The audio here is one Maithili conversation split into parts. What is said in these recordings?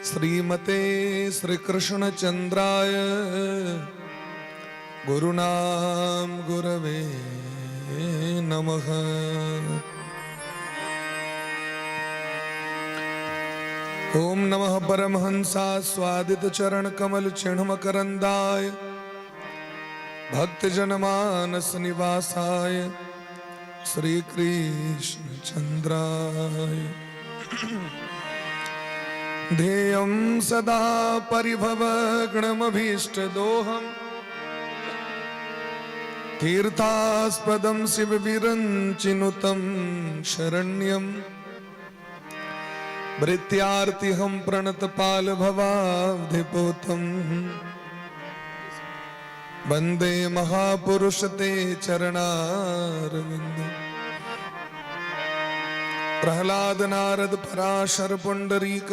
श्रीमते श्री कृष्ण चंद्राय गुरुनाम गुरवे नमः। ओम नमः परमहंसा स्वादित चरण कमल चिन्ह मकरंदाय भक्त जनमानस निवासाय श्री कृष्ण चंद्राय। ध्येयं सदा परिभवग्नमभीष्टदोहम् तीर्थास्पदं शिवविरञ्चिनुतं शरण्यं भृत्यार्तिहं प्रणतपालभवाब्धिपोतम् वन्दे महापुरुष ते चरणारविन्द। प्रहलाद नारद पराशर पुंडरीक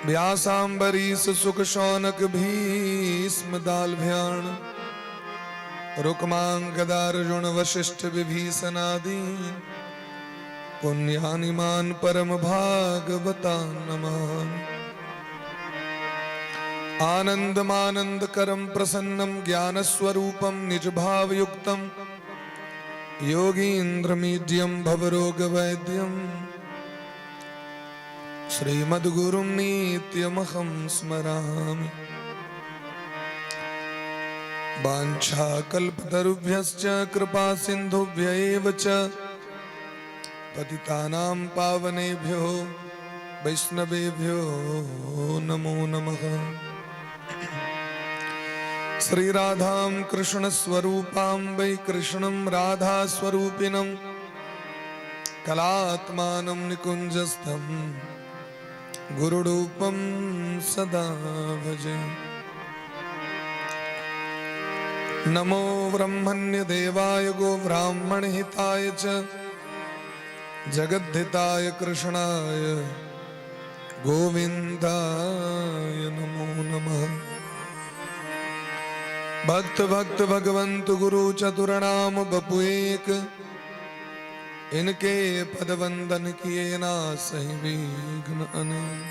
व्यासाम्बरीश सुख शौनक भीष्म दालभ्याण रुक्मांगदार्जुन वशिष्ठ विभीषणादि पुण्यानिमान परम भागवता नमः। आनंदमानंद करम प्रसन्नम ज्ञानस्वरूपं निजभावयुक्तं योगीन्द्रमीड्यं भवरोगवैद्यं श्रीमद्गुरुं नित्यमहं स्मरामि। वाञ्छाकल्पतरुभ्यश्च कृपा सिन्धुभ्य एव च पतितानां पावनेभ्यो वैष्णवेभ्यो नमो नमः। श्री राधां कृष्ण स्वरूपां वै कृष्णं राधा स्वरूपिणं कलात्मानं निकुञ्जस्थं गुरुरूपं सदा भजे। नमो ब्रह्मण्य देवाय गो ब्राह्मण हिताय च जगद्धिताय कृष्णाय गोविंदाय नमो नमः। भक्त भक्त भगवंत गुरु चतुर नाम बपु एक, इनके पद वंदन किए ना सही विघ्न अनेक।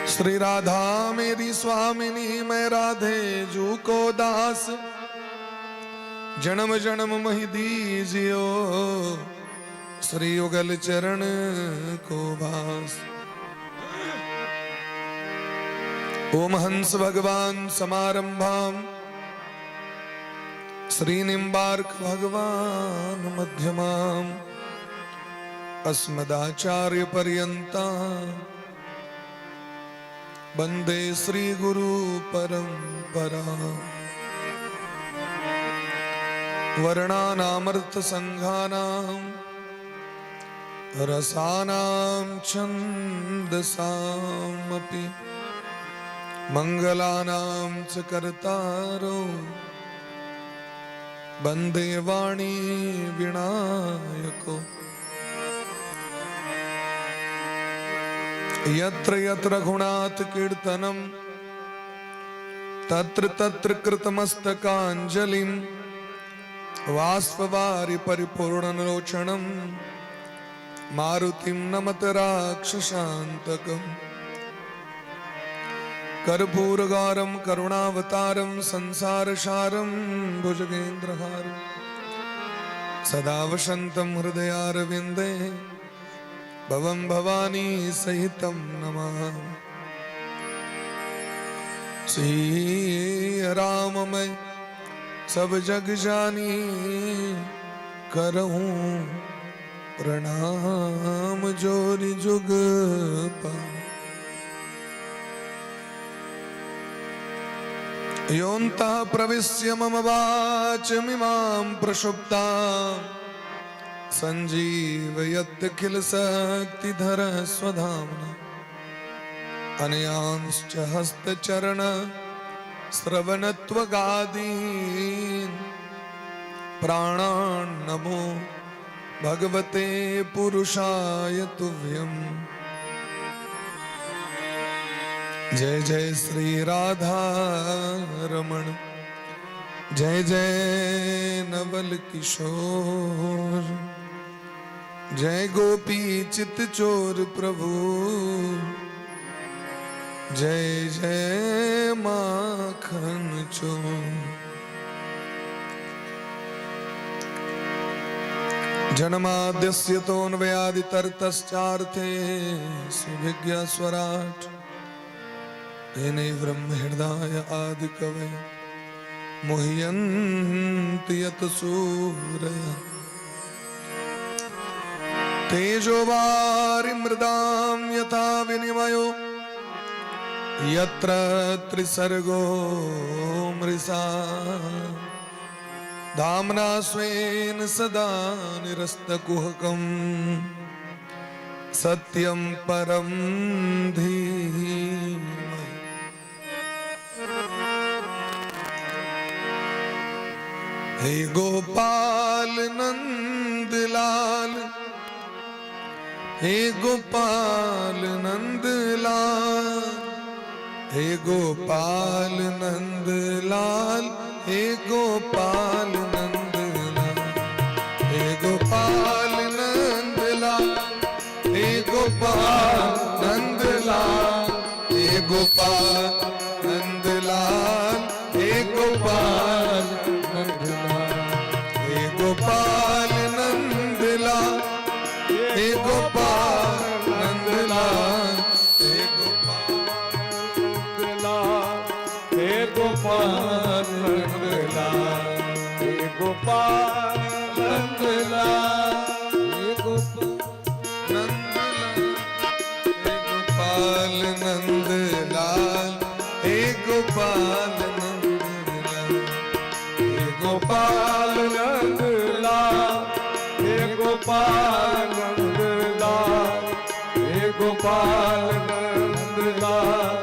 श्री राधा मेरी स्वामिनी, मैं राधे जू को दास, जन्म जन्म मही दीजियो श्री युगल चरण को वास। ओम हंस भगवान समारंभाम श्री निम्बार्क भगवान मध्यमाम अस्मदाचार्य पर्यंता वंदे श्री गुरु परंपरा। वर्णानामर्थ संघानां रसानां छन्दसामपि मंगलानां च कर्तारो वंदे वाणी विनायको। यत्र यत्र रघुनाथ कीर्तनम तत्र तत्र कृतमस्तकांजलिम बाष्पवारि परिपूर्णलोचनम मारुतिं नमत राक्षसान्तकम्। कर्पूरगारं करुणावतारं संसारसारं भुजगेन्द्रहारं सदा वसन्तं हृदयारविन्दे भवं भवानी सहितं नमामि। श्री राम मैं सब जग जानी, करहूं प्रणाम जोरि जुग पानी। योऽन्तः प्रविश्य मम वाचमिमां प्रसुप्तां सञ्जीवयत्यखिल शक्तिधर स्वधाम्ना। अन्यांश्च हस्तचरण श्रवणत्वगादीन् प्राणान् नमो भगवते पुरुषाय तुभ्यम्। जय जय श्री राधा रमण, जय जय नवल किशोर। जय गोपी चित चोर प्रभु, जय जय माखन चोर। जन्माद्यस्य तोऽन्वयादितरतश्चार्थे सुभिज्ञ स्वराट, तेने ब्रह्म हृदय आदि कवय मुह्यन्ति यत सूरय। तेजो वारि मृदां यथा विनिमयो यत्र त्रिसर्गो मृषा, धाम्ना स्वेन सदा निरस्तकुहकं सत्यं परं धीमहि। हे गोपाल नंदलाल, हे गोपाल नंदलाल, हे गोपाल नंदलाल, हे गोपाल नंदलाल, हे गोपाल नंदलाल, हे गोपाल नंदलाल, हे गोपाल नंदलाल, हे गोपाल नंदलाल, हे गोपाल नंदलाल, हे गोपाल नंदलाल, हे गोपाल हे गोपाल नंदलाल, हे गोपाल नंदलाल, हे गोपाल नंदलाल, हे गोपाल नंदलाल, हे गोपाल नंदलाल, हे गोपाल नंदलाल, हे गोपाल नंदलाल,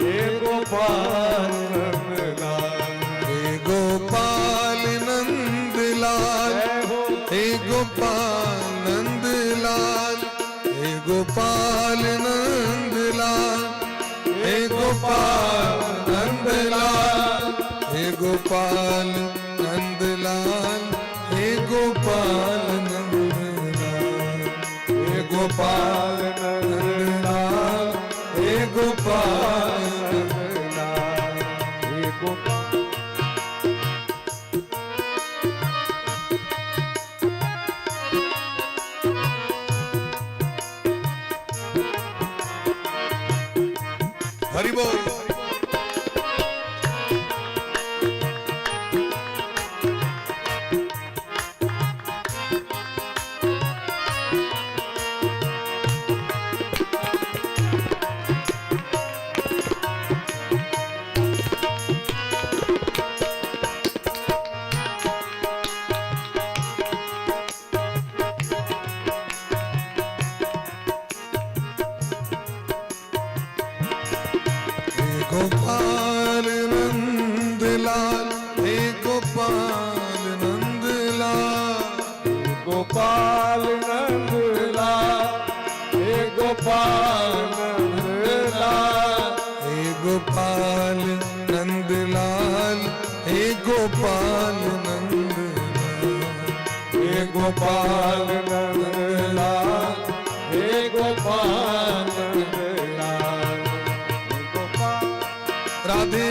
हे गोपाल नंदलाल, हे गोपाल नंदलाल, जय हो। हे गोपाल नंदलाल, हे गोपाल नंदलाल, हे गोपाल नंदलाल, हे गोपाल नंदलाल, हे गोपाल नंदलाल, हे गोपाल नंदलाल, हे गोपाल नंदलाल, हे गोपाल। हरि बोल। हे गोपाल नंदलाल, हे गोपाल नंदलाल, गोपाल नंदलाल, हे गोपाल नंदलाल, हे गोपाल नंदलाल, हे गोपाल नंदलाल, हे गोपाल नंदलाल, हे गोपाल नंदलाल, हे गोपाल। राधे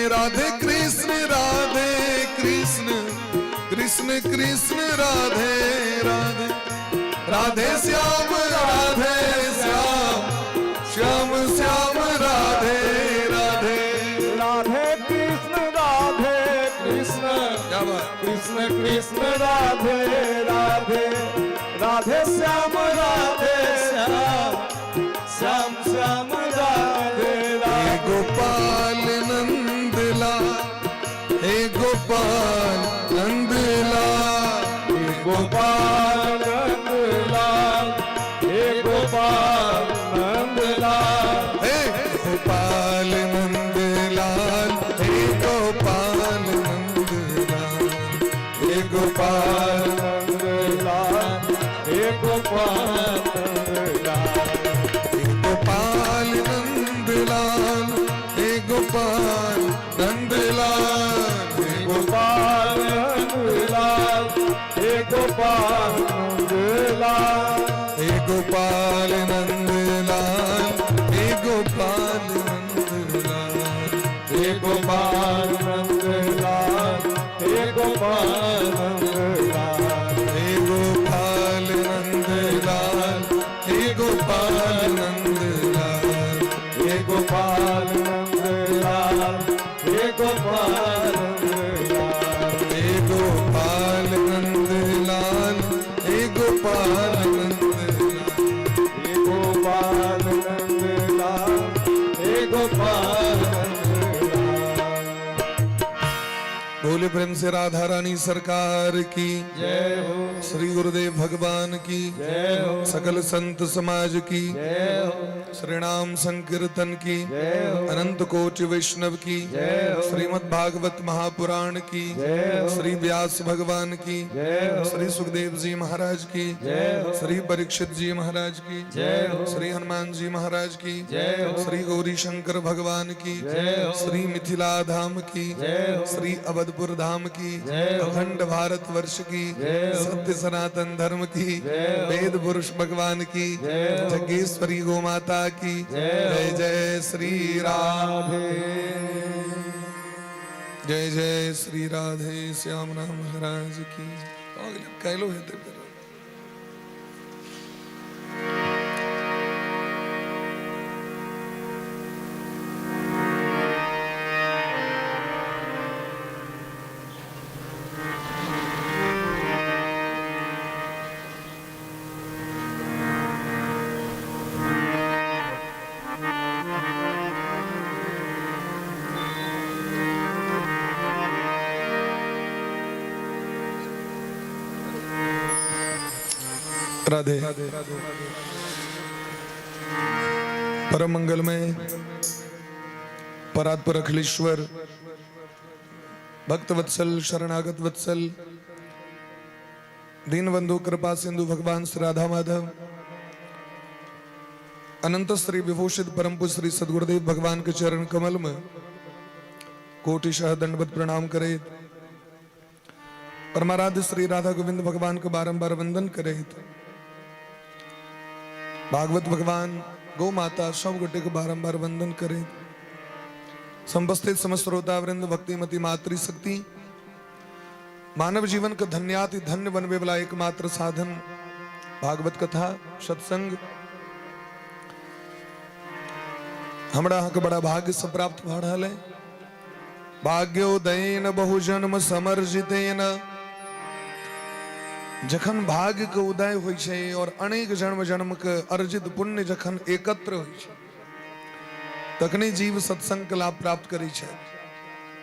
राधे कृष्ण राधे कृष्ण कृष्ण कृष्ण राधे राधे, राधे श्याम राधे श्याम श्याम श्याम राधे राधे। राधे कृष्ण राधे कृष्ण क्या बात। कृष्ण कृष्ण राधे राधे, राधे श्याम राधे श्याम श्याम श्याम राधे हे राधे। गोपाल नंदलाल, हे गोपाल नंदलाल, हे गोपाल नंदलाल, हे गोपाल नंदलाल, हे गोपाल नंदलाल, हे गोपाल नंदलाल, हे गोपाल नंदलाल, हे गोपाल नंदलाल, हे गोपाल नंदलाल, हे गोपाल नंदलाल, हे गोपाल नंदलाल, हे गोपाल नंदलाल, गोपाल नंद लाल, हे गोपाल नंद लाल, हे गोपाल नंद लाल, हे गोपाल नंद लाल, हे गोपाल नंद लाल, हे गोपाल नंद लाल, हे गोपाल नंद लाल, हे गोपाल नंद लाल, हे गोपाल नंद लाल, हे गोपाल नंद लाल, हे गोपाल नंद लाल, हे गोपाल नंद लाल। बोले प्रेम से राधा रानी सरकार की जय हो। श्री गुरुदेव भगवान की जय हो। सकल संत समाज की जय हो। श्री नाम संकीर्तन की जय हो। अनंत कोटि वैष्णव की जय हो। श्रीमद् भागवत महापुराण की जय हो। श्री व्यास भगवान की जय हो। श्री सुखदेव जी महाराज की जय हो। श्री परीक्षित जी महाराज की जय हो। श्री हनुमान जी महाराज की जय हो। श्री गौरी शंकर भगवान की जय हो। श्री मिथिला धाम की जय हो। श्री अवधपुर धाम की जय हो। अखंड भारत वर्ष की जय हो। सत्य सनातन धर्म की जय हो। वेद पुरुष भगवान की जय हो। जगेश्वरी गो माता की जय हो। जय जय श्री राधे, जय जय श्री राधे श्याम नाम महाराज की। कहलो हेतै फेर। राधे। परम मंगलमय परात्पर अखिलेश्वर भक्त वत्सल शरणागत वत्सल दीनबंधु कृपा सिंधु भगवान श्री राधा माधव अनंत श्री विभूषित परम पूज्य श्री सदगुरुदेव भगवान के चरण कमल में कोटिशः दंडवत प्रणाम करे, परमाराध्य श्री राधा गोविंद भगवान को बारंबार वंदन करे, भागवत भगवान गौ माता सब गोटे को बारंबार वंदन करे, समुपस्थित समस्त श्रोता वृंद भक्तिमती मातृशक्ति, मानव जीवन का धन्याति धन्य बनवे वाला एकमात्र साधन भागवत कथा सत्संग हमरा अहाँके बड़ा भाग्य से प्राप्त भऽ रहल है। भाग्योदयेन बहुजन्म समर्जितेन, जखन भाग्य के उदय होइ छै और अनेक जन्म जन्म के अर्जित पुण्य जखन एकत्र होइ छै तखने जीव सत्संग के लाभ प्राप्त करै छै।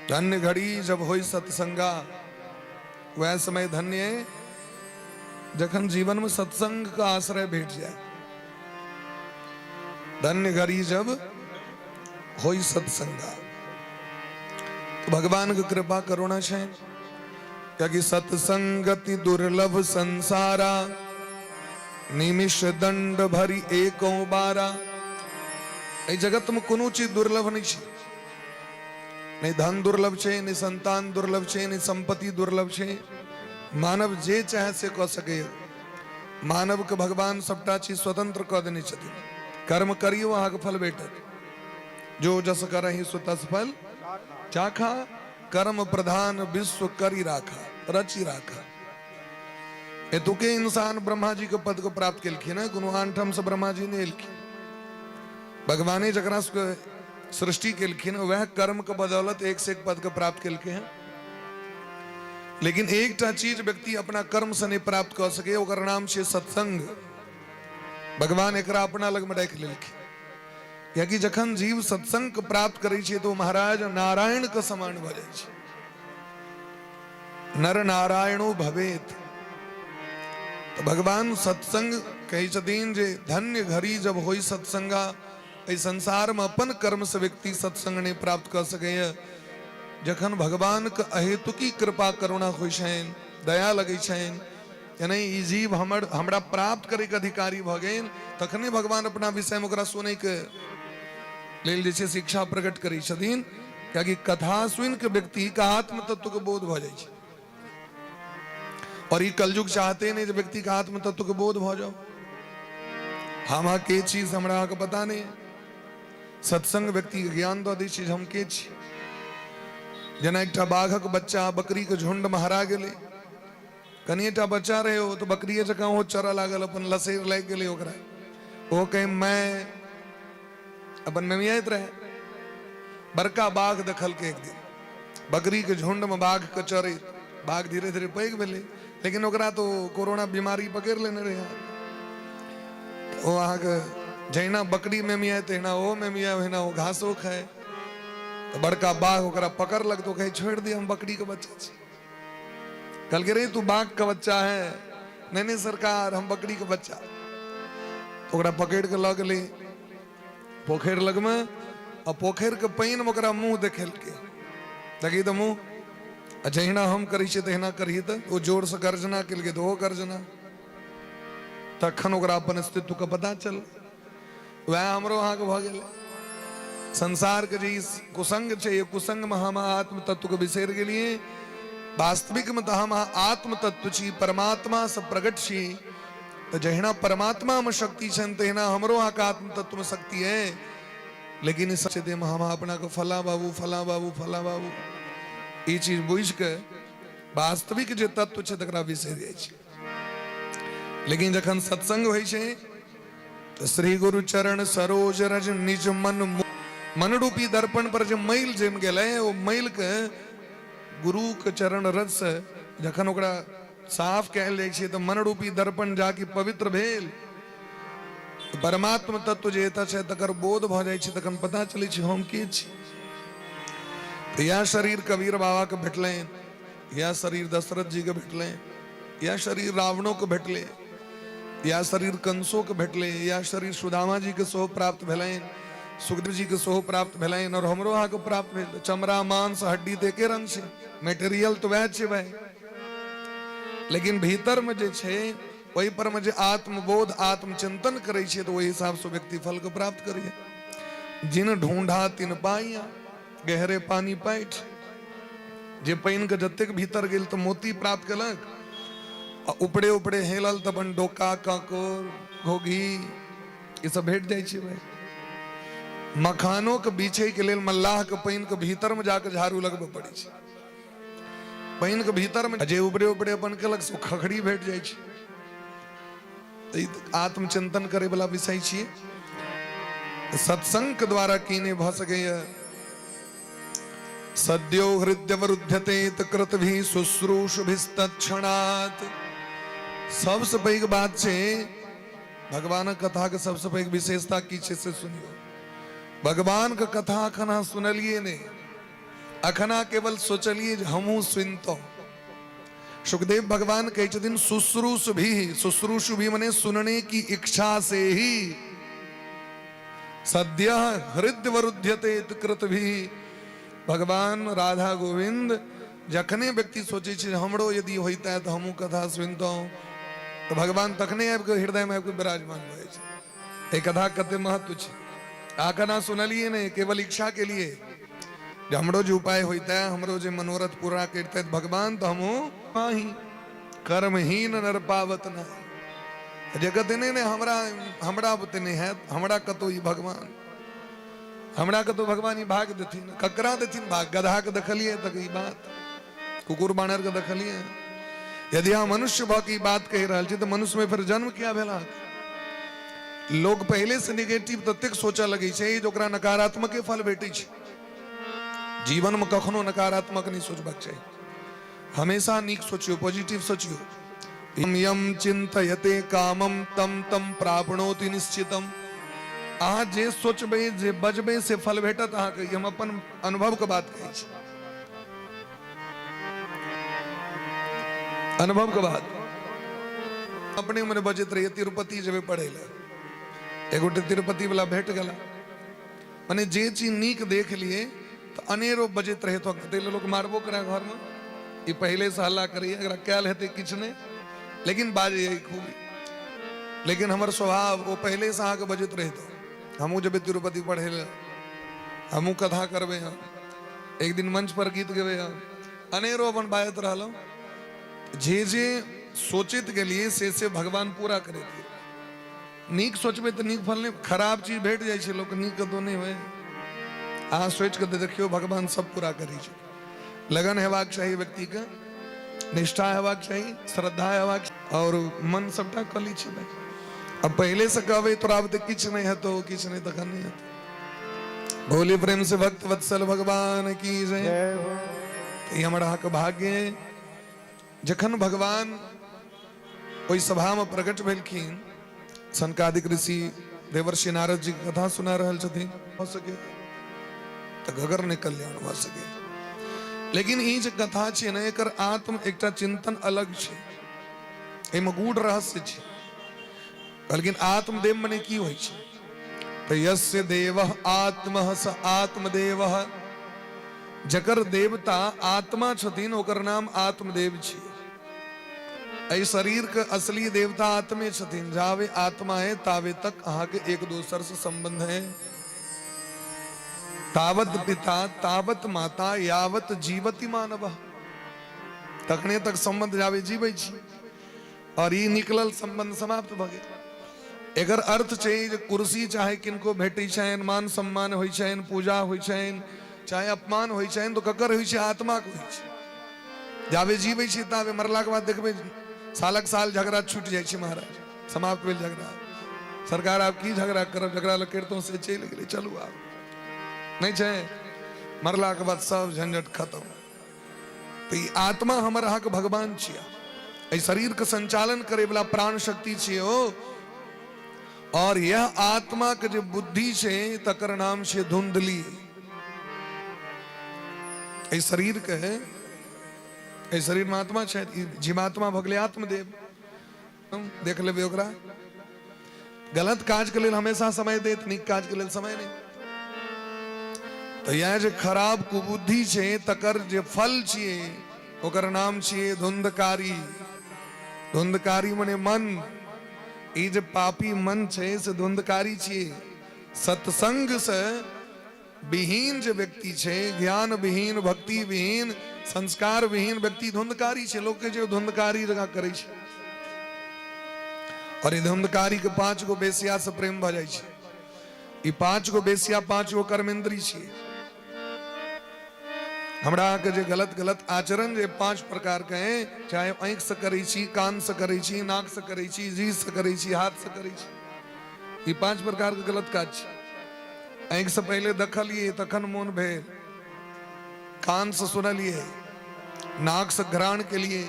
धन्य घड़ी जब होइ सत्संगा, वह समय धन्य है जखन जीवन में सत्संग का आश्रय भेट जाए। धन्य घड़ी जब होई सत्संगा, तो भगवान की कृपा करुणा छै, क्योंकि सत्संगति दुर्लभ संसारा, निमिष दंड भरी एको बारा। एहि जगत में कोनो चीज दुर्लभ नहीं छै, नहीं धन दुर्लभ छै, नहीं संतान दुर्लभ छै, नहीं संपत्ति दुर्लभ छै। मानव जे चाहे से कऽ सकैए। मानव के भगवान सबटा चीज स्वतंत्र कऽ देने छथिन। कर्म करियौ, अहाँके फल भेटत। जो जस करही सो तस फल चाखा, कर्म प्रधान विश्व करी राखा, रची राखा। एतुके इंसान ब्रह्मा जी के पद को प्राप्त केलखिन है, कोनो आन ठाम से ब्रह्मा जी नहि एलखिन। भगवाने जकरा सबके सृष्टि केलखिन वह कर्म के बदौलत एक से एक पद के प्राप्त केलकै हैं। लेकिन एकटा चीज व्यक्ति अपना कर्म से नहीं प्राप्त कऽ सके, ओकर नाम छै सत्संग। भगवान एकरा अपना लग में राखि लेलखिन, कियाकि जखन जीव सत्संग के प्राप्त करै छै तो महाराज नारायण के समान भऽ जाइ छै। नर नारायणो भवेत। तो भगवान सत्संग कहै छथिन जे धन्य घड़ी जब होई सत्संगा। एहि संसार में अपन कर्म से व्यक्ति सत्संग नहीं प्राप्त कऽ सकैए। जखन भगवान के अहेतुकी कृपा करुणा होइ छनि, दया लगै छनि, यानी ई जीव हमर हमरा प्राप्त करे के अधिकारी भऽ गेल, तखने भगवान अपना विषय में ओकरा सुनै के लेल जे छै शिक्षा प्रकट करै छथिन। कियाकि कथा सुनि के व्यक्ति के आत्म तत्व के बोध भऽ जाइ छै। और ई कलयुग चाहते नहीं जे व्यक्ति के आत्म तत्व के बोध भऽ जाओ। हम अहाँ के छी से हमरा अहाँके पता नहि। सत्संग व्यक्ति के ज्ञान दऽ दै छै जे हम के छी। जेना एकटा बाघक बच्चा बकरी के झुंड मे हरा गेलै, कनिएटा बच्चा रहै ओ, तऽ बकरिए जकाँ ओ चरऽ लागल, अपन लसैर लागि गेलै ओकरा। ओ कहे मैं अपन मेमियाइत रहै। बड़का बाघ देखलकै एक दिन बकरी के झुंड मे बाघ के चरैत। बाघ धीरे धीरे पैघ भेलै, लेकिन ओकरा तो कोरोना बीमारी पकड़ि लेने रहै। ओ अहाँके जहिना बकरी मेमियाय तहिना ओ मेमियाय, ओहिना ओ घासो खाय। तऽ बड़का बाघ ओकरा पकड़लक तऽ ओ कहै छोड़ि दिअ, हम बकरी के बच्चा छी। कहलकै रे तू बाघ के बच्चा है। नहीं नहीं सरकार, हम बकरी के बच्चा। तो ओकरा पकड़ि के लऽ गेलै पोखरि लगमे, आ पोखरि के पानि मे ओकरा मुँह देखेलकै। देखी तऽ मुँह, आ जहिना हम करै छियै तहिना करही। तऽ ओ जोरसँ गर्जना केलकै तऽ ओहो गर्जना। तखन ओकरा अपन अस्तित्व के पता चलल। वएह हमरो अहाँके भऽ गेलै। संसार के जे ई कुसंग छै, ई कुसंग मे हम आत्म तत्व के बिसरि गेलियै। वास्तविक मे तऽ हम आत्म तत्व छी, परमात्मा से प्रकट छी। तऽ जहिना परमात्मा मे शक्ति छनि तहिना हमरो अहाँके आत्म तत्व मे शक्ति है। लेकिन इस मे हम अपना के फला बाबू फला बाबू फला बाबू ई चीज बुझि के वास्तविक जे तत्व छै तकरा बिसरि जाइ छी। लेकिन जखन सत्संग होइ छै तऽ श्री गुरु चरण सरोज रज निज मन, मन रूपी दर्पण पर जे मैल जमि गेलै, ओ मैल के गुरु के चरण रज से जखन ओकरा साफ कयल जाइ छै तऽ मन रूपी दर्पण जाकि पवित्र भेल, परमात्म तत्व जे एतऽ छै तकर बोध भऽ जाइ छै। तखन पता चलै छै हम के छी। तऽ इएह शरीर कबीर बाबा के भेटलनि, इएह शरीर दशरथ जी के भेटलनि, इएह शरीर रावणो के भेटलै, इएह शरीर कंसो के भेटलै, इएह शरीर सुदामा जी के सेहो प्राप्त भेलनि, सुखदेव जी के सेहो प्राप्त भेलनि, और हमरो अहाँके प्राप्त भेल। चमड़ा मांस हड्डी तऽ एके रंग छै, मेटेरियल तऽ वएह छै भाई, लेकिन भीतर में जे छै ओहि पर में जे आत्मबोध आत्मचिंतन करै छै तऽ ओहि हिसाब से व्यक्ति फल के प्राप्त करैए। जिन ढूंढा तिन पाइया, गहरे पानी पैठ। जे पानि के जतेक भीतर गेल तऽ मोती प्राप्त केलक, आ उपरे उपरे हेलल तऽ अपन डोका कांकोर घोघी ई सब भेट जाइ छै भाई। मखानो के बीछे के लेल मल्लाह के पानि के भीतर में जाके झाड़ू लगबे पड़ै छै। पानि के भीतर में जे उपरे उपरे अपन केलक से खखड़ी भेट जाइ छै। तऽ ई आत्मचिंतन करे वाला विषय छियै। सत्संग के द्वारा की नहि भऽ सकैया। सद्यो हृदयवरुध्यते कृतभि शुश्रूषुभिस्तत्क्षणात्। सबसँ पैघ बात छै भगवानक कथा के सबसँ पैघ विशेषता की छै से सुनियौ। भगवान के कथा अखन अहाँ सुनलियै नहि, अखन अहाँ केवल सोचलियै जे हमहूँ सुनितहुँ। सुखदेव भगवान कहै छथिन शुश्रूष भी, शुश्रूषु भी मने सुनने की इच्छा से ही सद्य हृदय वरुध्यते कृत भी। भगवान राधा गोविंद जखने व्यक्ति सोचै छै हमरो यदि होइता तऽ हमहूँ कथा सुनितहुँ, तऽ भगवान तखने आबि कऽ हृदयमे आबि कऽ विराजमान भऽ जाइ छै। एहि कथाके कते महत्व छै। अहाँ केना सुनलियै नहि, केवल इच्छा के लिए जे हमरो जे उपाय होइता, हमरो जे मनोरथ पूरा करितै भगवान, तऽ हमहूँ नाही कर्महीन नर पावत नाही। जे कहते नहि नहि हमरा हमरा बुते नहि हैत, हमरा कतौ ई भगवान, हमरा कतौ भगवान ई भाग देथिन। ककरा देथिन भाग? गधा के देखलियै तक ई बात, कुकुर बानर के देखलियै। यदि अहाँ मनुष्य भऽ के ई बात कहि रहल छी तऽ मनुष्य में फेर जन्म किया भेल अहाँके? लोग पहिले से निगेटिव ततेक सोचऽ लगै छै जे ओकरा नकारात्मके फल भेटै छै। जीवन में कखनो नकारात्मक नहि सोचबाक चाही, हमेशा नीक सोचियौ, पॉजिटिव सोचियौ। यम यम चिंतयते कामम तम तम प्राप्नोति निश्चितम। अहाँ जे सोचबै जे बजबै से फल भेटत अहाँके। ई हम अपन अनुभव के बात कहै छी, अनुभव के बात। अपने मने बजैत रहिए तिरुपति जेबै पढ़ै लए, एगोटे तिरुपति वाला भेट गेला। मने जे चीज नीक देख लिए तऽ अनेरो बजैत रहे, तो कते लोक मारबो करे घरमे, ई पहिले से हल्ला करैए, एकरा कयल हेतै किछु नहि, लेकिन बाजैए खूब। लेकिन हमर स्वभाव ओ पहिले से अहाँके बजैत रहितौ, हमहूँ जेबै तिरुपति पढ़ै लए, हमहूँ कथा करबै, हम एक दिन मंच पर गीत गेबै, हम अनेरो अपन बाजैत रहलहुँ। जे जे सोचैत गेलियै से से भगवान पूरा करैत गेल। नीक सोचबै तऽ नीक फल नहि, खराब चीज भेट जाइ छै लोक, नीक कतहु नहि होइ। अहाँ सोचि कऽ तऽ देखियौ, भगवान सब पूरा करै छै। लगन हेबाक चाही व्यक्तिके, निष्ठा हेबाक चाही, श्रद्धा हेबाक चाही, आओर मन सबटा कऽ लै छै। अब पहिले से कहबै तोरा आब तऽ किछु नहि हेतौ, किछु नहि, तखन नहि हेतौ। भोले प्रेम से भक्त वत्सल भगवान की जय। जय हो। ई हमर अहाँके भाग्य है। जखन भगवान ओहि सभामे प्रकट भेलखिन, सनकादिक ऋषि देवर्षि नारद जी के कथा सुना रहल छथिन, भऽ सके तऽ घगर नहि कल्याण भऽ सके। लेकिन ई जे कथा छै ने, एकर आत्म एकटा चिंतन अलग छै, एहिमे गूढ़ रहस्य छै। कहलखिन आत्मदेव मने की होइ छै? तऽ यस्य देव आत्म स आत्मदेव, जकर देवता आत्मा छथिन ओकर नाम आत्मदेव छै। एहि शरीर के असली देवता आत्मे छथिन। जावे आत्मा है तावे तक अहाँके एक दोसर से संबंध है। तावत पिता तावत माता यावत जीवति मानव, तखने तक संबंध जावे जीबै छी, और ई निकलल संबंध समाप्त भऽ गेल। एकर अर्थ छै जे कुर्सी चाहे किनको भेटै छनि, मान सम्मान होइ छनि, पूजा होइ छनि, चाहे अपमान होइ छनि, तऽ ककर होइ छै? आत्माके होइ छै। जाबे जीबै छी ताबे, मरलाके बाद देखबै सालक साल झगड़ा छूटि जाइ छै। महाराज, समाप्त भेल झगड़ा, सरकार आब की झगड़ा करब, झगड़ा लग करितहुँ से चलि गेलै, चलू आब नहि छै। मरलाके बाद सब झंझट खत्म। तऽ ई आत्मा हमर अहाँके भगवान छियै, एहि शरीरके संचालन करैवला प्राण शक्ति छियै ओ। और यह आत्मा के जे बुद्धि छै तकर नाम छै धुंधली। एहि शरीर के, एहि शरीर में आत्मा छै, ई जीवात्मा भऽ गेलै आत्मदेव। देख लेबै ओकरा, गलत काज के लेल हमेशा समय देत, नीक काज के लेल समय नहि। तऽ इएह जे खराब कुबुद्धि छै तकर जे फल छियै ओकर नाम छियै धुंधकारी। धुंधकारी मने मन, ई जे पापी मन छै से धुंधकारी छियै। सत्संग से विहीन जे व्यक्ति छै, ज्ञान विहीन, भक्ति विहीन, संस्कार विहीन व्यक्ति धुंधकारी छै। लोक कहै छै धुंधकारी जकाँ करै छै। और ई धुंधकारी के 5 गो बेसिया से प्रेम भऽ जाइ छै। ई 5 गो बेसिया 5 गो कर्मेंद्री छियै। हमरा अहाँके जे गलत गलत आचरण जे 5 प्रकार के हैं, चाहे आँखि से करै छी, कान से करै छी, नाक से करै छी, जीह से करै छी, हाथ से करै छी, ई 5 प्रकार के गलत काज छै। आँखि से पहिले देखलियै तखन मोन भेल, कान से सुनलियै, नाक से घ्राण केलियै,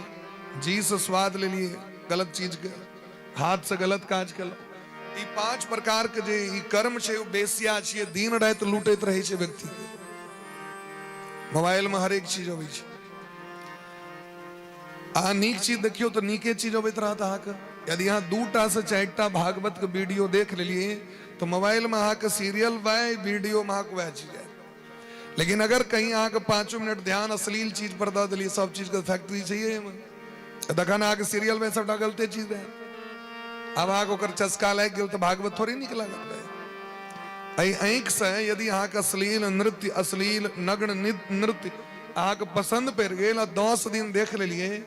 जीह से स्वाद लेलियै गलत चीज के, हाथ से गलत काज केलहुँ। ई 5 प्रकार के जे ई कर्म छै ओ बेसिया छियै, दिन राति लूटैत रहै छै व्यक्ति के। मोबाइल में हरेक चीज अबै छै। अहाँ नीक चीज देखियौ तऽ नीके चीज अबैत रहत अहाँके। यदि अहाँ 2 से 4 भागवत के वीडियो देख लेलियै तऽ मोबाइल में अहाँके सीरियल वएह, वीडियो में अहाँके वएह चीज आयत। लेकिन अगर कहीं अहाँके 5 मिनट ध्यान अश्लील चीज पर दऽ देलियै, सब चीज के फैक्ट्री छै एहिमे, तखन अहाँके सीरियल में सबटा गलते चीज रहै। आब अहाँके ओकर चस्का लागि गेल तऽ भागवत थोड़े नीक लागत रहै। एहि आँखि से यदि अहाँके अश्लील नृत्य, अश्लील नग्न नृत्य अहाँके पसन्द पड़ि गेल आ 10 दिन देख लेलियै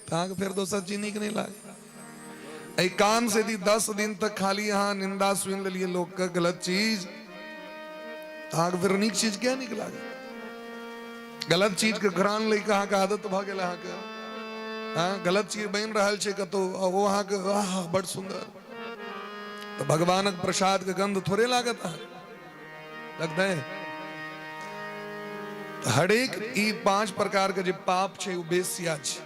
तऽ अहाँके फेर दोसर चीज नीक नहि लागत। एहि कान से यदि 10 दिन तक खाली अहाँ निंदा सुनि लेलियै लोकके गलत चीज, तऽ अहाँके फेर नीक चीज किया नीक लागत? गलत चीज के घ्राण लैके अहाँके आदत भऽ गेल अहाँके, हँ, गलत चीज बनि रहल छै कतहु आ ओ अहाँके आह बड़ सुन्दर, तऽ भगवानक प्रसाद के गंध थोड़े लागत अहाँके, लगतै? हरेक ई 5 प्रकार के जे पाप छै ओ बेसिया छै,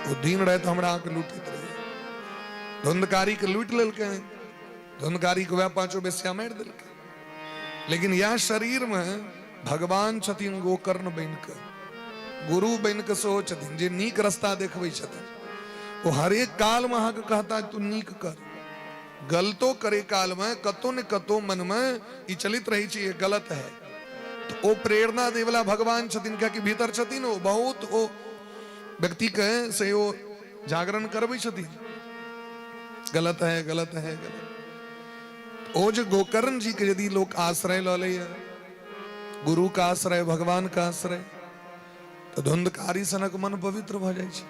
ओ दिन राति हमरा अहाँके लूटैत रहै। धुंधकारी के लूटि लेलकै, धुंधकारी के वएह 5 बेसिया मारि देलकै। लेकिन यह शरीर में भगवान छथिन गोकर्ण बनि कऽ, गुरु बनि कऽ सेहो छथिन, जे नीक रास्ता देखबै छथिन। ओ हरेक काल में अहाँके कहता तू नीक कर। गलतो करे काल में कतौ ने कतौ मन में ई चलित रहै छै ये गलत है, तो ओ प्रेरणा देवला भगवान छथिन, कियाकि भीतर छथिन ओ बहुत, ओ व्यक्ति के से ओ जागरण करबै छथिन, गलत है, गलत है, गलत। ओ जे गोकर्ण जी के यदि लोक आश्रय लऽ लैए, गुरु का आश्रय, भगवान का आश्रय, तऽ धुंधकारी सनक मन पवित्र भऽ जाइ छै।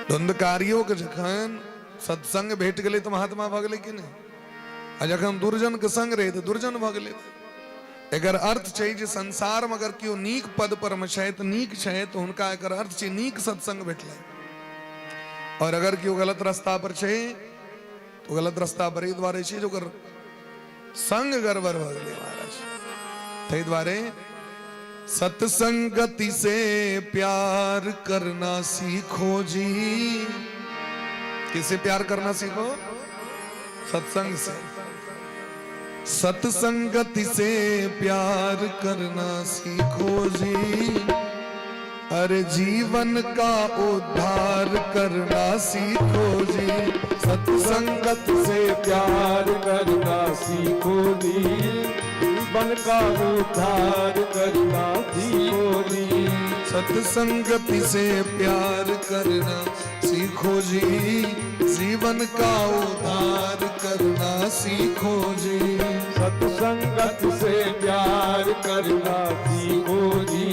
धुंधकारियों के जखन सत्संग भेट गेलै तऽ महात्मा भऽ गेलै कि नहि? आ जखन दुर्जनके संग रहै तऽ दुर्जन भऽ गेलै। एकर अर्थ छै जे संसारमे अगर केओ नीक पद पर मे छथि, नीक छथि, तऽ हुनका एकर अर्थ छै नीक सत्संग भेटलै। और अगर केओ गलत रास्ता पर छै तऽ गलत रास्ता पर एहि दुआरे छै जे ओकर संग गड़बड़ भऽ गेलै महाराज। ताहि दुआरे सत्संगति से प्यार करना सीखो जी। किसे प्यार करना सीखो? सत्संग से। सत्संगति से प्यार करना सीखो जी, अरे जीवन का उद्धार करना सीखो जी। सत्संगत से प्यार करना सीखो जी, जीवन का उद्धार करना सीखो जी। सत्संगति से प्यार करना सीखो जी, जीवन का उद्धार करना सीखो जी। सत्संगत से प्यार करना सीखो जी,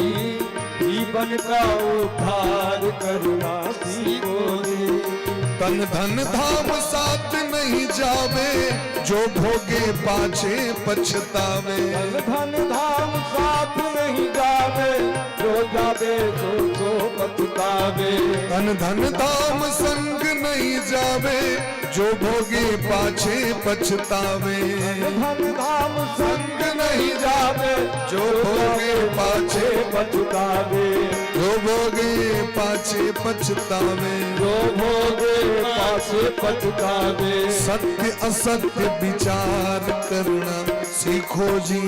जीवन का उद्धार करना सीखो जी। तन धन धाम साथ नहीं जावे, जो भोगे पाछे पछतावे। तन धन धाम साथ नहीं जावे, जो जावे सो सो पछतावे। तन धन धाम संग नहीं जावे, जो भोगे पाछे पछतावे। धन धाम संग नहीं जावे, जो भोगे पाछे पछतावे। जो भोगे पाछे पछतावे। जो भोगे पाछे पछतावे। सत्य असत्य विचार करना सीखो जी,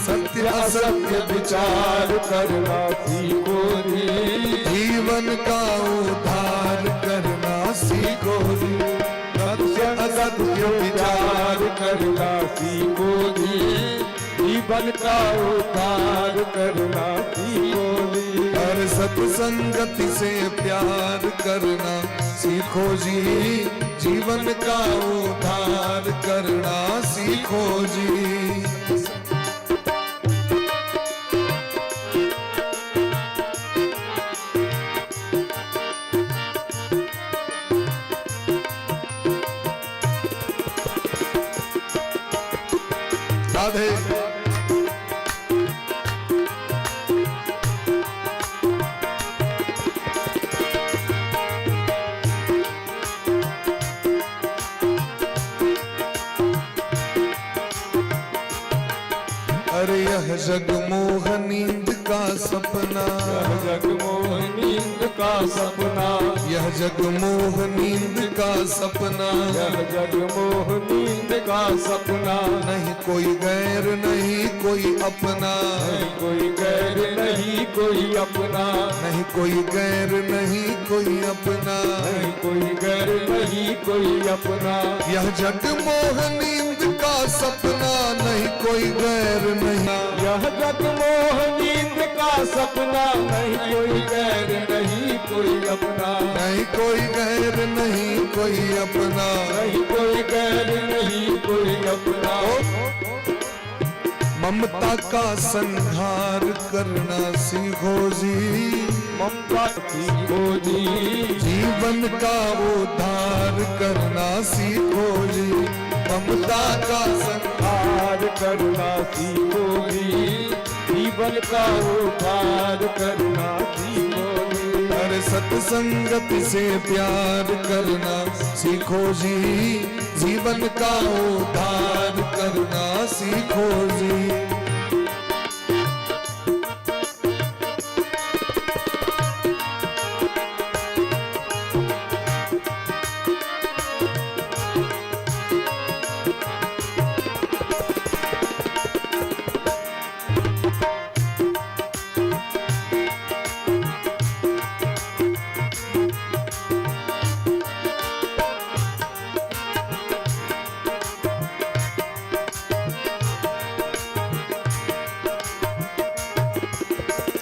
सत्य असत्य विचार करना सीखो जी, जीवन का उद्धार करना सीखो जी। सत्य असत्य विचार करना सीखो जी, जीवन का उद्धार करना सीखो जी। और सत्संगति से प्यार करना सीखो जी, जीवन का उद्धार करना सीखो जी। राधे। अरे यह जग मोह नींद का सपना, यह जग मोह नींद का सपना, यह जग मोह नींद का सपना, यह जग मोह नींद का सपना। नहीं कोई गैर नहीं कोई अपना, नहीं कोई गैर नहीं कोई अपना, नहीं कोई गैर नहीं कोई अपना, नहीं कोई गैर नहीं कोई अपना। यह जग मोह नींद का सपना, नहीं कोई गैर नहीं, यह जग मोह नींद का सपना, नहीं कोई गैर नहीं कोई अपना, नहीं कोई गैर नहीं कोई अपना, नहीं कोई गैर नहीं कोई अपना। ममता का संहार करना सीखो जी, ममता सीखो जी, जीवन का उद्धार करना सीखो जी। ममता का संहार करना सीखो जी, जीवन का उद्धार करना सीखो जी। अरे सत्संगति से प्यार करना सीखो जी, जीवन का उद्धार करना सीखो जी।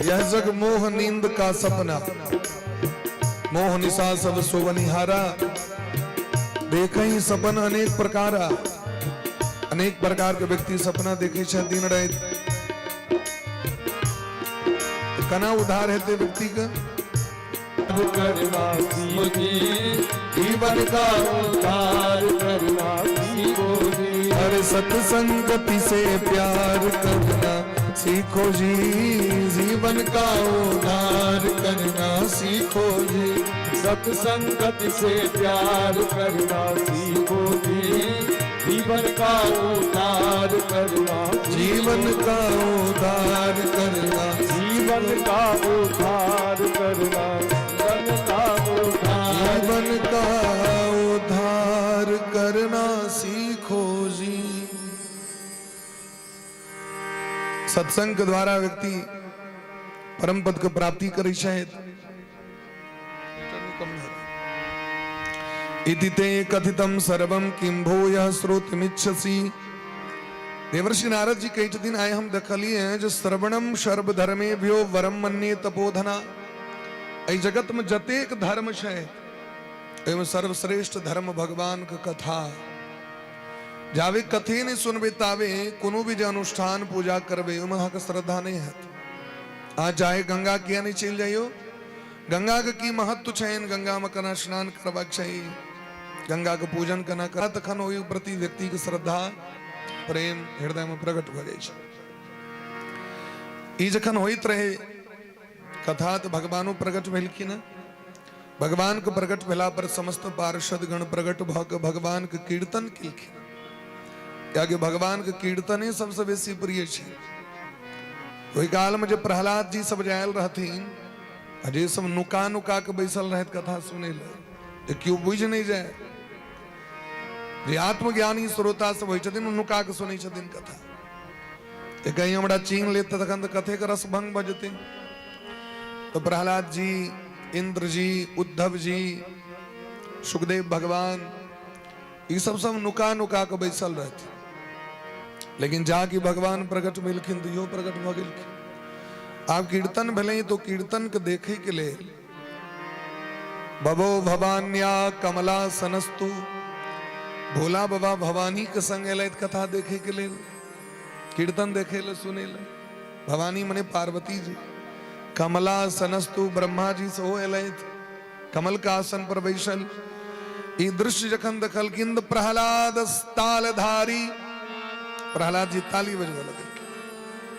यह जग मोह नींद का सपना, मोह निशा सब सोवनिहारा, देखहि सपन अनेक प्रकारा। अनेक प्रकार के व्यक्ति सपना देखे छै दिन राति, केना उद्धार हेतै व्यक्ति के? करना सीखो जी, जीवन का उद्धार करना सीखो जी। अरे सत्संगति से प्यार करना सीखो जी, जीवन का उद्धार करना सीखो जी। सत्संगति से प्यार करना सीखो जी, जीवन का उद्धार करना, जीवन का उद्धार करना, जीवन का उद्धार करना, जीवन का उद्धार, जीवन का उद्धार करना सीखो जी। सत्संग के द्वारा व्यक्ति परम पद के प्राप्ति करै छथि। इति ते कथितं सर्वं किं भूयः श्रोतुमिच्छसि। देवर्षि नारद जी कहै छथिन, आइ हम देखलियै जे श्रवणम सर्व धर्मेभ्यो वरम मन्ये तपोधना। एहि जगत में जतेक धर्म छै ओहिमे सर्वश्रेष्ठ धर्म भगवान के कथा। जाबे कथे नहि सुनबै ताबे कोनो भी जे अनुष्ठान पूजा करबै ओहिमे अहाँके श्रद्धा नहि हैत। अहाँ चाहे गंगा किया नहि चलि जइयौ, गंगाके की महत्व छनि, गंगामे केना स्नान करबाक चाही, गंगाके पूजन केना कर, तखन ओहि प्रति व्यक्तिके श्रद्धा प्रेम हृदयमे प्रकट भऽ जाइ छै। ई जखन होइत रहै कथा तऽ भगवानो प्रकट भेलखिन। भगवान के प्रकट भेला पर समस्त पार्षद गण प्रकट भऽ के भगवान के कीर्तन केलखिन, कियाकि भगवान के कीर्तने सबसे बेसी प्रिय छै। ओहि काल में जे प्रहलाद जी सब जे आयल रहथिन आ जे सब नुका नुका के बैसल रहथि कथा सुनै लए, जे केओ बुझि नहि जाय, जे आत्मज्ञानी श्रोता सब होइ छथिन ओ नुका के सुनै छथिन कथा, जे कहीं हमरा चिन्ह लेत तखन तऽ कथे के रस भंग भऽ जेतै। तो प्रहलाद जी, इंद्र जी, उद्धव जी, सुखदेव भगवान, ई सब सब नुका नुका के बैसल रहथिन, लेकिन जाकि भगवान प्रकट भेलखिन तऽ इहो प्रकट भऽ गेलखिन। आब कीर्तन भेलै तो कीर्तन के देखे के लेल बबो भवान्या कमला सनस्तु, भोला बाबा भवानी के संग एलथि कथा देखे के लेल, कीर्तन देखे ले सुने ले। भवानी मने पार्वती जी, कमला सनस्तु ब्रह्मा जी सेहो एलथि, कमल के आसन पर बैसल। ई दृश्य जखन देखलखिन तऽ प्रहलाद तालधारी, प्रहलाद जी ताली बजबऽ लगलखिन।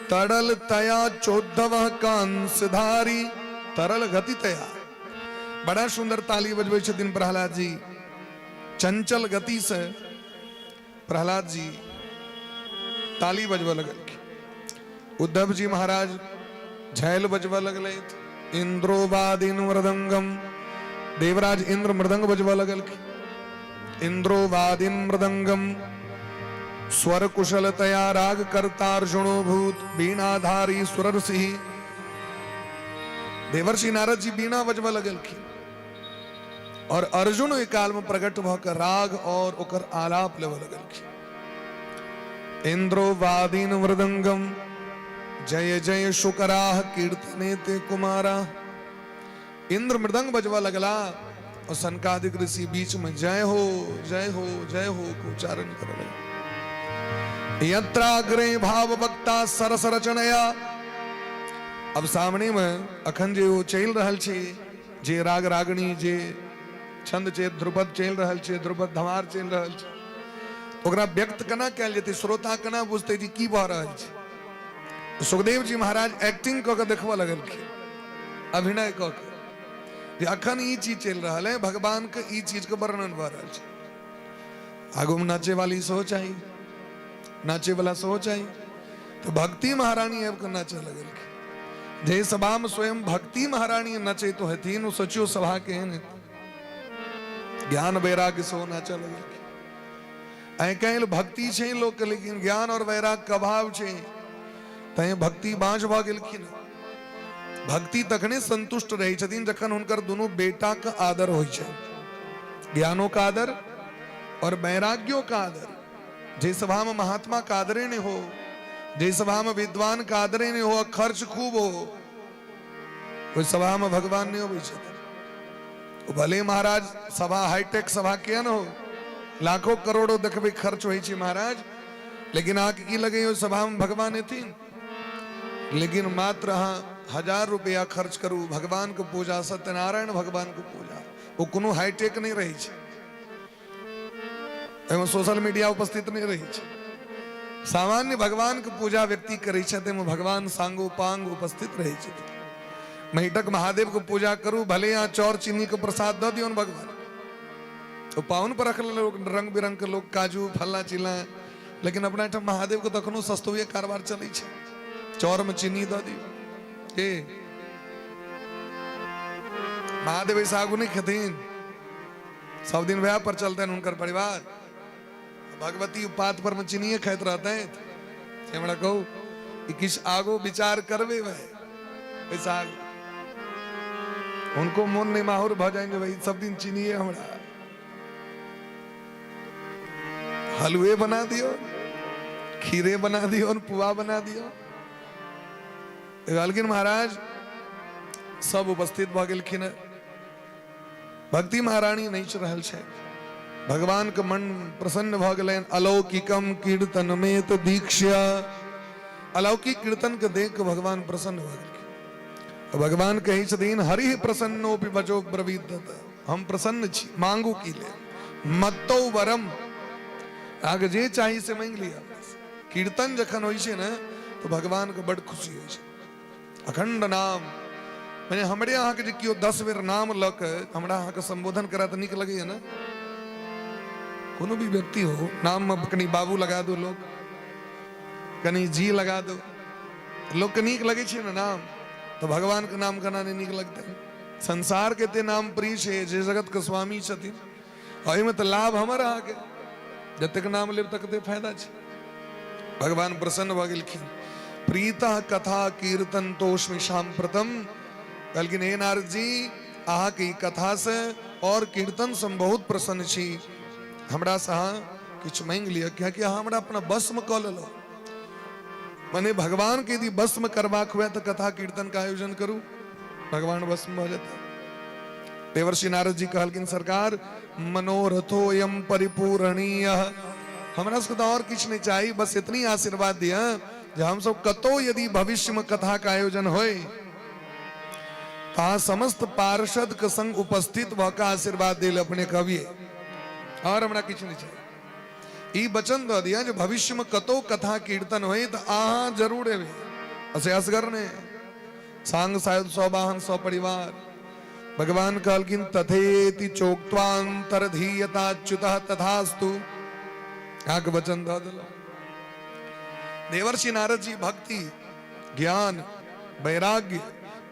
तरल तया चौदह कांसधारी, तरल गति तया, बड़ा सुंदर ताली बजबै छथिन प्रहलाद जी, चंचल गति से प्रहलाद जी ताली बजबऽ लगलखिन। उद्धव जी महाराज झैल बजबऽ लगलथि। इंद्रोवादीन मृदंगम, देवराज इंद्र मृदंग बजबऽ लगलखिन। इंद्रोवादीन मृदंगम स्वर कुशलतया राग कर्तार्जुनो भूत वीणाधारी सुरर्षि, देवर्षि नारद जी वीणा बजबऽ लगलखिन और अर्जुन ओहि काल में प्रकट भऽ कऽ राग और ओकर आलाप लेबऽ लगलखिन। इंद्रोवादीन मृदंगम जय जय शुकराह कीर्तने ते कुमारा, इंद्र मृदंग बजबऽ लगला और सनकादिक ऋषि बीच में जय हो जय हो जय हो के उच्चारण करऽ लगला। यत्राग्रे भाव वक्ता सरस रचनया, अब सामने में अखन जे ओ चलि रहल छै, जे राग रागणी जे छंद छै, ध्रुपद चलि रहल छै, ध्रुपद धमार चलि रहल छै, ओकरा व्यक्त केना कयल जेतै, श्रोता केना बुझतै जे की भऽ रहल छै। सुखदेव जी महाराज एक्टिंग कऽ के देखबऽ लगलखिन, अभिनय कऽ के, जे अखन ई चीज चलि रहल है, भगवान के ई चीज के वर्णन भऽ रहल छै। आगू में नाचे वाली सेहो चाही, नाचे वाला सेहो चाही, तऽ भक्ति महारानी आबि कऽ नाचे लगलखिन। जे सभा में स्वयं भक्ति महारानी नचैत हेथिन, ओ सोचियो सभा केहन हेतै। ज्ञान वैराग्य सेहो नाचऽ लगलखिन। आइ काल्हि भक्ति छै लोकके, लेकिन ज्ञान और वैराग्य के अभाव छै, तैं भक्ति बाँझ भऽ गेलखिन। भक्ति तखने संतुष्ट रहै छथिन जखन हुनकर दुनू बेटा के आदर होइ छै, ज्ञानों का आदर और वैराग्यों का आदर। जे सभा में महात्मा का आदरे नहीं हो, जे सभा में विद्वान का आदरे नहीं हो, खर्च खूब हो, ओहि सभा में भगवान नहीं अबै छथिन। भले महाराज सभा हाईटेक सभा किया न हो, लाखों करोड़ों देखबै खर्च होइ छै महाराज, लेकिन अहाँके की लगैए ओहि सभा में भगवान एथिन? लेकिन मात्र अहाँ 1000 रुपया खर्च करू भगवान के पूजा, सत्यनारायण भगवान के पूजा, ओ कोनो हाईटेक नहि रहै छै, एहिमे सोशल मीडिया उपस्थित नहि रहै छै। सामान्य भगवान के पूजा व्यक्ति करै छथि, एहिमे भगवान सांगो पांग उपस्थित रहै छथि। महिटक महादेव के पूजा करू, भले यहाँ चौर चीनी के प्रसाद दऽ दियौन भगवान, तो पाहुन पर रखल लोग रंग बिरंग के लोग काजू फल्ला चिल्ला, लेकिन अपना एहिठाम महादेव के तखनो सस्तुए कारोबार चलै छै, चौर में चीनी दऽ दियौ। के महादेव ऐसा आगू नहीं खेथिन, सब दिन वएह पर चलते हुनकर परिवार। भगवती पात पर में चीनिए खाइत रहते हैं। से हमरा कहू कि किछु आगू विचार करबे भाई, ऐसा आगू उनको मोन नहीं माहौर भ जाएंगे भाई, सब दिन चीनिए हमरा हलवे बना दियो, खीरे बना दियो, पुआ बना दियो। कहलखिन महाराज सब उपस्थित भऽ गेलखिन। भक्ति महारानी नाचि रहल छै, भगवान के मन प्रसन्न भऽ गेलनि। अलौकिकम कीर्तन में तो दीक्षा, अलौकिक कीर्तन के देख के भगवान प्रसन्न भऽ गेलखिन। भगवान कहै छथिन हरि प्रसन्नोपि बचो ब्रवीत, हम प्रसन्न छी, मांगू की ले मत्तो वरम, अहाँके जे चाही से मांगि लिअ। कीर्तन जखन होइ छै ने तऽ भगवान के बड खुशी होइ छै। अखंड नाम माने हमरे अहाँके जे केओ 10 बेर नाम लऽ के हमरा अहाँके संबोधन करा तऽ नीक लगैया ने। कोनो भी व्यक्ति हो, नाम में कनि बाबू लगा दो, लोग कनि जी लगा दो, लोग के नीक लगै छै ने नाम, तऽ भगवान के नाम केना नहि नीक लगतै। संसार के एते नाम प्रिय छै जे जगत के स्वामी छथिन, एहिमे तऽ लाभ हमर अहाँके, जतेक नाम लेब तकते फायदा छै। भगवान प्रसन्न भऽ गेलखिन। प्रीत कथा कीर्तन तोष्मि साम्प्रतम, कहलखिन हे नारद जी, अहाँके ई कथा से और कीर्तन से हम बहुत प्रसन्न छी, हमरा से अहाँ किछु मांगि लिअ, कियाकि अहाँ हमरा अपना वशमे कऽ लेलहुँ। माने भगवान के यदि वशमे करबाक हुए तऽ कथा कीर्तन के आयोजन करू, भगवान वशमे भऽ जेता। देवर्षि नारद जी कहलखिन सरकार मनोरथोयम परिपूरणीय, हमरा सबके तऽ और किछु नहि चाही, बस इतनी आशीर्वाद दिअ जे हम सब कतौ यदि भविष्य में कथा के आयोजन होय तऽ अहाँ समस्त पार्षद के संग उपस्थित भऽ के आशीर्वाद दिल अपने कहबियै, और हमरा किछु नहि चाही। ई वचन दऽ दिअ जे भविष्य में कतौ कथा कीर्तन होय तऽ अहाँ जरूर एबै, से असगर नहि, सांग सायुध सौ वाहन सौ परिवार। भगवान कहलखिन तथेति चोक्त्वांतरधीयताच्युत तथास्तु, अहाँके वचन दऽ देलहुँ। देवर्षि नारद जी भक्ति ज्ञान वैराग्य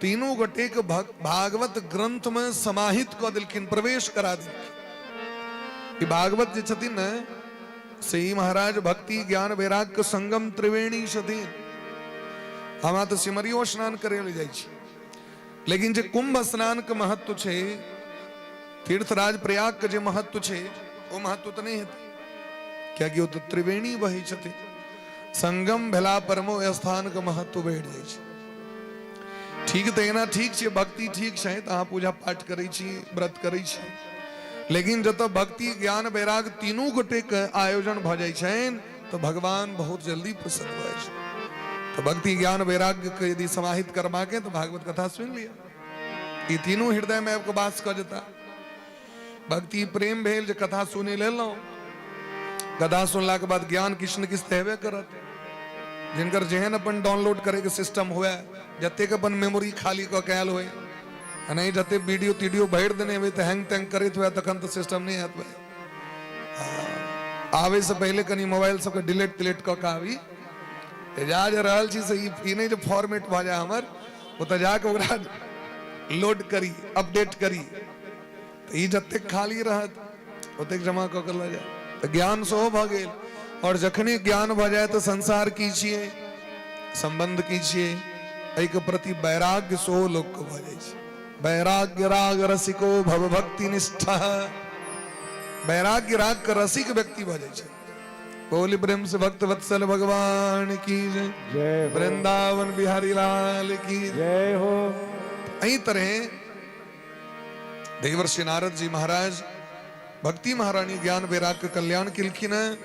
तीनू गोटे के भागवत ग्रंथ में समाहित कऽ देलखिन, प्रवेश करा देलखिन। ई भागवत जे छथिन ने से ई महाराज भक्ति ज्ञान वैराग्य के संगम त्रिवेणी छथिन। हमरा तऽ सिमरियो स्नान करे लए जाइ छी, लेकिन जे कुंभ स्नान के महत्व छै, तीर्थराज प्रयाग के जे महत्व छै, ओ महत्व तऽ नहि हेतै, कियाकि ओ तऽ त्रिवेणी बहै छथिन। संगम भेला पर मे ओहि स्थान के महत्व बढ़ि जाइ छै। ठीक तऽ एना ठीक छै, भक्ति ठीक छै तऽ अहाँ पूजा पाठ करै छी, व्रत करै छी, लेकिन जतऽ भक्ति ज्ञान वैराग तीनू गोटे के आयोजन भऽ जाइ छनि तऽ भगवान बहुत जल्दी प्रसन्न भऽ जाइ छै। तऽ भक्ति ज्ञान वैराग्य के यदि समाहित करबाके तऽ भागवत कथा सुनि लिअ, ई तीनू हृदय में आबि कऽ वास कऽ जेता। भक्ति प्रेम भेल जे कथा सुनि लेलहुँ, कथा सुनलाके बाद ज्ञान किछु ने किछु तऽ हेबे करत। जिनकर जेहन अपन डाउनलोड करैके सिस्टम हुए, जतेक अपन मेमोरी खाली कऽ के आयल होय, आ नहि जते वीडियो तीडियो भरि देने हेबै तऽ हैंग तैंग करैत हुए, तखन तऽ सिस्टम नहि हैत भाई। आबै से पहिले कनि मोबाइल सबके डिलीट तिलेट कऽ के आबी, जा जे रहल छी से ई नहि जे फॉर्मेट भऽ जाय हमर, ओतऽ जाके ओकरा लोड करी, अपडेट करी, तऽ ई जतेक खाली रहत ओतेक जमा कऽ के लऽ जाय। तऽ ज्ञान सेहो भऽ गेल। और जखने ज्ञान भऽ जाय तऽ संसार की छियै, संबंध की छियै, एहिके प्रति वैराग्य सेहो लोकके भऽ जाइ छै। वैराग्य राग रसिको भव भक्ति निष्ठा, वैराग्य राग के रसिक व्यक्ति भऽ जाइ छै। बोली प्रेम से भक्त वत्सल भगवान की जय, जय हो। वृंदावन बिहारी लाल की जय हो। एहि तरह देवर्षि नारद जी महाराज भक्ति महारानी ज्ञान वैराग्य कल्याण केलखिन हैं।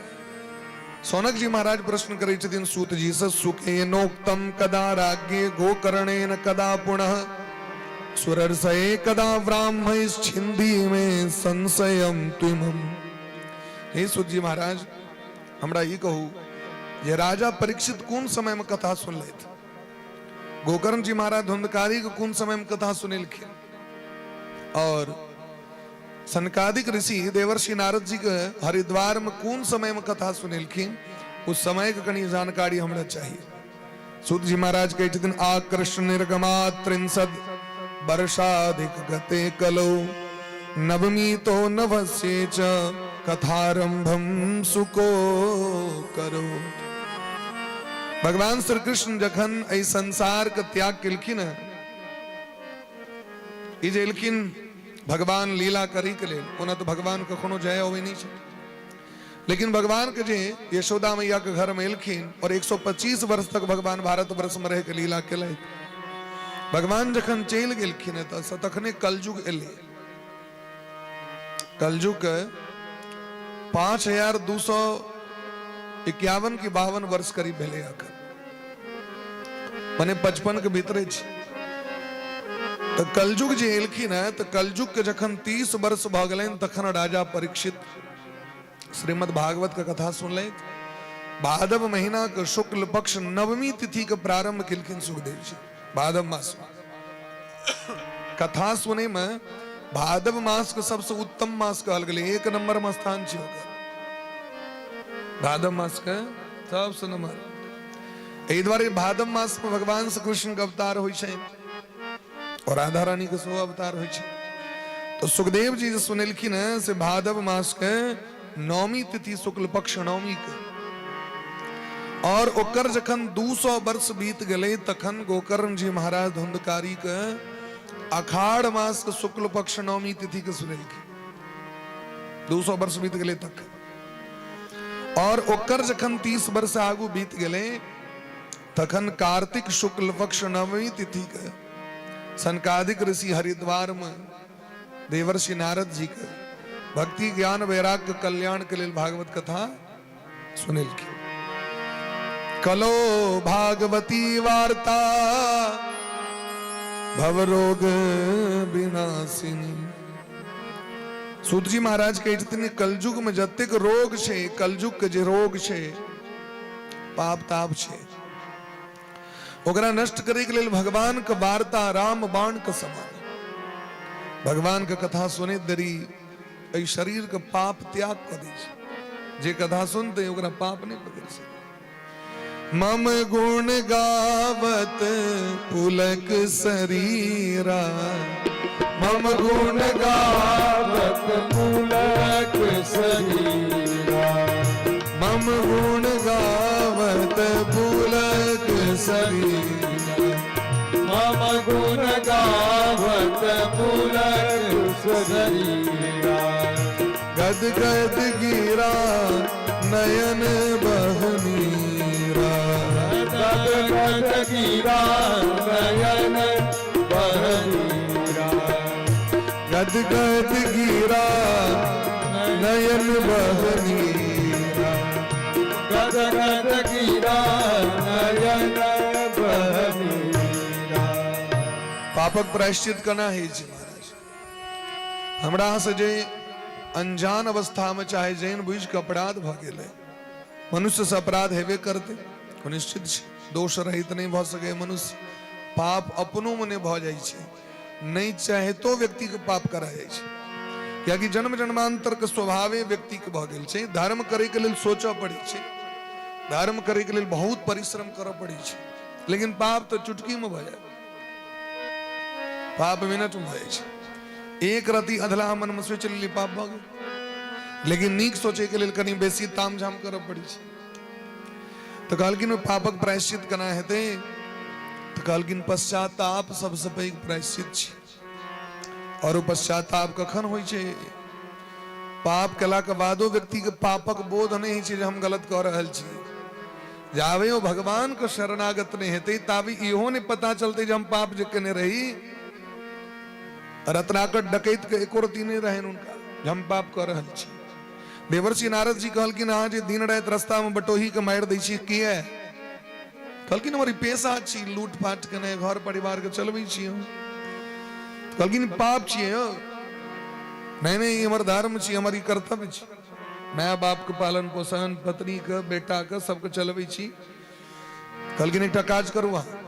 सौनक जी महाराज प्रश्न करै छथिन सूत जी से, सुखेनोक्तम कदा राज्ञे गोकर्णेन कदा पुनः सुरर्षये कदा ब्राह्मैश्छिन्धि मे संशयम त्विमम। हे सूत जी महाराज, हमरा ई कहू जे राजा परीक्षित कोन समय में कथा सुनलथि, गोकर्ण जी महाराज धुंधकारी के कोन समय में कथा सुनेलखिन, और सनकादिक ऋषि देवर्षि नारद जी के हरिद्वार में कोन समय में कथा सुनेलखिन, उस समय के कनी जानकारी हमरा चाहिए। सूत जी महाराज कहै छथिन, आकृष्ण निर्गमा त्रिंशद वर्षाधिक गते कलो नवमी तो नवस्य च कथारंभम सुको करो। भगवान श्री कृष्ण जखन एहि संसार के त्याग केलखिन, ई जे एलखिन भगवान लीला करी के लेल, ओना तऽ भगवान कखनो जाय अबै नहि छै, लेकिन भगवान के जे यशोदा मैया के घर में एलखिन और 125 वर्ष तक भगवान भारत वर्ष में रह के लीला केलथि। भगवान जखन चलि गेलखिन एतऽसँ तखने कलयुग एलै। कलयुग के 5251 की 52 वर्ष करीब भेलै अखन, मने 55 के भीतरे छै। तऽ कलयुग जे एलखिन है तऽ कलयुग के जखन 30 वर्ष भऽ गेलनि तखन राजा परीक्षित श्रीमद् भागवत के कथा सुनलथि। भादव महीना के शुक्ल पक्ष नवमी तिथि के प्रारंभ केलखिन सुखदेव जी। भादव मास कथा सुने में भादव मास के सबसे उत्तम मास कहल गेलै, एक नंबर में स्थान छै ओकर। भादव मास के सबसे नंबर एहि दुआरे भादव मास में भगवान श्री कृष्ण के अवतार होइ छै और राधा रानी के सेहो अवतार होइ छै। तो सुखदेव जी जे सुनेलखिन हैं से भादव मास के नवमी तिथि शुक्ल पक्ष नवमी के, और ओकर जखन 200 वर्ष बीत गेलै तखन गोकर्ण जी महाराज धुंधकारी के अखाड़ मास के शुक्ल पक्ष नवमी तिथि के सुनेलखिन। 200 वर्ष बीत गेलै तखन, और ओकर जखन 30 वर्ष आगू बीत गेलै तखन कार्तिक शुक्ल पक्ष नवमी तिथि के सनकादिक ऋषि हरिद्वार में देवर्षि नारद जी के भक्ति ज्ञान वैराग्य कल्याण के लेल भागवत कथा सुनेलखिन। कलो भागवती वार्ता भवरोग विनाशिनी। सूतजी महाराज कहै छथिन कलयुग में जतेक रोग छै, कलयुग के जे रोग छै, पाप ताप छै, ओकरा नष्ट करे के लेल भगवान के वार्ता राम बाण के समान। भगवान के कथा सुने देरी एहि शरीर के पाप त्याग कऽ दै छै। जे कथा सुनते ओकरा पाप नहि पकड़ सकै। मम गुण गावत पुलक शरीरा, मम गुण गावत पुलक शरीरा, मम गुण गावत पुलक शरीरा, मम गुण गावत पुलक शरीरा, गद गद गिरा नयन बहनीरा, गद गद गिरा नयन बहनीरा, गद गद गिरा नयन बहनीरा, गद गद गिरा नयन बहनीरा। पापक प्रायश्चित केना होइ छै महाराज? हमरा से जे अनजान अवस्था में चाहे जैन बुझि कऽ अपराध भऽ गेलै, मनुष्य से अपराध हेबे करतै, ओ निश्चित छै, दोष रहित नहि भऽ सकै मनुष्य। पाप अपनो मने भऽ जाइ छै, नहि चाहतो व्यक्ति के पाप करा जाइ छै, कियाकि जन्म जन्मांतर के स्वभावे व्यक्ति के भऽ गेल छै। धर्म करे के लेल सोचऽ पड़ै छै, धर्म करे के लेल बहुत परिश्रम करऽ पड़ै छै, लेकिन पाप तऽ चुटकी में भऽ जाय, पाप मिनट में भऽ जाइ छै। एक रति अधलाह मन में सोचि लेली पाप भऽ गेल, लेकिन नीक सोचे के लेल कनि बेसी ताम झाम करऽ पड़ै छै। तऽ कहलखिन ओहि पापक प्रायश्चित केना हेतै? तऽ कहलखिन पश्चाताप सबसँ पैघ प्रायश्चित छै। और ओ पश्चाताप कखन होइ छै? पाप केलाके बादो व्यक्तिके पापक बोध नहि होइ छै जे हम गलत कऽ रहल छी। जाबे ओ भगवानके शरणागत नहि हेतै ताबे इहो नहि पता चलतै जे हम पाप जे केने रही। रत्नाकर डकैत के एको रती नहि रहनि हुनका जे हम पाप कऽ रहल छी। देवर्षि नारद जी कहलखिन अहाँ जे दिन राति रास्ता में बटोही के मारि दै छी किया? कहलखिन हमर ई पेशा छी, लूटपाट केने घर परिवार के चलबै छी हम। कहलखिन पाप छियै यौ। नहीं नहीं, ई हमर धर्म छी, हमर ई कर्तव्य छी, माय बाप के पालन पोषण, पत्नी के, बेटा के, सबके चलबै छी। कहलखिन एकटा काज करू अहाँ,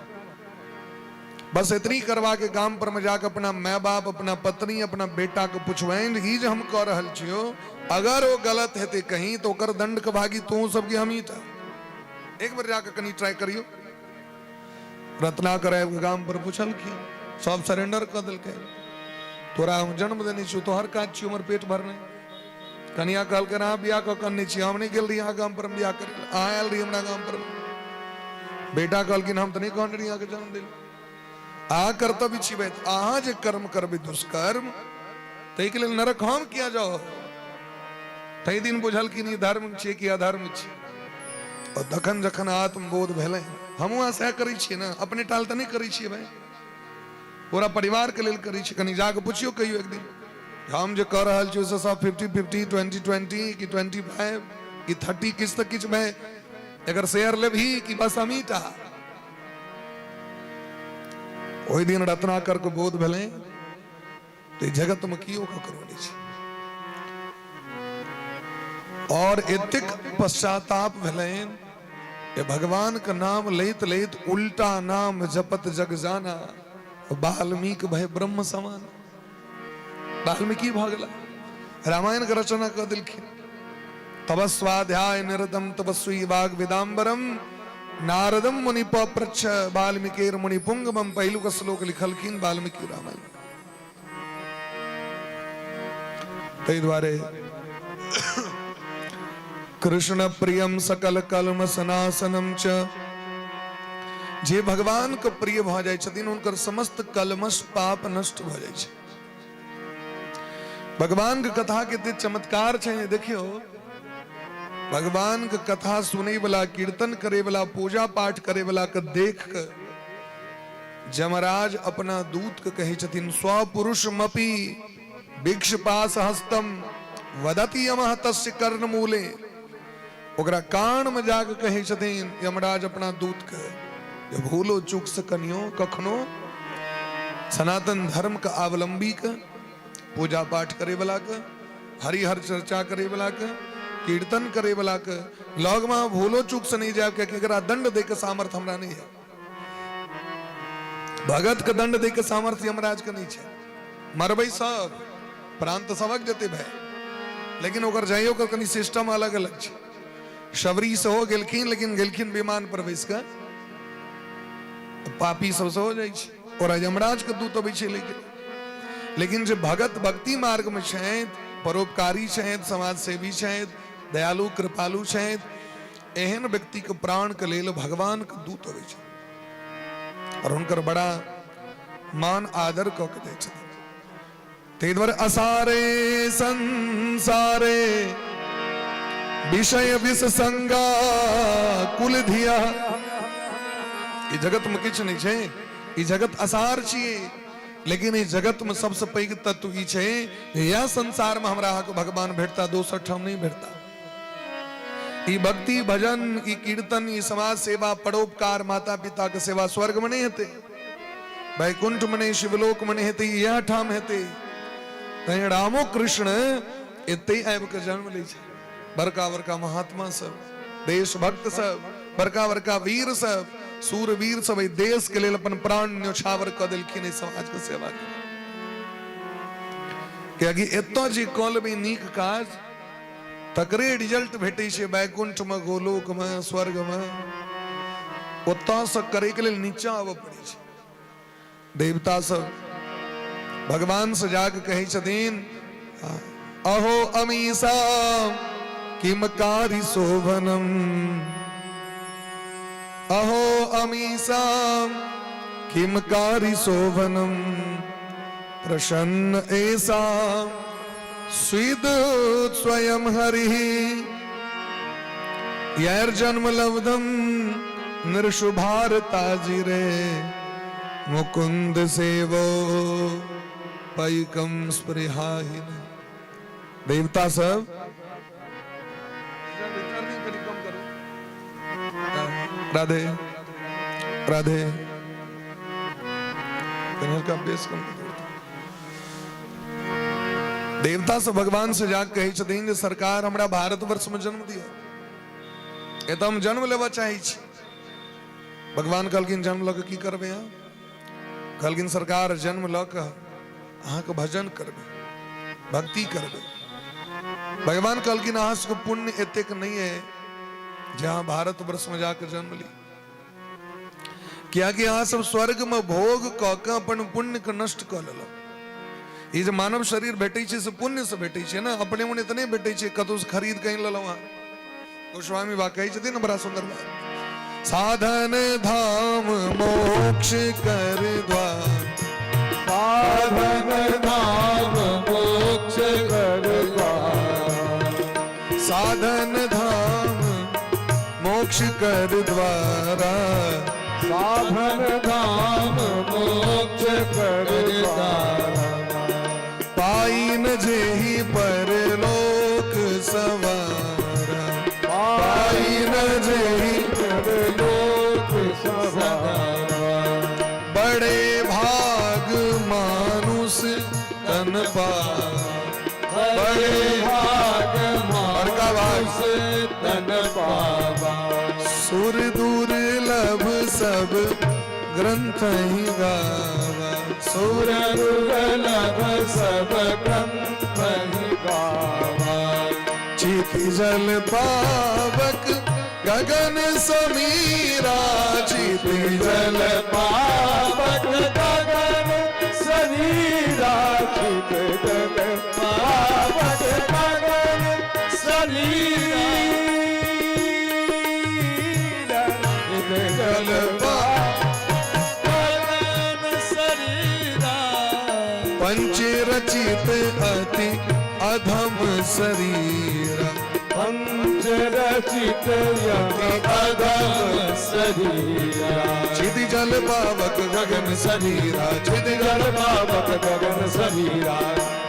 बस इतनी करवा के गाम पर में जाके अपना माय बाप, अपना पत्नी, अपना बेटा के पुछबनि ई जे हम कऽ रहल छियौ, अगर ओ गलत हेतै कहीं तो ओकर दंड के भागी तू सबके हमही टा। एक बेर जाके कनी ट्राई करियौ। रत्नाकर आबि कऽ गाम पर पुछलखिन, सब सरेंडर कऽ देलकै, तोरा हम जन्म देने छियौ, तोहर काज छियौ हमर पेट भरने। कनिया कहलकै अहाँ बियाह कऽ कने छी, हम नहि गेल रही अहाँ गाम पर बियाह करै लए, अहाँ आयल रही हमरा गाम पर। बेटा कहलखिन हम तऽ नहि कहने रही अहाँके जन्म देल, अहाँ कर्तव्य छी भाई, अहाँ जे कर्म करबै दुष्कर्म ताहिके लेल नरक हम किया जाउ। ताहि दिन बुझलखिन ई धर्म छियै कि अधर्म छियै। और तखन जखन आत्मबोध भेलै, हमहूँ अहाँ सएह करै छियै ने, अपने टाल तऽ नहि करै छियै भाई, पूरा परिवार के लेल करै छियै। कनि जाके पुछियौ कहियो एक दिन, हम जे कऽ रहल छी ओहिसँ सब 50-50, 20-20 कि 25 कि 30, किछु तऽ किछु भाई एकर शेयर लेबही कि बस हमही टा। ओहि दिन रत्नाकर के बोध भेलै तऽ जगत में केओ ककरो नहि छै। और एतेक पश्चाताप भेलनि जे भगवान के नाम लैत लैत उल्टा नाम जपत जग जाना, वाल्मीकि भय ब्रह्म समान। वाल्मीकि भऽ गेला, रामायण के रचना कऽ देलखिन। तपस्वाध्याय निरतम तपस्वी वाग विदाम्बरम नारदम मुनि पप्रच्छ वाल्मीकिर मुनि पुंगमम, पहिलुक श्लोक लिखलखिन वाल्मीकि रामायण। ताहि दुआरे कृष्ण प्रियम सकल कलम सनासनम च, जे भगवान के प्रिय भऽ जाइ छथिन हुनकर समस्त कलमश पाप नष्ट भऽ जाइ छै। भगवान के कथा के एते चमत्कार छै, देखियौ भगवान के कथा सुनै वाला, कीर्तन करे वाला, पूजा पाठ करे वाला के देख के जमराज अपना दूत के कहै छथिन स्वपुरुषमपि भिक्षपास हस्तम वदति यमः तस्य कर्णमूले। ओकरा कान में जाके कहै छथिन यमराज अपना दूत के, जे भूलो चूक से कनियो कखनो सनातन धर्म के अवलंबी के, पूजा पाठ करे वाला के, हरिहर चर्चा करे वाला के, कीर्तन करे वाला के लग में भूलो चूक से नहीं जाए, कियाकि एकरा दंड दे के सामर्थ्य हमरा नहीं है। भगत के दंड दे के सामर्थ्य यमराज के नहीं छै। मरबै सब, प्राण तऽ सबक जेतै भाई, लेकिन ओकर जाइयो के कनि सिस्टम अलग अलग छै। शबरी सेहो गेलखिन, लेकिन गेलखिन विमान पर बैस कऽ, पापी सब सेहो जाइ छै, ओकरा यमराज के दूत अबै छै। लेकिन लेकिन जे भगत भक्ति मार्ग में छथि, परोपकारी छथि, समाज सेवी छथि, दयालु कृपालु छथि, एहन व्यक्ति के प्राण के लेल भगवान के दूत अबै छै और हुनकर बड़ा मान आदर कऽ के दै छथिन। ताहि दुआरे असारे संसारे विषय विष संगा कुल धिया, ई जगत में किछु नहि छै, ई जगत असार छियै, लेकिन ई जगत में सबसे पैघ तत्व ई छै जे इएह संसार में हमरा अहाँके भगवान भेटता, दोसर ठाम नहि भेटता। ई भक्ति भजन, ई कीर्तन, ई समाज सेवा, परोपकार, माता पिता के सेवा स्वर्ग में नहीं हेतै, वैकुंठ में नहीं, शिवलोक में नहीं हेतै, इएह ठाम हेतै। तैं रामो कृष्ण एतै आबि के जन्म लै छै। बड़का बड़का महात्मा सब, देशभक्त सब, बड़का बड़का वीर सब, सूरवीर सब एहि देश के लेल अपन प्राण न्योछावर कऽ देलखिन एहि समाज के सेवा के। कियाकि एतऽ जे कऽ लेबै नीक काज तकरे रिजल्ट भेटै छै वैकुंठमे, गोलोकमे, स्वर्गमे। ओतऽसँ करैके लेल नीचा आबऽ पड़ै छै। देवता सब भगवान से जाके कहै छथिन, अहो अमीषा किम कारी शोभनम, अहो अमीषा किम कारी शोभनम, प्रसन्न ऐसा स्विद स्वयं हरि, यर जन्म लब्धम नृशुभारता जिरे, मुकुंद सेवो पैकम स्पृहाहीन। देवता सब कनि कम करू। राधे राधे, कनि हल्का बेस कम करू। देवता सब भगवान से जाके कहै छथिन जे सरकार, हमरा भारतवर्ष में जन्म दिअ, एतऽ हम जन्म लेबऽ चाहै छी। भगवान कहलखिन, जन्म लऽ कऽ की करबै अहाँ? कहलखिन, सरकार, जन्म लऽ कऽ अहाँके भजन करबै, भक्ति करबै। भगवान कहलखिन, अहाँ सबके पुण्य एतेक नहि है जे अहाँ भारत वर्ष में जाके जन्म ली, कियाकि अहाँ सब स्वर्ग में भोग कऽ के अपन पुण्य के नष्ट कऽ लेलहुँ। ई जे मानव शरीर भेटै छै से पुण्य से भेटै छै ने, अपने मने तऽ नहि भेटै छै, कतौ से खरीद कऽ आनि लेलहुँ अहाँ। गोस्वामी बा कहै छथिन ने, बड़ा सुंदर बात, साधन धाम मोक्ष कर द्वार, साधन धाम मोक्ष कर द्वार, साधन धाम मोक्ष कर द्वारा, साधन धाम मोक्ष कर द्वार, पाई न जेहि पर लोक सवारा, पाई न जेहि पर लोक सवारा, बड़े भाग मानुष तन पा, बड़े भाग बड़का भाग। मानुष तन पावा, सुर दुर्लभ सब ग्रंथ ही गावा, सुर दुर्लभ सब ग्रंथ ही गावा, चिति जल पावक गगन समीरा, चिति जल जल पावक गगन शरीरा, चित जल पावक गगन शरीरा, चित जल गगन शरीरा, पंच रचित अति अधम शरीरा, पंच रचित यति अधम शरीरा, चिति जल पावक गगन शरीरा, चिति जल पावक गगन शरीरा,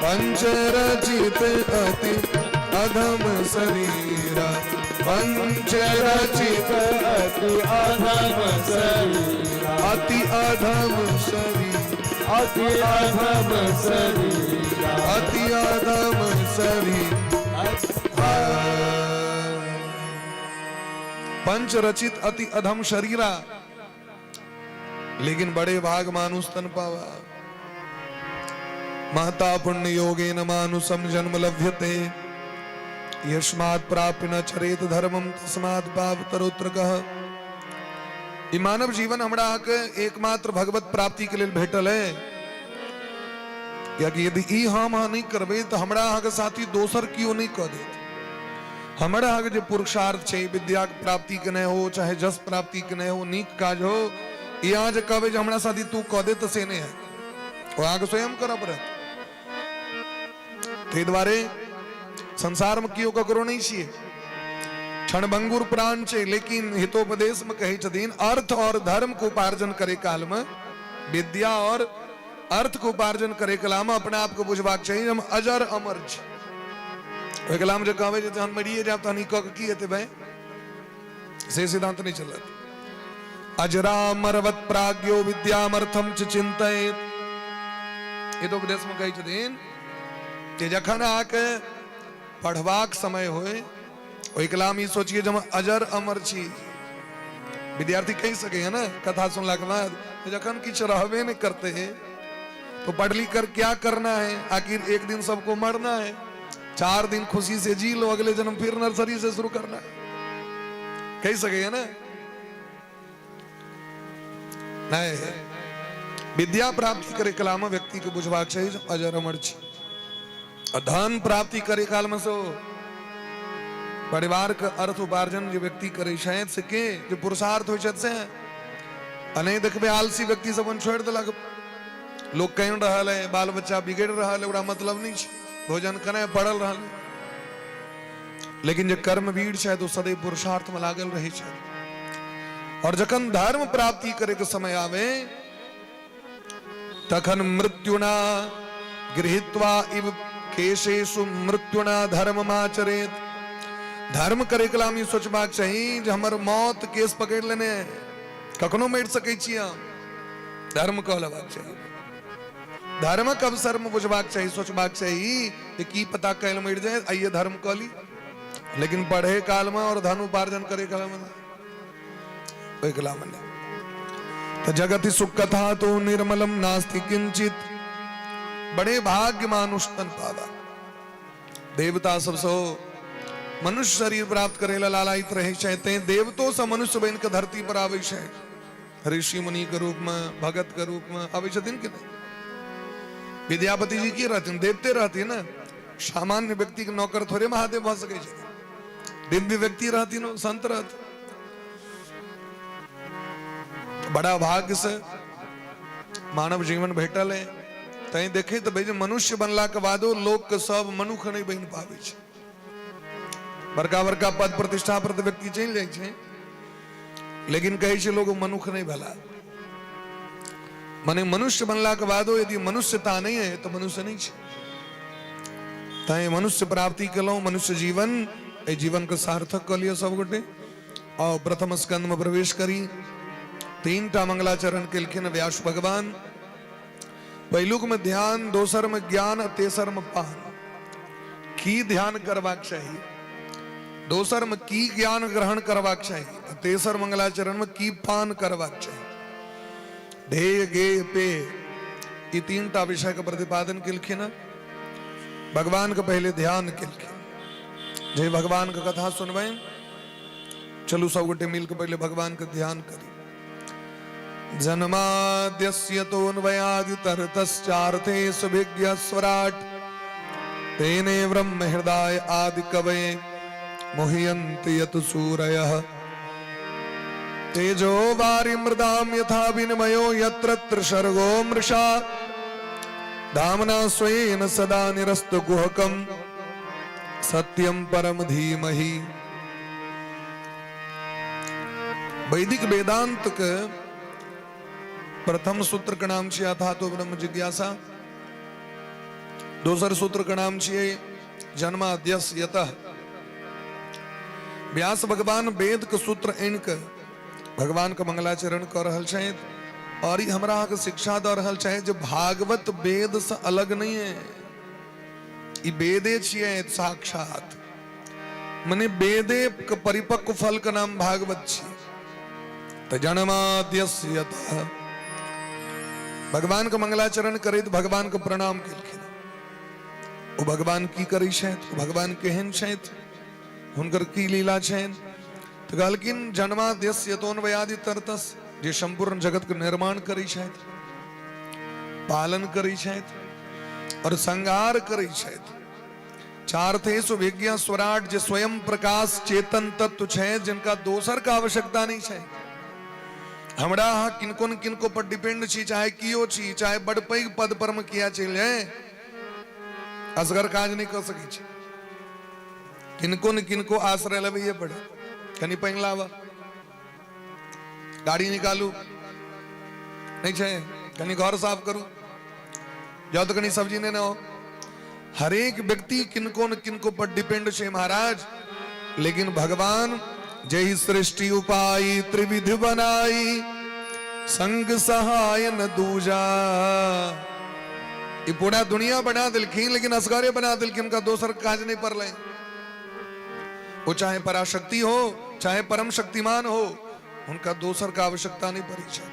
पंच रचित अति अधम शरीरा, पंच रचित अति अधम शरीरा, अति अधम शरीर, अति अधम शरीरा, अति अधम शरीर। पंच रचित अति अधम शरीरा, लेकिन बड़े भाग मानुष तन पावा। महता पुण्य योगेन मानुषम जन्म लभ्यते, यस्मात् प्राप्य न चरेत धर्मम तस्मात् पापतरोत्र कह। ई मानव जीवन हमरा अहाँके एकमात्र भगवत प्राप्ति के लेल भेटल है, कियाकि यदि ई हम अहाँ नहि करबै तऽ हमरा अहाँके साथी दोसर केओ नहि कऽ देत। हमरा अहाँके जे पुरुषार्थ छै, विद्याके प्राप्ति केनाइ हो, चाहे जस प्राप्ति केनाइ हो, नीक काज हो, ई अहाँ जे कहबै जे हमरा साथी तू कऽ दे, तऽ से नहि हैत, ओ अहाँके स्वयं करऽ पड़त। ताहि दुआरे संसारमे केओ ककरो नहि छियै, क्षणभंगुर प्राण छै। लेकिन हितोपदेश में कहै छथिन, अर्थ और धर्म के उपार्जन करे काल में, विद्या और अर्थ के उपार्जन करे काल में अपना आप के बुझबाक चाही हम अजर अमर छी। ओहि काल में जे कहबै जे जहन मरिए जायब तहन ई कऽ के की हेतै भाई, से सिद्धांत नहि चलत। अजरामरवत प्राज्ञो विद्यामर्थम च चिंतयेत। हितोपदेश में कहै छथिन जे जखन अहाँके पढ़बाक समय होय, ओहि कलाम ई सोचिए जे हम अजर अमर छी। विद्यार्थी कहि सकै है ने कथा सुनलाके बाद, जखन किछु रहबे नहि करते है तो पढ़ लिख कर क्या करना है, आखिर एक दिन सबको मरना है, 4 दिन खुशी से जी लो, अगले जन्म फिर नर्सरी से शुरू करना है। कहि सकै है ने? नहीं, विद्या प्राप्ति करे कला में व्यक्ति के बुझबाक चाही जे अजर अमर छी। आ धन प्राप्ति करे काल में सो परिवार के अर्थ उपार्जन जे व्यक्ति करे छथि से के जे पुरुषार्थ होइ छथि से, आ नहि देखबै आलसी व्यक्ति सब अपन छोड़ि देलक। लोक कहि रहल है, बाल बच्चा बिगड़ि रहल है, ओकरा मतलब नहि छै, भोजन करै पड़ल रहल है। लेकिन जे कर्मवीर छथि ओ सदैव पुरुषार्थ में लागल रहै छथि। और जखन धर्म प्राप्ति करे के समय आवे तखन मृत्युना गृहीत्वा इव केशेषु मृत्युना धर्ममाचरेत। धर्म करे कला में सोचबाक चाही जे हमर मौत केस पकड़ लेने कखनो मरि सकै छी हम। धर्म कऽ लेबाक चाही, धर्मक अवसर में बुझबाक चाही, सोचबाक चाही जे की पता काल्हि मरि जाए, आइए धर्म कऽ ली। लेकिन पढ़े काल में और धन उपार्जन करे काल में ओहि कला में नहि। तो जगति सुख कथा तो निर्मलम नास्ति किंचित, बड़े भाग्य मानुष तन पावा। देवता सब सो मनुष्य शरीर प्राप्त करे ला लालायित रहे छै, ते देवतो से मनुष्य बन के धरती पर आवे छै, ऋषि मुनि के रूप में, भगत के रूप में आवे छथिन कि नहीं? विद्यापति जी की रहथिन? देवते रहथिन ना। सामान्य व्यक्ति के नौकर थोड़े महादेव भऽ सकै छै। दिव्य व्यक्ति रहथिन, संत रहथिन। बड़ा भाग्य से मानव जीवन भेटल है। तैं देखे तो भाई मनुष्य बनला के बादो लोक के सब मनुख नहीं बन पावे छै। बड़का बड़का पद प्रतिष्ठा पर तो व्यक्ति चलि जाइ छै, लेकिन कहै छै लोग मनुख नहीं भेला। माने मनुष्य बनला के बादो यदि मनुष्यता नहीं है तो मनुष्य नहीं छै। तैं मनुष्य प्राप्ति केलहुँ, मनुष्य जीवन, एहि जीवन के सार्थक कऽ लिअ सब गोटे। और प्रथम स्कंद में प्रवेश करी। तीन टा मंगलाचरण केलखिन व्यास भगवान। पहिलुक में ध्यान, दोसर में ज्ञान, तेसर में पान। की ध्यान करबाक चाही, दोसर में की ज्ञान ग्रहण करबाक चाही, तेसर मंगलाचरण में की पान करबाक चाही। ध्येय गेय पे ई तीन टा विषय के प्रतिपादन केलखिन। भगवान के पहले ध्यान केलखिन। जे भगवान के कथा सुनबै, चलू सब गोटे मिल के पहले भगवान के ध्यान करी। जन्माद्यस्य तोऽन्वयादितरतश्चार्थे सुभिज्ञ स्वराट तेने ब्रह्म हृदय आदि कवये मुह्यन्ति यत सूरयः। तेजो वारि मृदां यथा विनिमयो यत्र त्रिसर्गो मृषा धामना स्वेन सदा निरस्त गुहकम सत्यम परम धीमहि। वैदिक वेदांत के प्रथम सूत्र के नाम छियै अथातो ब्रह्म जिज्ञासा। दोसर सूत्र के नाम छियै जन्माद्यस यतः। व्यास भगवान वेद के सूत्र आनि के भगवान के मंगलाचरण कर रहल छथि और ई हमरा अहाँके शिक्षा दऽ रहल छथि जे भागवत वेद से अलग नहीं है, ई वेदे छियै साक्षात। मने वेदे के परिपक्व फल के नाम भागवत छियै। तऽ जन्माद्यस्य यतः भगवान के मंगलाचरण करैत भगवान के प्रणाम केलखिन। ओ भगवान की करै छथि, ओ भगवान केहन छथि, हुनकर की लीला छनि? तऽ कहलखिन जन्माद्यस्य यतोन्वयादि तरतस, जे संपूर्ण जगत के निर्माण करै छथि, पालन करै छथि और संहार करै छथि। चार्थे सुभिज्ञ स्वराट, जे स्वयं प्रकाश चेतन तत्व छै, जिनका दोसर का आवश्यकता नहीं छै। हमरा अहाँ किनको न किनको पर डिपेंड छी, चाहे कियो छी, चाहे बड़ पैघ पद पर में किया चलि जाए, असगर काज नहीं कर सकै छी। किनको न किनको आश्रय लेबैये पड़े। कनि पानि लाबऽ, गाड़ी निकालू, नहीं छै, कनि घर साफ करू, जाओ तो कनि सब्जी नेने आओ। हरेक व्यक्ति किनको न किनको पर डिपेंड छै महाराज। लेकिन भगवान जय सृष्टि उपाई त्रिविध बनाई संग सहाय न दूजा। ई पूरा दुनिया बना दिलखिन, लेकिन असगरे बना दिलखिन, उनका दोसर काज नहीं पड़लै। वो चाहे पराशक्ति हो, चाहे परम शक्तिमान हो, हुनका दोसर का आवश्यकता नहीं पड़ै छै।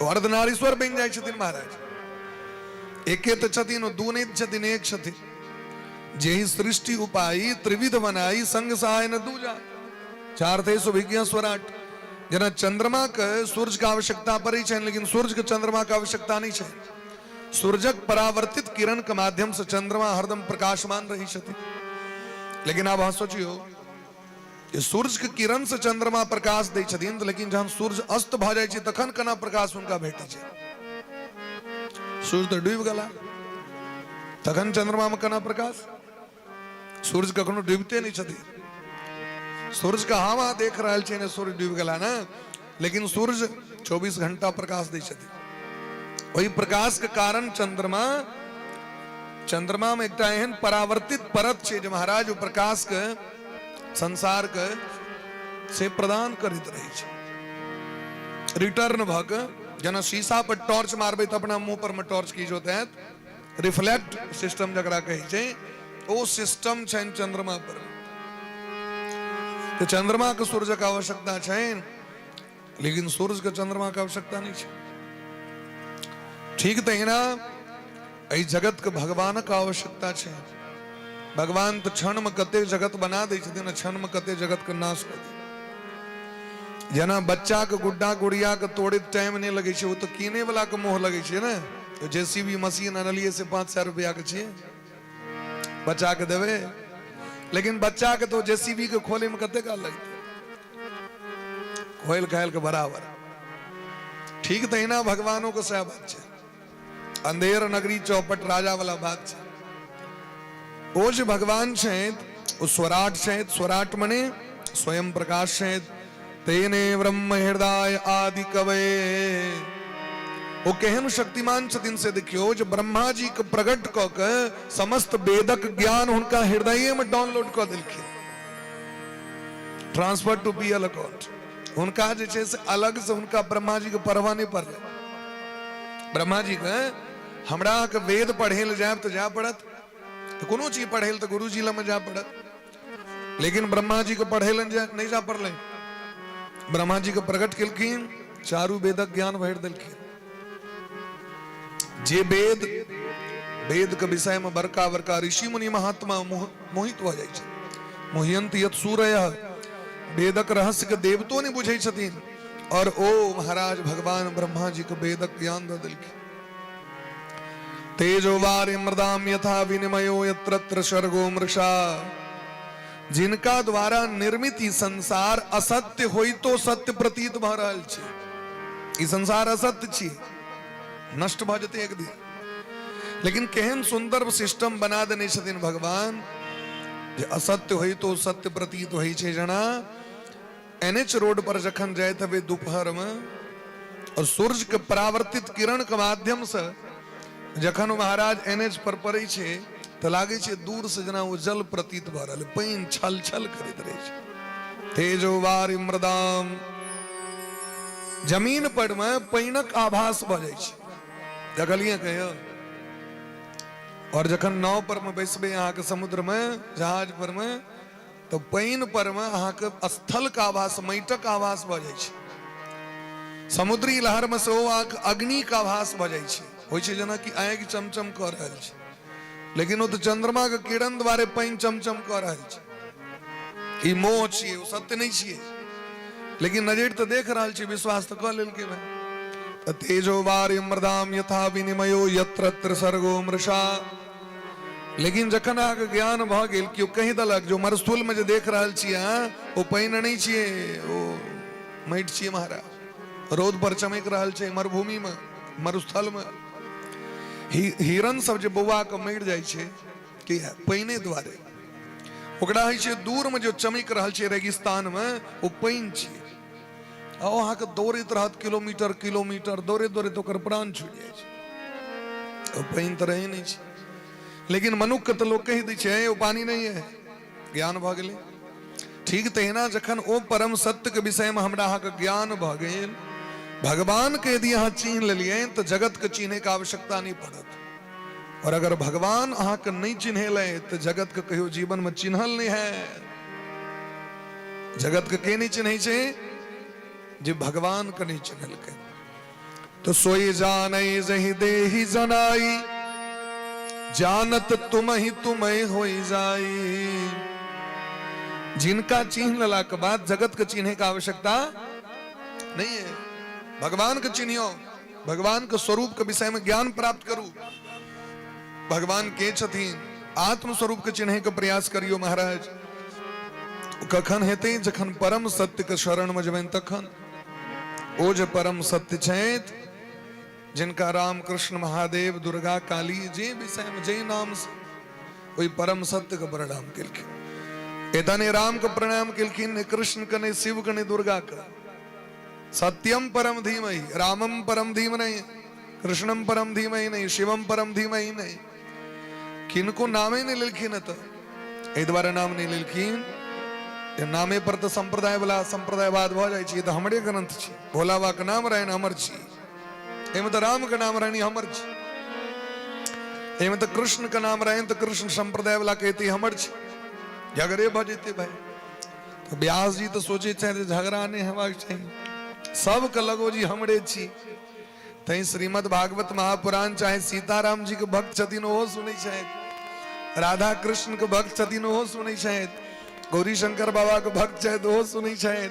ओ अर्धनारीश्वर बनि जाइ छथिन महाराज। एके तऽ छथिन, ओ दू नहि छथिन, एक छथिन। जेहि सृष्टि उपाई त्रिविध बनाई संग सहाय न दूजा। चार थे सुभिज्ञा स्वराट। जेना चंद्रमा के सूर्य के आवश्यकता पड़ै छै, लेकिन सूर्य के चंद्रमा के आवश्यकता नहीं छै। सूर्यक परावर्तित किरण के माध्यम से चंद्रमा हरदम प्रकाशमान रही छथिन। लेकिन आब अहाँ सोचियो जे सूर्य के किरण से चंद्रमा प्रकाश दै छथिन, लेकिन जहन सूर्य अस्त भऽ जाइ छै तखन केना प्रकाश हुनका भेटै छै? सूर्य तऽ डूबि गेला, तखन चंद्रमा में केना प्रकाश? सूर्य कखनो डूबिते नहि छथिन। सूर्य के हम अहाँ देख रहल छियै ने, सूर्य डूबि गेला ने, लेकिन सूर्य 24 घंटा प्रकाश दै छथिन। ओहि प्रकाश के कारण चंद्रमा, चंद्रमा में एकटा एहन परावर्तित परत छै जे महाराज ओ प्रकाश के संसारके से प्रदान करैत रहै छै। रिटर्न भऽ कऽ जेना शीशा पर टॉर्च मारबै तऽ अपना मुँह पर मे टॉर्च की जोत हैत, रिफ्लेक्ट सिस्टम जकरा कहै छै, ओ सिस्टम छनि चंद्रमा पर। तऽ चंद्रमा के सूर्यक आवश्यकता छनि, लेकिन सूर्य के चंद्रमा के आवश्यकता नहि छै। ठीक तहिना एहि जगत के भगवानक आवश्यकता छै। भगवान तऽ क्षण में कते जगत बना दै छथिन, क्षण में कते जगत के नाश कऽ दै। जेना बच्चा के गुड्डा गुड़िया के तोड़ैत टाइम नहि लगै छै, ओ तऽ कीने वाला के मोह लगै छै ने। जे सी बी मशीन अनलियै से 500 रुपया के छियै, बच्चा के देबै, लेकिन बच्चा के तो जे सी बी के खोले में कते काल लगतै, खोल खायल के बराबर। ठीक तहिना भगवानों के सएह बात छै। अंधेर नगरी चौपट राजा वाला बात छै। ओ जे भगवान छथि ओ स्वराट छथि। स्वराट मने स्वयं प्रकाश छथि। तेने ब्रह्म हृदय आदि कवे। ओ केहन शक्तिमान छथिन से देखियौ जे ब्रह्मा जी के प्रकट कऽ के समस्त वेदक ज्ञान हुनका हृदये में डाउनलोड कऽ देलखिन। Transfer to PL account. हुनका जे छै से अलग से हुनका ब्रह्मा जी के पढ़वा नहि पड़लै। ब्रह्मा जी के हमरा के वेद पढ़े लए जायब तऽ जाय पड़त, तऽ कोनो चीज पढ़े लए तऽ गुरुजी लग में जाय पड़त, लेकिन ब्रह्मा जी के पढ़े लए नहि जाय पड़लै। ब्रह्मा जी के प्रकट केलखिन, चारू वेदक ज्ञान भरि देलखिन। जे वेद वेद के विषय में बड़का बड़का ऋषि मुनि महात्मा मोहित भऽ जाइ छै। मोहियंत यत सूरय, वेदक रहस्य के देवतो नहि बुझै छथिन, और ओ महाराज भगवान ब्रह्मा जी के वेदक ज्ञान दऽ देलखिन। तेजो वारि मृदाम यथा विनिमयो यत्र सर्गो मृषा। जिनका द्वारा निर्मित ई संसार असत्य होइतो सत्य प्रतीत भऽ रहल छै। ई संसार असत्य छी, नष्ट भऽ जेतै एक दिन, लेकिन केहन सुंदर सिस्टम बना देने छथिन भगवान जे असत्य होइतो सत्य प्रतीत होइ छै। जेना एन एच रोड पर जखन जाइत हेबै दोपहर में और सूर्य के परावर्तित किरण के माध्यम से जखन महाराज एन एच पर पड़ै छै तऽ लागै छै दूर से जेना ओ जल प्रतीत भऽ रहल, पानि छल छल करैत रहै छै। तेजो वारि मृदाम, जमीन पर में पानिक आभास भऽ जाइ छै। देखलियै कहियो? और जखन नाव पर में बैसबै अहाँके समुद्र में, जहाज पर में, तऽ पानि पर में अहाँके स्थल के आभास, माटिक आभास भऽ जाइ छै। समुद्री लहर में सेहो अहाँके अग्नि के आभास भऽ जाइ छै, होइ छै जेनाकि आगि चमचम कऽ रहल छै, लेकिन ओ तऽ चंद्रमा के किरण द्वारे पानि चमचम कऽ रहल छै। ई मोह छियै, ओ सत्य नहि छियै, लेकिन नजर तऽ देख रहल छी, विश्वास तऽ कऽ लेलकै भाय। तऽ तेजो वारि मृदाम यथा विनिमयो यत्र त्रिसर्गो मृषा। लेकिन जखन अहाँके ज्ञान भऽ गेल, केओ कहि देलक जो मरुस्थलमे जे देख रहल छी अहाँ, ओ पानि नहि छियै, ओ माटि छियै महाराज, रौद पर चमकि रहल छै मरुभूमिमे, मरुस्थलमे। हिरण सब जे बौआ के मरि जाइ छै कि पानि दुआरे, ओकरा होइ छै दूरमे जो चमकि रहल छै रेगिस्तानमे ओ पानि छियै, आ ओ अहाँके दौड़ैत रहत किलोमीटर किलोमीटर, दौड़ैत दौड़ैत ओकर प्राण छुटि जाइ छै। ओ पानि तऽ रहै नहि छै, लेकिन मनुक्खके तऽ लोक कहि दै छै ओ पानि नहि है, ज्ञान भऽ गेलै। ठीक तहिना जखन ओ परम सत्यके विषयमे हमरा अहाँके ज्ञान भऽ गेल, भगवानके यदि अहाँ चिन्ह लेलियै तऽ जगतके चिन्हैके आवश्यकता नहि पड़त। और अगर भगवान अहाँके नहि चिन्हेलै तऽ जगतके कहियो जीवनमे चिन्हल नहि है। जगतके के नहि चिन्है छै? जे भगवानके नहि चिन्हलकै। तो सोई जानै जहि देहि जनाई, जानत तुमहि तुमहि होई जाई। जिनका चिन्ह लेला के बाद जगत के चिन्हे के आवश्यकता नहीं है। भगवान के चिन्हियो, भगवान के स्वरूप के विषय में ज्ञान प्राप्त करू, भगवान के छथिन, आत्म स्वरूप के चिन्हे के प्रयास करियो महाराज। कखन हेतै? जखन परम सत्य के शरण में जेबनि तखन। ओ जे परम सत्य छथि, जिनका राम कृष्ण महादेव दुर्गा काली जे विषय में जे नाम से, ओहि परम सत्य के प्रणाम केलखिन। एतऽ ने राम के प्रणाम केलखिन, ने कृष्ण के, ने शिव के, ने दुर्गा के। सत्यम परम धीमहि, रामम परम धीम नहीं, कृष्णम परम धीमहि नहीं, शिवम परम धीमहि नहीं, किनको नामे नहीं लेलखिन। एतऽ एहि दुआरे नाम नहीं लेलखिन नामे पर तऽ सम्प्रदाय वाला सम्प्रदायवाद भऽ जाइ छै, तऽ हमरे ग्रंथ छी, भोला बाबा के नाम रहनि हमर छी, एहिमे तऽ राम के नाम रहनि हमर छी, एहिमे तऽ कृष्ण के नाम रहनि तऽ कृष्ण सम्प्रदाय वाला कहते हमर छी, झगड़े भऽ जेतै भाई। तऽ व्यास जी तऽ सोचै छथि झगड़ा नहि हेबाक चाही, सबके लगो जी हमरे छी। तैं श्रीमद् भागवत महापुराण चाहे सीताराम जी के भक्त छथिन ओहो सुनै छथि, राधा कृष्ण के भक्त छथिन ओहो सुनै छथि, गौरी शंकर बाबा के भक्त छथि ओहो सुनै छथि,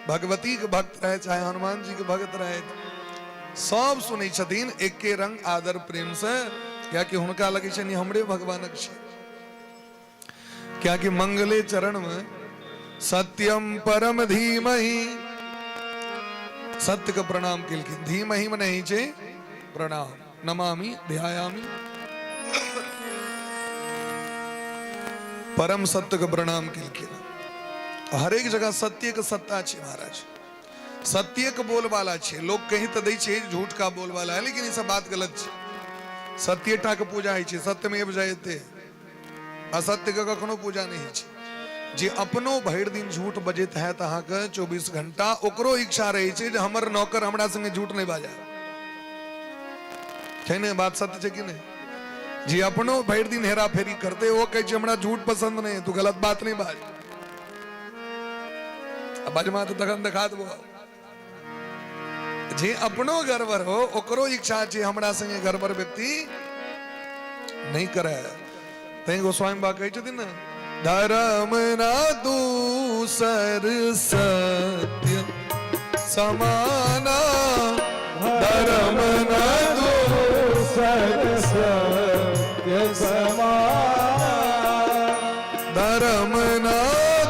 भगवती के भक्त रहे चाहे हनुमान जी के भक्त रहे, सब सुनै छथिन एके रंग आदर प्रेम से, कियाकि हुनका लगै छनि हमरे भगवानक छै। कियाकि मंगले चरण में सत्यम परम धीमहि, सत्य के प्रणाम केलखिन, धीमहि में नहीं छै प्रणाम, नमामि ध्यायामि, परम सत्य के प्रणाम केलखिन। हरेक जगह सत्य के सत्ता छै महाराज, सत्य के बोलबाला छै। लोग कही तऽ दै छै झूठ का बोलबाला है, लेकिन ई सब बात गलत छै। सत्य टा के पूजा होइ छै, सत्यमेव जयते, असत्य के कखनो पूजा नहि होइ छै। जे अपनो भरि दिन झूठ बजैत हैत अहाँके 24 घंटा, ओकरो इच्छा रहै छै जे हमर नौकर हमरा संगे झूठ नहि बाजै छै। ने बात सत्य छै कि नहि? जे अपनो भरि दिन हेरा फेरी करते ओ कहै छै हमरा झूठ पसंद नहि, तू गलत बात नहि बाज, आ बजमा तऽ तखन देखा देबो। जे अपनो गड़बड़ हो ओकरो इच्छा छै हमरा संगे गड़बड़ व्यक्ति नहि करे। तैं गोस्वामी बाबा कहै छथिन ने, धर्म ना दूसर सत्य समाना, धर्म ना दूसर सत्य समाना, धर्म ना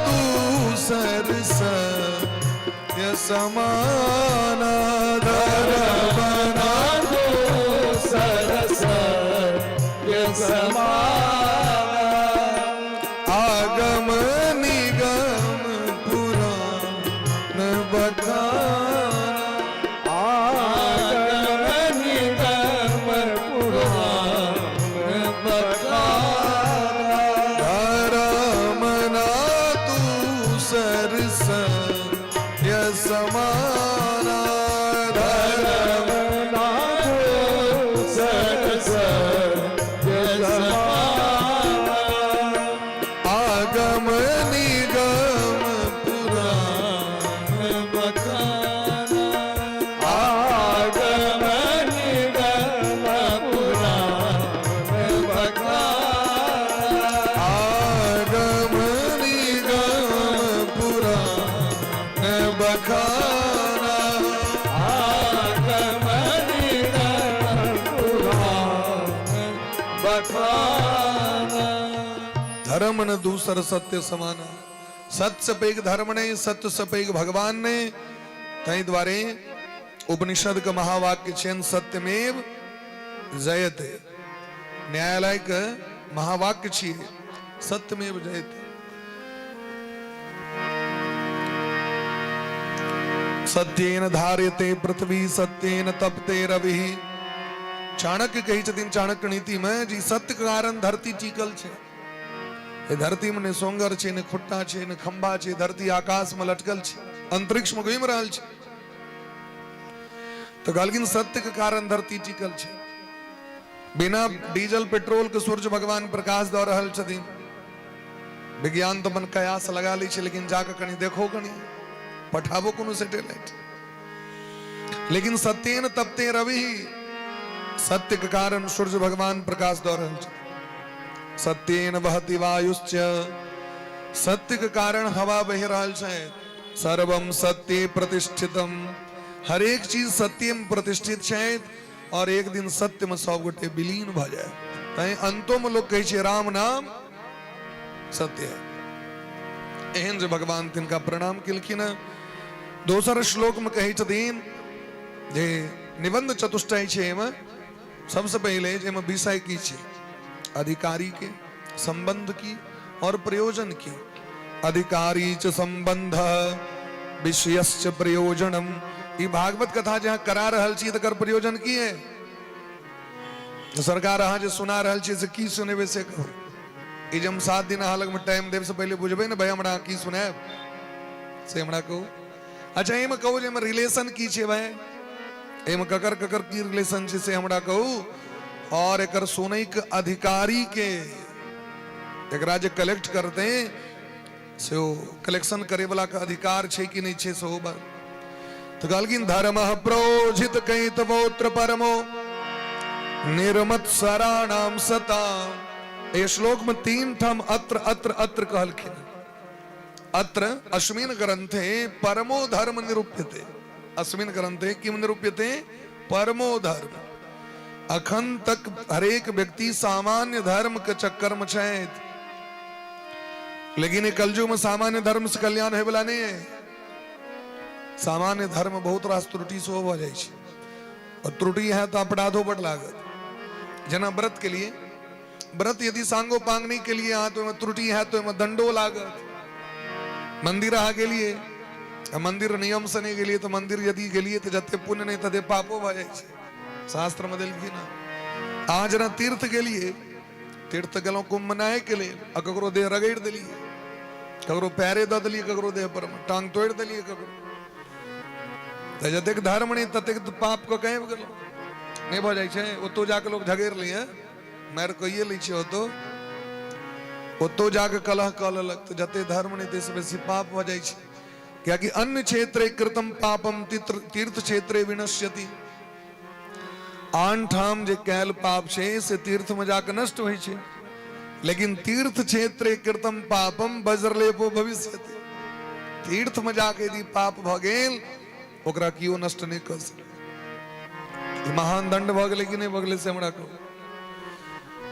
दूसर सत्य समाना, धर्म ना दूसर सत्य समाना, आगम निगम पुराण बखाना, आगम निगम पुराण बखाना, धर्म ना दूसर सत्य समाना, धर्म ना दूसर सत्य समाना, आगम निगम पुराण बखाना, आगम निगम पुराण बखाना, आगम निगम पुराण बखाना, आगम निगम पुराण बखाना। धर्म न दूसर सत्य समाना, सत्य से पैघ धर्म नहीं, सत्य से पैघ भगवान नहीं। ताहि दुआरे उपनिषद के महावाक्य छनि सत्यमेव जयते। न्यायालय के महावाक्य छियै सत्यमेव जयते। सत्येन धार्यते पृथ्वी सत्येन तपते रवि। चाणक्य कहै छथिन चाणक्य नीति में जे सत्य के कारण धरती टिकल छै। ए धरती में ने सोंगर छै, ने खुट्टा छै, ने खंभा छै, धरती आकाश में लटकल छै, अंतरिक्ष में घूमि रहल छै। तो कहलखिन सत्य के कारण धरती टिकल छै। बिना डीजल पेट्रोल के सूर्य भगवान प्रकाश दऽ रहल छथिन। विज्ञान तऽ अपन कयास लगा लै छै, लेकिन जाके कनि देखो, कनि पठाबो कोनो सैटेलाइट। लेकिन सत्येन तपते रवि, सत्य के कारण सूर्य भगवान प्रकाश दऽ रहल छथिन। सत्येन वहति वायुश्च, सत्य के कारण हवा बहि रहल छै। सर्वम सत्य प्रतिष्ठितम, हरेक चीज सत्य में प्रतिष्ठित छै और एक दिन सत्य में सब गोटे विलीन भऽ जाय। तैं अंतो में लोग कहै छै राम नाम सत्य है। एहन जे भगवान तिनका प्रणाम केलखिन। दोसर श्लोक में कहै छथिन जे निबंध चतुष्टय छै, एहिमे सबसे पहिले जे एहिमे विषय की छै, अधिकारी के, संबंध की और प्रयोजन की। अधिकारी च संबंध विषयश्च प्रयोजनम। ई भागवत कथा जे अहाँ करा रहल छी तकर प्रयोजन की है? सरकार अहाँ जे सुना रहल छी से की सुनेबै से कहू। ई जे हम 7 दिन अहाँ लगमे टाइम देब से पहिले बुझबै ने भाई, हमरा की सुनायब से हमरा कहू। अच्छा, एहिमे कहू जे एहिमे रिलेशन की छै भाई, एहिमे ककर ककर की रिलेशन छै से हमरा कहू। और एकर सुनैके अधिकारी के, एकरा जे कलेक्ट करते से ओ कलेक्शन करे वाला के अधिकार छै कि नहि छै, सेहो बात। तऽ कहलखिन धर्म प्रोजित कैतवोत्र परमो निर्मत्सराणाम सता। एहि श्लोक में 3 ठाम अत्र अत्र अत्र कहलखिन। अत्र अस्मिन ग्रंथे परमो धर्म निरूप्यते। अस्मिन ग्रंथे किम निरूप्यते? परमो धर्म। अखन तक हरेक व्यक्ति सामान्य धर्म के चक्कर में छथि, लेकिन कलयुग में सामान्य धर्म से कल्याण होय वाला नहीं है। सामान्य धर्म बहुत रास त्रुटि सेहो भऽ जाइ छै, और त्रुटि है तऽ अपराधो बड लागत। जेना व्रत के लिए, व्रत यदि सांगो पांग नहीं के लिए अहाँ तो ओहिमे त्रुटि है तो ओहिमे दंडो लागत। मंदिर अहाँ गेलिए, मंदिर नियम से नहीं गेलिए, तो मंदिर यदि गेलिए तो जते पुण्य नहीं तते पापो भऽ जाइ छै, शास्त्र में देलखिन। अहाँ जेना तीर्थ गेलिए, तीर्थ गेलहुँ कुंभ मनाए के लेल, आ ककरो देह रगड़ि देलिए, ककरो पैरे दऽ देलिए, ककरो देह पर टांग तोड़ि देलिए ककरो, तऽ जतेक धर्म नहि ततेक पाप कऽ के आबि गेलहुँ, नहि भऽ जाइ छै? ओतौ जाके लोक झगड़ि लैए, मारि कहिए लै छै, ओतौ ओतौ जाके कलह कऽ लेलक। तऽ जते धर्म नहि ताहिसँ बेसी पाप भऽ जाइ छै, कियाकि अन्य क्षेत्रे कृतम पापम तीर्थ क्षेत्रे विनश्यति। आन ठाम जे कैल पाप छै से तीर्थ में जाके नष्ट होइ छै, लेकिन तीर्थ क्षेत्रे कृतम पापम वज्रलेपो भविष्यति। तीर्थ में जाके यदि पाप भऽ गेल, ओकरा केओ नष्ट नहि कऽ सकै। ई महान दंड भऽ गेलै कि नहि भऽ गेलै से हमरा कहू।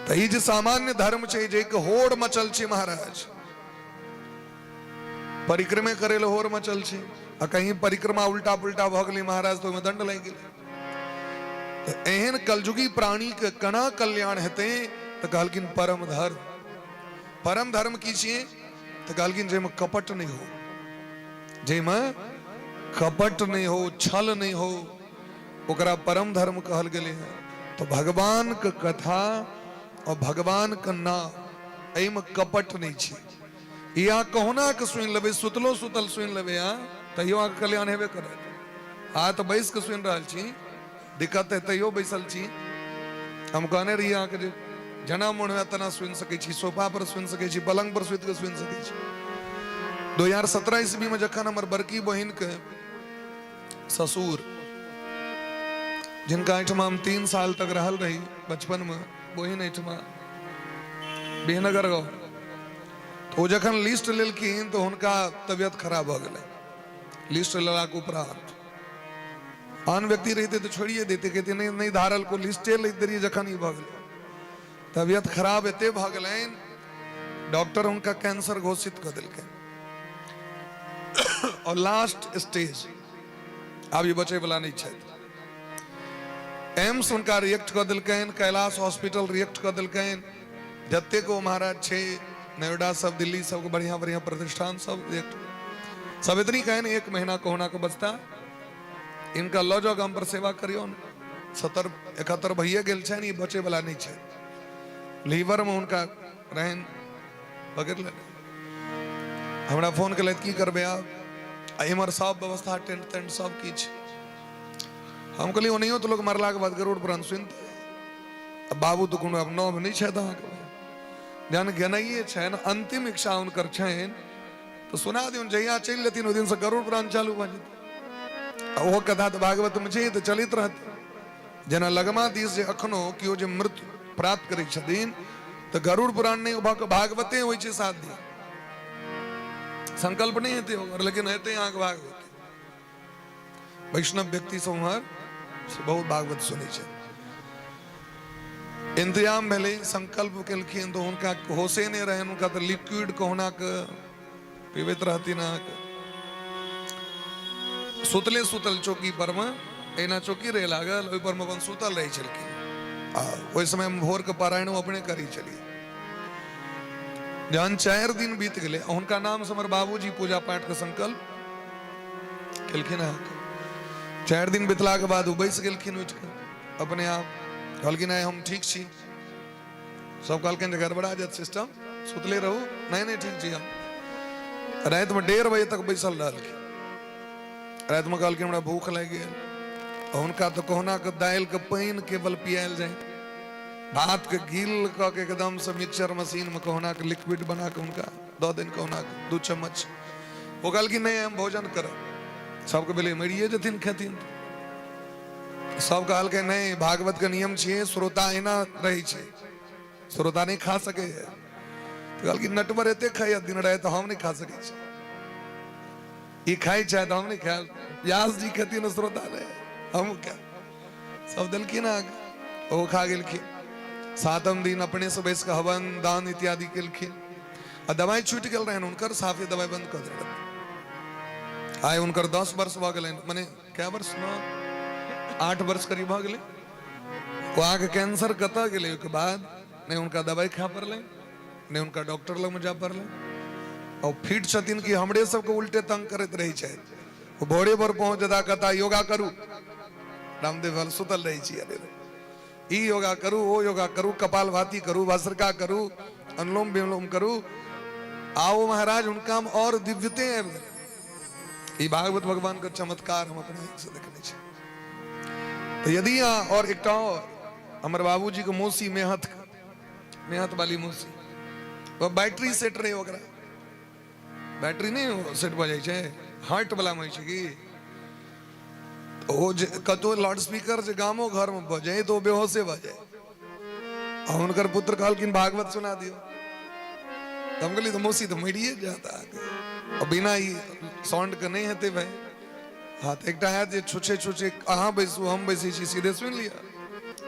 तऽ ई जे सामान्य धर्म छै, जाहिके होड़ मचल छै महाराज, परिक्रमे करे लए होड़ मचल छै, आ कहीं परिक्रमा उल्टा पुल्टा भऽ गेलै महाराज, तऽ ओहिमे दंड लागि गेलै। तऽ एहन कलयुगी प्राणी के केना कल्याण हेतै? तऽ कहलखिन परम धर्म। परम धर्म की छियै? तऽ कहलखिन जाहिमे कपट नहि हो, जाहिमे कपट नहि हो, छल नहि हो, ओकरा परम धर्म कहल गेलै हँ। तऽ भगवान के कथा और भगवान के नाम, एहिमे कपट नहि छै। ई अहाँ कहुना के सुनि लेबै, सुतलो सुतल सुनि लेबै अहाँ, तैयो अहाँके कल्याण हेबे करत। अहाँ तऽ बैस कऽ सुनि रहल छी, दिक्कत है तैयो बैसल छी। हम कहने रही अहाँके जे जेना मोन हुए तेना सुनि सकै छी, सोफा पर सुनि सकै छी, पलंग पर सुति कऽ सुनि सकै छी। 2017 ईस्वी में जखन हमर बड़की बहिनके ससुर, जिनका एहिठमा हम 3 साल तक रहल रही बचपन में, बहिन एहिठमा बिहनगर गाँव, तऽ ओ जखन लिस्ट लेलखिन तऽ हुनका तबियत खराब भऽ गेलै। लिस्ट लेलाके उपरांत आन व्यक्ति रहिते तऽ छोड़िए देते, कहते नहि नहि धारल को लिस्टे लैत रहिए। जखन ई भऽ गेलै, तबियत खराब एते भऽ गेलनि, डॉक्टर हुनका कैंसर घोषित कऽ देलकनि और लास्ट स्टेज, आब ई बचै वाला नहि छथि। एम्स हुनका रिएक्ट कऽ देलकनि, कैलाश हॉस्पिटल रिएक्ट कऽ देलकनि, जतेक ओ महाराज छै नोएडा सब, दिल्ली सबके बढ़िया बढ़िया प्रतिष्ठान सब रिएक्ट। सब इतनी कहन 1 महीना कहुना के बचता, इनका लऽ जाओ गाम पर सेवा करियौ। 70 71 भइए गेल छनि, ई बचे वाला नहि छै। लीवर में हुनका रहनि, पकड़ि लेने। हमरा फोन केलथि, की करबै आब, आ इम्हर सब व्यवस्था टेंट तेंट सब किछु। हम कहलियै ओनाहियो तऽ लोक मरलाके बाद गरुड़ पुराण सुनतै, आ बाबू तऽ कोनो आब नव नहि छथि अहाँके, जहन गेनाइए छनि, अंतिम इच्छा हुनकर छनि तऽ सुना दियौन। जहिया चलि जेथिन ओहि दिनसँ गरुड़ पुराण चालू भऽ जेतै, आ ओहो कथा तऽ भागवतमे छै, तऽ चलैत रहतै। जेना लगमा दिस जे अखनो केओ जे मृत्यु प्राप्त करै छथिन तऽ गरुड़ पुराण नहि भऽ कऽ भागवते होइ छै 7 दिन। संकल्प नहि हेतै ओकर, लेकिन हेतै अहाँके भागवत। वैष्णव व्यक्ति सब उम्हर से बहुत भागवत सुनै छै। इंतजाम भेलै, संकल्प केलखिन तऽ हुनका होशे नहि रहनि, हुनका तऽ लिक्विड कहुना के पीबैत रहथिन अहाँके। सुतले सुतल चौकी पर मे, एना चौकी रहे लागल, ओहि पर मे अपन सुतल रहै छलखिन, आ ओहि समय मे भोर के पारायणो अपने करै छलियै। जहन 4 दिन बीत गेलै, हुनका नाम से हमर बाबूजी पूजा पाठ के संकल्प केलखिन अहाँके। 4 दिन बितलाके बाद ओ बैस गेलखिन उठि कऽ अपने आप, कहलखिन आइ हम ठीक छी। सब कहलखिन जे गड़बड़ा जायत सिस्टम, सुतले रहू। नहि नहि, ठीक छी हम। रातिमे 1:30 बजे तक बैसल रहलखिन। रातिमे कहलखिन हमरा भूख लागि गेल। हुनका तऽ कहुना कऽ दालिके पानि केवल पियायल जाय, भातके गील कऽ के एकदमसँ मिक्सचर मशीनमे कहुना कऽ लिक्विड बना कऽ हुनका दऽ देन, कहुना कऽ 2 चम्मच। ओ कहलखिन नहि, हम भोजन करब। सबके भेलै मरिए जेथिन खेथिन। सब कहलकै नहि, भागवत के नियम छियै, श्रोता एना रहै छै, श्रोता नहि खा सकैए। तऽ कहलखिन नटवर एते खाइए दिन राति, हम नहि खा सकै छी, ई खाइ छथि हम नहि खायब, व्यास जी खेथिन श्रोता नहि, हम खायब। सब देलखिन अहाँके, ओ खा गेलखिन। 7म दिन अपने से बैस कऽ हवन दान इत्यादि केलखिन आ दवाइ छूटि गेल रहनि हुनकर, साफे दवाइ बंद कऽ देने रहथिन। आइ हुनकर 10 वर्ष भऽ गेलनि, मने कै वर्ष, 9 8 वर्ष करीब भऽ गेलै। ओ अहाँके कैंसर कतऽ गेलै ओहिके बाद नहि हुनका दवाइ खाय पड़लै, नहि हुनका डॉक्टर लगमे जाय पड़लै। और फिट छथिन कि हमरे सबके उल्टे तंग करैत रहै छथि। ओ भोरे भोर पहुँच जेता, कहता योगा करू, रामदेव बाबा सुतल रहै छी, अरे ई योगा करू, ओ योगा करू, कपालभाति करू, भस्त्रिका करू, अनुलोम विलोम करू। आओ महाराज हुनका में और दिव्यते आबि गेलै। ई भागवत भगवान के चमत्कार हम अपना आँखि से देखने छी। तऽ यदि अहाँ और एकटा और हमर बाबूजी के मौसी मेहत, मेहत वाली मौसी, ओ बैटरी सेट रहे, ओकरा बैटरी नहि सेट भऽ जाइ छै, हार्ट वाला मे होइ छै कि ओ जे कतौ लाउड स्पीकर जे गामो घर में भऽ जाय तऽ ओ बेहोशे भऽ जाय। आ हुनकर पुत्र कहलखिन भागवत सुना दियौ। तऽ हम कहलियै तऽ मौसी तऽ मरिए जायत अहाँके, आ बिना ई साउंड के नहि हेतै भाय। हँ तऽ एकटा हैत जे छुछे छुछे अहाँ बैसू हम बैसै छी, सीधे सुनि लिअ।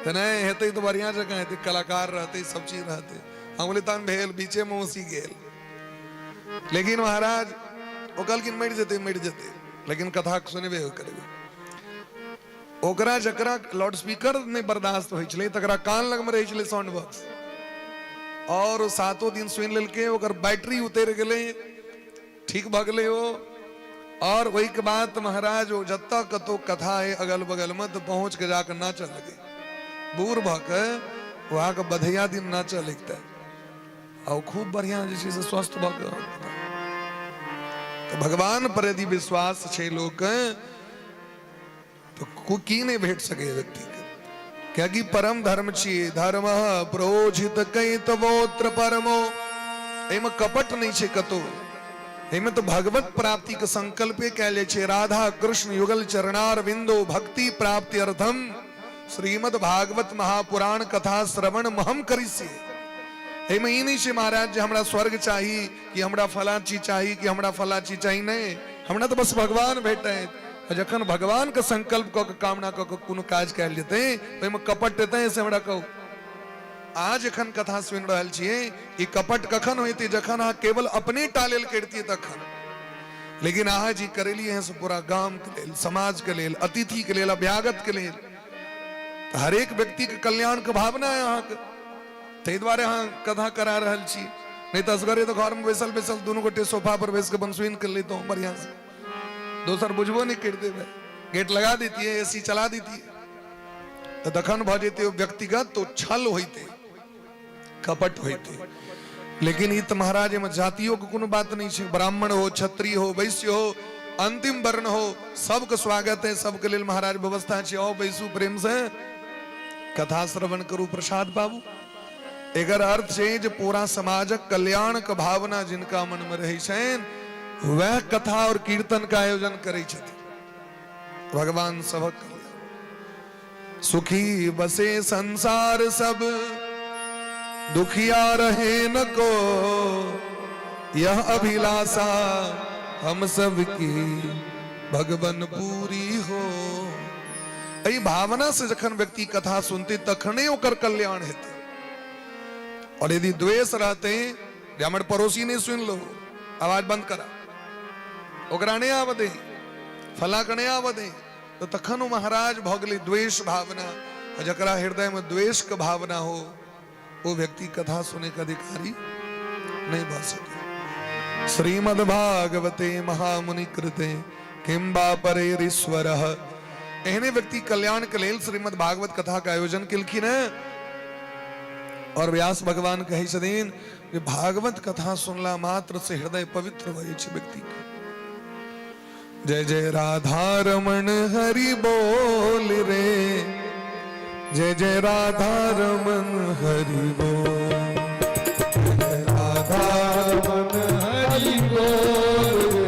तऽ नहि हेतै तऽ बढ़िआँ जकाँ हेतै, कलाकार रहतै, सब चीज रहतै। हम कहलियै तहन भेल बीचेमे मौसी गेल। लेकिन महाराज ओ कहलखिन मरि जेतै मरि जेतै, लेकिन कथा सुनबे करबै। ओकरा जकरा लाउड स्पीकर नहि बर्दाश्त होइ छलै तकरा कान लगमे रहै छलै साउंड बॉक्स, और ओ 7 दिन सुनि लेलकै, ओकर बैटरी उतरि गेलै, ठीक भऽ गेलै ओ। और ओहिके बाद महाराज ओ जतऽ कतौ कथा है अगल बगल में तऽ पहुँच के जाके नाचऽ लगे, बूढ़ भऽ के वहाँके बधैया दिन नाचऽ लगतै आ ओ खूब बढ़िया जे छै से स्वस्थ भऽ के। तऽ भगवान पर यदि विश्वास छै लोक तऽ की नहि भेट सकैए व्यक्तिके, कियाकि परम धर्म छियै, धर्म प्रोजित कैतवोत्र परमो, एहिमे कपट नहि छै कतौ, एहिमे तऽ भगवत प्राप्ति के संकल्पे कयल जाइ छै। राधा कृष्ण युगल चरणार बिंदो भक्ति प्राप्ति अर्थम श्रीमद् भागवत महापुराण कथा श्रवण महम करिष्ये। एहिमे ई नहि छै महाराज जे हमरा स्वर्ग चाही कि हमरा फला चीज चाही कि हमरा फला चीज चाही, नहि, हमरा तऽ बस भगवान भेटैत। आ जखन भगवान के संकल्प कऽ के कामना कऽ के कोनो काज कयल जेतै ओहिमे कपट हेतै से हमरा कहू। अहाँ जखन कथा सुनि रहल छियै ई कपट कखन होइतै? जखन अहाँ केवल अपने टा लेल करितियै तखन। लेकिन अहाँ जी करेलियै हैं से पूरा गाम के लेल, समाज के लेल, अतिथि के लेल, अभ्यागत के लेल, हरेक व्यक्ति के कल्याण के भावना है अहाँके, ताहि दुआरे अहाँ कथा करा रहल छी। नहि तऽ असगरे तऽ घरमे बैसल बैसल दुनू गोटे सोफा पर बैस के अपन सुनि के लेतहुँ बढ़िआँ से, दोसर बुझबो नहि करिते भाई, गेट लगा दैतियै, ए सी चला दैतियै, तऽ तखन भऽ जैतै ओ व्यक्तिगत, तो छल होइतै, कपट होइतै। लेकिन ई तऽ महाराज एहिमे जातियो के कोनो बात नहि छै, ब्राह्मण हो, क्षत्रिय हो, वैश्य हो, अंतिम वर्ण हो, सबके स्वागत है, सबके लेल महाराज व्यवस्था छै। आओ बैसू प्रेम से, कथा श्रवण करू, प्रसाद पाबू। एकर अर्थ छै जे पूरा समाजक कल्याण के भावना जिनका मन में रहै छनि वएह कथा और कीर्तन के आयोजन करै छथिन। भगवान सबक कल्याण। सुखी बसे संसार सब, दुखिया रहे न को, यह अभिलाषा हम सब की भगवन पूरी हो। एहि भावना से जखन व्यक्ति कथा सुनते तखने ओकर कल्याण हेतै। और यदि द्वेष रहते जे हमर पड़ोसी नहीं सुन लो, आवाज बंद करा, ओकरा नहीं आबऽ दे, फला के नहीं आबऽ दे, तो तखन ओ महाराज भऽ गेलै द्वेष भावना। आ जकरा हृदय में द्वेष के भावना हो वो व्यक्ति कथा सुने के अधिकारी नहीं भऽ सके। श्रीमद् भागवते महामुनि कृते किंबा परेरीश्वर। एहने व्यक्ति कल्याण के लेल श्रीमद् भागवत कथा के आयोजन केलखिन हैं। और व्यास भगवान कहै छथिन जे भागवत कथा सुनला मात्र से हृदय पवित्र भऽ जाइ छै व्यक्ति के। जय जय राधा रमण हरि बोल रे, जय जय राधा रमण हरि बोल, जय राधा रमण हरि बोल रे,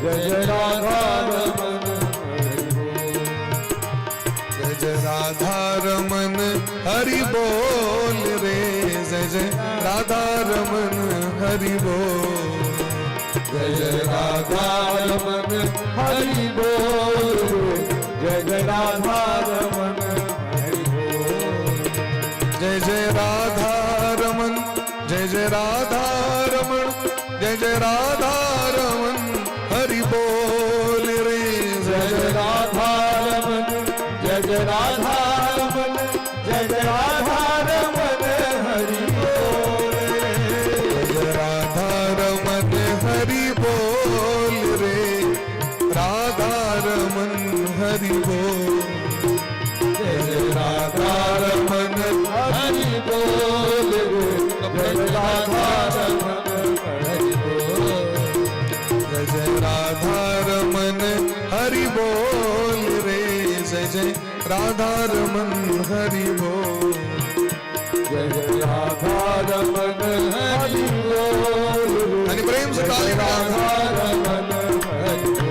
जय जय राधा रमण हरि बोल। जय जय राधा रमन हरि बोल रे, जय जय राधा रमन हरि बोल, जय जय राधा रमन हरि बोल रे, जय जय राधा रमन हरि बोल। जय जय राधा रमन, जय जय राधा रमन, जय जय राधा रमन हरि बोल रे, जय जय राधा रमन, जय जय राधा रमन, जय जय राधा रमन हरि बोल रे। जय जय राधा रमन हरि बोल रे, राधा रमन हरि बोल, जय जय राधा रमन हरि बोल रे, जय जय राधा रमन हरि बोल। जय जय राधा रमन हरि बोल रे, जय जय राधा रमन हरि बोल, जय जय राधा रमन हरि बोल रे, यानी प्रेम से ताली बजाओ। राधा रमन हरि बोल।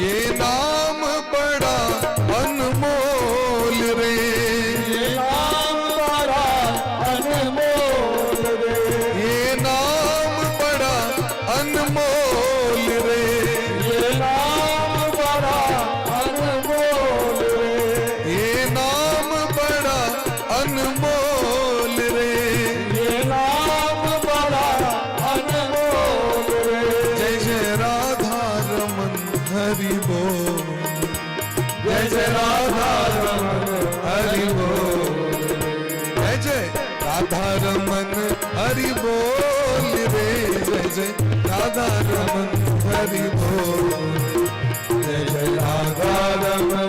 ये नाम बड़ा अनमोल रे, ये नाम बड़ा अनमोल रे, ये नाम बड़ा अनमोल रे, ये नाम बड़ा अनमोल रे, ये नाम बड़ा अनमोल रे, ये नाम बड़ा अनमोल रे। जय जय राधा रमन हरि बोल, जय जय राधा रमन हरि बोल, जय जय राधा रमन हरि बोल रे, जय जय राधा रमन हरि बोल, जय जय राधा रमन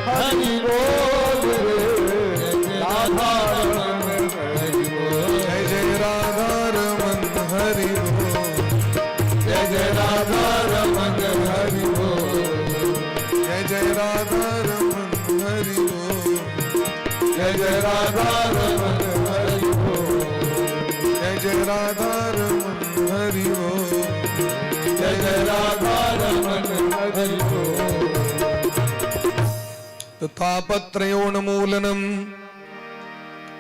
हरि बोल रे, राधा रमन हरि बोल। जय जय राधा रमन हरि बोल, जय जय राधा रमन हरि बोल, जय जय राधा रमन हरि बोल, जय जय राधा रमन हरि बोल, जय जय राधा रमन हरि बोल। जय जय राधा रमन हरि बोल। तो तापत्रयोन्मूलनम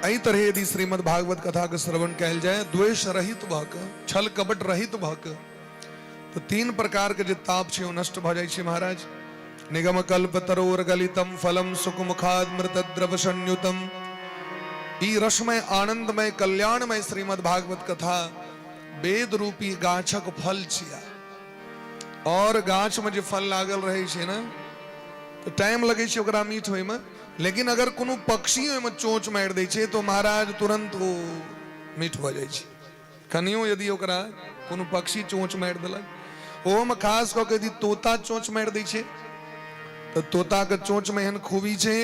एहि तरह यदि श्रीमद् भागवत कथा के श्रवण कयल जाय, द्वेष रहित भऽ के, छल कपट रहित भऽ के, तो तीन प्रकार के जे ताप छै ओ नष्ट भऽ जाइ छै महाराज। निगम कल्प तरोर गलितम फलम सुखमुखाद द्रव संयुतम। ई रसमय आनंदमय कल्याणमय श्रीमद् भागवत कथा वेद रूपी गाछक फल छिया। और गाछ में जे फल लागल रहै छै ने, तो टाइम लगै छै ओकरा मीठ होइमे, लेकिन अगर कोनो पक्षी ओहिमे चोंच मारि दै छै तो महाराज तुरंत ओ मीठ भऽ जाइ छै। कनियो यदि ओकरा कोनो पक्षी चोंच मारि देलक, ओहोमे खास कऽ के यदि तोता चोंच मारि दै छै तऽ तोताके चोंचमे एहन खूबी छै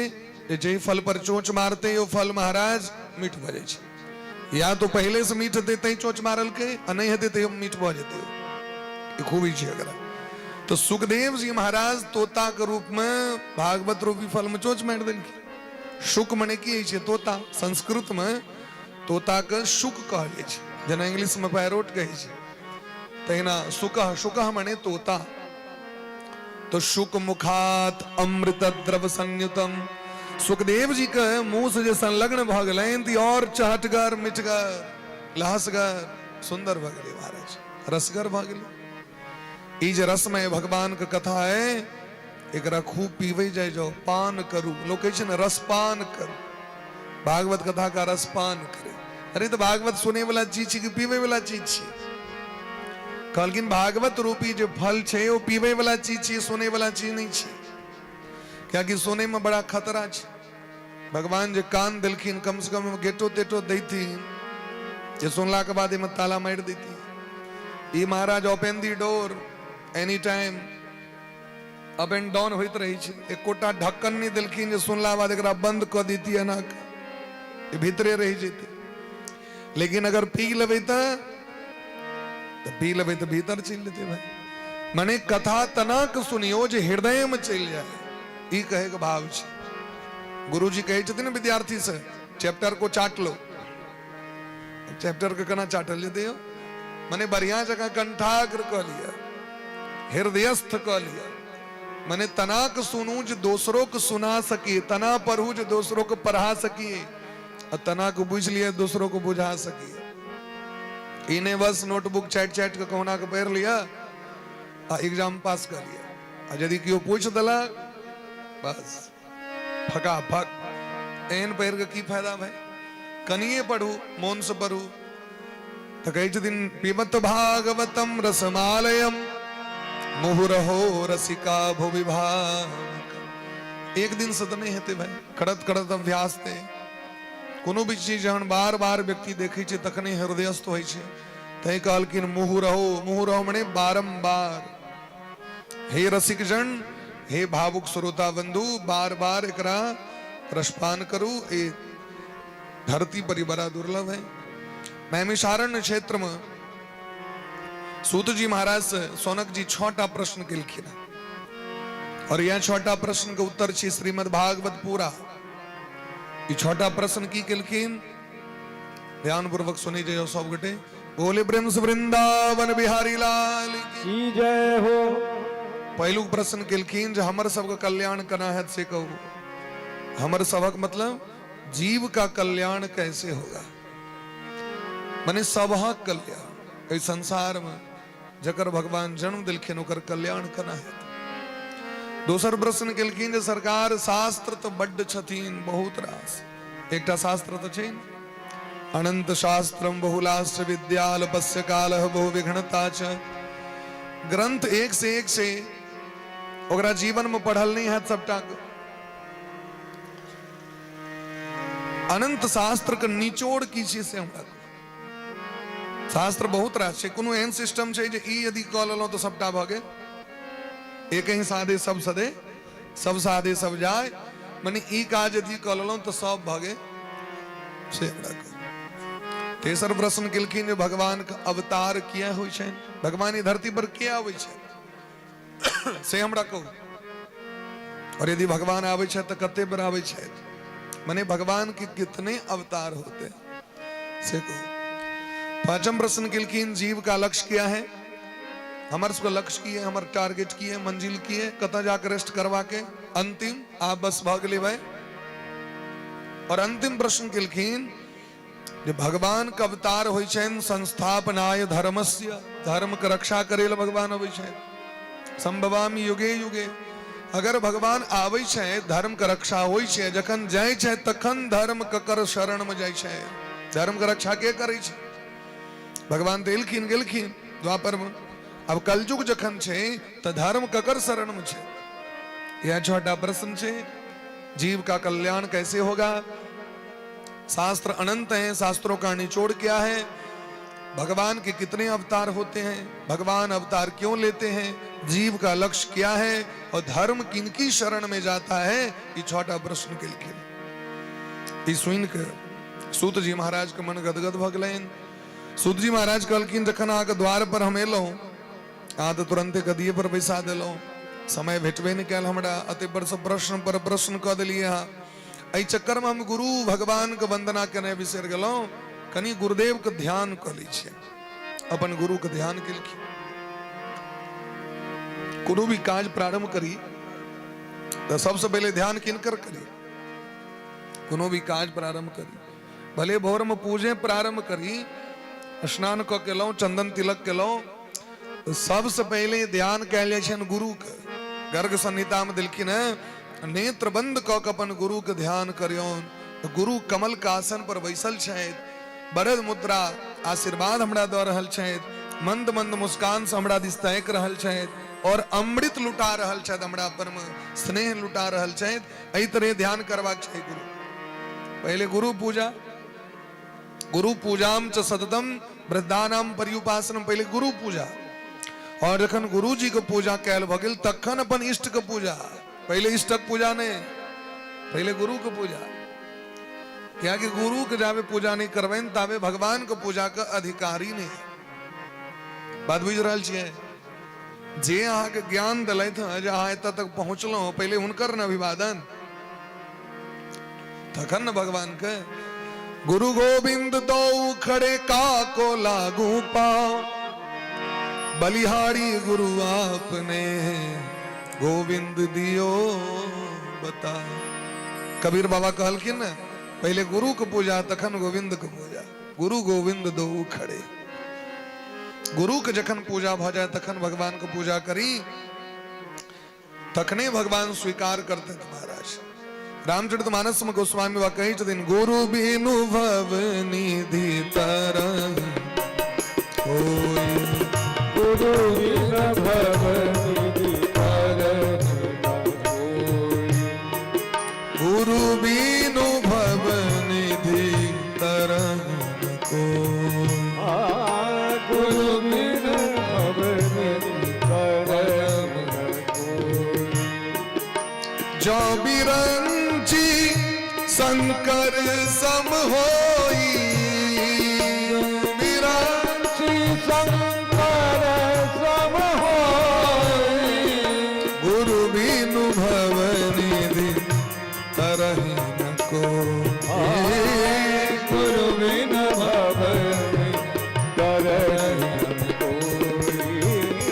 जे जाहि फल पर चोंच मारतै ओ फल महाराज मीठ भऽ जाइ छै। या तो पहिले से मीठ हेतै तैं चोंच मारलकै, आ नहि हेतै तैयो मीठ भऽ जेतै। ई खूबी छै एकरा। तो सुखदेव जी महाराज तोता के रूप में भागवत रूपी फल में चोंच मारि देलखिन। शुक मने की होइ छै? तोता। संस्कृत में तोता के शुक कहल जाइ छै, जेना इंग्लिश में पैरोट कहै छै, तहिना शुकः, शुकः मने तोता। तो शुक मुखात अमृत द्रव संयुतम, सुखदेव जी के मुंह से जे संलग्न भऽ गेलनि तऽ और चहटगर मिठगर लहसगर सुंदर भऽ गेलै महाराज, रसगर भऽ गेलै। ई जे रसमय भगवान के कथा है, एकरा खूब पीबै जाइ जाउ, पान करू। लोक कहै छै ने रसपान करू, भागवत कथा का रसपान करे। अरे तऽ भागवत सुनै वाला चीज छी कि पीबै वाला चीज छी? कहलखिन भागवत रूपी जे फल छै ओ पीबै वाला चीज छी, सुनै वाला चीज नहि छै। कियाकि सुनै में बड़ा खतरा छै। भगवान जे कान देलखिन कम से कम गेटो तेटो दैथिन जे सुनला के बाद एहिमे ताला मारि दैथिन। ई महाराज open the door any time up and down होइत रहै छै। एकोटा ढक्कन नहि देलखिन जे सुनला बाद एकरा बंद कऽ दैती, एना कऽ भीतरे रहि जेतै। लेकिन अगर पी लेबै तऽ पी लेबै तऽ भीतर चलि जेतै भाई। मने कथा तनाक सुनियो जे हृदय में चलि जाय, ई कहे के भाव छै। गुरुजी कहै छथिन विद्यार्थी से चैप्टर को चाट लो। चैप्टर के केना चाटल जेतै यौ? मने बढ़िया जकाँ कंठाग्र कऽ लिअ, हृदयस्थ कऽ लिअ। मने तनाक सुनू जे दोसरो के सुना सकी, तना पढ़ू जे दोसरो के पढ़ा सकी, आ तनाक बुझि लिअ दोसरो के बुझा सकी। ई नहि बस नोटबुक चाटि चाटि के कहुना के पढ़ि लिअ आ एग्जाम पास कऽ लिअ, आ यदि केओ पूछि देलक बस फकाफक। एहन पढ़ि कऽ की फायदा भाई? कनिए पढ़ू, मोनसँ पढ़ू। तऽ कहै छथिन पिबत भागवतम रसमालयम मुहुरहो रसिका भुवि भावुक। एक दिन से तऽ नहि हेतै भाई, करत करत अभ्यास ते। कोनो भी चीज जहन बार बार व्यक्ति देखै छै तखने हृदयस्थ होइ छै। तैं कहलखिन मुहुरहो, मुहुरहो मने बारम्बार। हे रसिक जन, हे भावुक श्रोता बंधु, बार बार एकरा रसपान करू। ए धरती पर बड़ा दुर्लभ है। नैमिषारण्य क्षेत्र में सूत जी महाराज से सौनक जी 6टा प्रश्न केलखिन और यह 6टा प्रश्न के उत्तर छी श्रीमद् भागवत पूरा। ई 6टा प्रश्न की केलखिन, ध्यान पूर्वक सुनी जाइयो सब गोटे। बोले प्रेम से वृंदावन बिहारी लाल की जय हो। पहिलुक प्रश्न केलखिन जे हमर सबके कल्याण केना हैत से कहू। हमर सबक मतलब जीव का कल्याण कैसे होगा, माने सबहक कल्याण। एहि संसार में जकर भगवान जन्म दिलखिन ओकर कल्याण केना हेतै। दोसर प्रश्न केलखिन जे सरकार शास्त्र तऽ बड्ड छथिन बहुत रास, एकटा शास्त्र तऽ छै अनंत शास्त्रम बहुलाश्च विद्याल्पस्य कालः बहु विघ्नता च। ग्रंथ एक से एक छै, ओकरा जीवन में पढ़ल नहीं हैत सबटा। अनंत शास्त्र के निचोड़ की छै से हमरा शास्त्र बहुत रास छै। कोनो एहन सिस्टम छै जे ई यदि कऽ लेलहुँ तऽ सबटा भऽ गेल, एक ही साधे सब सदे, सब साधे सब जाय, मने ई काज यदि कऽ लेलहुँ तऽ सब भऽ गेल, से हमरा कहू। तेसर प्रश्न केलखिन जे भगवान के अवतार किया होइ छनि, भगवान ई धरती पर किया अबै छथि से हमरा कहू। और यदि भगवान आबै छथि तऽ कते बेर आबै छथि, मने भगवान के कितने अवतार होते हैं से कहू। पांचम प्रश्न केलखिन जीव का लक्ष्य क्या है, हमर सबके लक्ष्य की है, हमर टारगेट की है, मंजिल की है, कतऽ जाके रेस्ट करवा के अंतिम आप बस भऽ गेलै भाई। और अंतिम प्रश्न केलखिन जे भगवान के अवतार होइ छनि संस्थापनाय धर्मस्य, धर्म के रक्षा करे लए भगवान अबै छनि, संभवामि युगे युगे। अगर भगवान आबै छै धर्म के रक्षा होइ छै, जखन जाइ छै तखन धर्म ककर शरण में जाइ छै, धर्म के रक्षा के करै छै? भगवान तऽ एलखिन गेलखिन द्वापर में, अब कलयुग जखन छै तऽ धर्म ककर शरण में छै? यह 6टा प्रश्न छै। जीव का कल्याण कैसे होगा, शास्त्र अनंत हैं, शास्त्रों का निचोड़ क्या है, भगवान के कितने अवतार होते हैं, भगवान अवतार क्यों लेते हैं, जीव का लक्ष्य क्या है और धर्म किनकी शरण में जाता है, ये 6टा प्रश्न केलखिन। ई सुनि के सूत जी महाराज के मन गदगद भऽ गेलनि। सूत जी महाराज कहलखिन जखन अहाँके द्वार पर हम एलहुँ, अहाँ तऽ तुरन्ते गदिए पर बैसा देलहुँ, समय भेटबे नहि कयल हमरा, अते पर से प्रश्न पर प्रश्न कऽ देलियै अहाँ, एहि चक्कर में हम गुरु भगवान के वंदना केनाइ बिसरि गेलहुँ, कनि गुरुदेव के ध्यान कऽ लै छियै। अपन गुरु के ध्यान केलखिन। कोनो भी काज प्रारंभ करी तऽ सबसँ पहिले ध्यान किनकर करी? कोनो भी काज प्रारंभ करी, भले भोर में पूजे प्रारंभ करी, स्नान कऽ केलहुँ, चंदन तिलक केलहुँ, सबसँ पहिले ध्यान कयल जाइ छनि गुरु के। गर्ग संहिता में देलखिन हैं, नेत्र बंद कऽ के अपन गुरु के ध्यान करियौन। तऽ गुरु कमल के आसन पर बैसल छथि, बरद मुद्रा आशीर्वाद हमरा दऽ रहल छथि, मंद मंद मुस्कान से हमरा दिस ताकि रहल छथि और अमृत लुटा रहल छथि, हमरा पर में स्नेह लुटा रहल छथि। एहि तरह ध्यान करबाक छै गुरु। पहिले गुरु पूजा, गुरु पूजाम च सततम वृद्धानाम पर्युपासनम, पहिले गुरु पूजा। और जखन गुरु जी के पूजा कैल भऽ गेल तखन अपन इष्ट के पूजा। पहिले इष्टक पूजा नहि, पहिले गुरु के पूजा। कियाकि गुरु के जाबे पूजा नहीं करबनि ताबे भगवान के पूजा के अधिकारी नहीं। बात बुझि रहल छियै? जे अहाँके ज्ञान देलथि हँ जे अहाँ एतऽ तक पहुँचलहुँ, पहिले हुनकर ने अभिवादन, तखन ने भगवान के। गुरु गोविंद दो खड़े का को लागू पाओ, बलिहारी गुरु आपने गोविंद दियो बता। कबीर बाबा कहलखिन ने, पहिले गुरु के पूजा तखन गोविंद के पूजा। गुरु गोविंद दो खड़े। गुरु के जखन पूजा भऽ जाए तखन भगवान के पूजा करी, तखने भगवान स्वीकार करते महाराज। रामचरित मानस में गोस्वामी बाबा कहै छथिन, गुरु बिनु भव निधि तरहि कोई, गुरु बिन भव निधि तरहि कोई, गुरु बिनु भव निधि तरहि कोई, गुरु बिन भव निधि तरहि कोई। जो बिरंची शंकर सम होई, बिरंची शंकर सम होई, गुरु बिनु भव निधि तरहि न कोई, गुरु बिन भव तरहि न कोई,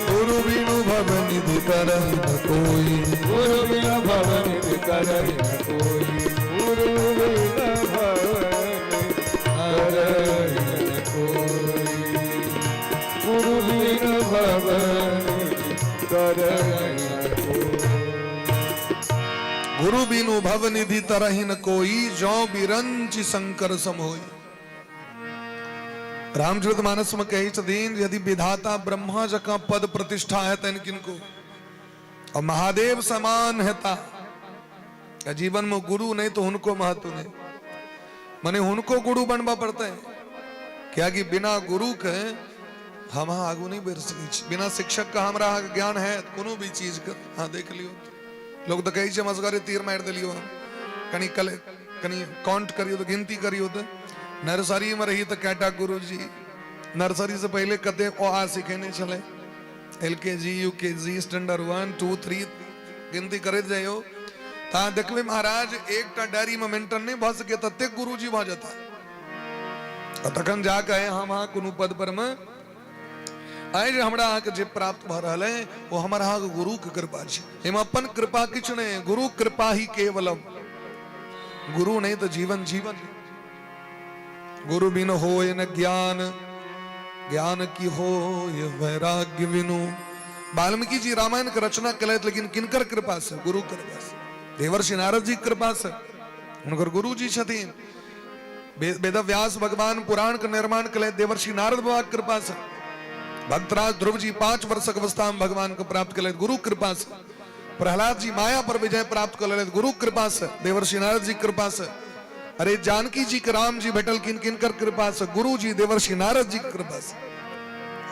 गुरु बिनु भव निधि तरहि न कोई, गुरु बिन भव निधि तरहि न कोई, गुरु बिन भव निधि तरहि न कोई, गुरु बिन भव निधि तरहि न कोई। गुरु बिनु भव निधि तरहि न कोई, जो बिरंचि शंकर सम होई। रामचरित मानस में कहै छथिन, यदि विधाता ब्रह्मा जकाँ पद प्रतिष्ठा हेतनि किनको और महादेव समान हेता, या जीवन में गुरु नहीं तो हुनको महत्व नहीं। माने हुनको गुरु बनबा पड़ते हैं, कियाकि बिना गुरु के हम अहाँ आगू नहीं बढ़ि सकै छी। बिना शिक्षक के हमरा अहाँके ज्ञान है कोनो भी चीज के, अहाँ देख लियौ। लोग तऽ कहै छै मसगरे तीर मारि देलियौ हम, कनि कल कनि काउंट करियौ तऽ, गिनती करियौ तऽ। नर्सरी में रही तऽ कएटा गुरुजी, नर्सरी से पहिले कते अ आ सिखेने छलै, L K G U K G standard 1 2 3, गिनती करैत जइयौ तऽ अहाँ देखबै महाराज एकटा डायरी में मेंटेन नहि भऽ सकै ततेक गुरुजी भऽ जेता। आ तखन जाकऽ हम अहाँ कोनो पद पर में आइ जे हमरा अहाँके जे प्राप्त भऽ रहल है ओ हमर अहाँके गुरुके कृपा छै। एहिमे अपन कृपा किछु नहि, गुरु कृपा ही केवलम। गुरु नहीं तो जीवन जीवन नहीं। गुरु बिन होय न ज्ञान, ज्ञान की होय वैराग्य बिनु। वाल्मीकि जी रामायण के रचना केलथि, लेकिन किनकर कृपा से? गुरु कृपा से, देवर्षि नारद जी कृपा से, हुनकर गुरु जी छथिन। वेदव्यास भगवान पुराण के निर्माण केलथि देवर्षि नारद बाबा के कृपा से। भक्तराज ध्रुव जी 5 वर्षक अवस्था में भगवान के प्राप्त केलथि गुरु कृपा से। प्रहलाद जी माया पर विजय प्राप्त कर लेलथि गुरु कृपा से, देवर्षि नारद जी कृपा से। अरे जानकी जी के राम जी भेटलखिन किनकर कृपा से? गुरु जी देवर्षि नारद जी के कृपा से।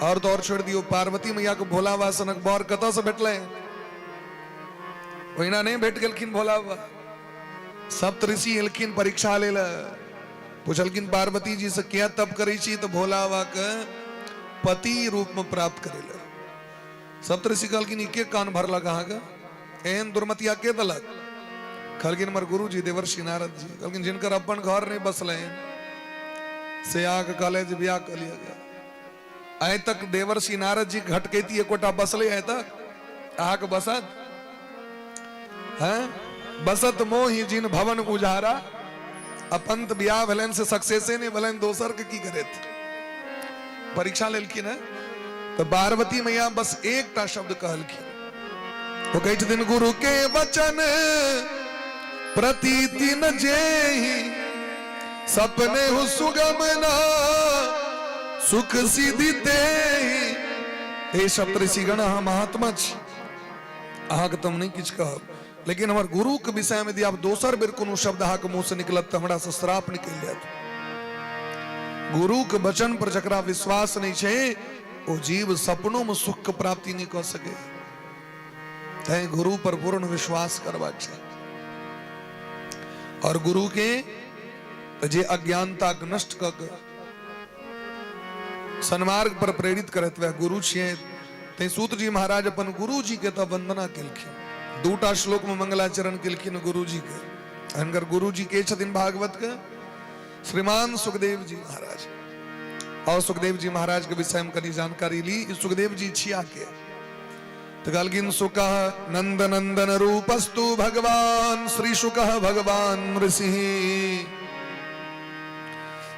और तो और छोड़ दियो, पार्वती मैया के भोला बाबा सनक बर कतऽ से भेटलै? ओहिना नहीं भेट गेलखिन भोला बाबा। सप्त ऋषि एलखिन परीक्षा ले लए, पूछलखिन पार्वती जी से किया तप करै छी? तऽ भोला बाबा के पति रूप में प्राप्त करै लए। सप्त ऋषि कहलखिन ई के कान भरलक अहाँके, एहन दुर्मतिया के देलक? कहलखिन हमर गुरु जी देवर्षि नारद जी। कहलखिन जिनकर अपन घर नहीं बसलनि से अहाँके कहले जे बियाह कऽ लिअ। आइ तक देवर्षि नारद जी घटकैती एकोटा बसलै आइ तक? अहाँके बसत? हैं बसत मोहि जिन भवन उजारा। अपन तऽ बियाह भेलनि से सक्सेसे नहि भेलनि, दोसर के की करैत? परीक्षा लेलखिन है तऽ पार्वती मैया बस एकटा शब्द कहलखिन, ओ कहै छथिन गुरु के वचन प्रतीति न जेहि, सपने who सुगम ना सुख सिद्धि तेहि। हे सप्तऋषिगण, अहाँ महात्मा छी, अहाँके तऽ हम नहि किछु कहब, लेकिन हमर गुरुके विषयमे यदि आब दोसर बेर कोनो शब्द अहाँके मुँहसँ निकलत तऽ हमरासँ श्राप निकलि जायत। गुरुके वचन पर जकरा विश्वास नहि छै ओ जीव सपनोमे सुखके प्राप्ति नहि कऽ सकै। तैं गुरु पर पूर्ण विश्वास करबाक चाही। और गुरु के जे अज्ञानता के नष्ट कऽ के सन्मार्ग पर प्रेरित करत वएह गुरु छियै। तैं सूत जी महाराज अपन गुरु जी के तऽ वंदना केलखिन, दूटा श्लोक में मंगलाचरण केलखिन गुरु जी के। हुनकर गुरु जी के छथिन भागवत के श्रीमान सुखदेव जी महाराज। और सुखदेव जी महाराज के विषय में कनी जानकारी ली। ई सुखदेव जी छिया के तो कहलखिन सुख नंद नंदन रूपस्तु भगवान श्री शुक भगवान ऋषि।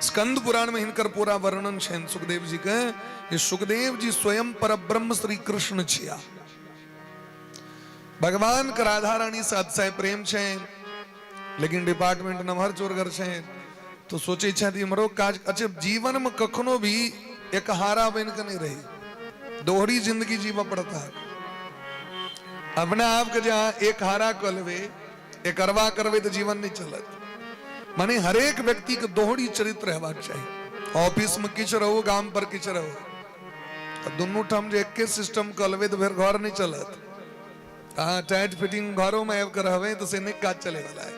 स्कंद पुराण में हिनकर पूरा वर्णन छनि सुखदेव जी के। जे सुखदेव जी स्वयं परब्रह्म श्री कृष्ण छिया। भगवान के राधा रानी से अतिशय प्रेम छनि, लेकिन डिपार्टमेंट नमहर चोरगर छनि, तो सोचे छथि इम्हरो काज। अच्छा, जीवन में कखनो भी एकहारा बन के नहीं रही, दोहरी जिंदगी जीव पड़ता है। अपना आप के जहाँ एक हारा कऽ लेबै, एकरवा करबै तऽ जीवन नहीं चलत। माने हरेक व्यक्ति के दोहरी चरित्र हेबाक चाही। ऑफिस में किछु रहू, गाम पर किछु रहू, आ दुनू ठाम जे एके सिस्टम कऽ लेबै तऽ फेर घर नहीं चलत। अहाँ टाइट फिटिंग घरों में आबि कऽ रहबै तऽ से नहि काज चले वाला है।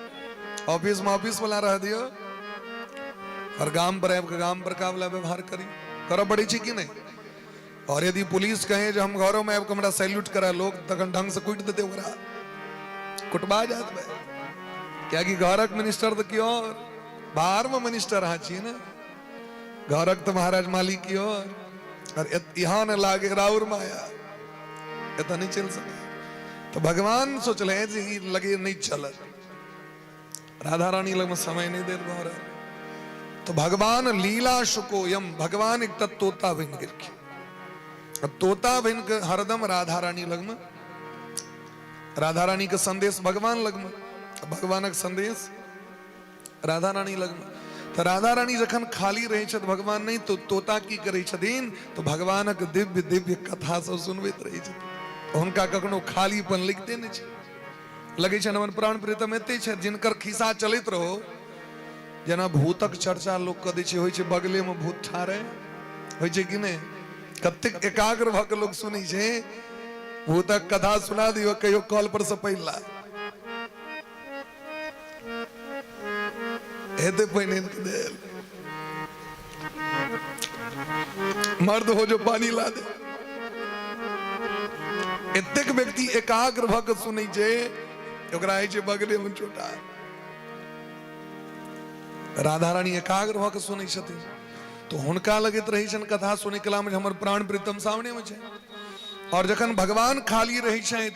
ऑफिस में ऑफिस वाला रह दियौ और गाम पर आबि कऽ गाम पर का वाला व्यवहार करी, करऽ पड़ै छै कि नहि? और यदि पुलिस कहे जे हम घरों में आबि कऽ हमरा सैल्यूट करा लोग, तखन ढंग से कुटि देतै ओकरा, कुटबा जायत भाई। कियाकि घरक मिनिस्टर तऽ केओ और, बाहर में मिनिस्टर अहाँ छियै ने, घरक तऽ महाराज मालिक केओ और। और यहाँ न लागे राउर माया, एतऽ नहीं चलि सकै। तऽ भगवान सोचले जे ई लगे नहीं चलत, राधा रानी लगमे समय नहीं देत भऽ रहल। तो भगवान लीला शुकोयम, भगवान एकटा तोता बनि गेलखिन। आ तोता बनि कऽ हरदम राधा रानी लगमे, राधा रानी के संदेश भगवान लगमे, भगवानक संदेश राधा रानी लगमे। तऽ राधा रानी जखन खाली रहै छथि, भगवान नहि, तऽ तोता की करै छथिन? तऽ भगवानक दिव्य दिव्य कथा सब सुनबैत रहै छथिन। हुनका कखनो खालीपन लगिते नहि छै। लगै छनि हमर प्राण प्रीतम एते छथि जिनकर खिस्सा चलैत रहो, जेना भूतक चर्चा लोक कऽ दै छै, होइ छै बगलेमे भूत ठाढ़े होइ छै कि नहि? कतेक एकाग्र भऽ कऽ लोक सुनै छै। भूतक कथा सुना दियौ कहियो कॉल पर से पहिला हेतै पानि आनि कऽ देल, मर्द हो जो पानी ला दे। एतेक व्यक्ति एकाग्र भऽ कऽ सुनै छै, ओकरा होइ छै बगलेमे छोटा। राधा रानी एकाग्र भऽ कऽ सुनै छथिन तऽ हुनका लगैत रहै छनि कथा सुनै कलामे जे हमर प्राण प्रीतम सामनेमे छै। और जखन भगवान खाली रहै छथि,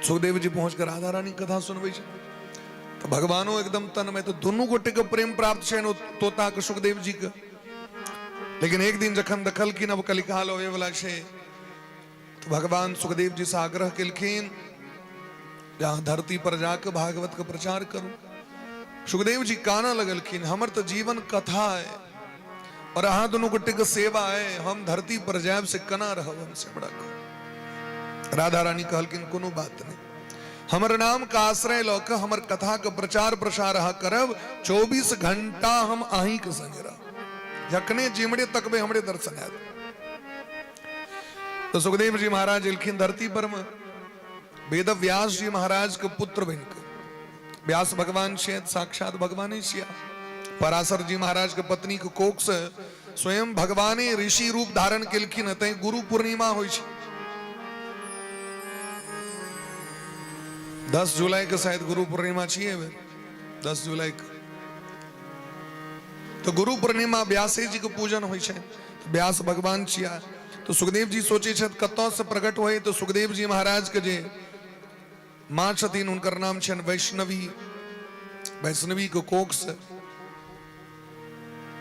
सुखदेव जी पहुँच कऽ राधा रानी कथा सुनबै छथि तऽ भगवानो एकदम तन्मय। तऽ दुनू गोटे के प्रेम प्राप्त छनि ओ तोता के, सुखदेव जी के। लेकिन एक दिन जखन देखलखिन अब कलिकाल अबै वाला छै, तऽ भगवान सुखदेव जी से आग्रह केलखिन जे अहाँ धरती पर जाके भागवत के प्रचार करू। सुखदेव जी कानऽ लगलखिन, हमर तऽ जीवन कथा है और अहाँ दुनू गोटे के सेवा है, हम धरती पर जायब से केना रहब हम, से हमरा कहू। राधा रानी कहलखिन कोनो बात नहीं, हमर नाम के आश्रय लऽ कऽ हमर कथा के प्रचार प्रसार अहाँ करब, 24 घंटा हम अहीं के संगे रहब, जखने जिमरे तकबै हमरे दर्शन हैत। तो सुखदेव जी महाराज एलखिन धरती पर में वेद व्यास जी महाराज के पुत्र बनि कऽ। व्यास भगवान छियै, साक्षात भगवाने छियै। पराशर जी महाराज के पत्नी के कोख से स्वयं भगवाने ऋषि रूप धारण केलखिन, तैं गुरु पूर्णिमा होइ छै 10 जुलाई के, शायद गुरु पूर्णिमा छियै 10 जुलाई के। तो गुरु पूर्णिमा व्यासे जी के पूजन होइ छै, व्यास भगवान छिया। तो सुखदेव जी सोचे छथि कतऽ से प्रकट होय, तो सुखदेव जी महाराज के जे माँ छथिन हुनकर नाम छनि वैष्णवी। वैष्णवी के कोख से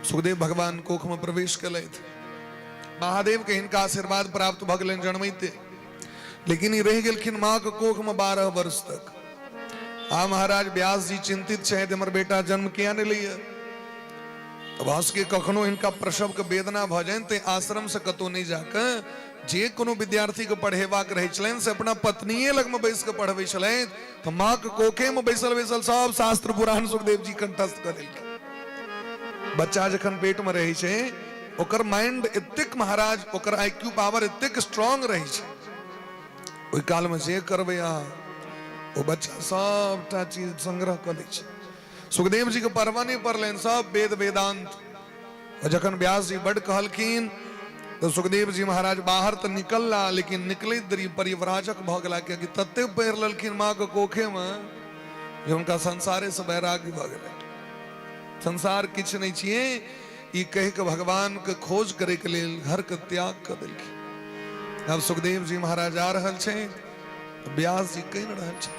सुखदेव भगवान कोख में प्रवेश केलथि। महादेव के हिनका आशीर्वाद प्राप्त भऽ गेलनि जन्मैते। लेकिन ई रहि गेलखिन माँ के कोख में 12 वर्ष तक। आ महाराज व्यास जी चिंतित छथि, हमर बेटा जन्म किया नहीं लैया। तऽ भऽ सकै कखनो हिनका प्रसव के वेदना भऽ जानि, तऽ आश्रम से कतहु नहि जाकऽ जे कोनो विद्यार्थी के पढ़ेबाक रहै छलनि से अपना पत्निये लगमे बैस कऽ पढ़बै छलथि। तऽ माँ के कोखे में बैसल बैसल सब शास्त्र पुराण सुखदेव जी कंठस्थ कऽ लेलखिन। बच्चा जखन पेट में रहै छै ओकर माइंड एतेक महाराज, ओकर I Q power एतेक स्ट्रांग रहै छै, ओहि काल में जे करबै अहाँ ओ बच्चा सबटा चीज संग्रह कऽ लै छै। सुखदेव जी के परवा नहि पड़लनि, सब वेद वेदांत। और जखन व्यास जी बड कहलखिन तऽ सुखदेव जी महाराज बाहर तऽ निकलला, लेकिन निकलैत देरी परिव्राजक भऽ गेला, कियाकि तते पढ़ि लेलखिन माँ के कोखे में जे हुनका संसारे से वैराग्य भऽ गेलै। संसार किछु नहि छियै ई कहि कऽ भगवान के खोज करे के लेल घर के त्याग कऽ देलखिन। आब सुखदेव जी महाराज आ रहल छै, व्यास जी कहि रहल छै,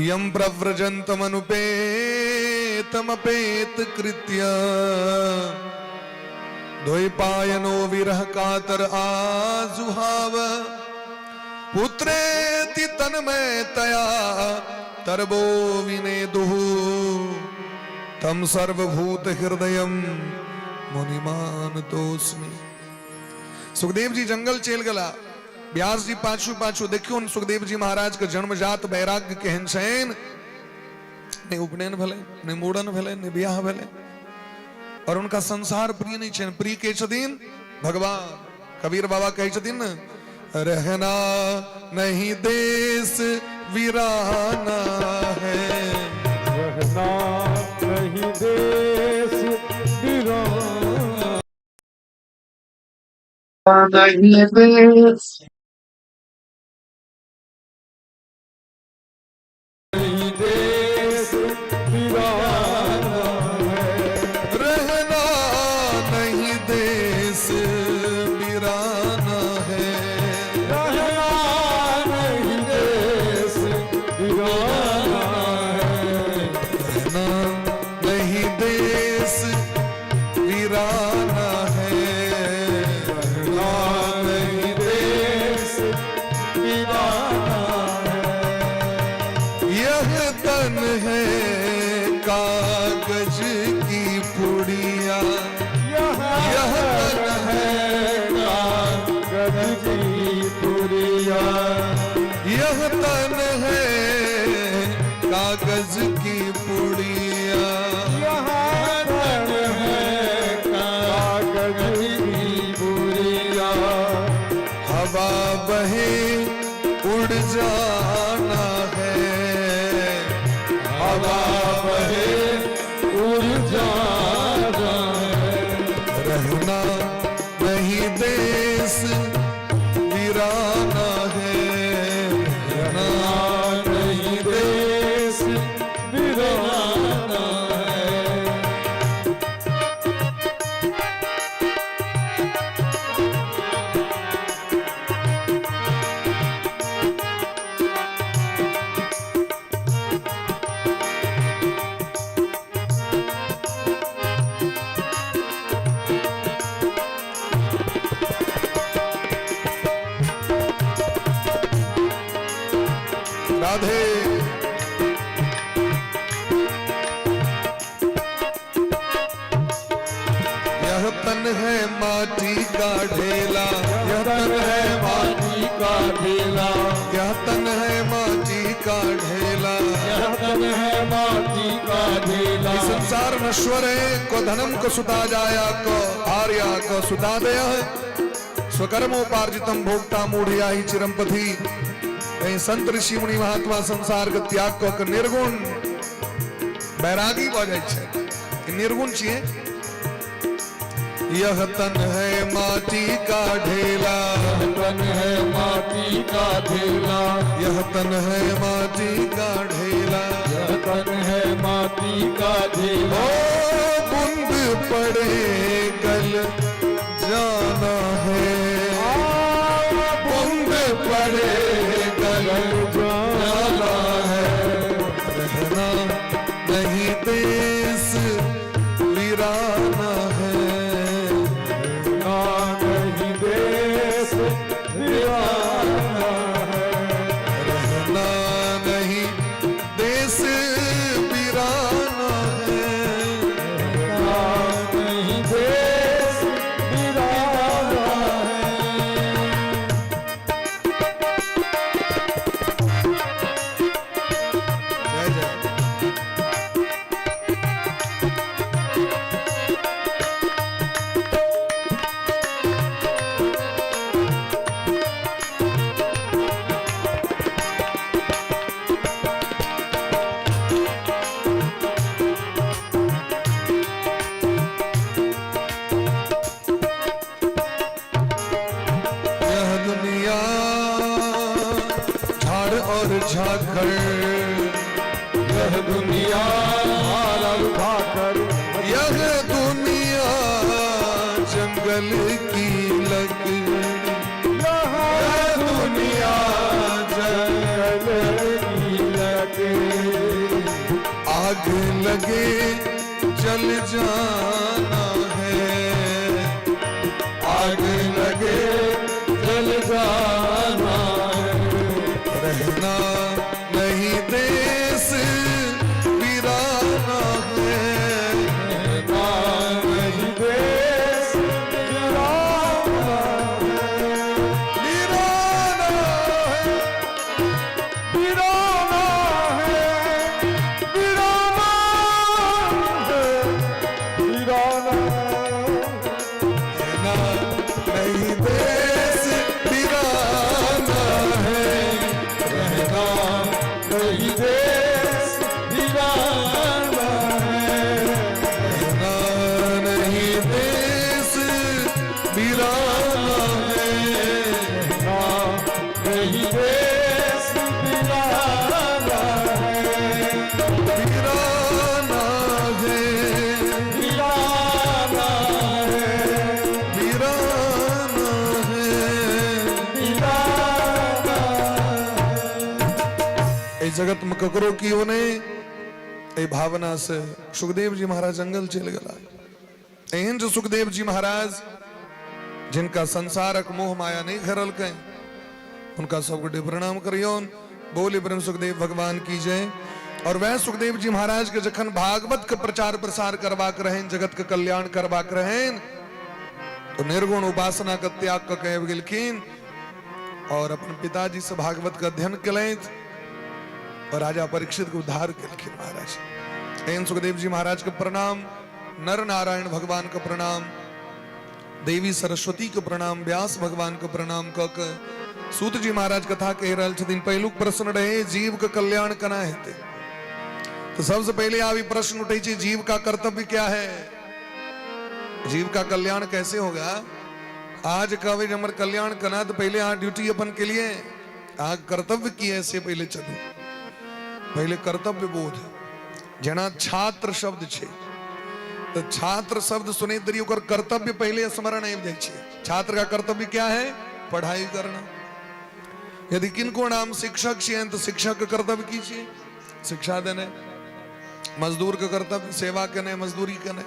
यम प्रव्रजन्तमनुपेतमपेत कृत्य द्वैपायनो विरह कातर आजुहाव पुत्रेति तन्मय तया तरबो विनेदुः तम सर्वभूत हृदयम मुनिमानतोस्मि। सुखदेव जी जंगल चलि गेला, व्यास जी पाछू पाछू। देखियौ ने सुखदेव जी महाराज के जन्मजात वैराग्य केहन छनि। नहि उपनयन भेलै, नहि मूड़न भेलै, नहि बियाह भेलै, और हुनका संसार प्रिय नहि छनि। प्रिय के छथिन? भगवान। कबीर बाबा कहै छथिन ने, रहना नहीं देश वीराना है, रहना नहीं देश वीराना, नहीं देश नहीं देश वीराना है, रहना नहीं देश वीराना है, रहना नहीं देश वीराना है, रहना नहीं देश वीराना है, रहना नहीं देश वीराना है। यह तन है कागज की पुड़िया, यह यह तन है कागज की पुड़िया, यह तन है कागज की पुड़िया, यह तन है कागज की पुड़िया, हवा बहे उड़ जाना है, हवा बहे उड़ जाना है, रहना नहीं देश वीराना है, रहना नहीं देश वीराना है। राधे। यह तन है माटी का ढेला, यह तन है माटी का ढेला, यह तन है माटी का ढेला, यह तन है माटी का ढेला। ई संसार नश्वर है, को धनम को सुता जाया को आर्या को सुता दया है, स्वकर्मोपार्जितम भोक्ता मूढ़या ही चिरंपथी। कहीं संत ऋषि मुनि महात्मा संसार के त्याग कऽ के निर्गुण बैरागी भऽ जाइ छै। ई निर्गुण छियै। यह तन है माटी का ढेला, यह तन है माटी का ढेला, यह तन है माटी का ढेला, यह तन है माटी का ढेला। ओ बूंद पड़े गल जाना है, बूंद पड़े गल जाना है, रहना नहीं देश वीराना है, रहना नहीं देश वीराना जंगल की लकड़ी, यह दुनिया जंगल की लकड़ी। आग लगे जल जाना है, आग लगे जल जाना है। रहना नहीं देश वीराना है। रहना नहीं देश वीराना है। वीराना है, वीराना है, वीराना है, वीराना है। रहना नहीं देश वीराना है, रहना नहीं देश वीराना है। रहना नहीं देश वीराना है, रहना नहीं देश वीराना है। वीराना है, वीराना है, वीराना है। वीराना। एहि जगत में ककरो कियो नहीं, एहि भावना से सुखदेव जी महाराज जंगल चलि गेला। एहन जे सुखदेव जी महाराज जिनका संसारक मोह माया नहीं घेरलकै, हुनका सबगोटे प्रणाम करियौन। बोले ब्रह्म सुखदेव भगवान की जय। और वह सुखदेव जी महाराज के जखन भागवत के प्रचार प्रसार करबाक रहनि, जगत के कल्याण करबाक रहनि, तो निर्गुण उपासना के त्याग कऽ के आबि गेलखिन और अपन पिताजी से भागवत के अध्ययन केलथि और राजा परीक्षित के उद्धार केलखिन महाराज। एहन सुखदेव जी महाराज के प्रणाम, नर नारायण भगवान के प्रणाम, देवी सरस्वती के प्रणाम, व्यास भगवान के प्रणाम कऽ के सूत जी महाराज कथा कहि रहल छथिन। पहिलुक प्रश्न रहे जीव के कल्याण केना हेतै, तो सबसे पहले आब ई प्रश्न उठै छै जीव का कर्तव्य क्या है, जीव का कल्याण कैसे होगा। आज कहबै जे हमर कल्याण केना, तऽ पहिले अहाँ ड्यूटी अपन के लिए, अहाँ कर्तव्य की है से पहिले चलू, पहिले कर्तव्य बोध। जेना छात्र शब्द छै तऽ छात्र शब्द सुनैत देरी ओकर कर्तव्य पहिले स्मरण आबि जाइ छै। छात्र का कर्तव्य क्या है? पढ़ाई करना। यदि किनको नाम शिक्षक छियनि तऽ शिक्षक के कर्तव्य की छियै? शिक्षा देनाइ। मजदूर के कर्तव्य सेवा केनाइ, मजदूरी केनाइ।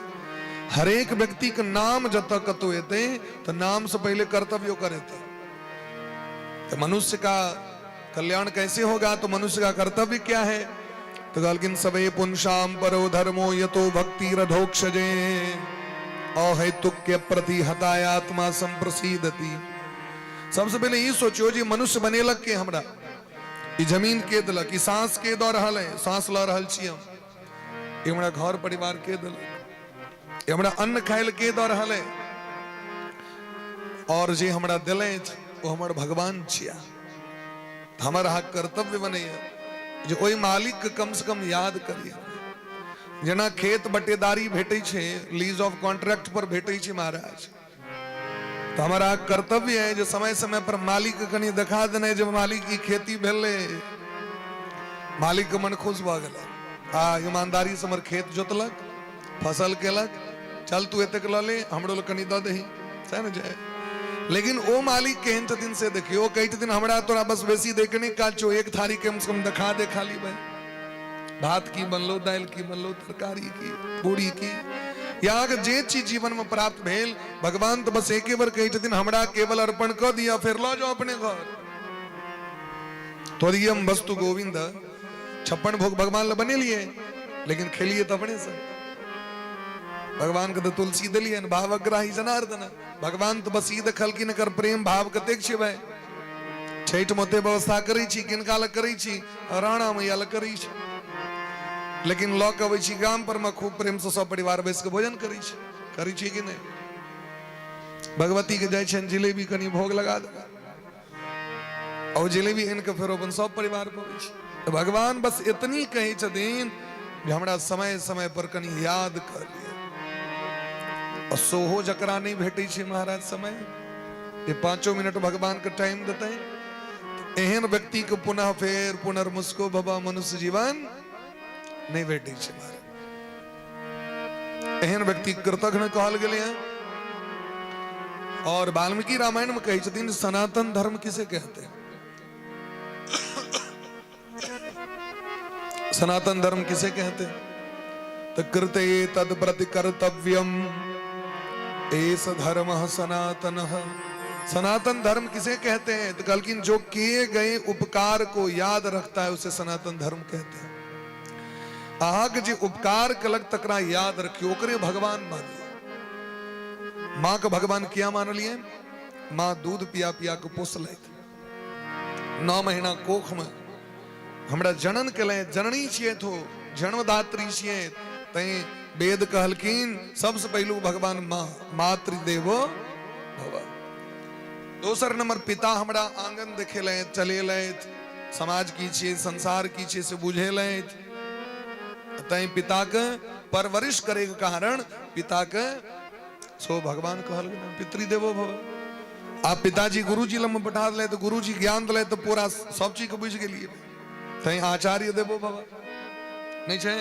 हरेक व्यक्ति के नाम जतऽ कतौ एतै तऽ नाम से पहिले कर्तव्य ओकर एतै। तो मनुष्य का कल्याण कैसे होगा, तो मनुष्य का कर्तव्य क्या है? तो कहलखिन सबे पुंसाम परो धर्मो यतो भक्ति रधोक्षजे अहेतुक्य प्रतिहतायात्मा संप्रसीदति। सबसे पहले ई सोचियो जे मनुष्य बनेलक के हमरा, ई जमीन के देलक, ई सांस के दऽ रहल है, सांस लऽ रहल छी हम, ई हमरा घर परिवार के देलक, ई हमरा अन्न खाय के दऽ रहल है, और जे हमरा देलथि ओ हमर भगवान छिया। हमर अहाँ कर्तव्य बनैया जे ओहि मालिक के कम से कम याद करिए। जेना खेत बटेदारी भेटै छै, लीज ऑफ कॉन्ट्रैक्ट पर भेटै छै महाराज, तऽ हमारा कर्तव्य है जे समय समय पर मालिक के कनि देखा देनाइ जे मालिक की खेती भेलै। मालिक के मन खुश भऽ गेलै, आ ईमानदारी से हमर खेत जोतलक, फसल केलक, चल तू एतेक लऽ ले, हमरो लग कनि दऽ दही, सएह ने छै। लेकिन ओ मालिक केहन छथिन से देखियौ, ओ कहै छथिन हमरा तोरा बस बेसी दै के नहि काज छौ, एक थारी कम से कम देखा दे खाली भाई, भात की बनलो, दालि की बनलो, तरकारी की, पूरी की, या अहाँके जे चीज जीवन में प्राप्त भेल, भगवान तऽ बस एके बेर कहै छथिन हमरा केवल अर्पण कऽ दिअ, फेर लऽ जाउ अपने घर। त्वदीयम वस्तु गोविंद, 56 भोग भगवान लए बनेलिए, लेकिन खेलिए तऽ अपने से। भगवान के तऽ तुलसी देलियनि, भावग्राही जनार्दन, भगवान तऽ बस ई देखलखिन एकर प्रेम भाव कतेक छै भाई। छठि में ओते व्यवस्था करै छी, किनका लग करै छी? राणा मैया लग करै छी, लेकिन लऽ के अबै छी गाम पर में खूब प्रेम से सब परिवार बैस के भोजन करै छी, करै छी कि नहि? भगवती के जाइ छनि जिलेबी कनि भोग लगा देबै, और जिलेबी आनि के फेर अपन सब परिवार पबै छै। तऽ भगवान बस एतनी कहै छथिन जे हमरा समय समय पर कनि याद कर लिअ। आ सोहो जकरा नहि भेटै छै महाराज समय, जे 5 मिनट भगवान के टाइम देतै, एहन व्यक्ति के पुनः फेर पुनर्मुस्को भवा मनुष्य जीवन नहि भेटै छै महाराज। एहन व्यक्ति कृतघ्न कहल गेलै हँ। और वाल्मीकि रामायण में कहै छथिन, सनातन धर्म किसे कहते हैं? सनातन धर्म किसे कहते हैं? तो कृते तद प्रति कर्तव्यम एस धर्म सनातन। सनातन धर्म किसे कहते हैं? तो कहलखिन जो किए गए उपकार को याद रखता है उसे सनातन धर्म कहते हैं। अहाँके जे उपकार कलक तकरा याद रखियो, ओकरे भगवान मानियो। माँ के भगवान किया मानलिए? माँ दूध पिया पिया के पोसलथि, 9 महीना कोख में हमरा जनन केलथि, जननी छियै तो जन्मदात्री छियै, तैं वेद कहलखिन सबसे पहिलु भगवान माँ, मातृदेवो भव। दोसर नंबर पिता हमरा आंगन देखेलथि, चलेलथि, समाज की छियै, संसार की छियै से बुझेलथि, तैं पिता के परवरिश करे के कारण पिता के सो भगवान कहल गेल पितृदेवो भव। आ पिताजी गुरुजी लग में पठा दिले तो गुरुजी ज्ञान दिले तो पूरा सब चीज के बुझि गेलियै, तैं आचार्य देवो भव नहीं छै।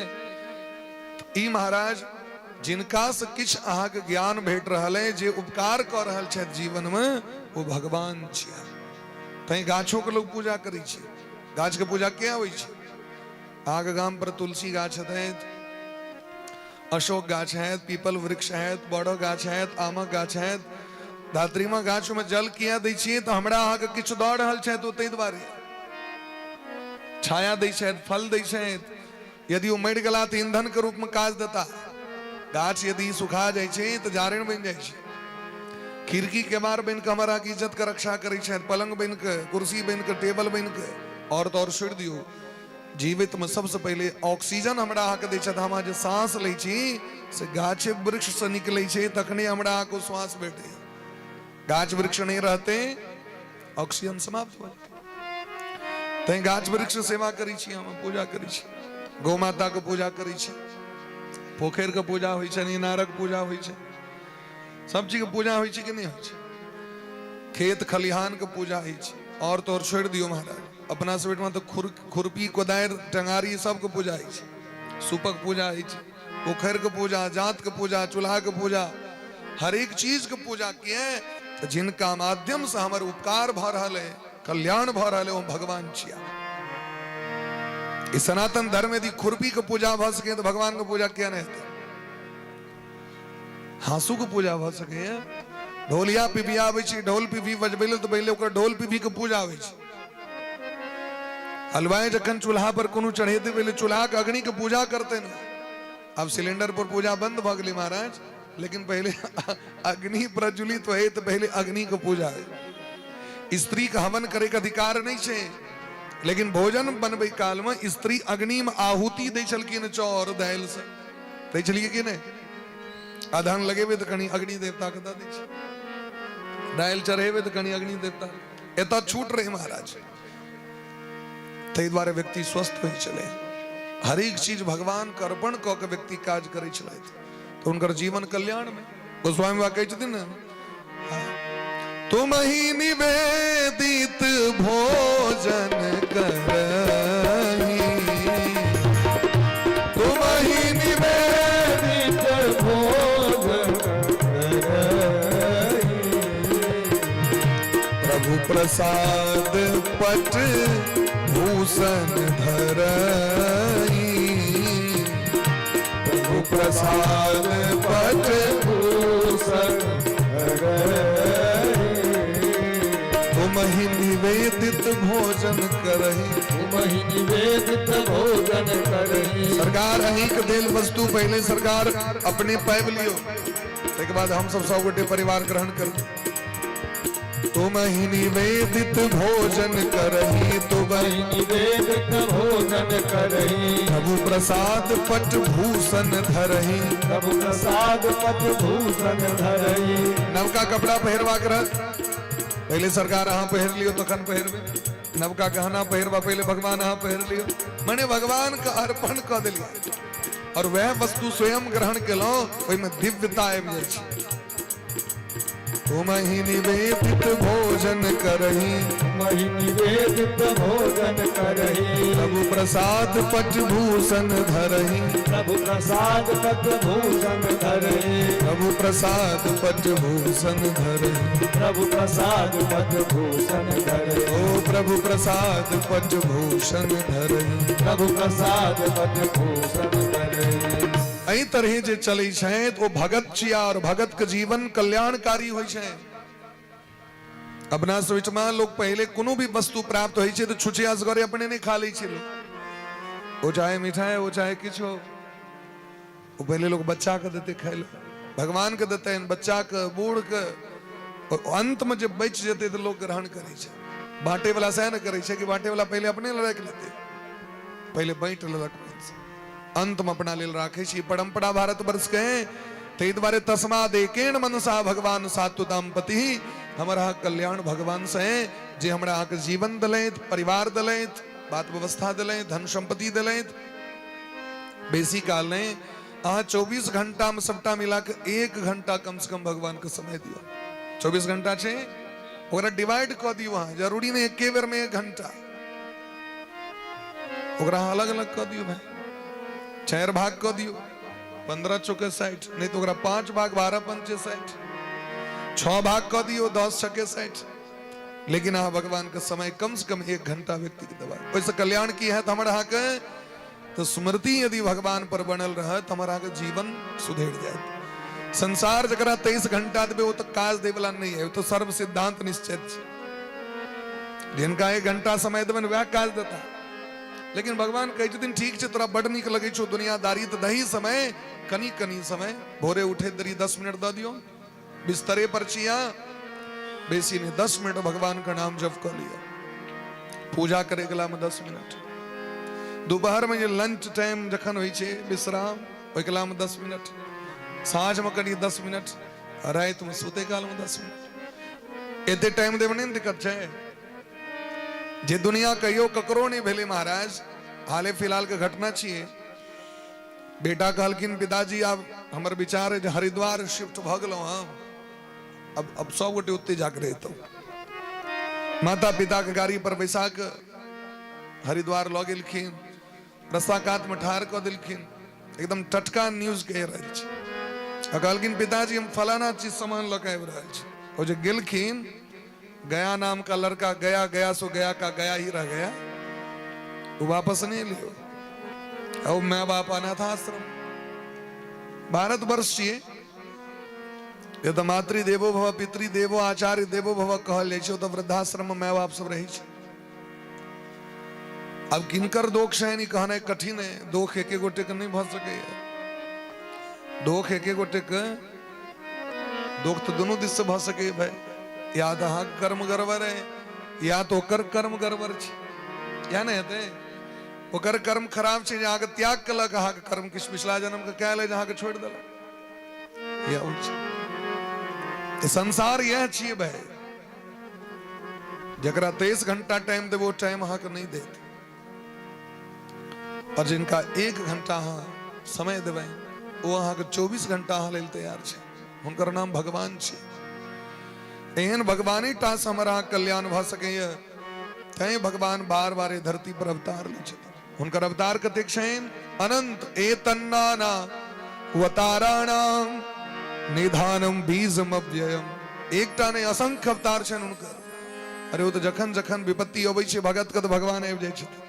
ई महाराज जिनका से किछु अहाँके ज्ञान भेट रहल है, जे उपकार कऽ रहल छथि जीवन में, ओ भगवान छिया। तैं गाछो के लोग पूजा करै छै। गाछ के पूजा किया होइ छै? अहाँके गाम पर तुलसी गाछ हेतै, अशोक गाछ हैत, पीपल वृक्ष हैत, बड़ो गाछ हैत, आमक गाछ हैत, धात्रीमा गाछ में जल किया दै छियै? तऽ हमरा अहाँके किछु दऽ रहल छथि ओ, ताहि दुआरे छाया दै छथि, फल दै छथि। यदि ओ मरि गेला तऽ ईंधन के रूप में काज देता। गाछ यदि सुखा जाइ छै तऽ जारनि बनि जाइ छै। खिड़की केबाड़ बनि कऽ हमर अहाँके इज्जत के रक्षा करै छथि, पलंग बनि कऽ, कुर्सी बनि कऽ, टेबल बनि कऽ। आओर तऽ आओर छोड़ि दियौ, जीवित में सबसे पहिले ऑक्सीजन हमरा अहाँके दै छथि। हम अहाँ जे सांस लै छी से गाछे वृक्ष से निकलै छै, तखने हमरा अहाँके श्वास भेटैए। गाछ वृक्ष नहि रहते, ऑक्सीजन समाप्त हो जेतै। तैं गाछ वृक्ष सेवा करै छी हम, पूजा करै छी, गौ माता के पूजा करै छी, पोखरि के पूजा होइ छै, इनारक पूजा होइ छै, सब चीज के पूजा होइ छै कि नहि होइ छै? खेत खलिहान के पूजा होइ छै। और तो और छोड़ि दियौ महाराज, अपना सब ओहिठमा तऽ खुरपी, कोदारि, टंगारी सबके पूजा होइ छै, सूपक पूजा होइ छै, पोखरिके पूजा, जाँतके पूजा, चूल्हाके पूजा, हरेक चीजके पूजा। किए? तऽ जिनका माध्यमसँ हमर उपकार भऽ रहल है, कल्याण भऽ रहल है, ओ भगवान छिया। ई सनातन धर्म यदि खुरपी के पूजा भऽ सके तऽ भगवान के पूजा किया नहि हेतै? हाँसू के पूजा भऽ सकैए? ढोलिया पिपिया आबै छै, ढोल पिपी बजबै लए तऽ पहिले ओकर ढोल पिपी के पूजा होइ छै। हलवाई जखन चूल्हा पर कोनो चढ़ेतै, पहिले चूल्हा के अग्नि के पूजा करतै ने। आब सिलेंडर पर पूजा बंद भऽ गेलै महाराज, लेकिन पहिले अग्नि प्रज्वलित होइ तऽ पहिले अग्नि के पूजा होइ। स्त्री के हवन करे के अधिकार नहि छै, लेकिन भोजन बनबै काल में स्त्री अग्नि में आहुति दै छलखिन, चाउर दालि से दै छलियै कि नहि? अधन लगेबै तऽ कनि अग्नि देवता के दऽ दै छै, दालि चढ़ेबै तऽ कनि अग्नि देवता। एतऽ छूट रहे महाराज, ताहि दुआरे व्यक्ति स्वस्थ होइ छलै। हरेक चीज भगवान के अर्पण कऽ के व्यक्ति काज करै छलथि तऽ हुनकर जीवन कल्याण में। गोस्वामी बाबा कहै छथिन ने, तुम ही निवेदित भोजन करही, तुम ही निवेदित भोजन करही, प्रभु प्रसाद पट भूषण धरही, प्रभु प्रसाद पट भूषण धरही, तुम ही निवेदित भोजन करही, तुम ही निवेदित भोजन करही। सरकार अहींके देल वस्तु पहले सरकार अपने पाबि लियो, ताहिके बाद हम सब सब गोटे परिवार ग्रहण करू। तुम ही निवेदित भोजन करही, तुम ही निवेदित भोजन करही, प्रभु प्रसाद पट भूषण धरही, प्रभु प्रसाद पट भूषण धरही। नवका कपड़ा पहिरबाक रहत, पहिले सरकार अहाँ पहिर लियो तखन पहिरबै। नवका गहना पहिरबा पहिले भगवान अहाँ पहिर लियो, मने भगवान के अर्पण कऽ देलियै और वएह वस्तु स्वयं ग्रहण केलहुँ, ओहिमे दिव्यता आबि जाइ छै। तुमहि निवेदित भोजन करही, मही निवेदित भोजन करही, प्रभु प्रसाद पट भूषण धरही, प्रभु प्रसाद पद भूषण धरही, प्रभु प्रसाद पट भूषण धरही, प्रभु प्रसाद पद भूषण धरही, ओ प्रभु प्रसाद पट भूषण धरही। प्रभु प्रसाद पद भूषण धरही। एहि तरहे जे चलै छै ओ भगत छिया और भगत के जीवन कल्याणकारी होइ छै। अपना सब ओहिठमा लोक पहिले कोनो भी वस्तु प्राप्त होइ छै तऽ छुछे असगरे अपने नहि खा लै छै लोक, ओ चाहे मिठाई ओ चाहे किछु, ओ पहिले लोक बच्चा के देतै खाय लए, भगवान के देतनि, बच्चा के, बूढ़ के, अंत में जे बचि जेतै तऽ लोक ग्रहण करै छै। बांटे वाला सएह ने करै छै कि बांटे वाला पहिले अपने लए राखि लेतै, पहिले बांटि लेलक, अंत में अपना लेल राखै छी। परंपरा भारतवर्ष के, ताहि दुआरे तस्माद एकेन मनसा भगवान सात्वताम पति, हमर अहाँ कल्याण भगवान से जे हमरा अहाँके जीवन देलथि, परिवार देलथि, बात व्यवस्था देलथि, धन संपत्ति देलथि। बेसी काल नहि, अहाँ 24 घंटा में सबटा मिला के 1 घंटा कम से कम भगवान के समय दियौ। 24 घंटा छै, ओकरा डिवाइड कऽ दियौ अहाँ, जरूरी नहि एके बेर में 1 घंटा, ओकरा अहाँ अलग अलग कऽ दियौ भाई, 4 भाग कऽ दियौ, 15 चौके 60, नहीं तो ओकरा 5 भाग 12 पंचे 60, 6 भाग कऽ दियौ, 10 छके 60, लेकिन अहाँ भगवान के समय कम से कम 1 घंटा व्यक्ति के देबाक। ओहिसँ कल्याण की हैत हमर अहाँके? तऽ स्मृति यदि भगवान पर बनल रहत हमर अहाँके जीवन सुधरि जायत। संसार जकरा 23 घंटा देबै ओ तऽ काज दै वाला नहि है, ओ तऽ सर्व सिद्धांत निश्चित छै। जिनका 1 घंटा समय देबनि वएह काज देता। लेकिन भगवान कहै छथिन ठीक छै, तोरा बड नीक लगै छौ दुनियादारी, तऽ दही समय, कनि कनि समय, भोरे उठे देरी 10 मिनट दऽ दियौ, बिस्तरे पर छी अहाँ, बेसी नहि, 10 मिनट भगवान के नाम जप कऽ लिअ, पूजा करे गेला में 10 मिनट, दोपहर में जे लंच टाइम जखन होइ छै विश्राम, ओहि कला में 10 मिनट, साँझ में कनि 10 मिनट, राति में सुते काल में 10 मिनट। एते टाइम देबै नहि ने दिक्कत छै। जे दुनिया कहियो ककरो नहि भेलै महाराज, हाले फिलहाल के घटना छियै। बेटा कहलखिन पिताजी आब हमर विचार है जे हरिद्वार शिफ्ट भऽ गेलहुँ हम, अब सब गोटे ओते जाके रहितहुँ। माता पिता के गाड़ी पर बैसा के हरिद्वार लऽ गेलखिन, रस्ता कात में ठाढ़ कऽ देलखिन, एकदम टटका न्यूज कहि रहल छी। आ कहलखिन पिताजी हम फलाना चीज सामान लऽ के आबि रहल छी। ओ जे गेलखिन, गया नाम का लड़का गया, गया सो गया का गया ही रह गया, वो वापस नहीं लियो। और मैं बाप अनाथ आश्रम भारतवर्ष छियै, ये तऽ मातृ देवो भव पितृ देवो आचार्य देवो भव कहल जाइ छै, ओ तऽ वृद्धाश्रम में माय बाप सब रहै छै। अब किनकर दोष है नहीं कहना कठिन है, दोष एके गोटे के नहीं भऽ सकैए, दोष एके गोटे के, दोष तऽ दुनू दिस से भऽ सकैए भाई, या तऽ अहाँके कर्म गड़बड़ है या तऽ ओकर कर्म गड़बड़ छै, या नहि हेतै ओकर कर्म खराब छै जे अहाँके त्याग केलक, अहाँके कर्म किछु पिछला जन्म के कयल है जे अहाँके छोड़ि देलक, यह होइ छै। तऽ संसार इएह छियै भाई, जकरा 23 घंटा टाइम देबै ओ टाइम अहाँके नहि देत, और जिनका 1 घंटा अहाँ समय देबै ओ अहाँके 24 घंटा अहाँ लेल तैयार छै, हुनकर नाम भगवान छै। एहन भगवाने टा से हमर अहाँ कल्याण भऽ सकैए, तैं भगवान बार बार एहि धरती पर अवतार लै छथिन। हुनकर अवतार कतेक छनि? अनंत। एतन्नाना अवताराणाम निधानम बीजम अव्ययम, एकटा नहि असंख्य अवतार छनि हुनकर। अरे ओ तऽ जखन जखन विपत्ति अबै छै भगत के तऽ भगवान आबि जाइ छथिन,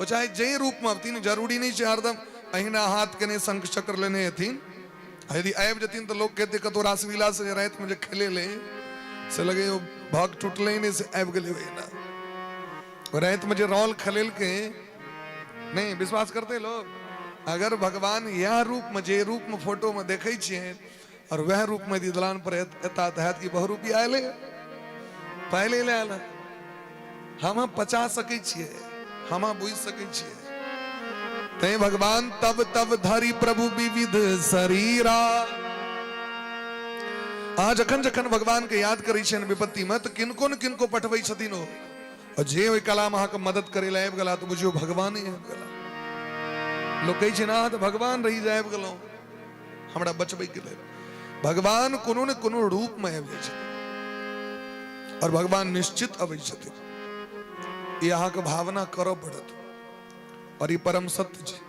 ओ चाहे जाहि रूपमे अबथिन, जरूरी नहि छै हरदम अहिना हाथ केने शंख चक्र लेने हेथिन। यदि आबि जेथिन तऽ लोक कहतै कतौ रासलीला से रातिमे जे खेलेलै से लगे ओ भग टूटलै नहि से आबि गेलै ओहिना, रातिमे जे रोल खेलेलकै नहीं, विश्वास करते लोग? अगर भगवान यह रूप में जे रूप में फोटो में देखे छियै और वह रूप में यदि दलान पर एता तऽ हैत कि बहुरूपी आयल है, पहले ले आयल है। हम पचा सकै छियै, हम बुझि सकै छियै। तैं भगवान तब तब धरि प्रभु विविध शरीरा। अहाँ जखन जखन भगवान के याद करै छियनि विपत्ति में तऽ किनको ने किनको पठबै छथिन ओ, और जे ओहि कला में अहाँके मदद करै लए आबि गेला तऽ बुझियौ भगवाने आबि गेला। लोक कहै छै ने अहाँ तऽ भगवान रही जे आबि गेलहुँ हमरा बचबैके लेल। भगवान कोनो ने कोनो रूपमे आबि जाइ छथिन। और भगवान निश्चित अबै छथिन। ई अहाँके भावना करऽ पड़त और ई परम सत्य छै।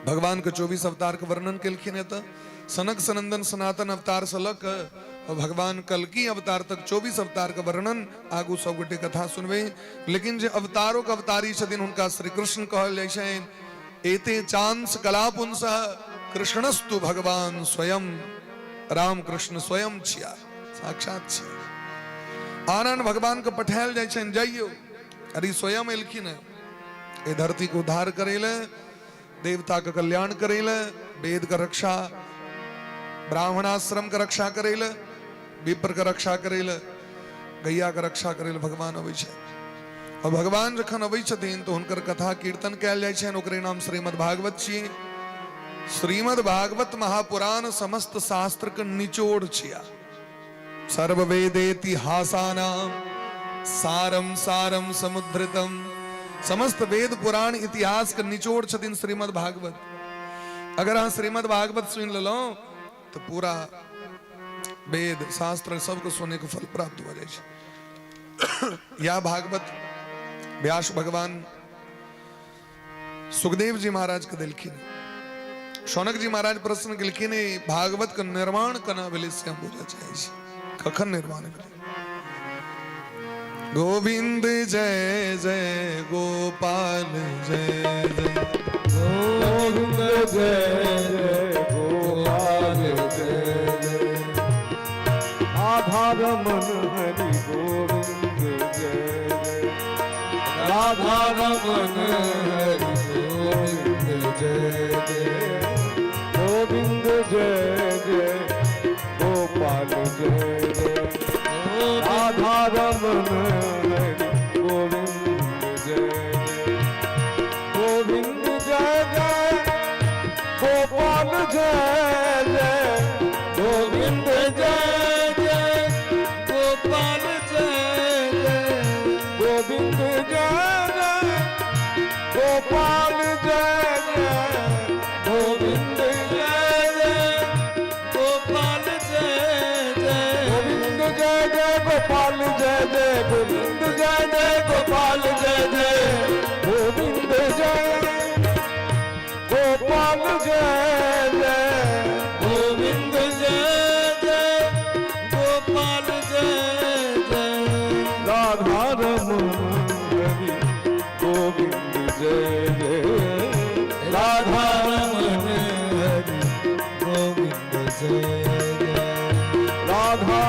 भगवान के 24 अवतार के वर्णन केलखिन एतऽ, सनक सनंदन सनातन अवतार से लऽ कऽ और भगवान कल्कि अवतार तक 24 अवतार के वर्णन। आगू सब गोटे कथा सुनबै, लेकिन जे अवतारों के अवतारी छथिन हुनका श्री कृष्ण कहल जाइ छनि। एते चांस कला पुंस कृष्णस्तु भगवान स्वयं, राम कृष्ण स्वयं छिया, साक्षात छिया। आन आन भगवान के पठायल जाइ छनि, जाइयो, अरे स्वयं एलखिन है ए धरती के उद्धार करे ले, देवता के कल्याण करे ले, वेद के रक्षा, ब्राह्मणाश्रम के रक्षा करे ले, विप्र के रक्षा करे ले, गैया के रक्षा करे ले भगवान अबै छै। और भगवान जखन अबै छथिन तऽ हुनकर कथा कीर्तन कयल जाइ छनि, ओकरे नाम श्रीमद् भागवत छी। श्रीमद् भागवत महापुराण समस्त शास्त्र के निचोड़ छिया। सर्व वेदेतिहासानाम सारम सारम समुद्रितम, समस्त वेद पुराण इतिहास के निचोड़ छथिन श्रीमद् भागवत। अगर अहाँ श्रीमद् भागवत सुनि लेलहुँ तऽ पूरा वेद शास्त्र सबके सुने के फल प्राप्त भऽ जाइ छै। या भागवत व्यास भगवान सुखदेव जी महाराज के देलखिन। शौनक जी महाराज प्रश्न केलखिन, भागवत के निर्माण केना भेलै से हम बुझऽ चाहै छी, कखन निर्माण भेलै? गोविंद जय जय गोपाल जय जय, गोविंद जय जय गोपाल जय जय, राधा रमन हरि गोविंद जय जय, राधा रमन हरि गोविंद जय जय, गोविंद जय जय गोपाल जय जय, राधा रमन हरि गोविंद जय जय, गोविंद जय जय गोपाल जय जय, गोविंद जय जय गोपाल जय जय, गोविंद जय जय गोपाल जय जय, गोविंद जय जय गोपाल जय जय, गोविंद जय जय गोपाल जय जय, गोविंद जय जय गोपाल जय जय, गोविंद जय गोपाल जय जय, गोविंद जय जय गोपाल जय जय, राधा रमन हरि गोविंद जय जय, राधा रमन हरि गोविंद जय जय, राधा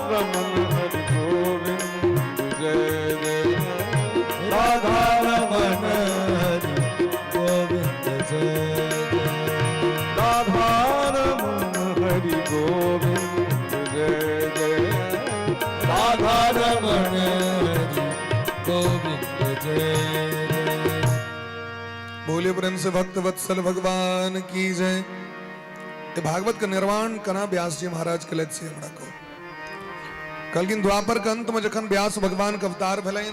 रमन हरि गोविंद जय जय, राधा रमन हरि गोविंद जय जय, राधा रमन हरि गोविंद जय जय, राधा रमन हरि गोविंद जय जय। बोलिए प्रेम से भक्त वत्सल भगवान की जय। ये भागवत के निर्माण कना व्यास जी महाराज के से हमरा को कहलखिन। द्वापर के अंत में जखन व्यास भगवान के अवतार भेलनि,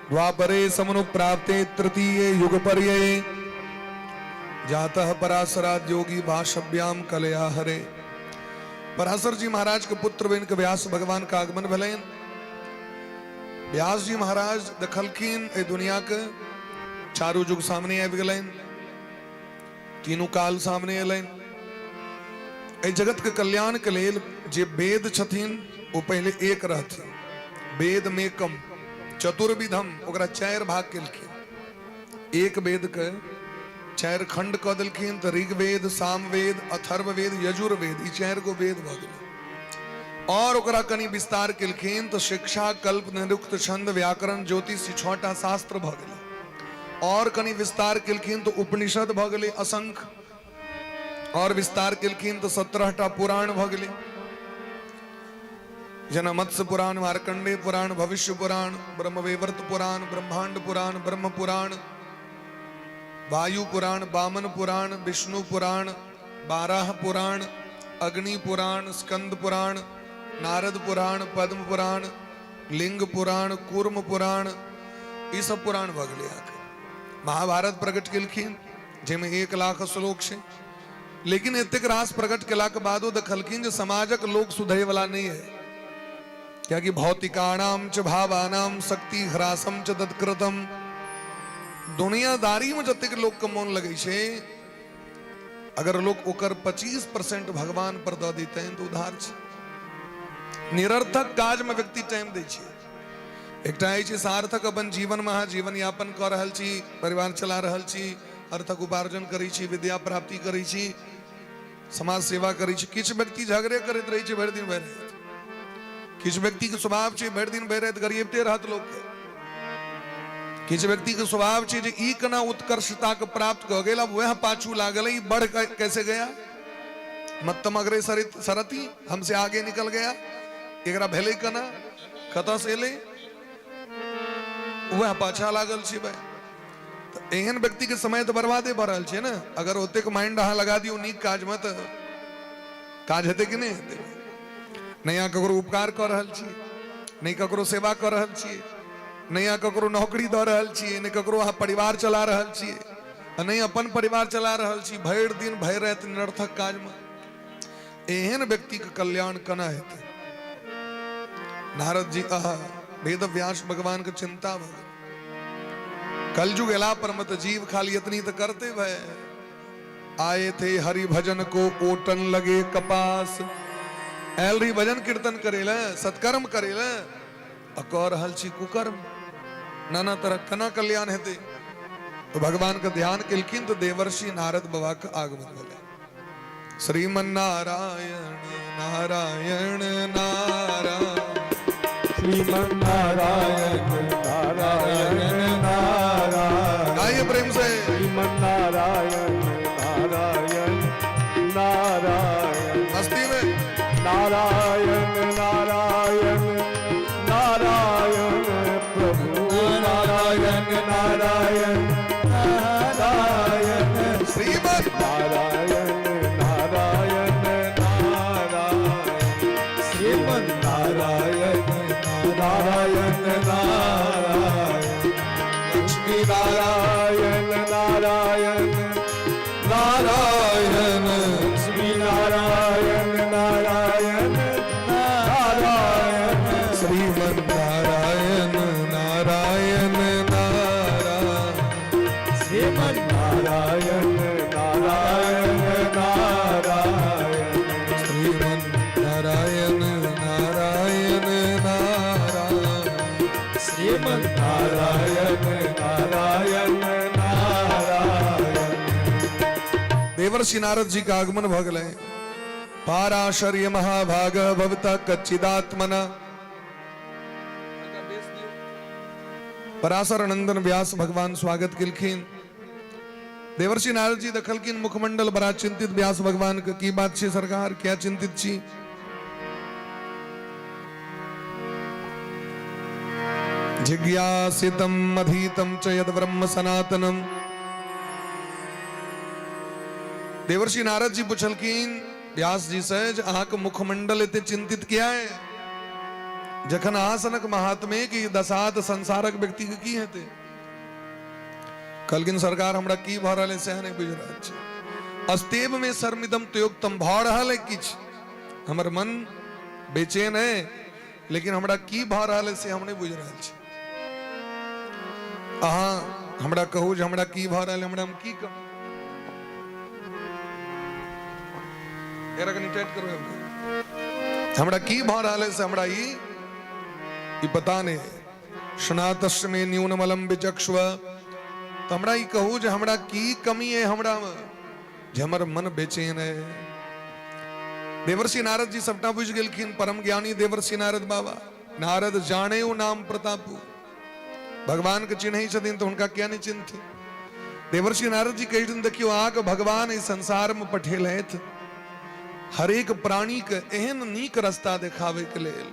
द्वापरे समनु प्राप्ते तृतीय युग पर्यये जातः पराशराद योगी भाषव्याम कलया हरे। पराशर जी महाराज के पुत्र बनि के व्यास भगवान के आगमन भेलनि। व्यास जी महाराज देखलखिन एहि दुनिया के चारू युग सामने आबि गेलनि, तीनू काल सामने एलनि। एहि जगत के कल्याण के लेल जे वेद छथिन ओ पहिले एक रहथिन। वेद में कम चतुर्विधम, ओकरा चारि भाग केलखिन। एक वेद के चारि खंड कऽ देलखिन तऽ ऋग्वेद, सामवेद, अथर्ववेद, यजुर्वेद, ई चारि गो वेद भऽ गेलै। और ओकरा कनि विस्तार केलखिन तऽ शिक्षा, कल्प, निरुक्त, छंद, व्याकरण, ज्योतिष, ई 6टा शास्त्र भऽ गेलै। और कनि विस्तार केलखिन तऽ उपनिषद भऽ गेलै असंख्य। और विस्तार केलखिन तऽ 17टा पुराण भऽ गेलै, जेना मत्स्य पुराण, मार्कंडेय पुराण, भविष्य पुराण, ब्रह्मवैवर्त पुराण, ब्रह्मांड पुराण, ब्रह्म पुराण, वायु पुराण, वामन पुराण, विष्णु पुराण, बाराह पुराण, अग्नि पुराण, स्कंद पुराण, नारद पुराण, पद्म पुराण, लिंग पुराण, कूर्म पुराण, ई सब पुराण भऽ गेलै अहाँके। महाभारत प्रकट केलखिन जाहिमे 1 लाख श्लोक छै, लेकिन एतेक रास प्रकट केलाके बादो देखलखिन जे समाजक लोक सुधरे वाला नहीं है। कियाकि भौतिकाणाम च भावानाम शक्ति ह्रासम च तत्कृतम। दुनियादारी में जतेक लोक के मोन लगै छै, अगर लोक ओकर 25% भगवान पर दऽ देतनि तऽ उधार छै। निरर्थक काज में व्यक्ति टाइम दै छै। एकटा अछि सार्थक अपन जीवन में अहाँ जीवन यापन कऽ रहल छी, परिवार चला रहल छी, अर्थक उपार्जन करै छी, विद्या प्राप्ति करै छी, समाज सेवा करै छी। किछु व्यक्ति झगड़े करैत रहै छै भरि दिन भरि राति। किछु व्यक्तिके स्वभाव छै भरि दिन भरि राति गरियबिते रहत लोकके। किछु व्यक्तिके स्वभाव छै जे ई केना उत्कर्षताके प्राप्त कऽ गेल, अब वएह पाछू लागल, ई बढ़ कैसे गया, मत्तम अग्रे सरती, हमसे आगे निकल गया, एकरा भेलै केना, कतऽसँ एलै, वएह पाछा लागल छै भाई। तऽ एहन व्यक्तिके समय तऽ बर्बादे भऽ रहल छै ने। अगर ओतेक माइंड अहाँ लगा दियौ नीक काजमे तऽ काज हेतै कि नहि हेतै? नहि अहाँ ककरो उपकार कऽ रहल छी, नहि ककरो सेवा कऽ रहल छी, नहि अहाँ ककरो नौकरी दऽ रहल छी, नहि ककरो अहाँ परिवार चला रहल छी, आ नहि अपन परिवार चला रहल छी। भरि दिन भरि राति निरर्थक काजमे एहन व्यक्तिके कल्याण केना हेतै? नारद जी आह वेद व्यास भगवान के चिंता भऽ गेल। कलयुग एला पर मत जीव खाली इतनी तो करते भय। आए थे हरि भजन को ओटन लगे कपास। आयल रही भजन कीर्तन करे ले, सत्कर्म करे ले, आ कऽ रहल छी कुकर्म, नाना तरह, केना कल्याण हेतै? तो भगवान के ध्यान केलखिन तो देवर्षि नारद बाबा के आगमन भेलै। श्रीमन नारायण नारायण नारायण, श्रीमन नारायण नारायण नारायण। गाइए प्रेम से। श्रीमन नारायण नारायण नारायण। मस्ती में। नारायण नारायण नारायण प्रभु नारायण नारायण नारायण। श्रीमन नारायण नारायण नारायण, श्रीमन नारायण नारायण नारायण, लक्ष्मी नारायण नारायण नारायण, लक्ष्मी नारायण नारायण नारायण। श्रीमन नारायण नारायण नारायण, श्रीमन नारायण नारायण नारायण, श्रीमन नारायण नारायण नारायण, श्रीमन नारायण नारायण नारायण। देवर्षि नारद जी का आगमन भऽ गेलै। पाराशर्य महाभाग भवता कच्चिदात्मना। पराशर नंदन व्यास भगवान स्वागत केलखिन। देवर्षि नारद जी देखलखिन मुखमंडल बड़ा चिंतित व्यास भगवान के। की बात छै सरकार, क्या चिंतित छी? जिज्ञासितम अधीतम च यद ब्रह्म सनातनम। देवर्षि नारद जी पुछलखिन व्यास जी से जे अहाँके मुखमंडल एते चिंतित किया है, जखन अहाँ सनक महात्मे कि दशा तऽ संसारक व्यक्ति के की हेतै? कहलखिन सरकार हमरा की भऽ रहल है सएह नहि बुझि रहल छी। अस्तेव में शर्मिदम त्योक्तम, भऽ रहल है किछु, हमर मन बेचैन है, लेकिन हमरा की भऽ रहल है से हम नहि बुझि रहल छी। अहाँ हमरा कहू जे हमरा की भऽ रहल है, हमरा हम की कहू? एकरा कनि टाइट करू। हमरा की भऽ रहल है से हमरा ई ई पता नहि। स्नातस्य मे न्यूनमलम विचक्ष्व, तऽ हमरा ई कहू जे हमरा की कमी है हमरामे जे हमर मन बेचैन है। देवर्षि नारद जी सबटा बुझि गेलखिन। परम ज्ञानी देवर्षि नारद बाबा, नारद जाने ओ नाम प्रतापू, भगवान के चिन्है छथिन तऽ हुनका किया नहि चिन्हथिन? देवर्षि नारद जी कहै छथिन देखियौ अहाँके भगवान एहि संसार मे पठेलथि हरेक प्राणी के एहन नीक रास्ता देखाबै के लेल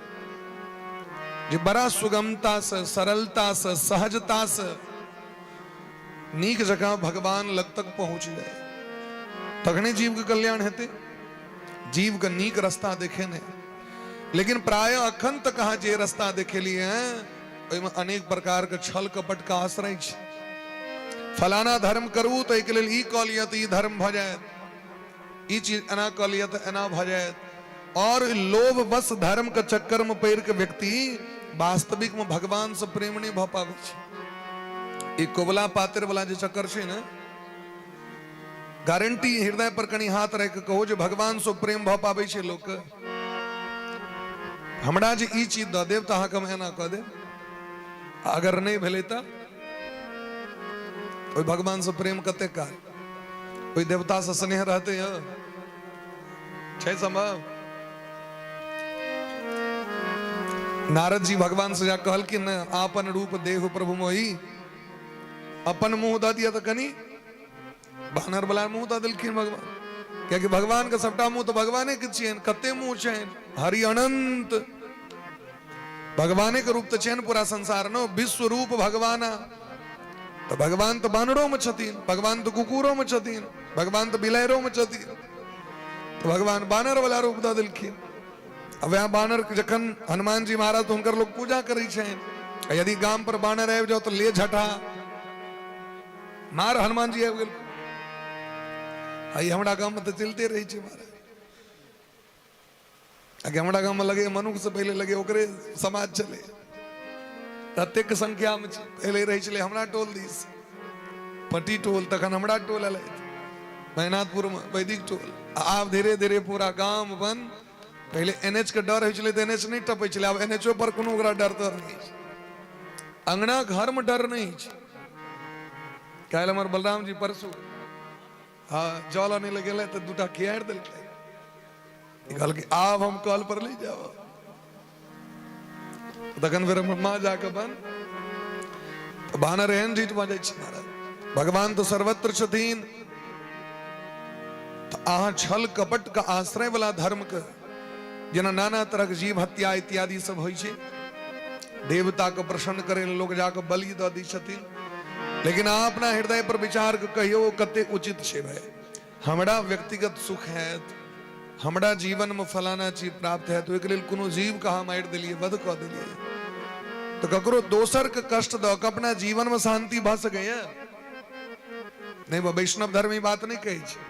जे बड़ा सुगमता से, सरलता से, सहजता से नीक जकाँ भगवान लग तक पहुंच जाए, तखने जीव के कल्याण हेतै। जीव के नीक रास्ता देखे ने, लेकिन प्राय अखन तक अहाँ जे रास्ता देखेलिए हैं ओहिमे अनेक प्रकार के छल कपट के आश्रय छै। फलाना धर्म करू तऽ एहिके लेल ई कऽ लिअ तऽ ई धर्म भऽ जायत, ई चीज एना कऽ लिअ तऽ एना भऽ जायत। और लोभ बस धर्म के चक्कर में पड़ि के व्यक्ति वास्तविक में भगवान से प्रेम नहि भऽ पाबै छै। ई कोबला पातर वाला जे चक्कर छै ने, गारंटी हृदय पर कनि हाथ राखि कऽ कहू जे भगवान से प्रेम भऽ पाबै छै लोक? हमरा जे ई चीज दऽ देब तऽ अहाँके हम एना कऽ देब, अगर नहि भेलै तऽ ओहि भगवान से प्रेम कते काल, ओहि देवता से स्नेह रहते यौ छै संभव? नारद जी भगवान से जा कहलखिन ने, आपन रूप देह प्रभु मोही, अपन मुंह दऽ दिया तऽ कनि बानर वाला मुंह दऽ देलखिन भगवान, कियाकि भगवान के सबटा मुंह तऽ भगवाने के छियनि। कते मुंह छनि? हरि अनंत भगवाने के रूप तऽ छियनि पूरा संसार नो, विश्व रूप भगवाना। तऽ भगवान तऽ बानरो में छथिन, भगवान तऽ कुकुरो में छथिन, भगवान तऽ बिलायरो में छथिन, तऽ भगवान बानर वाला रूप दऽ देलखिन। आ वएह बानर जखन हनुमान जी महाराज, तऽ हुनकर लोग पूजा करै छनि। आ यदि गाम पर बानर आबि जाओ तऽ ले झटा मार, हनुमान जी आबि गेल। आ ई हमरा गाम में तऽ चलिते रहै छै महाराज। आगे हमरा गाम में लगे मनुख से पहले लगे ओकरे समाज चले, ततेक संख्या में छै। पहले रहै छलै हमरा टोल दिस पट्टी टोल, तखन हमरा टोल एलै बैनाथपुर में वैदिक टोल। आब धीरे धीरे पूरा गाम बन। पहले एन एच के डर होइ छलै तऽ एन एच नहि टपै छलै, आब एन एचो पर कोनो ओकरा डर तर नहि छै, अंगना घर में डर नहि छै। काल्हि हमर बलराम जी परसू हँ जल अनै लए गेलै तऽ दूटा खियारि देलकै। कहलकै आब हम कल पर नहि जाब। तखन फेर हमर माँ जाके बन बानर एहन ढीठ भऽ जाइ छै महाराज। भगवान तऽ सर्वत्र छथिन, तऽ अहाँ छल कपट के आश्रय वाला धर्म के, जेना नाना तरहक जीव हत्या इत्यादि सब होइ छै, देवता के प्रसन्न करे लेल लोक जाके बलि दऽ दै छथिन, लेकिन अहाँ अपना हृदय पर विचार के कहियौ कते उचित छै भाई? हमरा व्यक्तिगत सुख हैत, हमरा जीवनमे फलाना चीज प्राप्त हैत, ओहिके लेल कोनो जीवके अहाँ मारि देलियै, वध कऽ देलियै, तऽ ककरो दोसरके कष्ट दऽ कऽ अपना जीवनमे शान्ति भऽ सकैए? नहि। वैष्णव धर्म ई बात नहि कहै छै।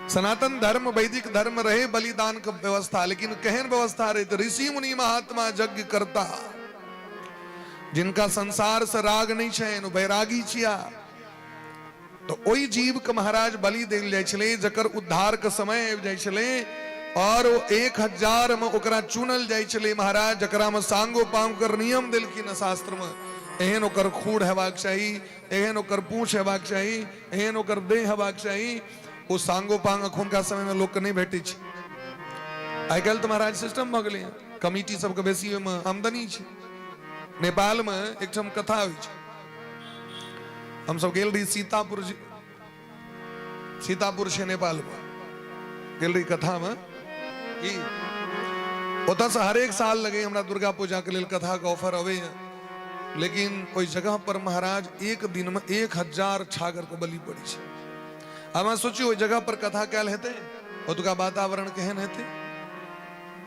सनातन धर्म, वैदिक धर्म रहे बलिदान के व्यवस्था, लेकिन केहन व्यवस्था रहे? तऽ ऋषि मुनि महात्मा यज्ञ करता जिनका संसार से राग नहि छनि, वैरागी छिया, तऽ ओहि जीवके महाराज बलि देल जाइ छलै जकर उद्धारके समय आबि जाइ छलै, और ओ 1000 मे ओकरा चुनल जाइ छलै महाराज, जकरामे सांगो पांग कर नियम देलखिन शास्त्रमे, एहन ओकर खूड़ हेबाक चाही, एहन ओकर पूँछ हेबाक चाही, एहन ओकर देह हेबाक चाही। ओ सांगो पांग अखुनका समयमे लोकके नहि भेटै छै। आइ काल्हि तऽ महाराज सिस्टम भऽ गेलै, कमिटी सबके बेसी ओहिमे आमदनी छै। नेपालमे एकठाम कथा होइ छै, हमसब गेल रही सीतापुर, सीतापुर छै नेपालमे, गेल रही कथामे। की ओतऽसँ हरेक साल लगे हमरा दुर्गा पूजाके लेल कथाके ऑफर अबैए, लेकिन ओहि जगह पर महाराज एक दिनमे 1000 छागरके बलि पड़ै छै। आब अहाँ सोचियौ, ओहि जगह पर कथा कयल हेतै? ओतुका वातावरण केहन हेतै?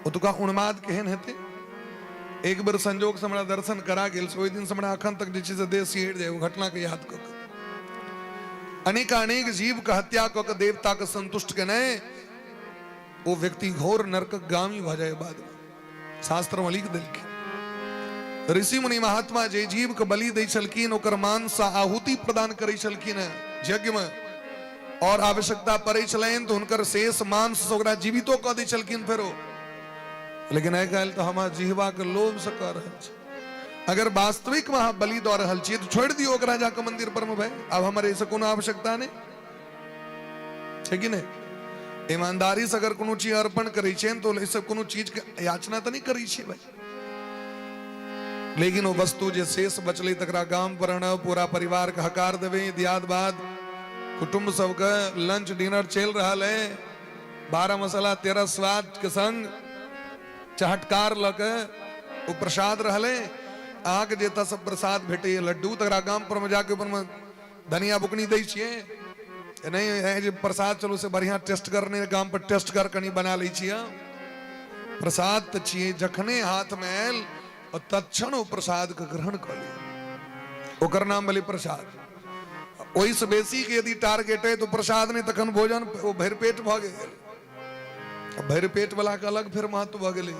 ओतुका उन्माद केहन हेतै? एक बेर संजोग से हमरा दर्शन करा गेल, से ओहि दिन से हमरा अखन तक जे छै से देह सिहरि जाय ओ घटना के याद कऽ कऽ। अनेकानेक जीव के हत्या कऽ के देवता के संतुष्ट केनाइ, ओ व्यक्ति घोर नरकक गामी भऽ जाय बाद में, शास्त्र में लिख देलखिन। ऋषि मुनि महात्मा जे जीव के बलि दै छलखिन, ओकर मांस आहुति प्रदान करै छलखिन यज्ञ में, और आवश्यकता पड़ै छलनि तऽ हुनकर शेष मांस से ओकरा जीवितो कऽ दै छलखिन फेरो। लेकिन आइ काल्हि तऽ हम जिहवा के लोभ से कऽ रहल छी। अगर वास्तविक में अहाँ बलि दऽ रहल छियै तऽ छोड़ि दियौ ओकरा जाकऽ मंदिर पर में भाई, आब हमर एहिसँ कोनो आवश्यकता नहि छै कि नहि? ईमानदारी से अगर कोनो चीज अर्पण करै छियै तऽ एहिसँ कोनो चीज के याचना तऽ नहि करै छियै भाई, लेकिन ओ वस्तु जे शेष बचलै तकरा गाम पर आनब, पूरा परिवार के हकार देबै, दियाद बाद कुटुम्ब सबके लंच डिनर चलि रहल है, 12 मसाला 13 स्वाद के संग चहटकार लऽ के ओ प्रसाद रहलै। अहाँके जे एतऽ सब प्रसाद भेटैए लड्डू, तकरा गाम पर मे जाके ऊपरमे धनिया बुकनी दै छियै नहि? जे प्रसाद चलू से बढ़िआँ टेस्ट कर नहि, गाम पर टेस्ट कर कनि बना लै छियै। प्रसाद तऽ छियै, जखने हाथमे आयल और तत्क्षण ओ प्रसादके ग्रहण कऽ लिअ, ओकर नाम भेलै प्रसाद। ओहिसँ बेसीके यदि टारगेट अइ तऽ प्रसाद नहि, तखन भोजन, ओ भरि पेट भऽ गेल। आ भरि पेट वाला के अलग फेर महत्व भऽ गेलै,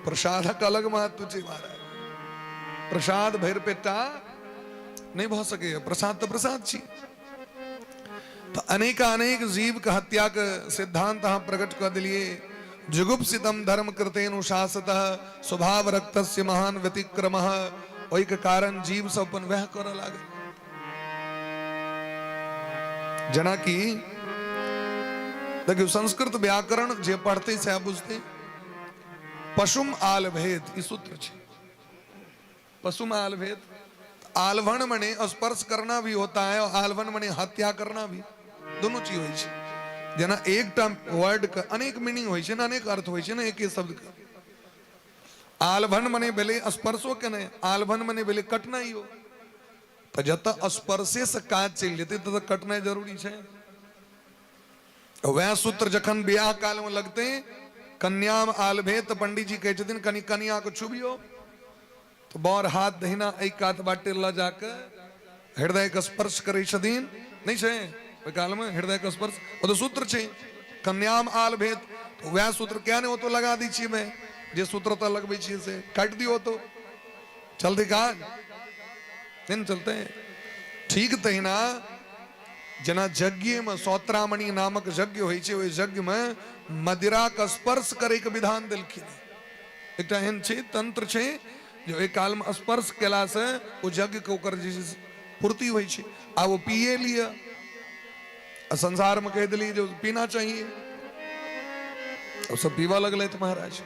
प्रसादक अलग महत्व छै महाराज। प्रसाद भरि पेटा नहि भऽ सकैए, प्रसाद तऽ प्रसाद छी। तऽ अनेकानेक जीव के हत्या के सिद्धांत अहाँ प्रकट कऽ देलियै। जुगुप्सितम धर्म कृतेनुशासतः स्वभाव रक्तस्य महान व्यतिक्रमः, ओहिके कारण जीव सब अपन वएह करऽ लागल। जेनाकि देखियौ, संस्कृत व्याकरण जे पढ़तै सएह बुझतै। पशुम आलभेद ई सूत्र छै। पशुम आलभेद, आलभन मने स्पर्श करना भी होता है और आलभन मने हत्या करना भी, दोनों चीज होइ छै। जेना एकटा वर्ड के अनेक मीनिंग होइ छै ने, अनेक अर्थ होइ छै ने एके शब्द के। आलभन मने भेलै स्पर्शो केनाइ, आलभन मने भेलै कटनाइयो। तऽ जतऽ स्पर्शे से काज चलि जेतै ततऽ कटनाइ जरूरी छै। वएह सूत्र जखन बियाह काल में लगतै, कन्याम आलभे, तऽ पंडीजी कहै छथिन कनि कनिया के छुबियौ, तऽ बर हाथ दहिना एहि कात बाटे लऽ जाके हृदय के स्पर्श करै छथिन। नहि छै ओहि काल में हृदय के स्पर्श? ओ तऽ सूत्र छै कन्याम आलभेद। तऽ वएह सूत्र किया नहि ओतऽ लगा दै छियै? जे सूत्र ओतऽ लगबै छियै से काटि दियौ, ओतऽ चलतै काज नहि ने चलतै। ठीक तहिना जेना यज्ञमे सौत्रामणि नामक यज्ञ होइ छै, ओहि यज्ञमे मदिराके स्पर्श करैके विधान देलखिन। एकटा एहन छै तंत्र छै जे ओहि कालमे स्पर्श केलासँ ओ यज्ञके ओकर जे छै पूर्ति होइ छै। आब ओ पिए लिअ आ संसारमे कहि देलियै जे पीना चाहिए, ओ सब पीबऽ लगलथि महाराज।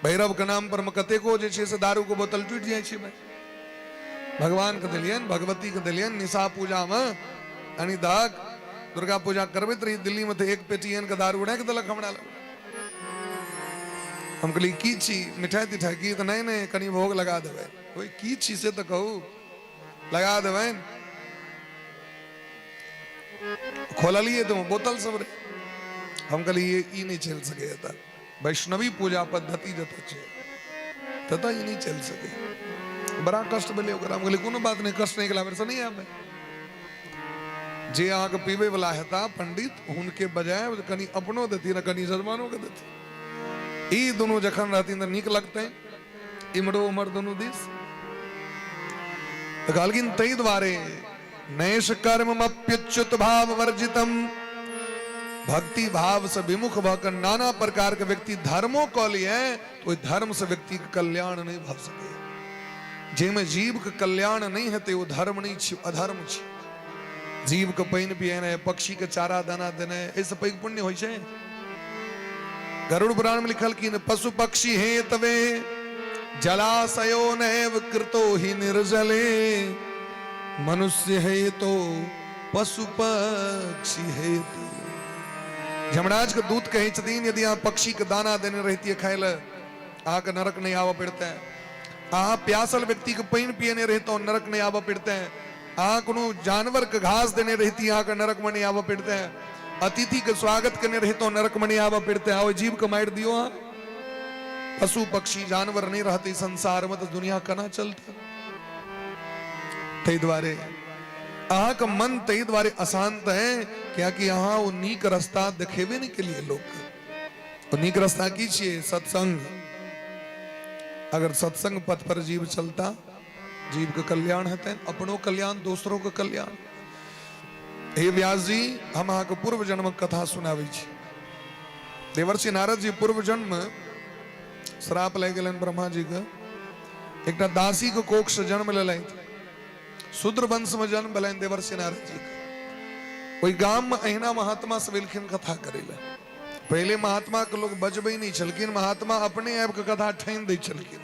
भैरवके नाम पर मे कतेको जे छै से दारूके बोतल टूटि जाइ छै। भाइ, भगवानके देलियनि, भगवतीके देलियनि निशा पूजामे यानी दहक। दुर्गा पूजा करबैत रही दिल्लीमे तऽ एक पेटी आनि कऽ दारू राखि देलक हमरा लग। हम कहलियै की छी, मिठाइ तिठाइ की? तऽ नहि नहि, कनि भोग लगा देबै। ओहि की छी से तऽ कहू, लगा देबै। खोललियै तऽ बोतल सब रहे। हम कहलियै ई नहि चलि सकैए, तऽ वैष्णवी पूजा पद्धति जतऽ छै ततऽ ई नहि चलि सकै। बड़ा कष्ट भेलै ओकरा। हम कहलियै कोनो बात नहि, कष्ट नहि, अगिला बेरसँ नहि आयब। जे अहाँके पीबै वला हेता पंडित, हुनके बजायब, कनि अपनो देथिन आ कनि जजमानोके देथिन। ई दुनू जखन रहथिन तऽ नीक लगतै इम्हरो उम्हर दुनू दिस। तऽ कहलखिन ताहि दुआरे नैष कर्मप्युच्युत भाव वर्जितम, भक्ति भाव से विमुख भऽ कऽ नाना प्रकार के व्यक्ति धर्मो कऽ लिए तऽ ओहि धर्म से व्यक्ति के कल्याण नहि भऽ सकै। जाहिमे जीव के कल्याण नहि हेतै ओ धर्म नहि छी, अधर्म छी। जीव के पानि पियेनाइ, पक्षी के चारा दाना देनाइ, एहिसँ पैघ पुण्य होइ छै? गरुड़ पुराण में लिखल कि पशु पक्षी हे तवे जलाशयो नैव कृतो ही निर्जले, मनुष्य है तो पशु पक्षी हे। यमराज के दूत कहै छथिन यदि अहाँ पक्षी के दाना देने रहितियै खाय लए, अहाँके नरक नहि आबऽ पड़तै। अहाँ प्यासल व्यक्ति के पानि पियने रहितहुँ, नरक नहि आबऽ पड़तै। अहाँ कोनो जानवर के घास देने रहिती, अहाँके नरक में नहि आबऽ पड़तै। अतिथि के स्वागत केने रहितहुँ, नरक में नहि आबऽ पड़तै। आ ओहि जीव के मारि दियौ अहाँ। पशु पक्षी जानवर नहि रहतै संसार में तऽ दुनिया केना चलतै? ताहि दुआरे अहाँके मन ताहि दुआरे अशांत है, कियाकि अहाँ ओ नीक रास्ता देखेबे नहि केलियै लोकके। ओ नीक रास्ता की छियै? सत्संग। अगर सत्संग पथ पर जीव चलता, जीव के कल्याण हेतनि, अपनो कल्याण, दोसरो के कल्याण। हे व्यास जी, हम अहाँके पूर्व जन्मक कथा सुनाबै छी। देवर्षि नारद जी पूर्व जन्म श्राप लागि गेलनि ब्रह्मा जी के, एकटा दासी के कोख से जन्म लेलथि, शूद्र वंश में जन्म भेलनि देवर्षि नारद जी के। ओहि गाम में अहिना महात्मा सब एलखिन कथा करै लए। पहिले महात्मा के लोग बजबै नहि छलखिन, महात्मा अपने आबि कऽ कथा ठानि दै छलखिन।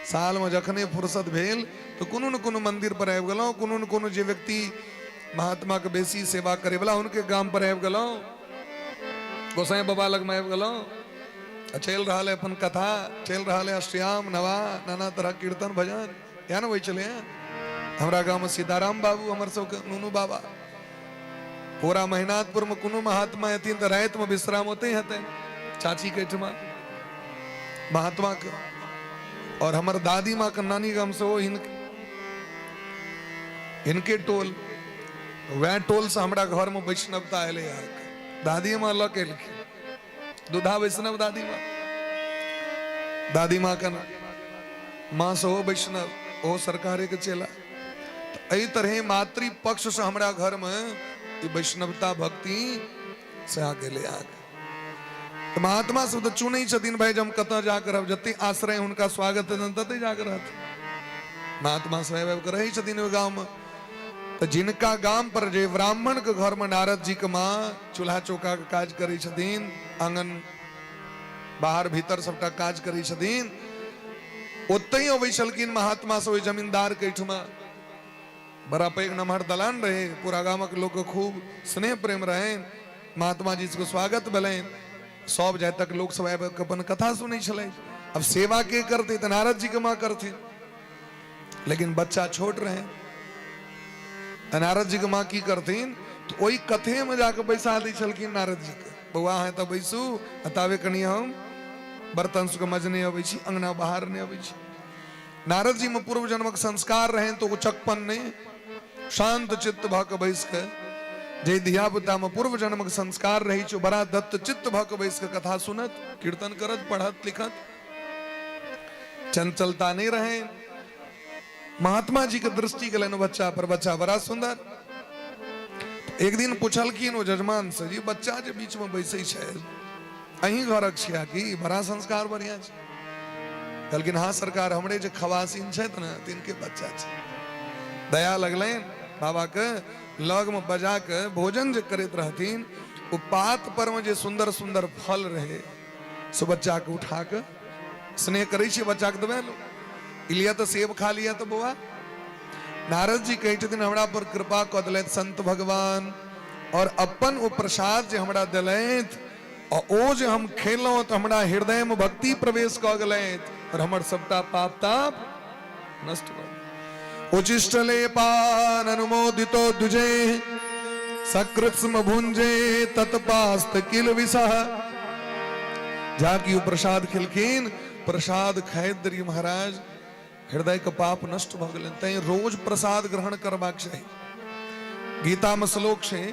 साल में जखने फुर्सत भेल तऽ कोनो ने कोनो मंदिर पर आबि गेलहुँ, कोनो ने कोनो जे व्यक्ति महात्मा के बेसी सेवा करे वाला हुनके गाम पर आबि गेलहुँ, गोसाई बाबा लग में आबि गेलहुँ आ चलि रहल है अपन कथा, चलि रहल है अष्टयाम नवा नाना तरह कीर्तन भजन। इएह ने होइ छलै। हमरा गाँवमे सीताराम बाबू हमर सबके नूनू बाबा, पूरा महिनाथपुर में कोनो महात्मा एथिन तऽ रातिमे विश्राम ओतहि हेतै चाची के एहिठमा महात्मा के। और हमर दादी माँ के नानी गाम से ओ हिनके टोल, वएह टोल से हमरा घर में वैष्णवता एलै। अहाँके दादी माँ लऽ के एलखिन। दूधा वैष्णव दादी माँ। दादी माँ का माँ सेहो वैष्णव, ओहो सरकारे के चेला। एहि तरह मातृ पक्ष से हमरा घर में ई वैष्णवता भक्ति से आ गेलै आगे। तऽ महात्मा सब तऽ चुनै छथिन भाई जे हम कतऽ जाके रहब, जते आश्रय हुनका स्वागत हेतनि तते जाके रहथिन। महात्मा सब आबि आबि कऽ रहै छथिन ओहि गाँवमे। तऽ जिनका गाम पर जे ब्राह्मण के घर में नारद जी के माँ चूल्हा चौका के काज करै छथिन, आंगन बाहर भीतर सबटा काज करै छथिन, ओतहि अबै छलखिन महात्मा सब ओहि जमींदार के एहिठुमा। बड़ा पैघ नमहर दलान रहे, पूरा गामक लोक के खूब स्नेह प्रेम रहे, महात्मा जी सबके स्वागत भेलनि, सब जातक लोक सब आबि कऽ अपन कथा सुनै छलै। अब सेवा के करतै तऽ नारद जी के माँ करथिन, लेकिन बच्चा छोट रहे तऽ नारद जी के माँ की करथिन तऽ ओहि कथे में जाके बैसा दै छलखिन नारद जी के, बौआ अहाँ तऽ बैसू आ ताबे कनि हम बर्तन सबके मजने अबै छी, अंगना बाहर नहि अबै छी। नारद जी में पूर्व जन्मक संस्कार रहे तो उचकपन नहीं, शांत चित्त भऽ के बैस के, जे धिया पुता में पूर्व जन्मक संस्कार रहे छो बड़ा दत्त चित्त भऽ के बैस के कथा सुनत, कीर्तन करत, पढ़त लिखत, चंचलता नहीं रहे। महात्मा जी के दृष्टि गेलनि बच्चा पर, बच्चा बड़ा सुंदर। एक दिन पुछलखिन ओ जजमान से, जी बच्चा जे बीच में बैसै छै अहीं घरक छिया की, बड़ा संस्कार बढ़िया छै। कहलखिन हाँ सरकार, हमरे जे खवासिन छथि ने तिनके बच्चा छै। दया लगलनि बाबा के, लग में बजा के भोजन जे करैत रहथिन ओ पात पर में जे सुंदर सुंदर फल रहे से बच्चा के उठा के स्नेह करै छियै बच्चा के, देबै लो लिया तऽ सेब खा लिया तऽ बौआ। नारद जी कहै छथिन हमरा पर कृपा कऽ देलथि संत भगवान, और अपन ओ प्रसाद जे हमरा देलथि आ ओ जे हम खेलहुँ तऽ हमरा हृदय में भक्ति प्रवेश कऽ गेलथि और हमर सबटा पाप ताप नष्ट भऽ गेल। उचिष्टलेपान अनुमोदितो द्विजे सकृत्स्म भुंजे तत्पास्त किल विषह। जाकि ओ प्रसाद खेलखिन, प्रसाद खाइत देरी महाराज हृदय के पाप नष्ट भऽ गेलनि। तैं रोज प्रसाद ग्रहण करबाक चाही। गीता में श्लोक छै,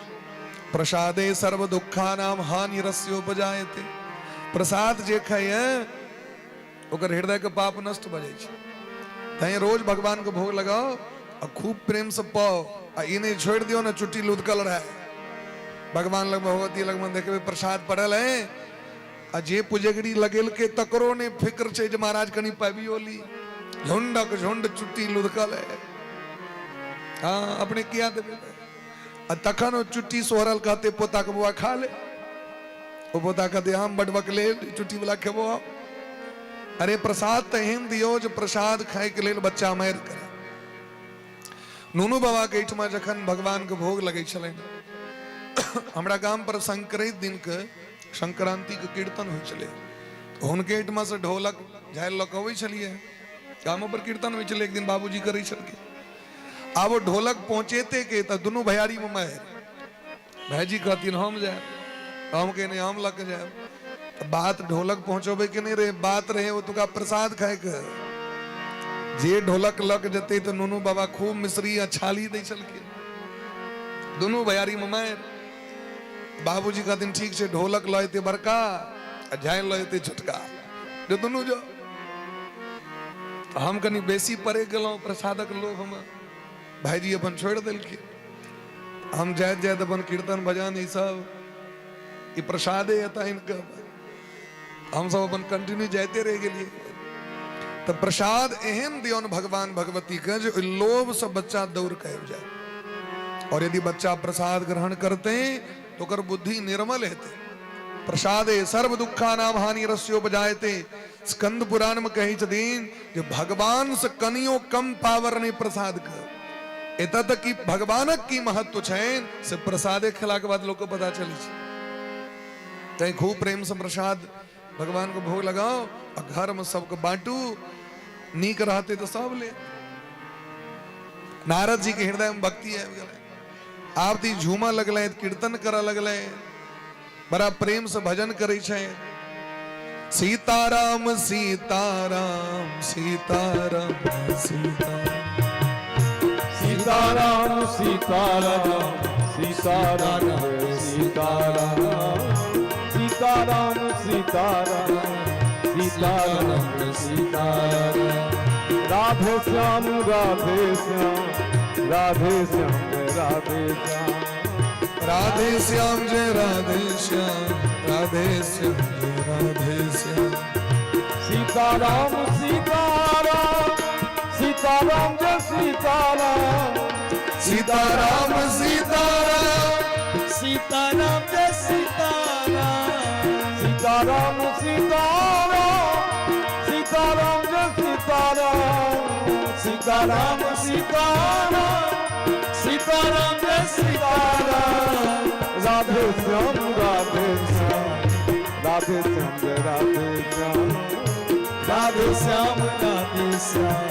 प्रसादे सर्व दुःखानाम हानिरस्योपजायते। प्रसाद जे खाइए ओकर हृदय के पाप नष्ट भऽ जाइ छै। तैं रोज भगवान के भोग लगाओ आ खूब प्रेम से पाओ, आ ई नहि छोड़ि दियौ ने चुट्टी लुधकल रहे भगवान लग भगवती लग में देखबै प्रसाद पड़ल है आ जे पुजगरी लगेलकै तकरो नहि फिक्र छै जे महाराज कनि पाबियो ली, झुंडक झुंड चुट्टी लुधकल है, हाँ अपने किया देबै। आ तखन ओ चुट्टी सोहरल कहते पोता के बौआ खा ले, ओ पोता कहते हम बडबक ले चुट्टी वाला खेबो। अरे प्रसाद तऽ एहन दियौ जे प्रसाद खाय के लेल बच्चा मारि करे। नूनू बाबा के एहिठमा जखन भगवान के भोग लगै छलनि, हमरा गाम पर संक्रांति दिन के संक्रांति के कीर्तन होइ छलै, हुनके एहिठमा से ढोलक झालि लऽ कऽ अबै छलियै, गामो पर कीर्तन होइ छलै। एक दिन बाबूजी करै छलखिन, आब ओ ढोलक पहुँचेते के तऽ दुनू भैयारी में मारि, भाईजी कहथिन हम जायब, हम के नहीं हम लऽ के जायब। तऽ बात ढोलक पहुँचबै के नहीं रहे, बात रहे ओतुका प्रसाद खायके। जे ढोलक लऽ के जेतै तऽ नूनू बाबा खूब मिश्री आ छाली दै छलखिन, दुनू भैयारी में मारि। बाबूजी कहथिन ठीक छै ढोलक लऽ एतै बड़का आ झालि लऽ एतै छोटका, जे दुनू जो। हम कनि बेसी पड़े गेलहुँ प्रसादक लोभमे, भाईजी अपन छोड़ि देलखिन। हम जाइत जाइत अपन कीर्तन भजन ई सब ई प्रसादे एतऽ आनि कऽ हम सब अपन कंटिन्यू जाइते रहि गेलियै। तऽ प्रसाद एहन दियौन भगवान भगवती के जे ओहि लोभ से बच्चा दौड़ के आबि जाय, और यदि बच्चा प्रसाद ग्रहण करते तो ओकर बुद्धि निर्मल हेतै। प्रसादे सर्व दुःखानाम हानि रस्योपजायते। स्कंद पुराण में कहै छथिन जे भगवान से कनियो कम पावर नहीं प्रसाद के। एतऽ तक कि भगवानक की महत्व छनि से प्रसादे खेला के बाद लोग के पता चलै छै। तैं खूब प्रेम से प्रसाद भगवान को भोग लगाओ आ घर में सबके बांटू, नीक रहते तो सब ले। नारद जी के हृदय में भक्ति आबि गेलै, आब तऽ ई झूमऽ लगलै, कीर्तन करऽ लगलै, बड़ा प्रेम से भजन करै छै। सीताराम सीताराम सीताराम सीता सीताराम सीताराम सीताराम सीताराम सीताराम। सीताराम सीताराम जय सीताराम। राधे श्याम राधे श्याम राधे श्याम जय राधे श्याम। राधे श्याम जय राधे श्याम, राधे श्याम जय राधे श्याम। सीताराम सीताराम सीताराम जय सीताराम। सीताराम सीताराम सीताराम जय सीताराम। सीताराम सीताराम सीताराम जय सीताराम। सीताराम सीताराम सीताराम जय सीताराम। राधे श्याम राधे श्याम राधे श्याम जय राधे श्याम। राधे श्याम राधे श्याम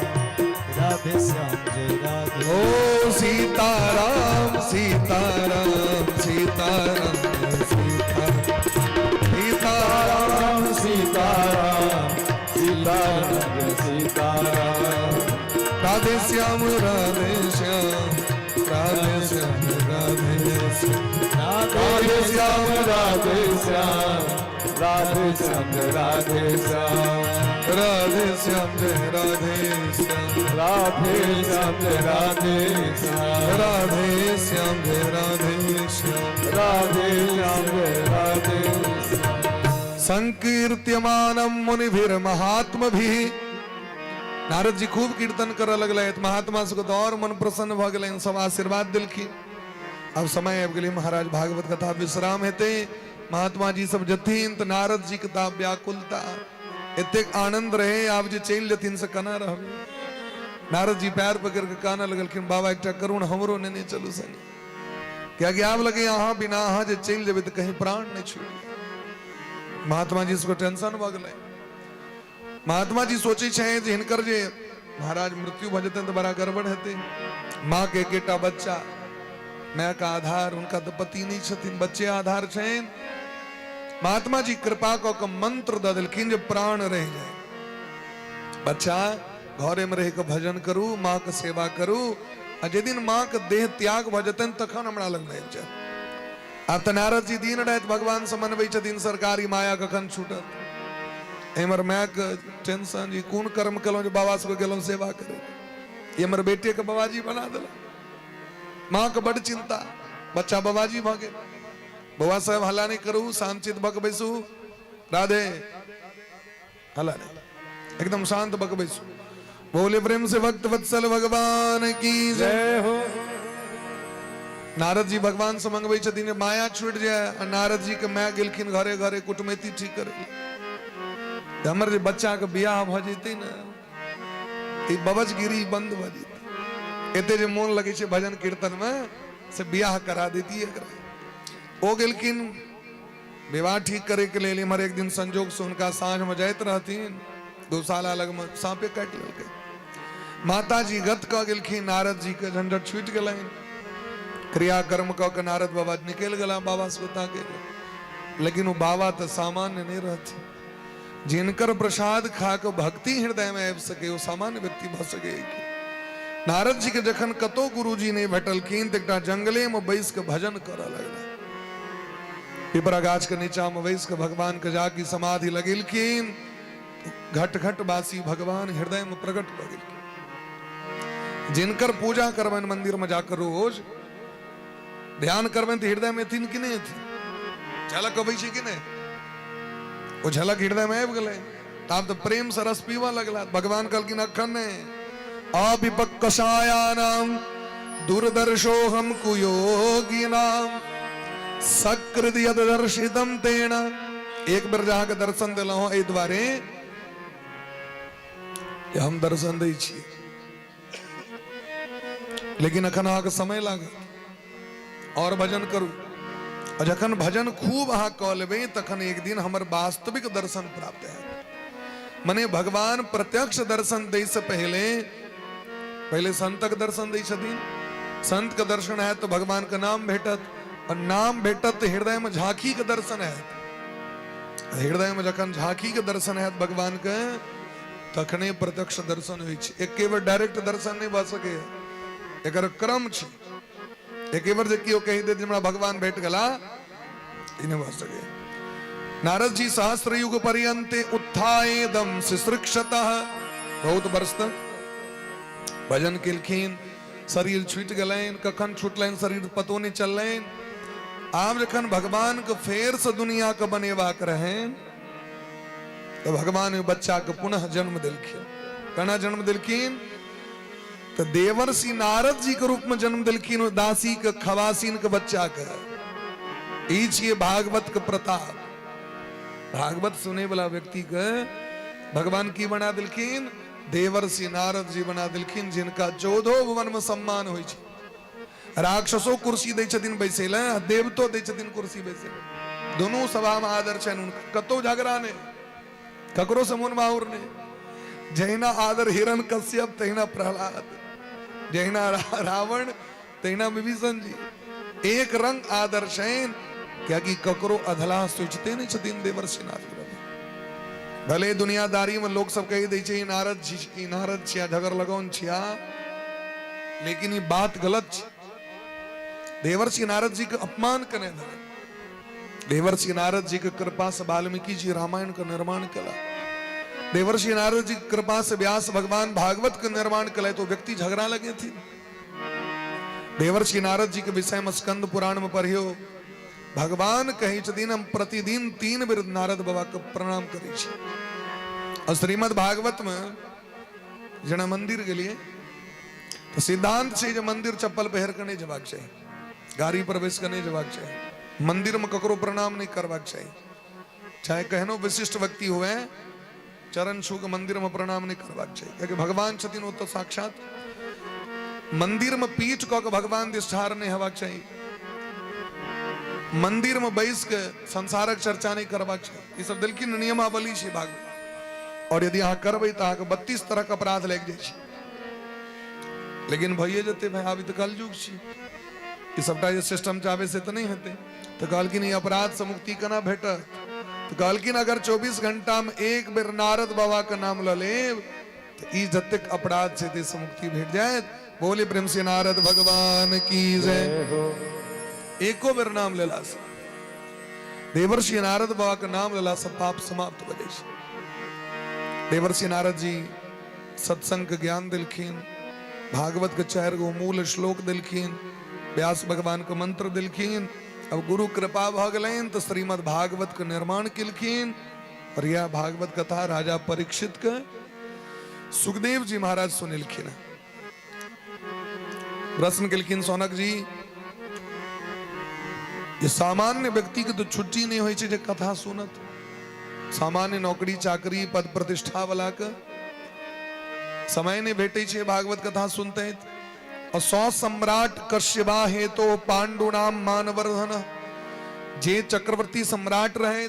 राधे श्याम जय राधे। ओ सीताराम सीताराम सीताराम सीताराम सीताराम सीताराम सीताराम जय सीताराम। राधे श्याम राधे श्याम राधे श्याम राधे श्याम। राधे श्याम राधे श्याम राधे श्याम जय राधे श्याम। राधे श्याम जय राधे श्याम। राधे श्याम जय राधे श्याम। राधे श्याम जय राधे श्याम। राधे श्याम जय राधे श्याम। संकीर्त्यमानम मुनिभिर्महात्मभिः। नारद जी खूब कीर्तन करऽ लगलथि, महात्मा सबके तऽ आओर मन प्रसन्न भऽ गेलनि, सब आशीर्वाद देलखिन। आब समय आबि गेलै महाराज, भागवत कथा विश्राम हेतै। महात्मा जी सब जथिन तऽ नारद जी के तऽ व्याकुलता, एतेक आनंद रहे, आब जे चलि जेथिन से केना रहबै। नारद जी पैर पकड़ि कऽ कानऽ लगलखिन, बाबा एकटा करुण हमरो नेने चलू संगे, कियाकि आब लगे अहाँ बिना अहाँ जे चलि जेबै तऽ कहीं प्राण नहि छुटि। महात्मा जी सबके टेंशन भऽ गेलै। महात्मा जी सोचै छै जे हिनकर जे महाराज मृत्यु भऽ जेतनि तऽ बड़ा गड़बड़ हेतै। माँ के एकेटा बच्चा, माय के आधार, हुनका तऽ पति नहि छथिन, बच्चे आधार छनि। महात्मा जी कृपा कऽ के मंत्र दऽ देलखिन जे प्राण रहि जाय, बच्चा घरे में रहि कऽ भजन करू, माँ के सेवा करू, आ जे दिन माँ के देह त्याग भऽ जेतनि तखन हमरा लग आबि जायब। आब तऽ नारद जी दिन राति भगवान से मनबै छथिन, सरकारी माया कखन छूटत। एम्हर मायके टेंशन जी कोन कर्म केलहुँ जे बाबा सबके गेलहुँ सेवा करै, ई हमर बेटेके बाबाजी बना देलक। माँके बड चिंता, बच्चा बाबाजी भऽ गेल। बौआ साहेब हल्ला नहि करू, शांतचित भऽ कऽ बैसू, राधे हल्ला नहि, एकदम शांत भऽ कऽ बैसू। बोले प्रेम से भक्त वत्सल भगवान की जय हो। नारद जी भगवान से मंगबै छथिन जे माया छूटि जाय, आ नारद जी के माय गेलखिन घरे घरे कुटमैती ठीक करै लए। हमर जे बच्चा के बियाह भऽ जेतै ने, ई बबजगिरी बंद भऽ जेतै। एते जे मोन लगै छै भजन कीर्तन में, से बियाह करा देती एकरा। ओ गेलखिन विवाह ठीक करे के लेल। इम्हर एक दिन संजोग से हुनका साँझ में जाइत रहथिन, गौशाला लग में साँपे काटि लेलकै। माता जी गत कऽ गेलखिन, नारद जी के झंझट छूटि गेलनि। क्रियाकर्म कऽ के नारद बाबा निकलि गेला बाबा सोता के। लेकिन ओ बाबा तऽ सामान्य नहि रहथिन। जिनकर प्रसाद खा कऽ भक्ति हृदय में आबि सके ओ सामान्य व्यक्ति भऽ सके। नारद जी के जखन कतौ गुरुजी नहि भेटलखिन तऽ एकटा जंगले में बैस कऽ भजन करऽ लगला। पिपरा गाछ के नीचा में बैस कऽ भगवान के जाके समाधि लगेलखिन। घट घट बासी भगवान हृदय में प्रकट भऽ गेलखिन। जिनकर पूजा करबनि मंदिर में जाकर रोज ध्यान करबनि तऽ हृदय में एथिन कि नहि एथिन? झलक अबै छै कि नहि? ओ झलक हृदय में आबि गेलै। आब तऽ प्रेम से रस पीबऽ लगला। भगवान कहलखिन अखन नहि, अविपक्कषायानाम दुर्दर्शोहम कुयोगिनाम सकृद यद दर्शितम तेन। एक बेर जे अहाँके दर्शन देलहुँ एहि दुआरे जे हम दर्शन दै छी, लेकिन अखन अहाँके समय लागत, और भजन करू। आ जखन भजन खूब अहाँ कऽ लेबै तखन एक दिन हमर वास्तविक दर्शन प्राप्त हैत। मने भगवान प्रत्यक्ष दर्शन दै से पहले पहले संतक दर्शन दै छथिन। संत के दर्शन हैत तऽ भगवान के नाम भेटत, और नाम भेटत तऽ हृदय में झांकी के दर्शन हैत। हृदय में जखन झांकी के दर्शन हैत भगवान के, तखने प्रत्यक्ष दर्शन होइ छै। एके बेर डायरेक्ट दर्शन नहि भऽ सकैए, एकर क्रम छै। एके बेर जे केओ कहि देत जे हमरा भगवान भेट गेला, ई नहि भऽ सकैए। नारद जी सहस्र युग पर्यंते उत्थाएदम सिसृक्षतः, बहुत वर्ष तक भजन केलखिन, शरीर छूटि गेलनि, कखन छूटलनि शरीर पतो नहि चललनि। आब जखन भगवान के फेर से दुनिया के बनेबाक रहनि तऽ भगवान ओहि बच्चा के पुनः जन्म देलखिन। केना जन्म देलखिन? तऽ देवर्षि नारद जी के रूप में जन्म देलखिन ओहि दासी के, खवासीन के बच्चा के। ई छियै भागवत के प्रताप। भागवत सुने वाला व्यक्ति के भगवान की बना देलखिन? देवर्षि नारद जी बना देलखिन, जिनका चौदहो भुवन में सम्मान होइ छै। राक्षसो कुर्सी दै छथिन बैसै लए, आ देवतो दै छथिन कुर्सी बैसै लए। दुनू सभा में आदर छनि हुनका, कतौ झगड़ा नहि, ककरो से मोन माहुर नहि। जहिना आदर हिरण कश्यप तहिना प्रहलाद, जहिना रावण तहिना विभीषण जी, एक रंग आदर छनि, कियाकि ककरो अधलाह सोचिते नहि छथिन देवर्षि नारद। भले दुनियादारी में लोग सब कहि दै छै ई नारद छी, ई नारद छिया, झगड़ लगौन छिया, लेकिन ई बात गलत छै। देवर्षि नारद जी के अपमान केने धरे। देवर्षि नारद जी के कृपा से वाल्मीकि जी रामायण के निर्माण केला, देवर्षि नारद जी के कृपा से व्यास भगवान भागवत के निर्माण केला, तो व्यक्ति झगड़ा लगे थी। देवर्षि नारद जी के विषय में स्कंद पुराण में पढ़ियो, भगवान कहै छथिन हम प्रतिदिन 3 बेर नारद बाबा के प्रणाम करै छी। और श्रीमद् भागवत में जेना मंदिर गेलियै तऽ सिद्धांत छै जे मंदिर चप्पल पहिर के नहि जेबाक चाही, गाड़ी पर बैस के नहि जेबाक चाही, मंदिर में ककरो प्रणाम नहि करबाक चाही, चाहे केहनो विशिष्ट व्यक्ति हुए, चरण छू के मंदिर में प्रणाम नहीं करबाक चाही, कियाकि भगवान छथिन ओ तऽ साक्षात। मंदिर में पीठ कऽ के भगवान दिस ठाढ़ नहि हेबाक चाही, मंदिर में बैस के संसारक चर्चा नहीं करबाक चाही। ई सब देलखिन नियमावली छै भागवत। और यदि अहाँ करबै तऽ अहाँके 32 तरहक अपराध लागि जाइ छै। लेकिन भइए जेतै भाई, आब ई तऽ कलयुग छी, ई सबटा जे सिस्टम चाहबै से तऽ नहि हेतै। तऽ कहलखिन ई अपराध से मुक्ति केना भेटत? तऽ कहलखिन अगर 24 घंटा में एक बेर नारद बाबा के नाम लऽ लेब तऽ ई जतेक अपराध छै ताहिसँ मुक्ति भेट जायत। बोले प्रेम से नारद भगवान की जय। एको बेर नाम लेला से, देवर्षि नारद बाबा के नाम लेला से पाप समाप्त भऽ जाइ छै। देवर्षि नारद जी सत्संग के ज्ञान देलखिन, भागवत के 4 गो मूल श्लोक देलखिन, व्यास भगवान के मंत्र देलखिन। अब गुरु कृपा भऽ गेलनि तऽ श्रीमद् भागवत के निर्माण केलखिन। और यह भागवत कथा राजा परीक्षित के सुखदेव जी महाराज सुनेलखिन। प्रश्न केलखिन सौनक जी, ये सामान्य व्यक्ति के तो छुट्टी नहीं होइ छै जे कथा सुनत, सामान्य नौकरी चाकरी पद प्रतिष्ठा वाला के समय नहीं भेटै छै भागवत कथा सुनते। और सौ सम्राट कश्यपा हे तो पांडुनाम मानवर्धन, जे चक्रवर्ती सम्राट रहे,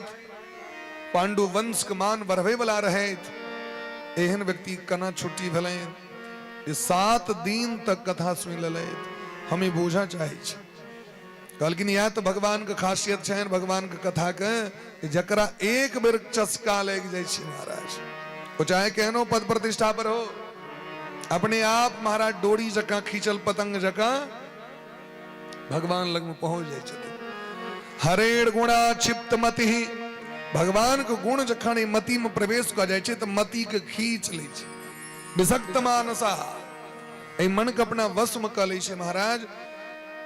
पांडु वंश के मान बढ़वे वाला रहे, एहन व्यक्ति केना छुट्टी भेलनि जे 7 दिन तक कथा सुनि लेलथि? हम ई बूझऽ चाहै छी। कहलखिन इएह तऽ भगवान के खासियत छनि, भगवान के कथा के, जकरा एक बेर चस्का लागि जाइ छै महाराज, ओ चाहे केहनो पद प्रतिष्ठा पर हो, अपने आप महाराज डोरी जकाँ खींचल पतंग जकाँ भगवान लग में पहुंच जाइ छथिन। हरेर गुणा क्षिप्त मति, भगवान के गुण जखन ई मति में प्रवेश कऽ जाइ छै तऽ मति के खींच लै छै। विषक्त मानसा, एहि मन के अपना वश में कऽ लै छै महाराज।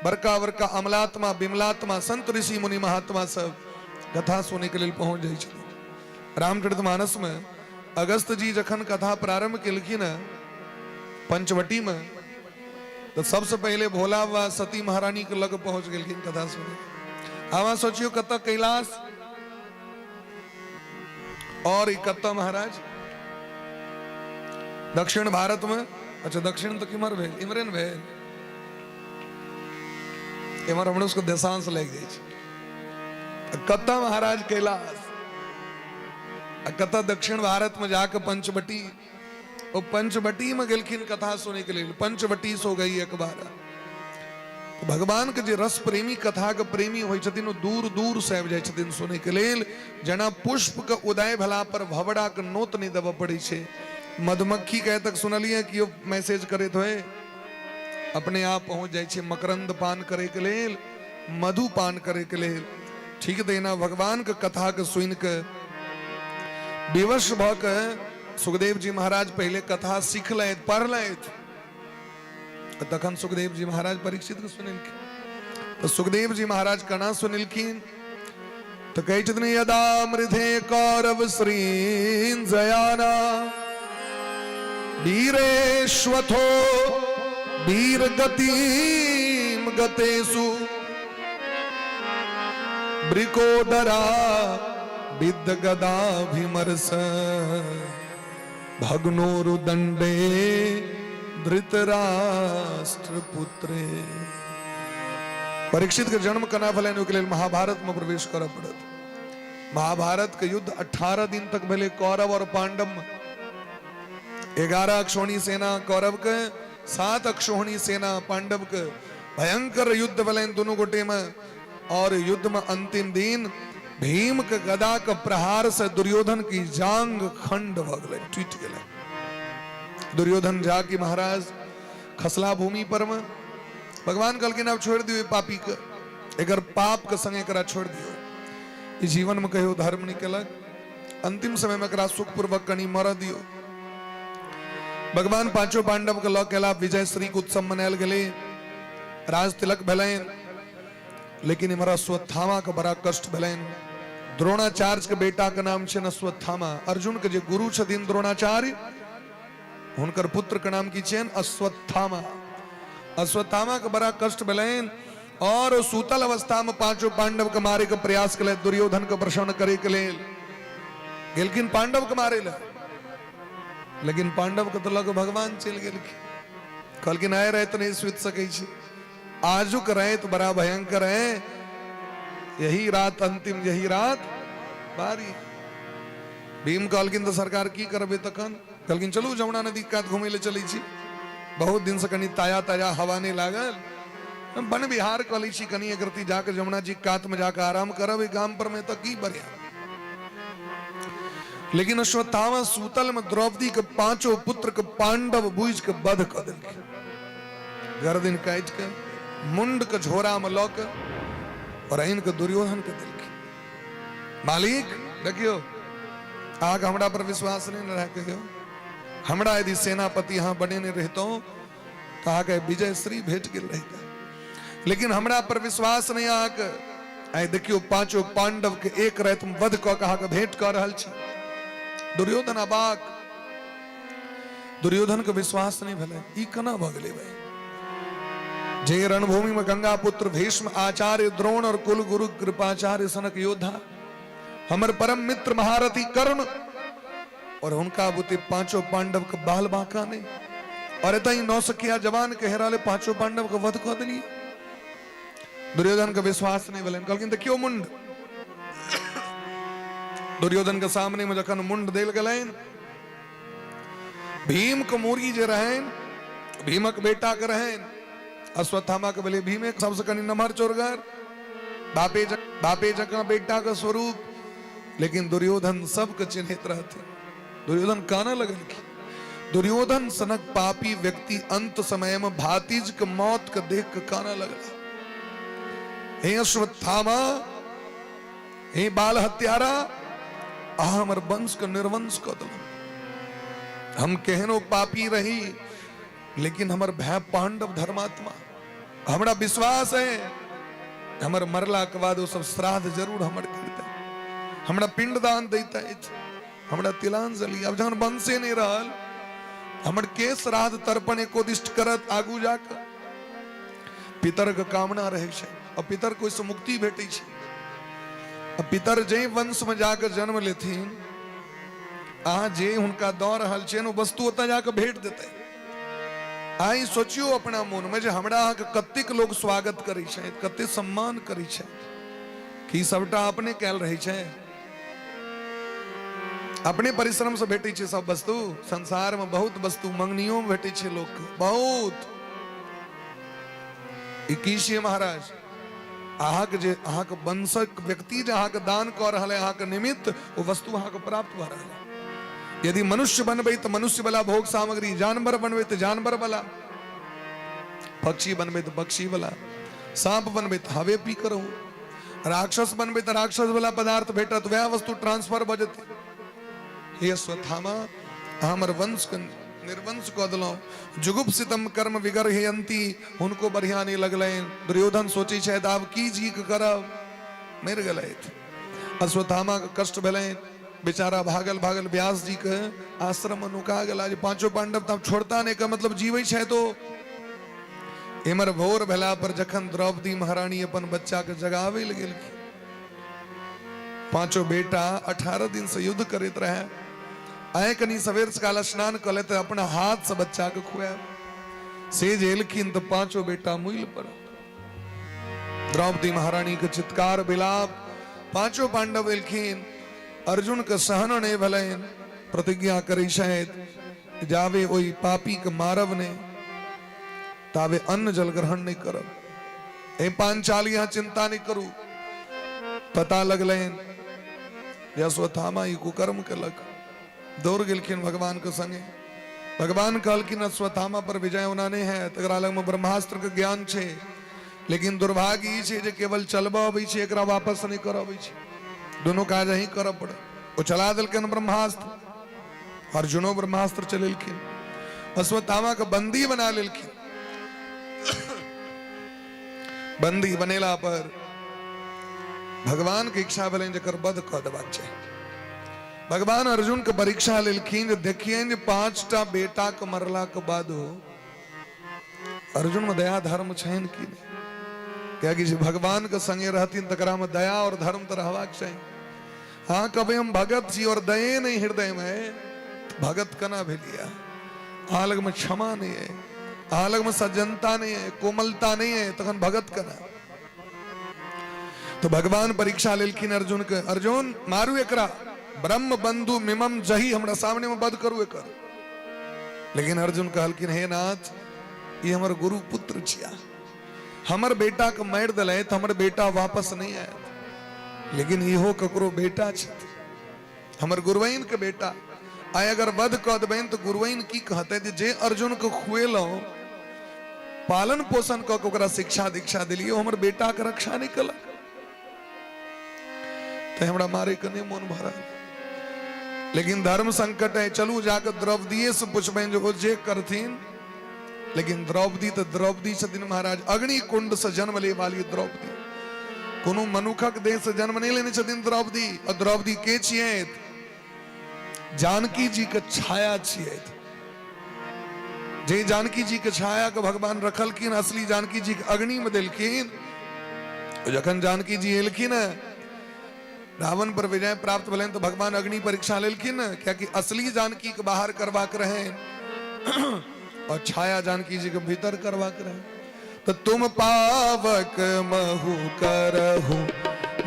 बड़का बड़का अमलात्मा विमलात्मा संत ऋषि मुनि महात्मा सब कथा सुनै के लेल पहुंच जाइ छथिन। रामचरित मानस में अगस्त जी जखन कथा प्रारंभ केलखिन पंचवटी में, तऽ सबसे पहले भोला बाबा सती महारानी के लग पहुंच गेलखिन कथा सुने। आब सोचियो कतऽ कैलाश और ई कतऽ महाराज दक्षिण भारत में। अच्छा दक्षिण तऽ किम्हर भेल? इम्हरे ने भेल। इम्हर हमरो सबके देशांश लागि जाइ छै। कतऽ महाराज कैलाश आ कतऽ दक्षिण भारत में जाके पंचवटी, ओ पंचवटी में गेलखिन कथा सुनै के लेल। पंचवटी सो गई एक बार। तो भगवान के जे रस प्रेमी, कथा के प्रेमी होइ छथिन, ओ दूर दूर से आबि जाइ छथिन सुनै के लेल। जेना पुष्प के उदय भेला पर भवरा के नोत नहि देबऽ पड़ै छै, मधुमक्खी के तक सुनलियै कि मैसेज करैत होय, अपने आप पहुंच जाइ छै मकरंद पान करे के लेल, मधु पान करे के लेल। ठीक तहिना भगवानके कथाके सुनि कऽ विवश भऽ कऽ सुखदेव जी महाराज पहिले कथा सिखलथि, पढ़लथि, तखन सुखदेव जी महाराज परीक्षित के सुनेलखिन। तऽ सुखदेव जी महाराज केना सुनेलखिन? तऽ कहै छथिन, यदा मृधे कौरव श्रीजयाना वीरेश्वथो वीर गतिम गतेषु वृकोदरा विद्ध गदा विमर्श भग्नोरुदंडे धृतराष्ट्र पुत्रे। परीक्षित के जन्म केना भेलनि, ओहिके लेल महाभारत में प्रवेश करऽ पड़त। महाभारत के युद्ध 18 दिन तक भेलै कौरव और पांडव में। 11 अक्षोहिणी सेना कौरव के, 7 अक्षोहिणी सेना पांडव के। भयंकर युद्ध भेलनि दुनू गोटे में, और युद्ध में अंतिम दिन भीम के गदा के प्रहार से दुर्योधन की जांग खंड भ गेलै, टूटि गेलै। दुर्योधन जाके महाराज खसला भूमि पर में। भगवान कहलखिन, आब छोड़ि दियौ पापी के, एकर पाप के संग एकरा छोड़ि दियौ। ई जीवन में कहियो धर्म नहीं केलक, अंतिम समय में एकरा सुखपूर्वक कनी मर दियौ। भगवान पांचों पांडव के लऽ के अला, विजय श्री के उत्सव मनायल गेलै, राज तिलक भेलनि। लेकिन इम्हर अश्वत्थामा के बड़ा कष्ट भेलनि। द्रोणाचार्य के बेटा के नाम छै अश्वत्थामा। अर्जुन के जे गुरु छथिन द्रोणाचार्य, हुनकर पुत्र के नाम की छनि? अश्वत्थामा। अश्वत्थामा के बड़ा कष्ट भेलनि और ओ सूतल अवस्था में पांचों पांडव के मारे के प्रयास केलथि। दुर्योधन के प्रसन्न करे के लेल गेलखिन पांडव के मारे लए, लेकिन पांडव के तो लग भगवान चलि गेलखिन। कहलखिन, आइ राति नहीं सुति सकै छी, आजुक राति बड़ा भयंकर है, यही रात अंतिम, यही रात बारी। भीम कहलखिन, तऽ सरकार की करबै तखन? कहलखिन, चलू जमुना नदी कात घुमै लए चलै छी, बहुत दिन से कनि ताजा ताजा हवा नहि लागल, वन विहार कऽ लै छी कनि एक रत्ती, जाके जमुना जी कात में जाके आराम करब, एहि गाम पर में तऽ की बढ़िया। लेकिन अश्वत्थामा सूतल में द्रौपदी के पांचों पुत्र के पांडव बुझ के वध कऽ देलखिन। गर्दन काटि के मुंड के झोरा में लऽ के और आनि के दुर्योधन के देलखिन। मालिक, देखियो, अहाँके हमरा पर विश्वास नहीं ने रह कहियो, हमरा यदि सेनापति अहाँ बनेने रहितहुँ तऽ अहाँके विजय श्री भेट गेल रहिता, लेकिन हमरा पर विश्वास नहीं अहाँके, आइ देखियो पांचों पांडव के एक राति में वध कऽ के अहाँके भेंट कऽ रहल छी। दुर्योधन अबाक, दुर्योधन के विश्वास नहीं भेलै, ई केना भऽ गेलै भाई? जे रणभूमि में गंगा पुत्र भीष्म, आचार्य द्रोण और कुल गुरु कृपाचार्य सनक योद्धा, हमर परम मित्र महारथी कर्ण, और हुनका बुते पांचों पांडव के बाल बांका नहीं, और एतऽ ही नौसखिया जवान के हेराले पांचों पांडव के वध कऽ देलियै। दुर्योधन के विश्वास नहीं भेलनि। कहलखिन, देखियौ मुंड। दुर्योधन के सामने में जखन मुंड देल गेलनि, भीम के मूरी जे रहनि, भीमक बेटा के रहनि, अश्वत्थामा के भेलै भीमे सबसे कनि नमहर चोरगर, बापे बापे जकाँ बेटा के स्वरूप। लेकिन दुर्योधन सबके चिन्हित रहथिन। दुर्योधन कानऽ लगलखिन। दुर्योधन सनक पापी व्यक्ति अंत समय में भातिज के मौत के देख के कानऽ लगला। हे अश्वत्थामा, हे बाल हत्यारा, अहाँ हमर वंश के निर्वंश कऽ देलहुँ। हम केहनो पापी रही, लेकिन हमर भाय पांडव धर्मात्मा, हमरा विश्वास है हमर मरला के बाद ओ सब श्राद्ध जरूर हमर करतै, हमरा पिंडदान दैत अछि, हमरा तिलांजलि। आब जहन वंशे नहि रहल, हमर के श्राद्ध तर्पण एकोदिष्ट करत? आगू जाके पितर के कामना रहै छै आ पितर के ओहिसँ मुक्ति भेटै छै। आ पितर जाहि वंशमे जाके जन्म लेथिन, अहाँ जे हुनका दऽ रहल छियनि, ओ वस्तु ओतऽ जाके भेट देतै। अहाँ सोचियौ अपना मोनमे जे हमरा अहाँके कतेक लोक स्वागत करै छथि, कतेक सम्मान करै छथि, कि सबटा अपने कयल रहै छै? अपने परिश्रम से भेटै छै सब वस्तु? संसार में बहुत वस्तु मंगनियो में भेटै छै लोक के, बहुत। ई की छियै महाराज? अहाँके जे अहाँके वंशक व्यक्ति जे अहाँके दान कऽ रहल है अहाँके निमित्त, ओ वस्तु अहाँके प्राप्त भऽ रहल है। यदि मनुष्य बनबै तऽ मनुष्य वाला भोग सामग्री, जानवर बनबै तऽ जानवर वाला, पक्षी बनबै तऽ पक्षी वाला, सांप बनबै तऽ हवे पी कऽ रहू। राक्षस बनबै तऽ राक्षस वाला पदार्थ भेटत, वएह वस्तु ट्रांसफर भऽ जेतै। हे अश्वत्थामा, अहाँ हमर वंश के निर्वंश कऽ देलहुँ। जुगुप्सितम कर्म विगर्हयंती, हुनको बढ़िया नहि लगलनि। दुर्योधन सोचै छथि आब की जीक करब, मरि गेलथि। अश्वत्थामा के कष्ट भेलनि, बेचारा भागल भागल व्यास जी के आश्रम में नुका गेला जे पांचों पांडव तब छोड़ता नहि के मतलब जीवै छथि ओ। एमर भोर भेला पर जखन द्रौपदी महारानी अपन बच्चा के जगावे लए गेलखिन, पांचों बेटा 18 दिन से युद्ध करैत रहे, आए कनी सवेर सकाल स्नान कऽ लेते अपना हाथ से बच्चा के खुआब, से जे एलखिन तऽ पांचों बेटा मुइल पड़ल। द्रौपदी महारानी के चित्कार विलाप, पांचों पांडव एलखिन, अर्जुन के सहन नहीं भेलनि, प्रतिज्ञा करै छथि जावे ओहि पापी के मारब नहि ताबे अन्न जल ग्रहण नहीं करब। ए पांचाली यहाँ चिंता नहीं करू। पता लगलनि जे अश्वत्थामा ई कुकर्म केलक, दौड़ गेलखिन भगवान के संगे। भगवान कहलखिन अश्वत्थामा पर विजय ओना नहि है, तकरा लग में ब्रह्मास्त्र के ज्ञान छै, लेकिन दुर्भाग्य ई छै जे केवल चलबऽ अबै छै, एकरा वापस नहि करऽ अबै छै, दुनू काज अहीं करऽ पड़त। ओ चला देलखिन ब्रह्मास्त्र, अर्जुनो ब्रह्मास्त्र चलेलखिन, अश्वत्थामा के बंदी बना लेलखिन। बंदी बनेला पर भगवान के इच्छा भेलनि जकर वध कऽ देबाक चाही। भगवान अर्जुन के परीक्षा लेलखिन जे देखियनि जे 5टा बेटा के मरला के बादो अर्जुन में दया धर्म छनि कि नहि, कियाकि जे भगवान के संगे रहथिन तकरा में दया और धर्म तऽ रहबाक चाही। हाँ कभी हम भगत छी और दये नहीं हृदय में, तो भगत कना भेलिया? अहाँ लग में क्षमा नहीं है, अहाँ लग में सज्जनता नहीं है, कोमलता नहीं है, तखन भगत कना? तो भगवान परीक्षा लेलखिन अर्जुन के, अर्जुन मारू एकरा, ब्रह्म बंधु मिमम जही, हमरा सामने में वध करू एकर। लेकिन अर्जुन कहलखिन हे नाथ, ये हमर गुरु पुत्र छिया, हमर बेटा के मारि देलथि, हमर बेटा वापस नहीं आयत, लेकिन इहो ककरो बेटा छथि, हमर गुरुवैन के बेटा, आइ अगर वध कऽ देबनि तऽ गुरुवैन की कहतै जे अर्जुन के खुएलहुँ, पालन पोषण कऽ के ओकरा शिक्षा दीक्षा देलियै, ओ हमर बेटा के रक्षा नहि केलक, तऽ हमरा मारे के नहि मोन भऽ रहल, लेकिन धर्म संकट है, चलू जाके द्रौपदीए से पुछबनि जे ओ जे करथिन। लेकिन द्रौपदी तऽ द्रौपदी छथिन महाराज, अग्नि कुंड से जन्म ले वाली द्रौपदी, कोनो मनुखक देह से जन्म नहीं लेने छथिन द्रौपदी। और द्रौपदी के छियै? जानकी जी के छाया छियै। जे जानकी जी के छाया के भगवान रखलखिन, असली जानकी जी के अग्नि में देलखिन। जखन जानकी जी एलखिन, रावण पर विजय प्राप्त भेलनि तऽ भगवान अग्नि परीक्षा लेलखिन, कियाकि असली जानकी के बाहर करबाक रहे और छाया जानकी जी के भीतर करबाक रहे। तो तुम पावक महु करहु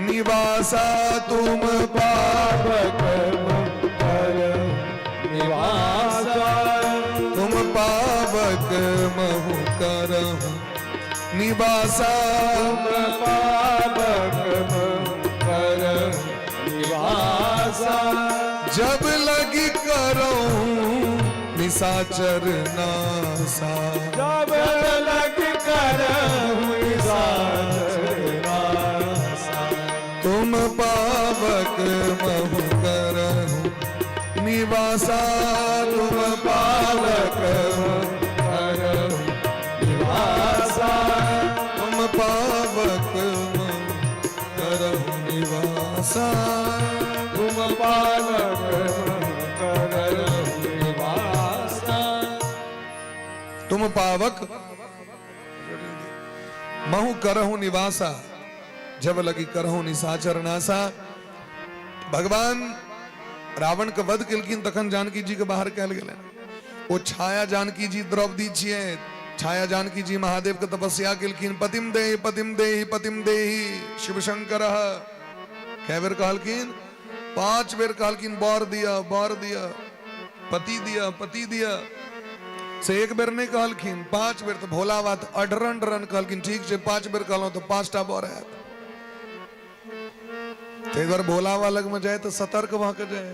निवासा, तुम पावक महु करहु निवासा, तुम पावक महु करहु निवासा, तुम पावक महु करहु निवासा, जब लगी करो निशाचर नासा, जब लग करहु निशाचर नासा, तुम पावक महु करहु निवासा, तुम पावक महु करहु निवासा, तुम पावक महु करहु निवासा, तुम पावक महु करहु निवासा, तुम पावक महु करहु निवासा, जब लगी करहु निशाचर नासा। भगवान रावण के वध केलखिन तखन जानकी जी के बाहर कयल गेलनि। ओ छाया जानकी जी द्रौपदी छियै, छाया जानकी जी महादेव के तपस्या केलखिन, पतिम देहि पतिम देहि पतिम देहि शिव शंकर। कै बेर कहलखिन? 5 बेर कहलखिन, बर दिया बर दिया, पति दिया पति दिया। से एक बेर नहीं कहलखिन, 5 बेर। तो भोला बात अडरन डरन कहलखिन, ठीक छै 5 बेर कहलहुँ तो 5टा बर आयत। ताहि दुआरे भोला बाबा लग में जाए तो सतर्क भऽ के जाए।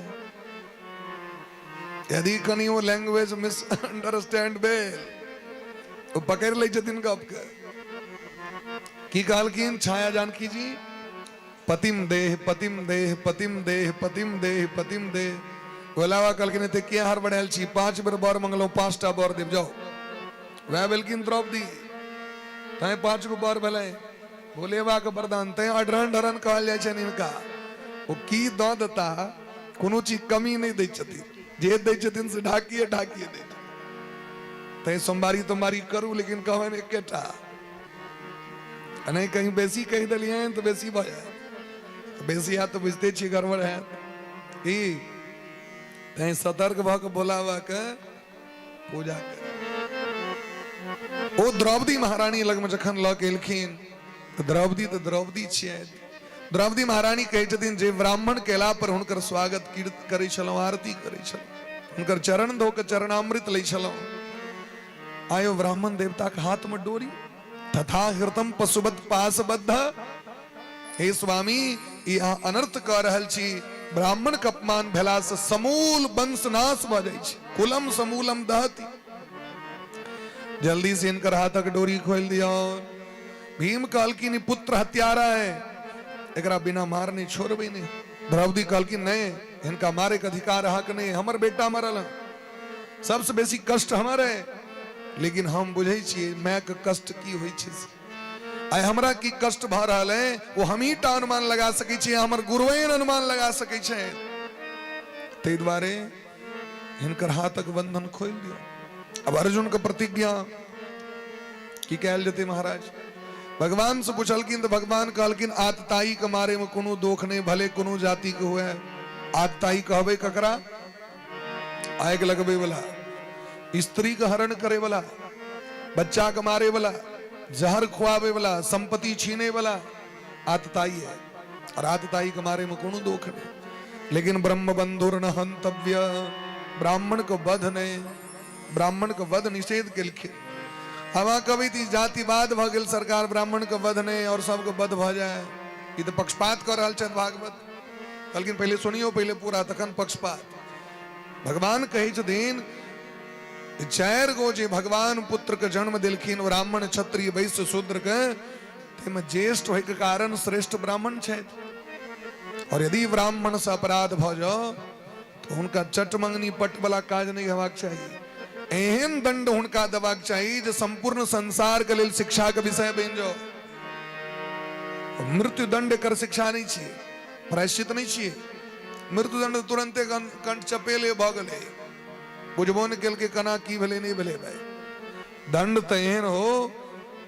यदि कनि ओ लैंग्वेज मिस अंडरस्टैंड भेल, ओ पकड़ि लै छथिन गपके। की कहलखिन छाया जानकी जी? पतिम देह पतिम देह पतिम देह पतिम देह पतिम देह। भोला बाबा कहलखिन एते किया हर बढ़ायल छी, 5 बेर बर मंगलहुँ, 5टा बर देब, जाओ। वएह भेलखिन द्रौपदी, तैं 5 गो बर भेलै। भोले बाबा के वरदान, तैं अढ़रन ढरन कहल जाइ छनि हिनका। ओ की दऽ देता, कोनो चीज कमी नहि दै छथिन, जे दै छथिन से ढाकिए ढाकिए दै छथिन। तैं सोमवारी तोमवारी करू, लेकिन कहबनि एकेटा, आ नहि कहीं बेसी कहि देलियनि तऽ बेसी भऽ जायत, बेसी हैत तऽ बुझिते छियै गड़बड़ हैत की। तैं सतर्क भऽ कऽ भोला बाबाके पूजा कर। ओ द्रौपदी महारानी लगमे जखन लऽ के एलखिन तऽ द्रौपदी तऽ द्रौपदी छियै। द्रौपदी महारानी कहै छथिन जे ब्राह्मण के अयला पर हुनकर स्वागत करै छलहुँ, आरती करै छलहुँ, हुनकर चरण धो कऽ चरणामृत लै छलहुँ। आयो ब्राह्मण देवता के हाथ में डोरी, तथा हृतम पशुवत पाशबद्ध। हे स्वामी, ई अहाँ अनर्थ कऽ रहल छी। ब्राह्मण के अपमान भेला से समूल वंशनाश भऽ जाइ छै, कुलम समूलम दहती। जल्दी से हिनकर हाथक डोरी खोलि दियौ। भीम कहलखिन ई पुत्र हत्यारा है, एकरा बिना मारने छोड़बै नहि। द्रौपदी कहलखिन नहि, हिनका मारे के अधिकार अहाँके नहि, हमर बेटा मरल हँ, सबसे बेसी कष्ट हमर है, लेकिन हम बुझै छियै माय के कष्ट की होइ छै। आइ हमरा की कष्ट भऽ रहल है ओ हमही टा अनुमान लगा सकै छियै, हमर गुरुए अनुमान लगा सकै छै। ताहि दुआरे हिनकर हाथक बंधन खोलि दियौ। अब अर्जुन के प्रतिज्ञा की कयल जेतै महाराज? भगवान से पुछलखिन तऽ भगवान कहलखिन आतताई के मारे में कोनो दोख नहि, भले कोनो जाति के हुए। आतताई कहबै ककरा? आगि लगबै वाला, स्त्री के हरण करे वाला, बच्चा के मारे वाला, जहर खुआबे वाला, संपत्ति छीने वाला आतताई है। और आतताई के मारे में कोनो दोख नहीं। लेकिन ब्रह्म बंधुर न हंतव्य, ब्राह्मण को वध नहीं, ब्राह्मण के वध निषेध केलखिन। हवा कभी थी जातिवाद भ गेल सरकार, ब्राह्मण के वध नहीं और सबके वध भ जाए, ई तो पक्षपात कर रहल छथि भागवत। कहलखिन पहिले सुनियो पहिले पूरा तखन पक्षपात। भगवान कहै छथिन 4 गो जे भगवान पुत्र के जन्म देलखिन ब्राह्मण क्षत्रिय वैश्य शूद्र के, ताहिमे ज्येष्ठ होय के कारण श्रेष्ठ ब्राह्मण छथि। और यदि ब्राह्मण से अपराध भऽ जाओ तो हुनका चट मंगनी पट वाला काज नहीं हेबाक चाही, एहन दंड हुनका देबाक चाही जे संपूर्ण संसार के लेल शिक्षा के विषय बनि जाओ। मृत्यु दंड एकर शिक्षा नहीं छियै, प्रायश्चित नहीं छियै। मृत्युदंड तुरंते कंठ चपेले भऽ गेलै, बुझबो नहि केलकै केना की भेलै नहि भेलै। भाई दंड तऽ एहन हो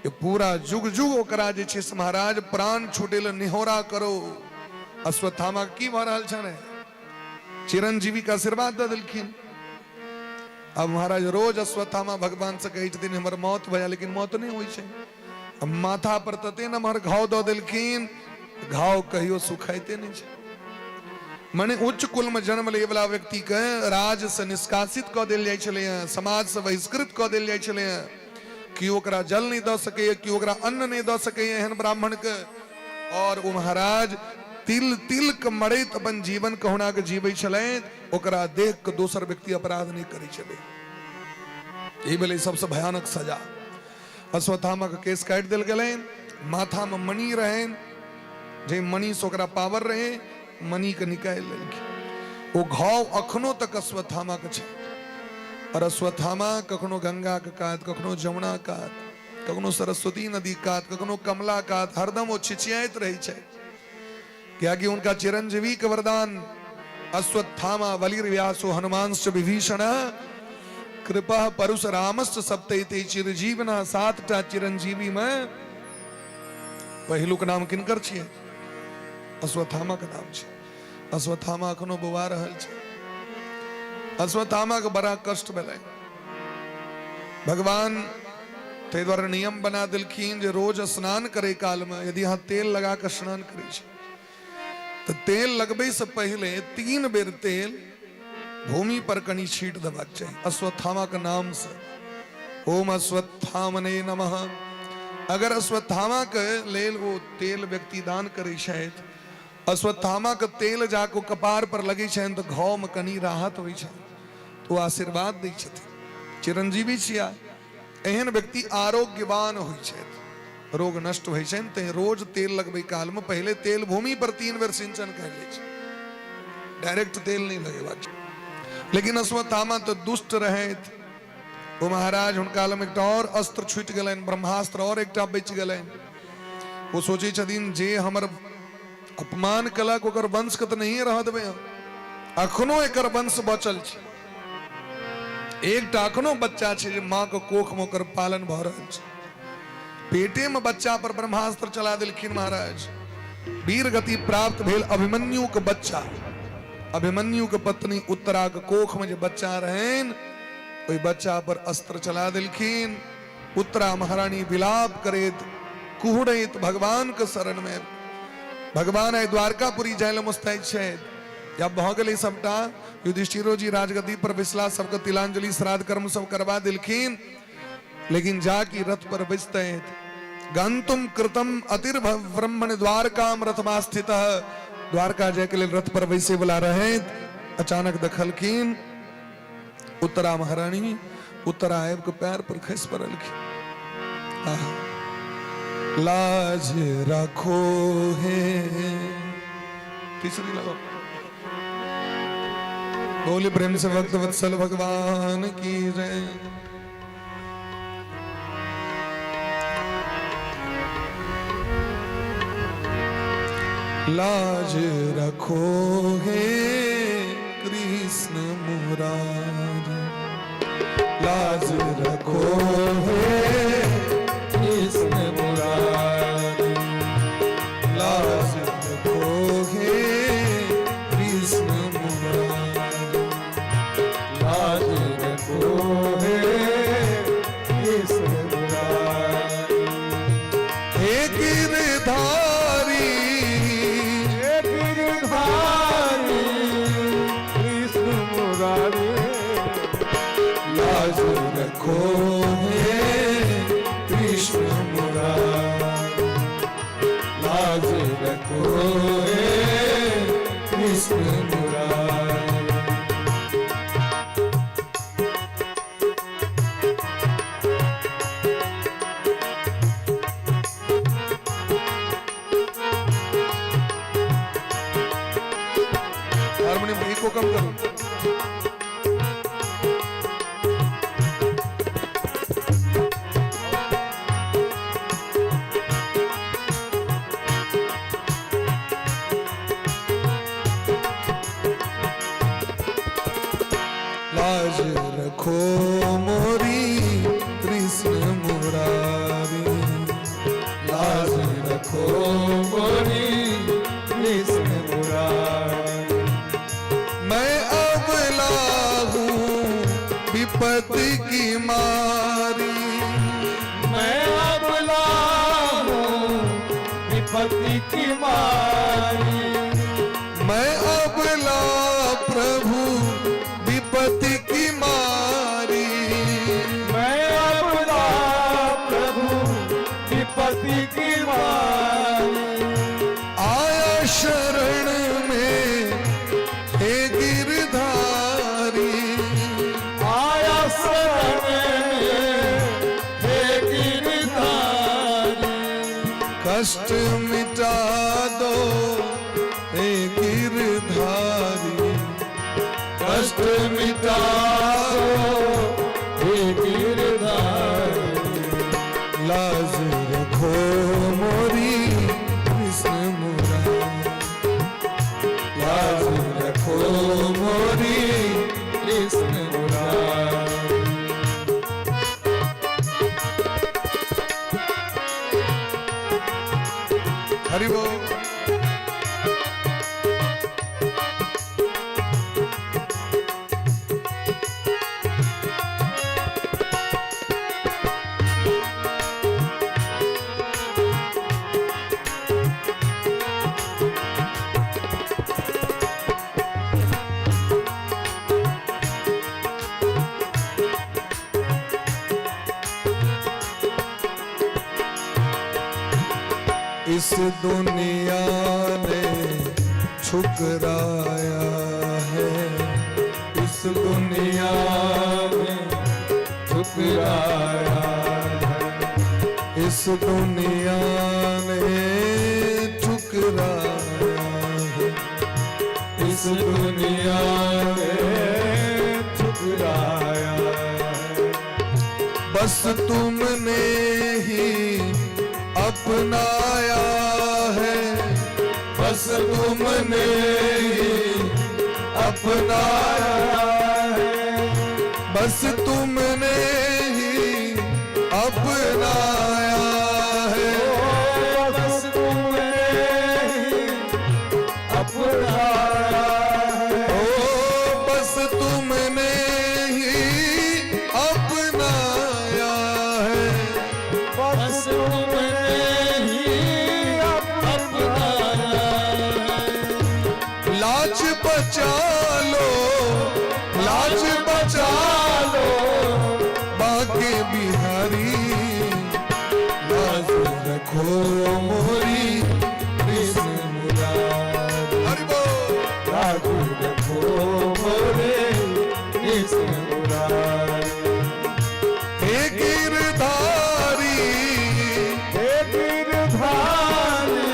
कि पूरा जुग जुग ओकरा जे छै से महाराज प्राण छूटे लए निहोरा करो। अश्वत्थामा की भऽ रहल छनि, चिरंजीवी के आशीर्वाद दऽ देलखिन। अब महाराज रोज अश्वत्थामा भगवान से कहै छथिन हमर मौत भऽ जाय, लेकिन मौत नहि होइ छै। अब माथा पर तते नमहर घाव दऽ देलखिन, घाव कहियो सुखाइते नहि छै। माने उच्च कुल में जन्म ले वाला व्यक्ति के राज से निष्कासित कऽ देल जाइ छलै हँ, समाज से बहिष्कृत कऽ देल जाइ छलै हँ। केओ ओकरा जल नहि दऽ सकैए, केओ ओकरा अन्न नहि दऽ सकैए एहन ब्राह्मण के। और ओ महाराज तिल तिल के मरैत अपन जीवन कहुना के जीबै छलथि, ओकरा देख के दोसर व्यक्ति अपराध नहि करै छलै। ई भेलै सबसँ भयानक सजा। अश्वत्थामा के केस काटि देल गेलनि, माथा में मणि रहनि, जे मणि से ओकरा पावर रहे, मणि के निकालि लेलखिन। ओ घाव अखनो तक अश्वत्थामा के छै। और अश्वत्थामा कखनो गंगा के कात, कखनो जमुना कात, कखनो सरस्वती नदी कात, कखनो कमला कात, हरदम ओ छिछियाइत रहै छै, कियाकि हुनका चिरंजीवी के वरदान अश्वत्थामा बलिर्व्यासो हनुमांश्च विभीषण कृपा परशुरामश्च सप्तैते चिरजीवना। 7टा चिरंजीवी में पहिलुक नाम किनकर छियै? अश्वत्थामा के नाम छै। अश्वत्थामा अखनो बौआ रहल छै। अश्वत्थामा के बड़ा कष्ट भेलै। भगवान ताहि दुआरे नियम बना देलखिन जे रोज स्नान करे काल में यदि अहाँ तेल लगा कऽ स्नान करै छी तऽ तेल लगबै से पहिले 3 बेर तेल भूमि पर कनि छीट देबाक चाही अश्वत्थामा के नाम से, ओम अश्वत्थामने नमः। अगर अश्वत्थामा के लेल ओ तेल व्यक्ति दान करै छथि, अश्वत्थामा के तेल जाके कपार पर लगै छनि तऽ घाव में कनि राहत होइ छनि, तऽ ओ आशीर्वाद दै छथिन, चिरंजीवी छिया। एहन व्यक्ति आरोग्यवान होइ छथि। रोग नष्ट होइ छनि, तैं रोज तेल लगबै कालमे पहिले तेल भूमि पर 3 बेर सिंचन कर लै छै, डायरेक्ट तेल नहि लगेबाक छै। लेकिन अश्वत्थामा तऽ दुष्ट रहथि। ओ महाराज हुनका लग एकटा और अस्त्र छूटि गेलनि, ब्रह्मास्त्र और एकटा बचि गेलनि। ओ सोचै छथिन जे हमर अपमान केलक ओकर वंशके तऽ नहिए रहऽ देबै हम, अखनो एकर वंश बचल छै, एकटा अखनो बच्चा छै जे माँ के कोख में ओकर पालन भऽ रहल छै। पेटे में बच्चा पर ब्रह्मास्त्र चला देलखिन महाराज। वीर गति प्राप्त भेल अभिमन्यु के बच्चा। अभिमन्यु के पत्नी उत्तरा के कोख में जे बच्चा रहनि ओहि बच्चा पर अस्त्र चला देलखिन। उत्तरा महारानी विलाप करैत कुहड़ैत भगवान के शरण में। भगवान आइ द्वारकापुरी जाय लए मुस्तैद छथि। जब भऽ गेलै सबटा, युधिष्ठिरो जी राजगद्दी पर बैसला, सबके तिलांजलि श्राद्ध कर्म सब करवा देलखिन। लेकिन जाकि रथ पर बैसते गंतुम कृतम अतिर्ब्रह्मण द्वारकाम रथमास्थित, द्वारका जाय के लेल रथ पर बैसे वाला रहे, अचानक देखलखिन उत्तरा महारानी उत्तरा आबि के पैर पर खसि पड़लखिन। लाज रखो हे, तीसरी लगाओ। बोले प्रेम से भक्त वत्सल भगवान की जय। लाज रखो हे कृष्ण मुरारी, लाज रखो हे कृष्ण मुरारी, लाज रखो हे कृष्ण मुरारी, लाज रखो हे कृष्ण मुरारी। हे गिरधारी, हे गिरधारी कृष्ण मुरारी, लाज रखो हे कृष्ण मुरारी, लाज रखो हे कृष्ण मुरारी। हारमोनियम एक को कम करो। लाज रखो मोरी कृष्ण मुरारी, लाज रखो मोरी कृष्ण मुरारी। मैं अबला हूँ विपत्ति की मारी, मैं अबला हूँ विपत्ति की मारी, मैं अबला प्रभु विपत्ति की मारी, मैं अबला प्रभु विपत्ति की मारी। आया शरण में हे गिरधारी, आया शरण में हे गिरधारी, कष्ट मिटा दो हे गिरधारी, कष्ट मिटा दो हे गिरधारी। लाज रखो मोरी कृष्ण मुरारी, लाज रखो मोरी कृष्ण मुरारी। हरि बोल। इस दुनिया ने ठुकराया है, इस दुनिया में ठुकराया है, इस दुनिया बस तुमने ही अपनाया है, बस तुमने ही अपनाया है, बस तुमने ही अपनाया है, बस तुमने ही अपनाया है, ओ बस तुमने ही अपनाया है, बस तुमने ही अपनाया है। लाज बचा लो, लाज बचा लो बाके बिहारी, लाज रखो मोरी कृष्ण मुरारी। हरि बोल। लाज रखो मोरे कृष्ण मुरारी। हे गिरधारी, हे गिरधारी,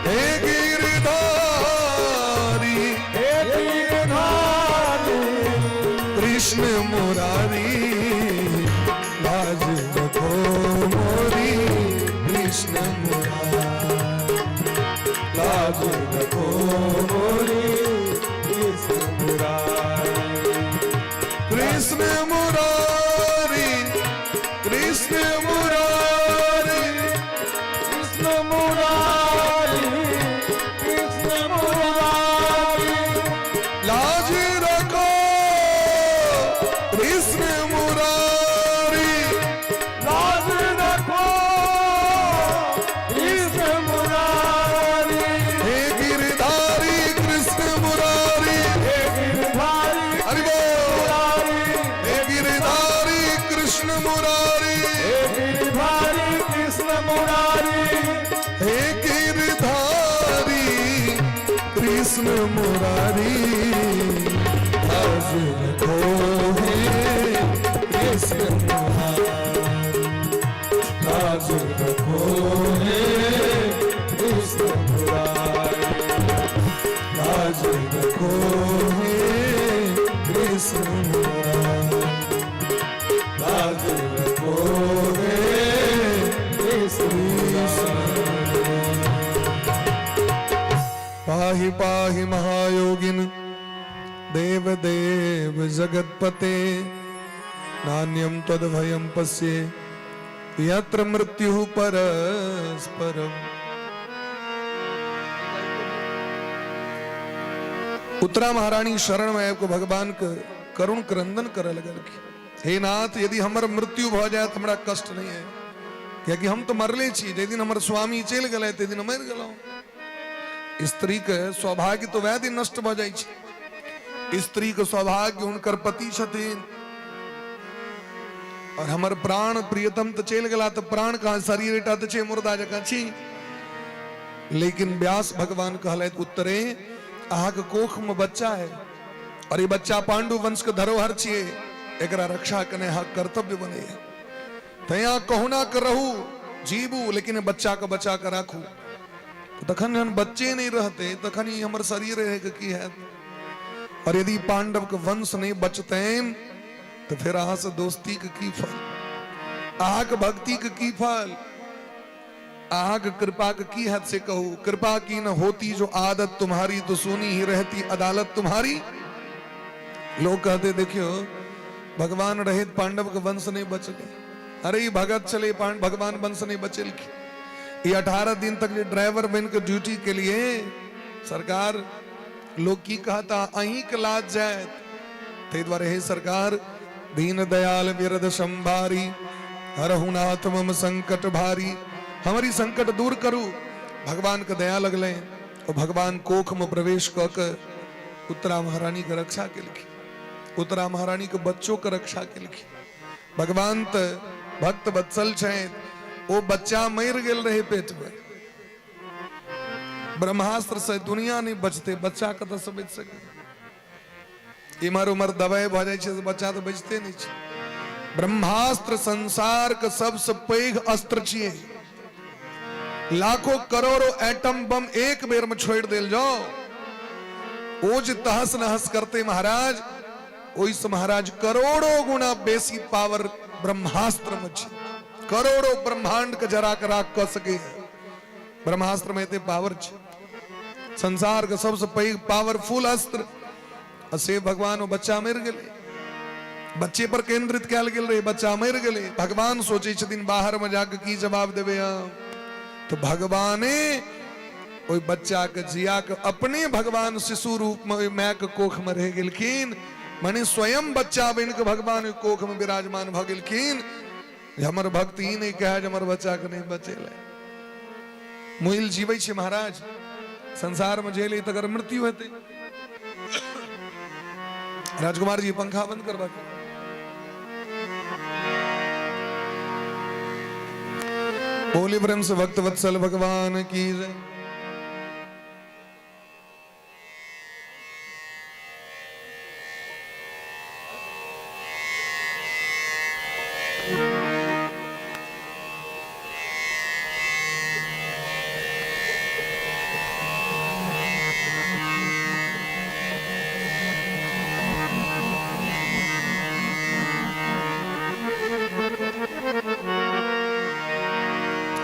हे गिरधारी, हे गिरधारी, कृष्ण मुरारी, लाज रखो मोरी कृष्ण मुरारी, लाज रखो मोरी कृष्ण मुरारी। कृष्ण मुरारी, कृष्ण मुरारी, कृष्ण मुरारी, कृष्ण मुरारी, लाज रखो कृष्ण मुरारी, लाज रखो कृष्ण मुरारी। हे गिरधारी कृष्ण मुरारी, हे गिरधारी हरि बोल। मुरारी, हे गिरधारी कृष्ण मुरारी, हे गिरधारी कृष्ण मुरारी, हे गिरधारी कृष्ण मुरारी, लाज रखो हे कृष्ण मुरारी, लाज रखो हे कृष्ण मुरारी, लाज रखो हे कृष्ण मुरारी, लाज रखो हे कृष्ण मुरारी। पाहि पाहि महायोगिन देव देव जगत्पते, नान्यं त्वद्भयं पश्ये यत्र मृत्युः परस्परम्। उत्तरा महारानी शरण में आबि कऽ भगवान के करुण क्रंदन करऽ लगलखिन। हे नाथ, यदि हमर मृत्यु भऽ जाय तऽ हमरा कष्ट नहीं है, कियाकि हम तऽ मरले छी। जाहि दिन हमर स्वामी चलि गेलै ताहि दिन मरि गेलहुँ। स्त्री के सौभाग्य तो वएह दिन नष्ट भऽ जाइ छै। स्त्री के सौभाग्य हुनकर पति छथिन, और हमर प्राण प्रियतम तऽ चलि गेला, तऽ प्राण कहाँ, शरीर एकटा तऽ छै, मुर्दा जकाँ छी। लेकिन व्यास भगवान कहलथि, उत्तरे अहाँके कोख में बच्चा है और ये बच्चा पांडु वंश के धरोहर छियै, एकरा रक्षा केनाइ अहाँके कर्तव्य बनैया। तैं अहाँ कहुना के रहू, जीबू, लेकिन बच्चा के बचा के राखू। तखन जहन बच्चे नहीं रहते तखन ई हमर शरीर रहे के की हैत? और यदि पांडव के वंश नहीं बचतैन तो फिर अहाँ से दोस्ती के की फल, अहाँ के भक्ति के की फल, अहाँ के कृपा के की हद से कहू। कृपा की न होती जो आदत तुम्हारी तो सुनी ही रहती अदालत तुम्हारी। लोग कहते देखियो भगवान रहित पांडव के वंश नहीं बचले। अरे ई भगत चले भगवान वंश नहीं बचल की। ये 18 दिन तक जे ड्राइवर बन के ड्यूटी के लिए सरकार लोग की कहता अहीं के लाज जाए। ताहि दुआरे हे सरकार, दीन दयाल बिरद संभारी, हरहु नाथ मम संकट भारी, हमारी संकट दूर करू। भगवान के दया लगले और भगवान कोख में प्रवेश कऽ के उत्तरा महारानी के रक्षा केलखिन, उत्तरा महारानी के बच्चों के रक्षा केलखिन। भगवान तऽ भक्त वत्सल छथि, ओ बच्चा मरि गेल रहे पेट में, ब्रह्मास्त्र से दुनिया नहीं बचते, बच्चा कतऽ से बचि सके? इम्हर उम्हर दवाई भऽ जाइ छै तऽ बच्चा तऽ बचिते नहि छै। ब्रह्मास्त्र संसार के सबसे पैघ अस्त्र छियै। लाखों करोड़ों एटम बम एक बेर में छोड़ि देल जाओ, ओ जे तहस नहस करते महाराज, ओहिसँ महाराज करोड़ों गुना बेसी पावर ब्रह्मास्त्र में छै। करोड़ों ब्रह्मांड के जरा के राख कऽ सकैए। ब्रह्मास्त्र में एते पावर छै, संसार के सबसे पैघ पावरफुल अस्त्र। आ से भगवान, ओ बच्चा मरि गेलै, बच्चे पर केंद्रित कयल गेल रहे, बच्चा मरि गेलै। भगवान सोचै छथिन बाहर में जाके की जवाब देबै हम, तऽ भगवाने ओहि बच्चा के जिया के अपने भगवान शिशु रूप में ओहि माय के कोख में रहि गेलखिन। मने स्वयं बच्चा बनि के भगवान ओहि कोख में विराजमान भऽ गेलखिन जे हमर भक्त ई नहि कहै जे हमर बच्चा के नहि बचेलै। मुइल जीबै छै महाराज, संसार में जे एलै तकर मृत्यु हेतै। राजकुमार जी, पंखा बंद करबा। बोली प्रेम से भक्त वत्सल भगवान की जय।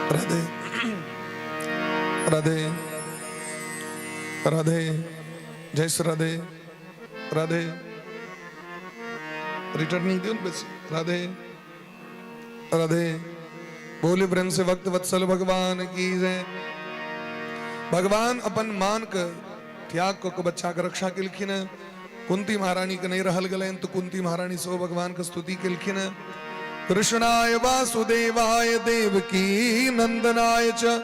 राधे राधे राधे, जय श्री राधे राधे। रिटर्निंग दियौ ने बेसी। राधे राधे। बोले प्रेम से भक्त वत्सल भगवान की जय। भगवान अपन मान के त्याग कऽ के बच्चा के रक्षा केलखिन। कुंती महारानी के नहीं रहल गेलनि तऽ कुंती महारानी सेहो भगवान के स्तुति केलखिन। कृष्णाय वासुदेवाय देवकी नंदनाय च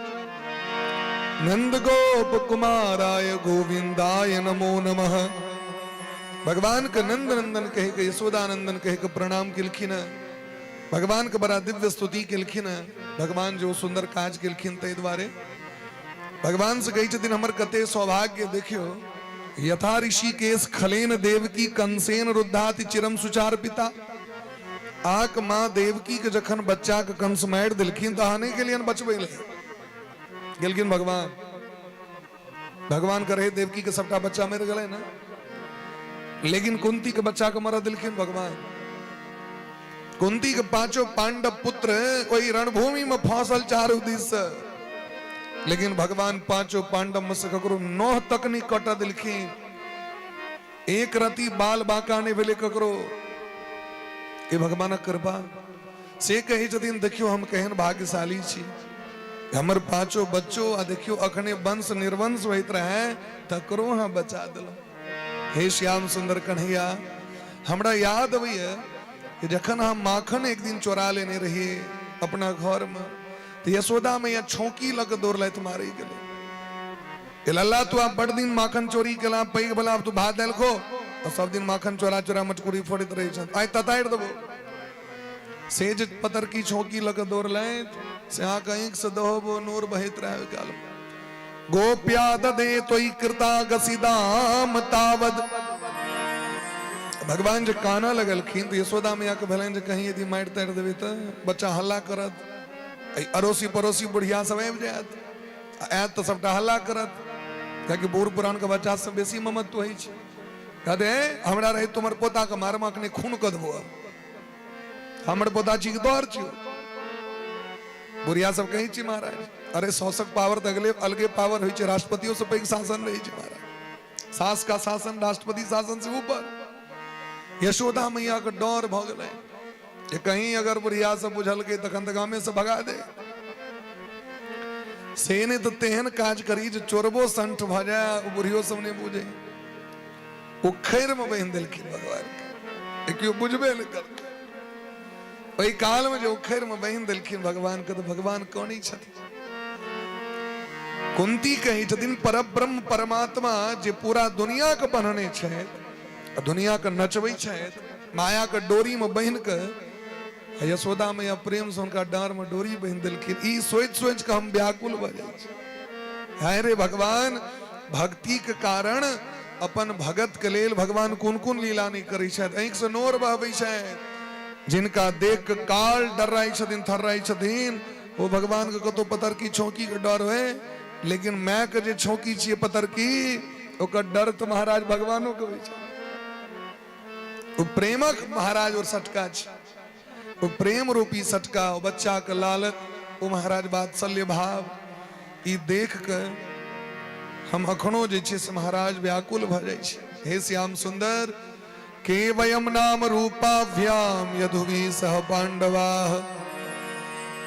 नंद गोप कुमाराय गोविंदाय नमो नमः। भगवान के नंद नंदन कहे के, यशोदा नंदन कहे के प्रणाम केलखिन। भगवान के बड़ा दिव्य स्तुति केलखिन। भगवान जो सुंदर काज केलखिन ताहि दुआरे भगवान से कहै छथिन हमर कते सौभाग्य देखियो। यथा ऋषिकेश खलेन देवकी कंसेन रुद्धाति चिरम सुचार पिता। आक माँ देवकी के जखन बच्चा के कंस मारि देलखिन तऽ अहाँ नहि गेलियनि बचबै लए, गेलखिन भगवान। भगवान के रहे देवकी के सबटा बच्चा मरि गेलै ने, लेकिन कुंती के बच्चा के मरऽ देलखिन भगवान। कुंती के पांचों पांडव पुत्र ओहि रणभूमि में फंसल चारू दिस से, लेकिन भगवान पांचों पांडव में से ककरो नोह तक नहीं कटऽ देलखिन। एक रति बाल बांका नहि भेलै ककरो। ए भगवानक कृपा। से कहै छथिन देखियौ हम केहन भाग्यशाली छी, हमर पांचो बच्चो आ देखियौ अखने वंश निर्वंश होइत रहे तकरो अहाँ बचा देलहुँ। हे श्याम सुंदर कन्हैया, हमरा याद अबैया कि जखन हम माखन एक दिन चोरा लेने रहिए अपना घर में, तो यशोदा मैया छौकी लग दौड़लथि मारे गेलै। ए लल्ला, तू आब बड़ दिन माखन चोरी केला, पैघ भला, आब तू भात दालि खो। आ सब दिन माखन चोरा चोरा मटकुरी फोड़ैत रहै छथि, आइ ततारि देबो। से जे पतरकी छौकी लऽ कऽ दौड़लथि से अहाँके आँखिसँ दहोबो नोर बहैत रहै ओहि कालमे। गोप्या ददे तोई कृता गसिदाम तावद। भगवान जे कानऽ लगलखिन तऽ यशोदा मैया के भेलनि जे कहीं यदि मारि तारि देबै तऽ बच्चा हल्ला करत, एहि अड़ोसी पड़ोसी बुढ़िया सब आबि जायत, आ आयत तऽ सबटा हल्ला करत, कियाकि बूढ़ पुरानके बच्चा सब बेसी ममत्व होइ छै। कहते हमरा रहे तुमर पोता के मारमा अखने खून कऽ देबो, हमर पोता छी कि तोहर छियौ? बुढ़िया सब कहै छी महाराज, अरे सौसक पावर तऽ अगले अलगे पावर होइ छै, राष्ट्रपतियो से पैघ शासन रहै छै महाराज, सास का शासन राष्ट्रपति शासन से ऊपर। यशोदा मैया के डर भऽ गेलै जे कहीं अगर बुढ़िया सब बुझलकै तखन तऽ गामे से भगा दे। से नहि तऽ तेहन काज करी जे चोरबो संठ भऽ जाय, ओ बुढ़ियो सब नहि बुझे। उखैर में बान्हि देलखिन भगवान के, केओ बुझबे नहि करतै। ओहि काल में जे उखैर में बान्हि देलखिन भगवान के तऽ भगवान कौनी छथिन। कुंती कहै छथिन परब्रह्म परमात्मा जे पूरा दुनिया के बन्हने छथि, दुनिया के नचबै छथि, माया के डोरी में बान्हि के यशोदा मैया प्रेम से हुनका डाँर में डोरी बान्हि देलखिन। ई सोचि सोचि के हम व्याकुल भऽ जाइ छी। हाय रे भगवान, भक्ति के कारण अपन भगत के लेल भगवान कोन कोन लीला नहीं करै छथि। आँखि से नोर बहबै छथि, जिनका देख के काल डराइ छथिन, थर्राइ छथिन, ओ भगवान के कतौ पतरकी छौकी के डर होय, लेकिन माय के जे छौकी छियै पतरकी, ओकर डर तऽ महाराज भगवानो के होइ छै। ओ प्रेमक महाराज और सटका छै। ओ प्रेम रूपी सटका, ओ बच्चाके लालक, ओ महाराज वात्सल्य भाव, ई देख कऽ हम अखनो जे छै से महाराज व्याकुल भऽ जाइ छी। हे श्याम सुंदर, के वयम नाम रूपाभ्याम यदुवी सह पांडवाः।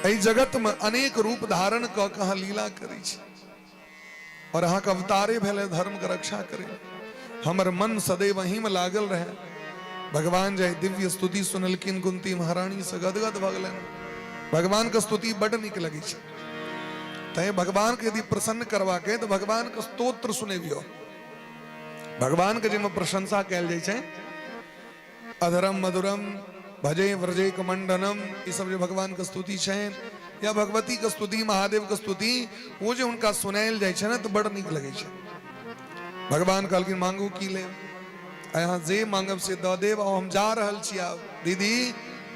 एहि जगत में अनेक रूप धारण कऽ कऽ अहाँ लीला करै छी और अहाँके अवतारे भेलै धर्म के रक्षा करै। हमर मन सदैव अहीं में लागल रहे। भगवान जाय दिव्य स्तुति सुनलखिन कुंती महारानी से गदगद भऽ गेलनि। भगवान के स्तुति बड नीक लगै छै। तैं भगवान के यदि प्रसन्न करबाक है तऽ भगवान के स्तोत्र सुनेबियौ। भगवान के जाहिमे प्रशंसा कयल जाइ छै, अधरम मधुरम भजे व्रजे कमंडनम, ई सब जे भगवान के स्तुति छै या भगवती के स्तुति, महादेव के स्तुति, वो जे हुनका सुनायल जाइ छै ने तऽ बड़ नीक लगै छै। भगवान कहलखिन मांगू की लेब, अहाँ जे मांगब से दऽ देब। आब हम जा रहल छी, आब दीदी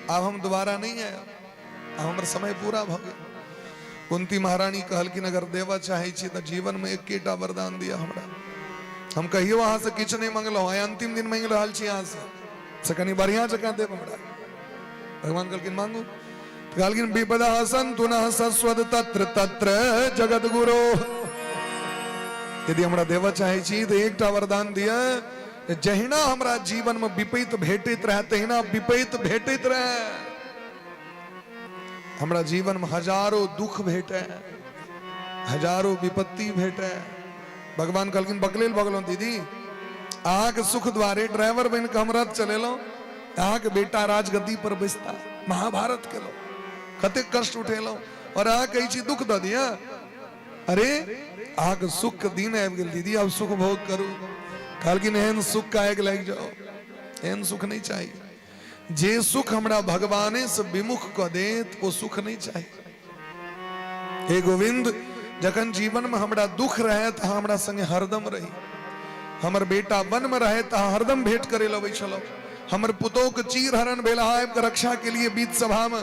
आब हम दोबारा नहि आयब, आब हमर समय पूरा भऽ गेल। कुंती महारानी कहलखिन अगर देबऽ चाहै छी तऽ जीवनमे एकेटा वरदान दिअ हमरा। हम कहियो अहाँसँ किछु नहि मंगलहुँ, आइ अंतिम दिन मांगि रहल छी अहाँसँ, से कनि बढ़िआँ जकाँ देब हमरा। भगवान कहलखिन मांगू। कहलखिन विपदा सन्तु नः सस्वद तत्र तत्र जगत गुरु। यदि हमरा देबऽ चाहै छी तऽ एकटा वरदान दिअ, जहिना हमरा जीवनमे विपैत भेटैत रहए तहिना विपैत भेटैत रहए। हमरा जीवन में हजारों दुख भेटे, हजारों विपत्ति भेटे। भगवान कहलखिन बकलेल भऽ गेलहुँ दीदी, अहाँके सुख द्वारे ड्राइवर बनि कऽ हम रथ चलेलहुँ, अहाँके बेटा राजगद्दी पर बैसता, महाभारत केलहुँ, कतेक कष्ट उठेलहुँ, और अहाँ कहै छी दुख दऽ दिअ। अरे अहाँके सुख के दिन आबि गेल दीदी, आब सुख भोग करू। कहलखिन एहन सुख काहेके लागि जाओ, एहन सुख नहि चाही। जे सुख हमरा भगवाने से विमुख कऽ देत ओ सुख नहि चाही। हे गोविंद, जखन जीवन में हमरा दुख रहे तऽ अहाँ हमरा संगे हरदम रही। हमर बेटा वन में रहे तऽ अहाँ हरदम भेंट करे लबै छलहुँ। हमर पुतोह के चीर हरण भेल, अहाँ आबि कऽ रक्षा के लिए बीच सभा में।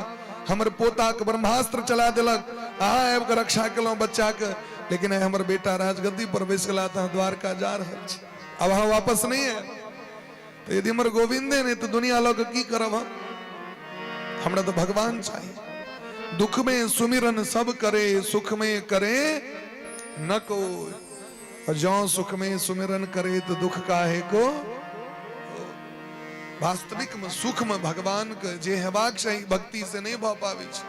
हमर पोता के ब्रह्मास्त्र चला देलक, अहाँ आबि कऽ रक्षा केलहुँ बच्चा के। लेकिन आइ हमर बेटा राजगद्दी पर बैस गेला तऽ अहाँ द्वारका जा रहल छी, आब अहाँ वापस नहि आयब। तऽ यदि हमर गोविंदे नहि तऽ दुनिया लऽ कऽ की करब हम? हमरा तऽ भगवान चाही। दुख में सुमिरन सब करे, सुख में करे न कोई। और जौ सुख में सुमिरन करे तो दुख काहे को। वास्तविक में सुख में भगवान के जे हेबाक चाही भक्ति से नहीं भऽ पाबै छै।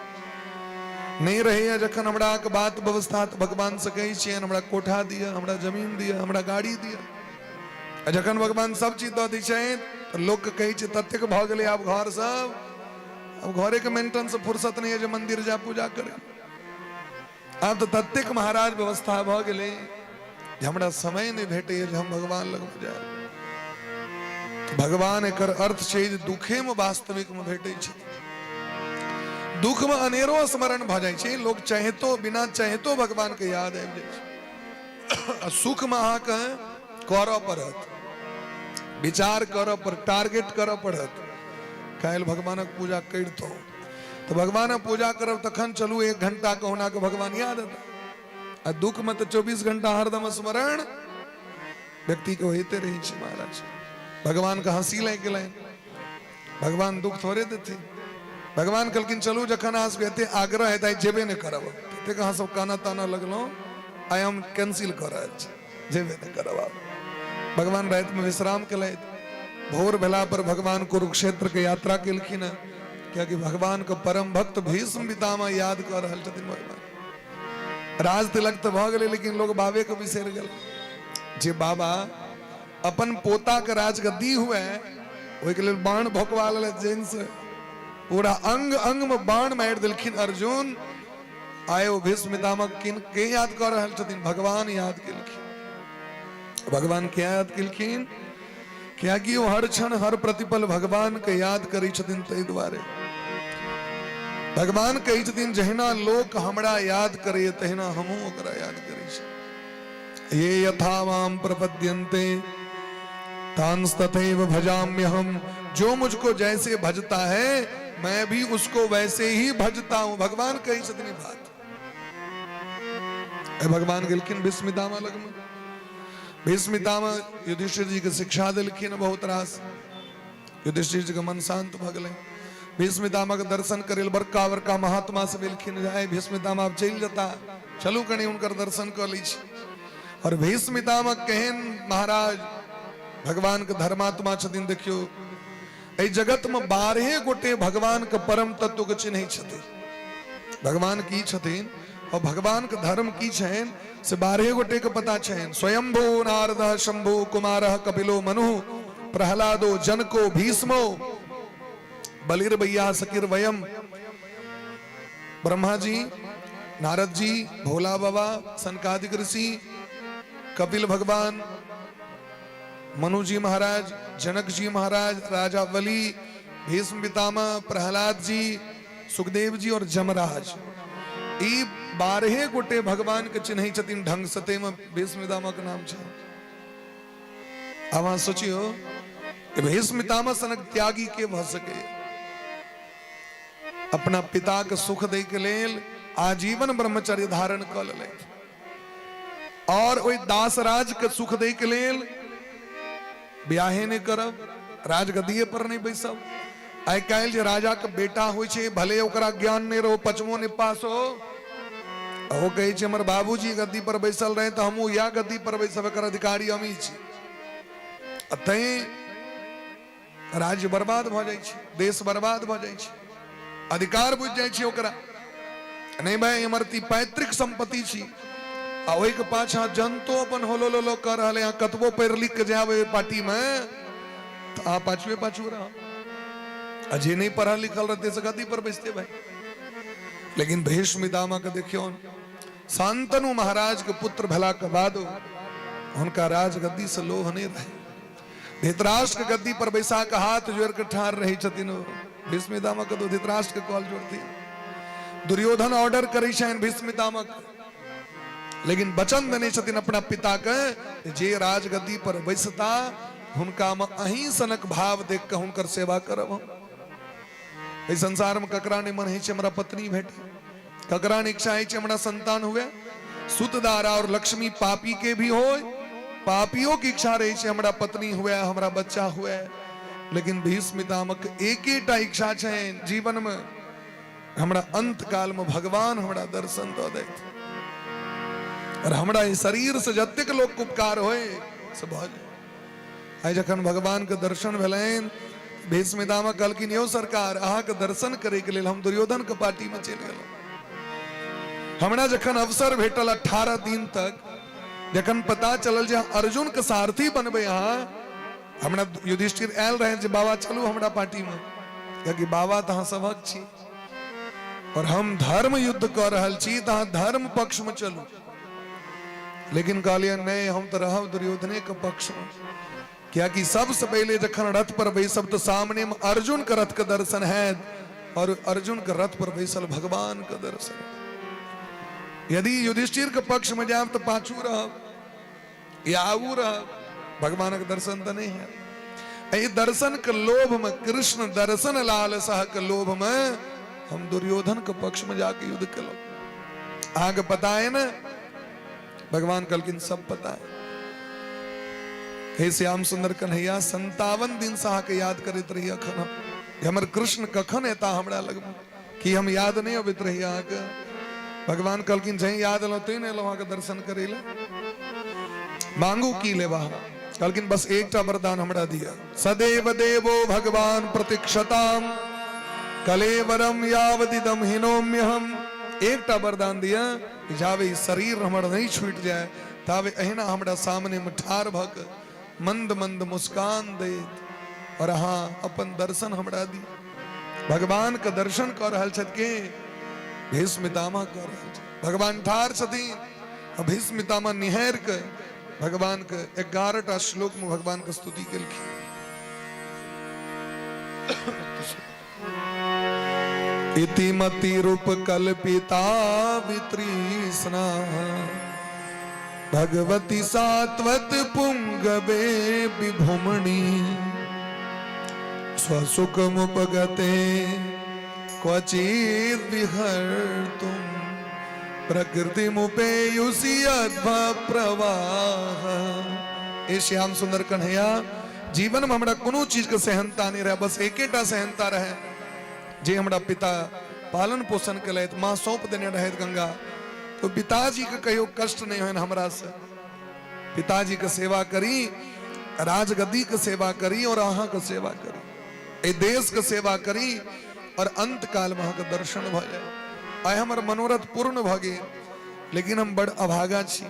नहीं रहैया जखन हमरा के बात व्यवस्था तऽ भगवान से कहै छियनि हमरा कोठा दिअ, हमरा जमीन दिअ, हमरा गाड़ी दिअ। आ जखन भगवान सब चीज दऽ दै छनि तऽ लोकके कहै छै ततेक भऽ गेलै आब घर सब, आब घरेके मेंटेनेंस से फुर्सत नहि है जे मंदिर जा पूजा करे। आब तऽ ततेक महाराज व्यवस्था भऽ गेलै जे हमरा समय नहि भेटैए जे हम भगवान लग जायब। भगवान एकर अर्थ छै जे दुखेमे वास्तविकमे भेटै छै। दुखमे अनेरो स्मरण भऽ जाइ छै, लोक चाहितो बिना चाहितो भगवानके याद आबि जाइ छै। आ सुखमे अहाँके करऽ पड़त, विचार करऽ पड़त, टारगेट करऽ पड़त, काल्हि भगवानक पूजा करितहुँ तऽ भगवानक पूजा करब तखन चलू 1 घंटा कहुना कऽ भगवान याद हेतै। आ दुखमे तऽ 24 घंटा हरदम स्मरण व्यक्तिके होइते रहै छै। महाराज भगवानके हँसी लागि गेलनि, भगवान दुख थोड़े देथिन। भगवान कहलखिन चलू जखन अहाँ सबके एते आग्रह है तऽ आइ जेबे नहि करब, ततेक अहाँ सब कानऽ तानऽ लगलहुँ, आइ हम कैंसिल कऽ रहल छी, जेबे नहि करब आब। भगवान रातिमे विश्राम केलथि। भोर भेला पर भगवान कुरुक्षेत्र के यात्रा केलखिन हँ, कियाकि भगवान के परम भक्त भीष्म पितामह याद कऽ रहल छथिन। भगवान राज तिलक तऽ भऽ गेलै, लेकिन लोग बाबे के बिसरि गेल। जे बाबा अपन पोता के राजगद्दी हुए ओहिके लेल बाण भोकवा लेलथि, जैन से पूरा अंग अंग में बाण मारि देलखिन अर्जुन। आए ओ भीष्म पितामह किन के याद कऽ रहल छथिन? भगवान याद केलखिन। भगवान क्या याद केलखिन? कियाकि ओ हर क्षण हर प्रतिपल भगवान के याद करै छथिन, ताहि दुआरे भगवान कहै छथिन जहिना लोक हमरा याद करैए तहिना हमहूँ ओकरा याद करै छी। ये यथा माम प्रपद्यन्ते तांस्तथैव भजाम्यहम। जो मुझको जैसे भजता है मैं भी उसको वैसे ही भजता हूं। भगवान कहै छथिन ई बात। ए भगवान गेलखिन भीष्म पितामह लगमे। भीष्म पितामह युधिष्ठिर जी के शिक्षा देलखिन बहुत रास। युधिष्ठिर जी के मन शांत भऽ गेलै। भीष्म पितामह के दर्शन करे लए बड़का बड़का महात्मा सब एलखिन, आइ भीष्म पितामह आब चलि जेता, चलू कनि हुनकर दर्शन कऽ लै छी। और भीष्म पितामह केहन महाराज भगवान के धर्मात्मा छथिन। देखियौ, एहि जगत में 12 गोटे भगवान के परम तत्व के चिन्है छथिन। भगवान की छथिन और भगवान के धर्म की छनि से 12 गोटे के पता छनि। स्वयंभू नारद शंभु कुमार कपिलो मनु प्रहलादो जनको भीष्मो बलिर्बैया सकिर वयम। ब्रह्मा जी, नारद जी, भोला बाबा, सनकादिक ऋषि, कपिल भगवान, मनु जी महाराज, जनक जी महाराज, राजा बलि, भीष्म पितामह, प्रहलाद जी, सुखदेव जी और जमराज, ई 12 गोटे भगवान के चिन्है छथिन ढंग से। ताहिमे भीष्म पितामह के नाम छै। आब अहाँ सोचियौ कि भीष्म पितामह सनक त्यागी के भऽ सकैए? अपना पिता के सुख दै के लेल आजीवन ब्रह्मचर्य धारण कऽ लेलथि और ओहि दासराज के सुख दै के लेल ब्याहे नहि करब, राजगद्दिए पर नहि बैसब। आइ काल्हि जे राजा के बेटा होइ छै, भले ओकरा ज्ञान नहि रहो, पचमो नहि पास हो, ओ कहै छै हमर बाबूजी गद्दी पर बैसल रहे तऽ हमहूँ इएह गद्दी पर बैसब, एकर अधिकारी हमही छी। आ तैं राज्य बर्बाद भऽ जाइ छै, देश बर्बाद भऽ जाइ छै, अधिकार बुझि जाइ छै ओकरा। नहि भाई, हमर ती पैतृक संपत्ति छी। आ ओहिके पाछा जनतो अपन होलो लोलो कऽ रहल है। कतबो पढ़ि लिख के जायब ओहि पार्टी में तऽ अहाँ पाछुए पाछू रहब, आ जे नहि पढ़ल लिखल रहतै से गद्दी पर बैसते भाई। लेकिन भीष्म पितामह के देखियौ, शांतनु महाराज के पुत्र भेला के बाद हुनका राजगद्दी से लोभ नहीं रहे। धृतराष्ट्र के गद्दी पर बैसा के हाथ जोड़ के ठार रहे छथिन ओ। भीष्म पितामह के तो धृतराष्ट्र के कॉल जोड़थिन। दुर्योधन ऑर्डर करै छनि भीष्म पितामह के, लेकिन वचन देने छथिन अपना पिता के, जे राजगद्दी पर बैसता हुनका में अहीं सनक भाव देख के हुनकर सेवा करब हम। एहि संसार में ककरा नहीं मन होइ छै हमरा पत्नी भेटे, ककरा नहीं इच्छा होइ छै हमरा संतान हुए। सुतदारा और लक्ष्मी पापी के भी होय, पापियों की इच्छा रहे छै हमरा पत्नी हुए, हमरा बच्चा हुए। लेकिन भीष्म पितामह एकेटा इच्छा छै जीवन में, हमरा अंत काल में भगवान हमरा दर्शन दऽ दैत और हमरा ई शरीर से जतेक लोक के उपकार होय से भऽ जाय। आइ जखन भगवान के दर्शन भेलनि, भीष्म पितामह कहलखिन, यौ सरकार, अहाँके दर्शन करैके लेल हम दुर्योधन के पार्टी में चलि गेलहुँ। हमरा जखन अवसर भेटल 18 दिन तक, जखन पता चलल जे अर्जुन के सारथी बनबै अहाँ, हमरा युधिष्ठिर आयल रहे जे बाबा चलू हमरा पार्टी में, कियाकि बाबा तऽ अहाँ सभक छी और हम धर्म युद्ध कऽ रहल छी, तऽ अहाँ धर्म पक्ष में चलू। लेकिन कहलियै नहीं, हम तऽ रहब दुर्योधने के पक्ष में, कियाकि सबसे पहले जखन रथ पर बैसब तऽ सामने में अर्जुन के रथ के दर्शन हैत और अर्जुन के रथ पर बैसल भगवान के दर्शन। यदि युधिष्ठिर के पक्ष में जायब तऽ पाछू रहब या आगू रहब, भगवान के दर्शन तऽ नहीं है। एहि दर्शन के लोभ में, कृष्ण दर्शन लाल सह के लोभ में हम दुर्योधन के पक्ष में जाके युद्ध केलहुँ। अहाँके पता है ने? भगवान कहलखिन सब पता है। हे श्याम सुंदर कन्हैया, 57 दिन से अहाँके याद करैत रही अखन हम, हमर कृष्ण कखन एता हमरा लगमे, कि हम याद नहीं अबैत रही अहाँके? भगवान कहलखिन जहीं याद एलहुँ तहीं ने एलहुँ अहाँके दर्शन करै लए। मांगू की लेबा? कहलखिन बस एकटा वरदान हमरा दिया। सदैव देवो भगवान प्रतीक्षताम कलेवरम यावदिदम हिनोम्यहम। एकटा वरदान दिया, जावे ई शरीर हमर नहीं छूट जाए तावे अहिना हमरा सामने में ठार भऽ के मंद मंद मुस्कान दैत और अहाँ अपन दर्शन हमरा दी। भगवान के दर्शन कऽ रहल छथि के? भीष्म पितामह कऽ रहल छथि। भगवान ठार छथिन, भीष्म पितामह निहार के भगवान के 11टा श्लोक में भगवान के स्तुति केलखिन। इति मति रूप कल्पिता वितृष्णा भगवती सात्वत पुंगवे विभुमणि स्वसुखमुपगते क्वचित् विहर्तुम प्रकृतिमुपेयुषि अध्व प्रवाह। हे श्याम सुंदर कन्हैया, जीवन में हमरा कोनो चीज के सहनता नहीं रहे, बस एकेटा सहनता रहे। जे हमरा पिता पालन पोषण केलथि, माँ सौंप देने रहथि गंगा, तो पिताजीके कहियो कष्ट नहि होइन हमरासँ। पिताजीके सेवा करी, राजगद्दीके सेवा करी और अहाँके सेवा करी, एहि देशके सेवा करी और अंत कालमे अहाँके दर्शन भऽ जाय। आइ हमर मनोरथ पूर्ण भऽ गेल, लेकिन हम बड़ अभागा छी,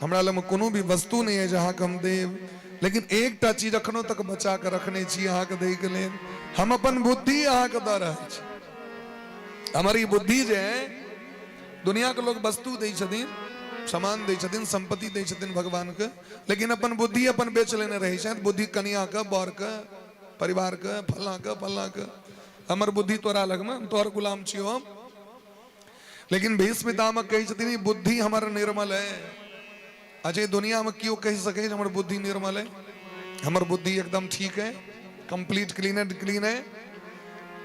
हमरा लगमे कोनो भी वस्तु नहि अछि अहाँके हम देब, लेकिन एकटा चीज अखनो तक बचा कऽ रखने छी अहाँके दैके लेल, हम अपन बुद्धि अहाँके दऽ रहल छी। हमर ई बुद्धि जे है, दुनियाके लोग वस्तु दै छथिन, सामान दै छथिन, संपत्ति दै छथिन भगवानके, लेकिन अपन बुद्धि अपन बेच लेने रहै छथि, बुद्धि कनियाके, बरके, परिवारके, फल्लाँके फल्लाँके। हमर बुद्धि तोरा लगमे, हम तोहर गुलाम छियौ हम। लेकिन भीष्म पितामह कहै छथिन ई बुद्धि हमर निर्मल है। अच्छा, ई दुनियामे केओ कहि सकै हमर बुद्धि निर्मल है, हमर बुद्धि एकदम ठीक है, कंप्लीट क्लीन एंड क्लीन है?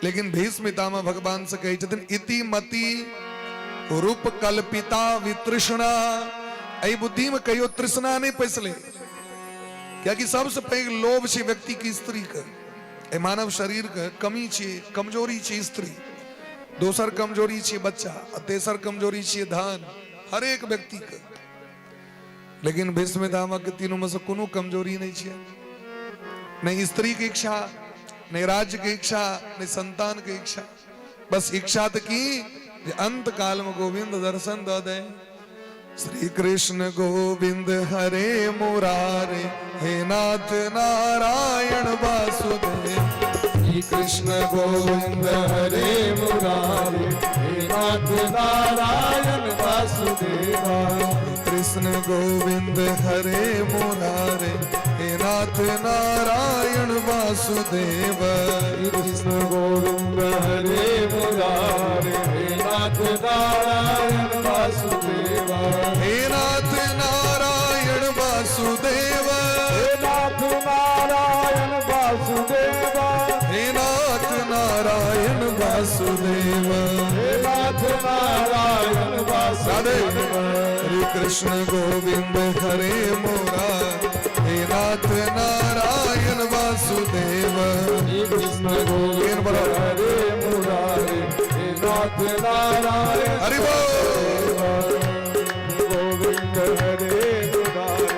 लेकिन भीष्म पितामह भगवान से कहै छथिन इति मति रूप कल्पिता वितृष्णा, एहि बुद्धि में कहियो तृष्णा नहीं पैसले, कियाकि सबसे पैघ लोभ छै व्यक्ति के स्त्री के, एहि मानव शरीर के कमी छै, कमजोरी छै स्त्री, दोसर कमजोरी छै बच्चा, आ तेसर कमजोरी छै धन, हर एक व्यक्ति के। लेकिन भीष्म पितामह के तीनों में से कोनो कमजोरी नहीं छै, नहीं स्त्री के इच्छा, नहीं राज्य के इच्छा, नहीं संतान के इच्छा, बस इच्छा तो की जे अंत काल में गोविंद दर्शन the they. Shri Krishna Govind हरे मुरारे, हे नाथ नारायण वासुदेव। श्री कृष्ण गोविंद हरे मुरारे, हे नाथ नारायण वासुदेवा। कृष्ण गोविंद हरे मुरारे, हे नाथ नारायण वासुदेव। श्री कृष्ण गोविंद हरे मुरारे, हे नाथ नारायण वासुदेवा। हे नाथ नारायण वासुदेव, हे नाथ नारायण वासुदेवा, हे नाथ नारायण वासुदेव, हे नाथ नारायण वासुदेव। हरे कृष्ण गोविंद हरे मुरारे, हे नाथ नारायण वासुदेव। श्री कृष्ण गोविंद हरे मुरारे, हे नाथ नारायण हरि बोल। गोविंद हरे मुरारे,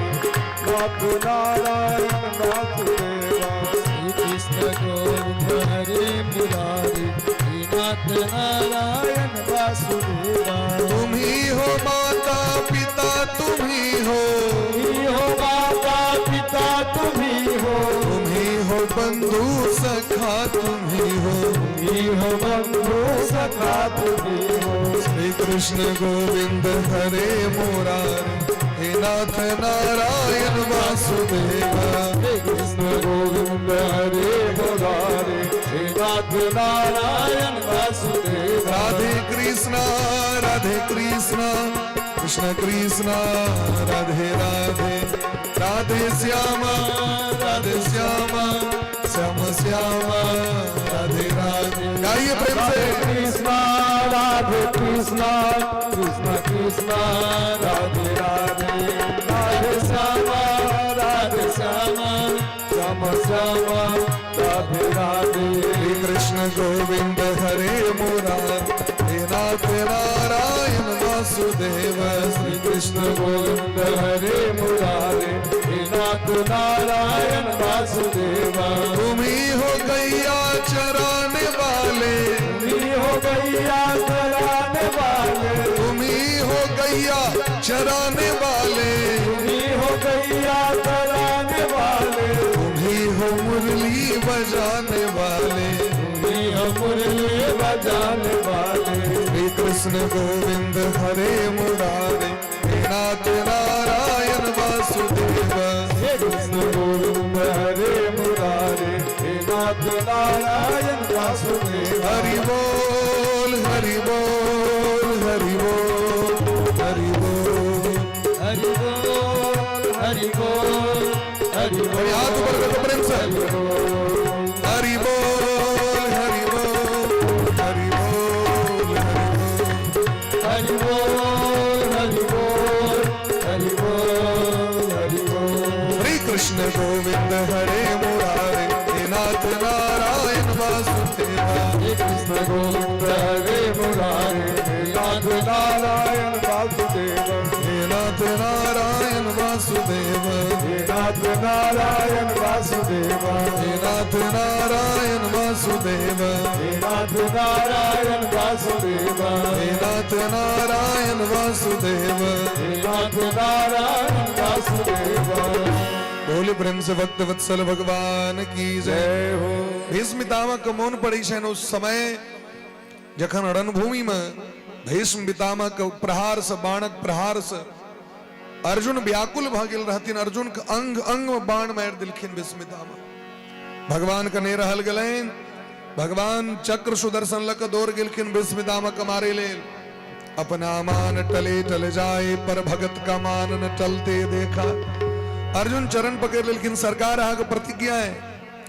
नाथ नारायण वासुदेवा। श्री कृष्ण गोविंद हरे मुरारी, हे नाथ नारायण वासुदेवा। तुम ही हो माता पिता तुम ही हो, तुम ही हो माता पिता तुम ही हो, तुम ही हो बंधु सखा तुम ही हो, तुम ही हो बंधु सखा तुम ही हो। श्री कृष्ण गोविंद हरे मुरारे, हे नाथ नारायण वासुदेव। हे कृष्ण गोविंद हरे मुरारे, हे नाथ नारायण वासुदेव। राधे कृष्णा कृष्ण कृष्ण राधे राधे, राधे श्यामा श्याम श्याम राधे राधे। गाइए प्रेम से। कृष्णा राधे कृष्णा कृष्ण कृष्णा राधे राधे, राधे श्यामा श्याम श्याम राधे राधे। श्री कृष्ण गोविंद हरे मुरारे, हे नाथ नारायण वासुदेव। श्री कृष्ण गोविंद हरे मुरारे, हे नाथ नारायण वासुदेव। तुम ही हो गैया चराने वाले, तुम ही हो गैया चराने वाले, तुम ही हो गैया चराने वाले, तुम ही हो गैया चराने वाले, तुम ही हो मुरली बजाने वाले, तुम ही हो मुरली बजाने वाले। श्री कृष्ण गोविंद हरे मुरारे, हे नाथ नारायण वासुदेव। हे कृष्ण गोविंद हरे मुरारे, हे नाथ नारायण वासुदेव। हरि बोल हरि बोल हरि बोल हरि बोल हरि बोल हरि बोल हरि हरि, हाथ ऊपर करो प्रेम से। हरि बोल हरि बोल हरि बोल हरि बोल हरि बोल हरि बोल हरि बोल। हरे कृष्ण गोविंद हरे मुरारे, हे नाथ नारायण वासुदेव। वासुदेव। हरे कृष्ण गोविंद हरे मुरारे, हे नाथ नारायण वासुदेव। हे नाथ नारायण वासुदेव, हे नाथ नारायण वासुदेव, हे नाथ नारायण वासुदेव, हे नाथ नारायण वासुदेव, हे नाथ नारायण वासुदेव, हे नाथ नारायण वासुदेव। बोले प्रेम से भक्त वत्सल भगवान की जय। जय हो। भीष्म पितामह के मोन पड़ै छनि उस समय जखन रणभूमिमे भीष्म पितामह के प्रहार से, बाणक प्रहार से अर्जुन व्याकुल भऽ गेल रहथिन। अर्जुन के अंग अंग में बाण मारि देलखिन भीष्म पितामह। भगवान के नहि रहल गेलनि, भगवान चक्र सुदर्शन लऽ कऽ दौड़ गेलखिन भीष्म पितामह के मारे लेल। अपना मान टले टल जाए पर भगत का मान न टलते देखा। अर्जुन चरण पकड़ लेलखिन, सरकार अहाँके प्रतिज्ञा है,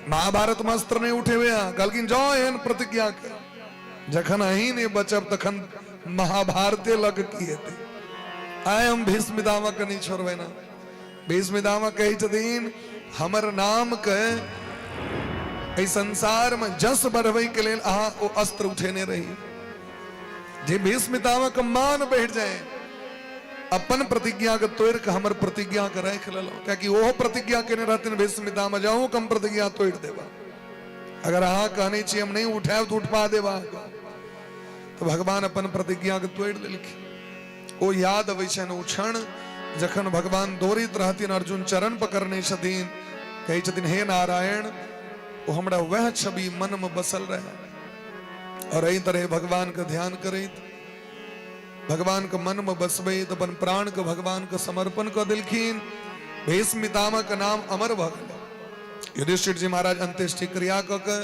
महाभारत में अस्त्र नहीं उठेबे अहाँ। कहलखिन जाओ एहन प्रतिज्ञा के जखन अहीं नहि बचब तखन महाभारते लग की हेतै। आइ हम भीष्म पितामह के नहि छोड़बै ना। भीष्म पितामह कहै छथिन हमर नाम के एहि संसार में जस बढ़बै के लेल अहाँ ओ अस्त्र उठेने रही। जे भीष्म पितामह के मान बढ़ि जाए, अपन प्रतिज्ञा के तोड़ि के हमर प्रतिज्ञा के राखि लेलहुँ, कियाकि ओहो प्रतिज्ञा केने रहथिन भीष्म पितामह जाऊ कम प्रतिज्ञा तोड़ि देबा, अगर अहाँ कहने छी हम नहीं उठायब तो उठवा देब अहाँके। तऽ भगवान अपन प्रतिज्ञा के तोड़ि देलखिन। ओ याद अबै छनि ओ क्षण जखन भगवान दौड़ैत रहथिन, अर्जुन चरण पकड़ने छथिन, कहै छथिन हे नारायण, ओ हमरा वएह छवि मन में बसल रहे। और एहि तरह भगवान के ध्यान करैत, भगवान के मन में बसबैत अपन प्राण के भगवान के समर्पण कऽ देलखिन। भीष्म पितामह के नाम अमर भऽ गेलै। युधिष्ठिर जी महाराज अंत्येष्टि क्रिया कऽ के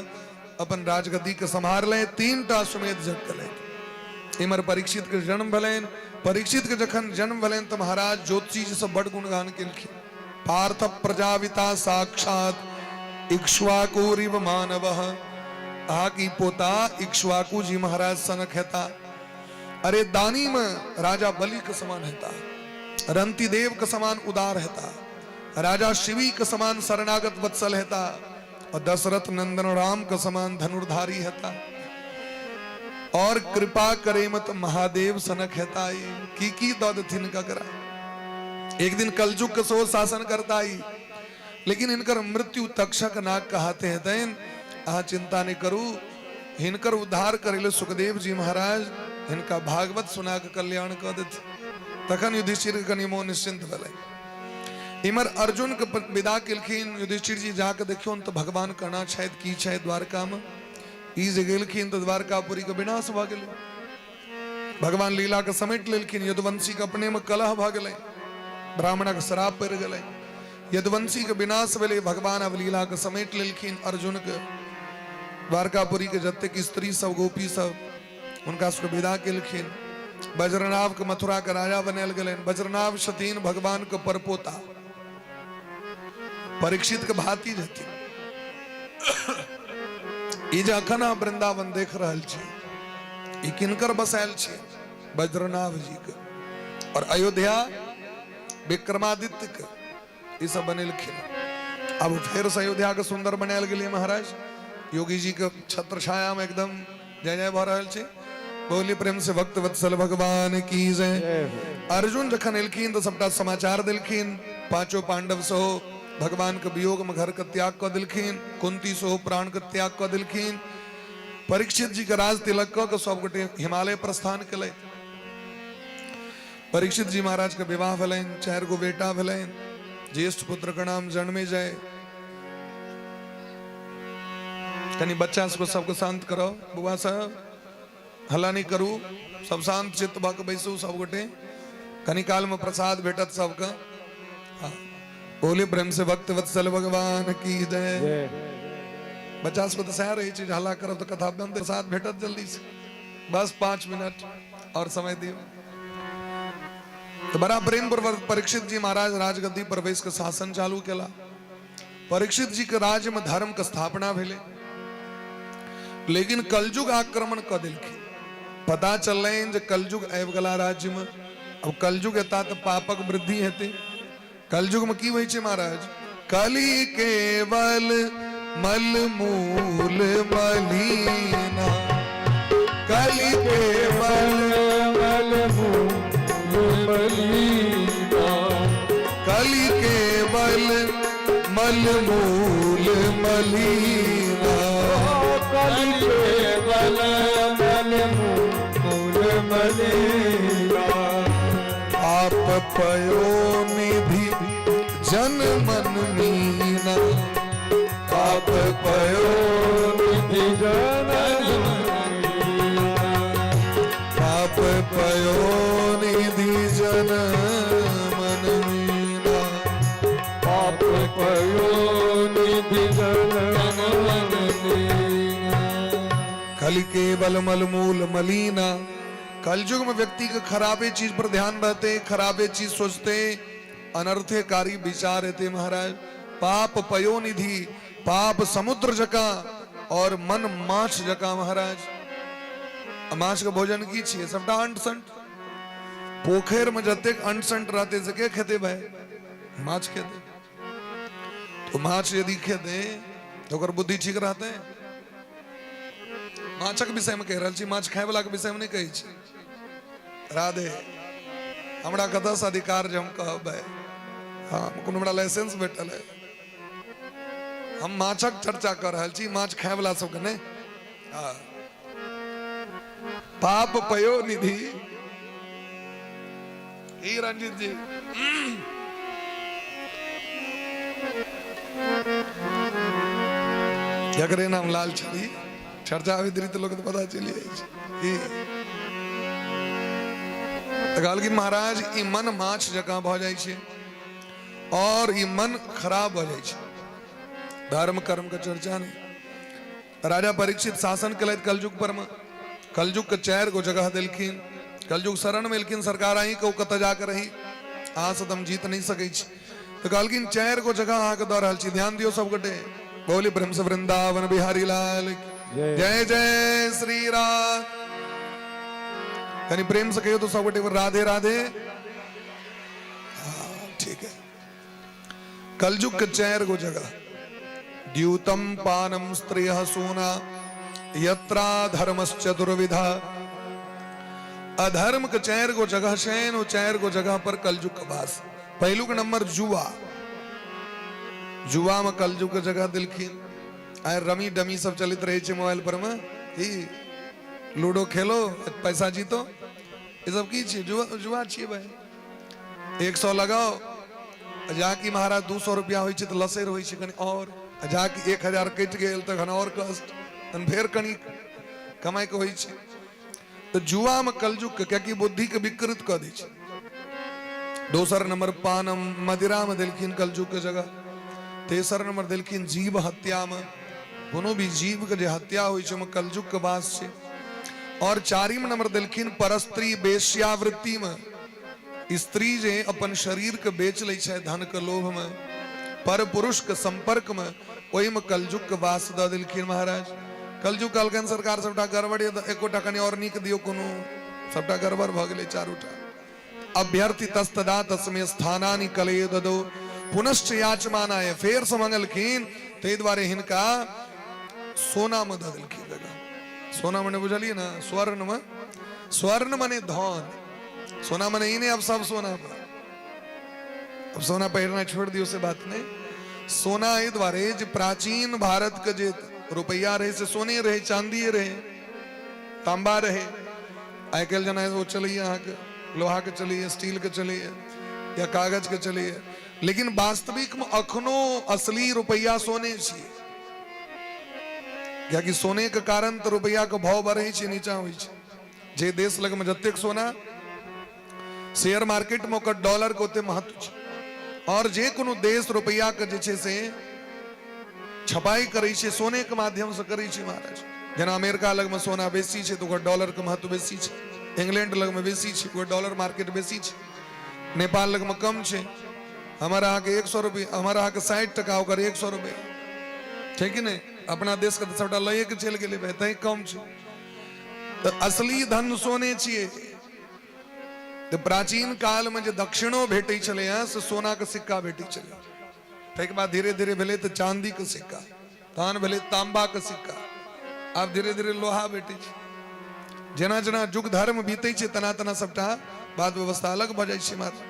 अपन राजगद्दी के सम्हारलनि, 3 टा अश्वमेध यज्ञ केलथि। इम्हर परीक्षित के जन्म भेलनि। परीक्षित के जखन जन्म भेलनि तऽ महाराज ज्योतिषी जी सब बड़ गुणगान केलखिन। पार्थ प्रजाविता साक्षात इक्ष्वाकुरिव मानवः, अहाँके ई पोता इक्ष्वाकु जी महाराज सनक हेता। अरे दानी में राजा बलि के समान हेता, रंती देव के समान उदार हेता, राजा शिवी के समान शरणागत वत्सल हेता, और दशरथ नंदन राम के समान धनुर्धारी हेता, और कृपा करे मत महादेव सनक हेता। की की दऽ देथिन ककरा। एक दिन कलयुग के सो शासन करता ही, लेकिन इनकर मृत्यु तक्षक नाग कहाते हेतनि। अहाँ चिंता नहीं करू, हिनकर उद्धार करे ले सुखदेव जी महाराज हिनका भागवत सुना के कल्याण कऽ देथिन। तखन युधिष्ठिर के कनि मोन निश्चिंत भेलै। इमर अर्जुन के विदा केलखिन युधिष्ठिर जी, जाके देखियौ तऽ भगवान केना छथि, की छथि द्वारका में। ई जे गेलखिन तऽ द्वारकापुरी के विनाश भऽ गेलै। भगवान लीला के समेट लेलखिन। यदुवंशी के अपने में कलह भऽ गेलै, ब्राह्मणक श्राप पड़ि गेलै, यदुवंशी के विनाश भेलै। भगवान अब लीला के समेट लेलखिन। अर्जुन के द्वारकापुरी के जतेक स्त्री सब, गोपी सब, हुनका सबके विदा केलखिन। वज्रनाभ के मथुरा के राजा बनायल गेलनि। वज्रनाभ छथिन भगवान के परपोता, परीक्षित के भातिज हथिन। ई जे अखन अहाँ वृंदावन देख रहल छी, ई किनकर बसायल छै? वज्रनाभ जी के। और अयोध्या विक्रमादित्य के ई सब बनेलखिन। अब फेर से अयोध्या के सुंदर बनायल गेलै महाराज। योगी जी के छत्र छाया में एकदम जय जय भऽ रहल छै। बोली प्रेम से भक्त वत्सल भगवान की जय। अर्जुन जखन एलखिन तऽ सबटा समाचार देलखिन। पांचों पांडव सेहो भगवान के वियोग में घर के त्याग कऽ देलखिन, कुंती सेहो प्राण के त्याग कऽ देलखिन। परीक्षित जी के राज तिलक कऽ के सब गोटे हिमालय प्रस्थान केलथि। परीक्षित जी महाराज के विवाह भेलनि, 4 गो बेटा भेलनि। ज्येष्ठ पुत्र के नाम जन्मे जाय। कनि बच्चा सबके सबके शांत करो, बौआ सब हल्ला नहीं करू, सब शांत चित्त भऽ के बैसू सब गोटे। कनि काल में प्रसाद भेटत सबके। हाँ। बोले प्रेम से भक्त वत्सल भगवान की जय। बच्चा सबके तऽ सएह रहै छै, हल्ला करब तऽ कथा बंद, प्रसाद भेटत जल्दी से। बस 5 मिनट और समय दियो। तो बड़ा प्रेम पूर्वक परीक्षित जी महाराज राजगद्दी पर बैस के शासन चालू केला। परीक्षित जी के राज्य में धर्म के स्थापना भेलै, लेकिन कलयुग आक्रमण कऽ देलखिन। पता चललनि जे कलयुग आबि गेला राज्य में। अब कलयुग एता तऽ पापक वृद्धि हेतै। कलयुग में की होइ छै महाराज? कली केवल मल मूल मलीना, कलि केवल मल मूल मलीना, कलि केवल मल मूल मलीना, कलि केवल मल मूल मलीना, पाप पयो निधि जन मन मीना, पाप पयो निधि जन मलीना, पाप पयो निधि जन मन मीना, पाप पयो निधि जन मन मीना। कलि केवल मल मूल मलीना। कलयुग में व्यक्ति के खराबे चीज पर ध्यान रहते, खराबे चीज सोचते, अनर्थकारी विचार रहते महाराज। पाप पयोनिधि, पाप समुद्र जका और मन माछ जका महाराज। माछ के भोजन की छियै? सबटा अंट संट। पोखरि में जतेक अंट संट रहते से के खेते भाई? माछ खेते। तो माछ यदि खेते तो ओकर बुद्धि ठीक रहते? माछक विषय में कहि रहल छी, माछ खाय वाला के विषय में नहि कहै छी। राधे, हमरा कतऽसँ अधिकार जे हम कहबै? हाँ, कोनो हमरा लाइसेंस भेटल है? हम माछक चर्चा कऽ रहल छी, माछ खाय वाला सबके नहि। हाँ। पाप पयो निधि। ई रंजीत जी, जकरे नाम लाल छड़ी, चर्चा आबैत रही तऽ लोक तऽ पता चलि जाइ छै। की तऽ कहलखिन महाराज, ई मन माछ जकाँ भऽ जाइ छै और ई मन खराब भऽ जाइ छै, धर्म कर्म के चर्चा नहि। राजा परीक्षित शासन केलथि कलयुग पर मे। कलयुग के 4 गो जगह देलखिन। कलयुग शरण में एलखिन, सरकार अहीं कहू कतऽ जाके रही, अहाँ से तऽ हम जीत नहि सकै छी। तऽ कहलखिन 4 गो जगह अहाँके दऽ रहल छी, ध्यान दियौ सब गोटे। बोली प्रेम से वृंदावन बिहारी लाल जय जय श्री राम। कनि प्रेम से कहियो तो सब गोटे राधे राधे। हाँ ठीक है। कलयुग के 4 गो जगह, द्यूतम पानम स्त्रिय सोना यत्रा धर्मश्च दुर्विधा। अधर्म के 4 गो जगह छै, ओ 4 गो जगह पर कलयुग के वास। पहिलुक नंबर जुआ, जुआ में कलयुग के जगह दिलखिन। आइ रमी डमी सब चलैत रहे छै मोबाइल पर में, ई लूडो खेलो पैसा जीतो, ई सब की छियै? जुआ, जुआ छियै भाई। 100 लगाओ, जाकि महाराज 200 रुपया होइ छै तऽ लसैर होइ छै कनि और, जाकि 1000 कटि गेल तखन और कष्ट, तखन फेर कनि कमाइ के होइ छै। तऽ जुआ में कलयुग के, कियाकि बुद्धि के विकृत कऽ दै छै। दोसर नंबर पान मदिरा में देलखिन कलयुग के जगह। तेसर नंबर देलखिन जीव हत्या में, कोनो भी जीव के जे हत्या होइ छै ओहिमे कलयुग के वास छै। और चारिम नंबर देलखिन परस्त्री वेश्यावृत्ति में, स्त्री जे अपन शरीर के बेच लै छै धन के लोभ में, पर पुरुष के संपर्क में, ओहिमे कलयुग के वास दऽ देलखिन महाराज। कलयुग कहलखिन सरकार सबटा गड़बड़ यऽ, एकोटा कनि और नीक दियौ कोनो, सबटा गड़बड़ भऽ गेलै चारूटा। अभ्यर्थी तस्तदा तस्मे स्थानानि कलये ददौ पुनश्च याचमानाय, फेर से मंगलखिन, ताहि दुआरे हिनका सोना में दऽ देलखिन जगह। सोना मने बुझलियै ने, स्वर्ण में, स्वर्ण मने धन, सोना मने ई नहि आब सब सोना पर, अब सोना पहिरना छोड़ दियौ से बात नहीं। सोना एहि दुआरे जे प्राचीन भारत के जे रुपैआ रहे से सोने रहे, चांदीए रहे, तांबा रहे। आइ काल्हि जेना ओ चलैए अहाँके लोहा के चलैए, स्टील के चलैए या कागज के चलैए, लेकिन वास्तविक में अखनो असली रुपैआ सोने छियै, कियाकि सोने के कारण तऽ रुपैआ के भाव बढ़ै छै, नीचा होइ छै। जे देश लगमे जतेक सोना, शेयर मार्केट में ओकर डॉलर के ओते महत्व छै। और जे कोनो देश रुपैआ के जे छै से छपाई करै छै, सोने के माध्यम से करै छै महाराज। जेना अमेरिका लगमे सोना बेसी छै तऽ ओकर डॉलर के महत्व बेसी छै, इंग्लैंड लगमे बेसी छै ओकर डॉलर मार्केट बेसी छै, नेपाल लगमे कम छै। हमर अहाँके 100 रुपया, हमर अहाँके 60 टका, ओकर 100 रुपया छै कि नहि? अपना देशके तऽ सबटा लए के चलि गेलै भाय, तैं कम छै। तऽ असली धन सोने छियै। तऽ प्राचीन कालमे जे दक्षिणो भेटै छलै हँ से सोनाके सिक्का भेटै छलै, ताहिके बाद धीरे धीरे भेलै तऽ चांदीके सिक्का। तहन भेलै ताम्बाके सिक्का, आब धीरे धीरे लोहा भेटै छै। जेना जेना युग धर्म बीतै छै तेना तेना सबटा बात व्यवस्था अलग भऽ जाइ छै मात्र।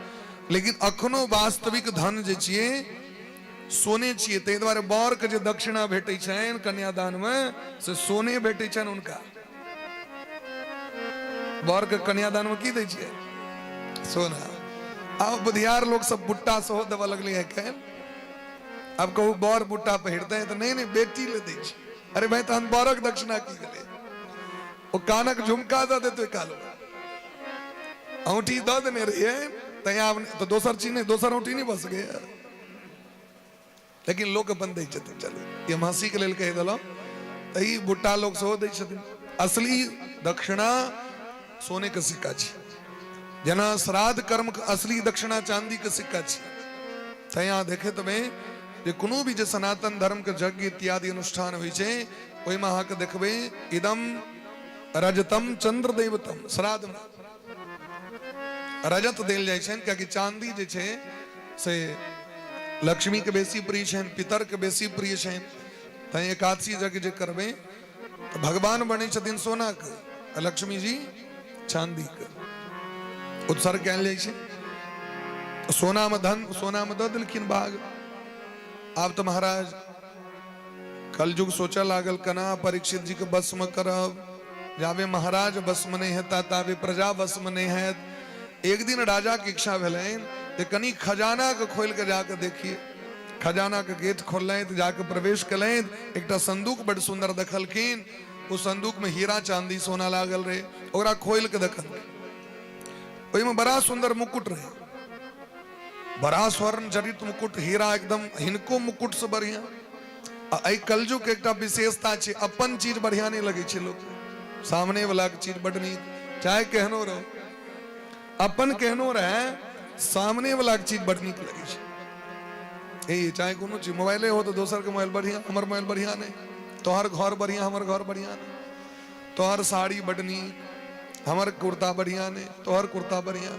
लेकिन अखनो वास्तविक धन जे छियै सोने छियै। ताहि दुआरे बरके जे दक्षिणा भेटै छनि कन्यादानमे से सोने भेटै छनि हुनका। बरके कन्यादानमे की दै छियै? सोना। आब बुधियार लोक सब बुट्टा सेहो देबऽ लगलै आइ काल्हि। आब कहू बर बुट्टा पहिरतै तऽ नहि नहि बेटी ले दै छै। अरे भाई तहन बरक दक्षिणा की भेलै? ओ कानक झुमका दऽ देतै काल औंठी दऽ देने रहियै तैं आब तऽ दोसर चीज नहि, दोसर औंठी नहि बस गया। लेकिन लोक अपन दै छथिन। चलू ई हम हँसीके लेल कहि देलहुँ। तऽ ई बुट्टा लोक सेहो दै छथिन। असली दक्षिणा सोनेके सिक्का छै। जेना श्राद्ध कर्मके असली दक्षिणा चांदीके सिक्का छै। तैं अहाँ देखैत हेबै जे कोनो भी जे सनातन धर्मके यज्ञ इत्यादि अनुष्ठान होइ छै ओहिमे अहाँके देखबै इदम रजतम चंद्र देवतम। श्राद्धमे रजत देल जाइ छनि कियाकि चांदी जे छै से लक्ष्मीके बेसी प्रिय छनि, पितरके बेसी प्रिय छनि। तैं एकादशी यज्ञ जे करबै तऽ भगवान बनै छथिन सोनाके आ लक्ष्मी जी चांदीके। उत्सर्ग कयल जाइ छै सोनामे, धन सोनामे दऽ देलखिन भाग। आब तऽ महाराज कलयुग सोचऽ लागल केना परीक्षित जीके वशमे करब। जाबे महाराज वशमे नहि हेता ताबे प्रजा वशमे नहि हैत। एक दिन राजाके इच्छा भेलनि जे कनि खजानाके खोलि कऽ जाकऽ देखिए। खजानाके गेट खोललथि, जाकऽ प्रवेश केलथि। एकटा संदूक बड्ड सुन्दर देखलखिन। ओ संदूकमे हीरा चांदी सोना लागल रहै। ओकरा खोलि कऽ देखलखिन, ओहिमे बड़ा सुन्दर मुकुट रहै, बड़ा स्वर्ण जड़ित मुकुट, हीरा एकदम हिनको मुकुट से बढ़िया। आ एहि कलयुग के एकटा विशेषता छै, अपन चीज बढ़िया नहि लगै छै लोक, सामने वाला के चीज बड नीक, चाहे केहनो रहो, अपन केहनो रहे सामने वाला के चीज बड नीक लगै छै। ए चाहे कोनो चीज मोबाइले हो तो दोसर के मोबाइल बढ़िया, हमर मोबाइल बढ़िया नहीं, तोहर घर बढ़िया, हमर घर बढ़िया नहीं, तोहर साड़ी बड नीक, हमर कुर्ता बढ़िया नहीं, तोहर कुर्ता बढ़िया।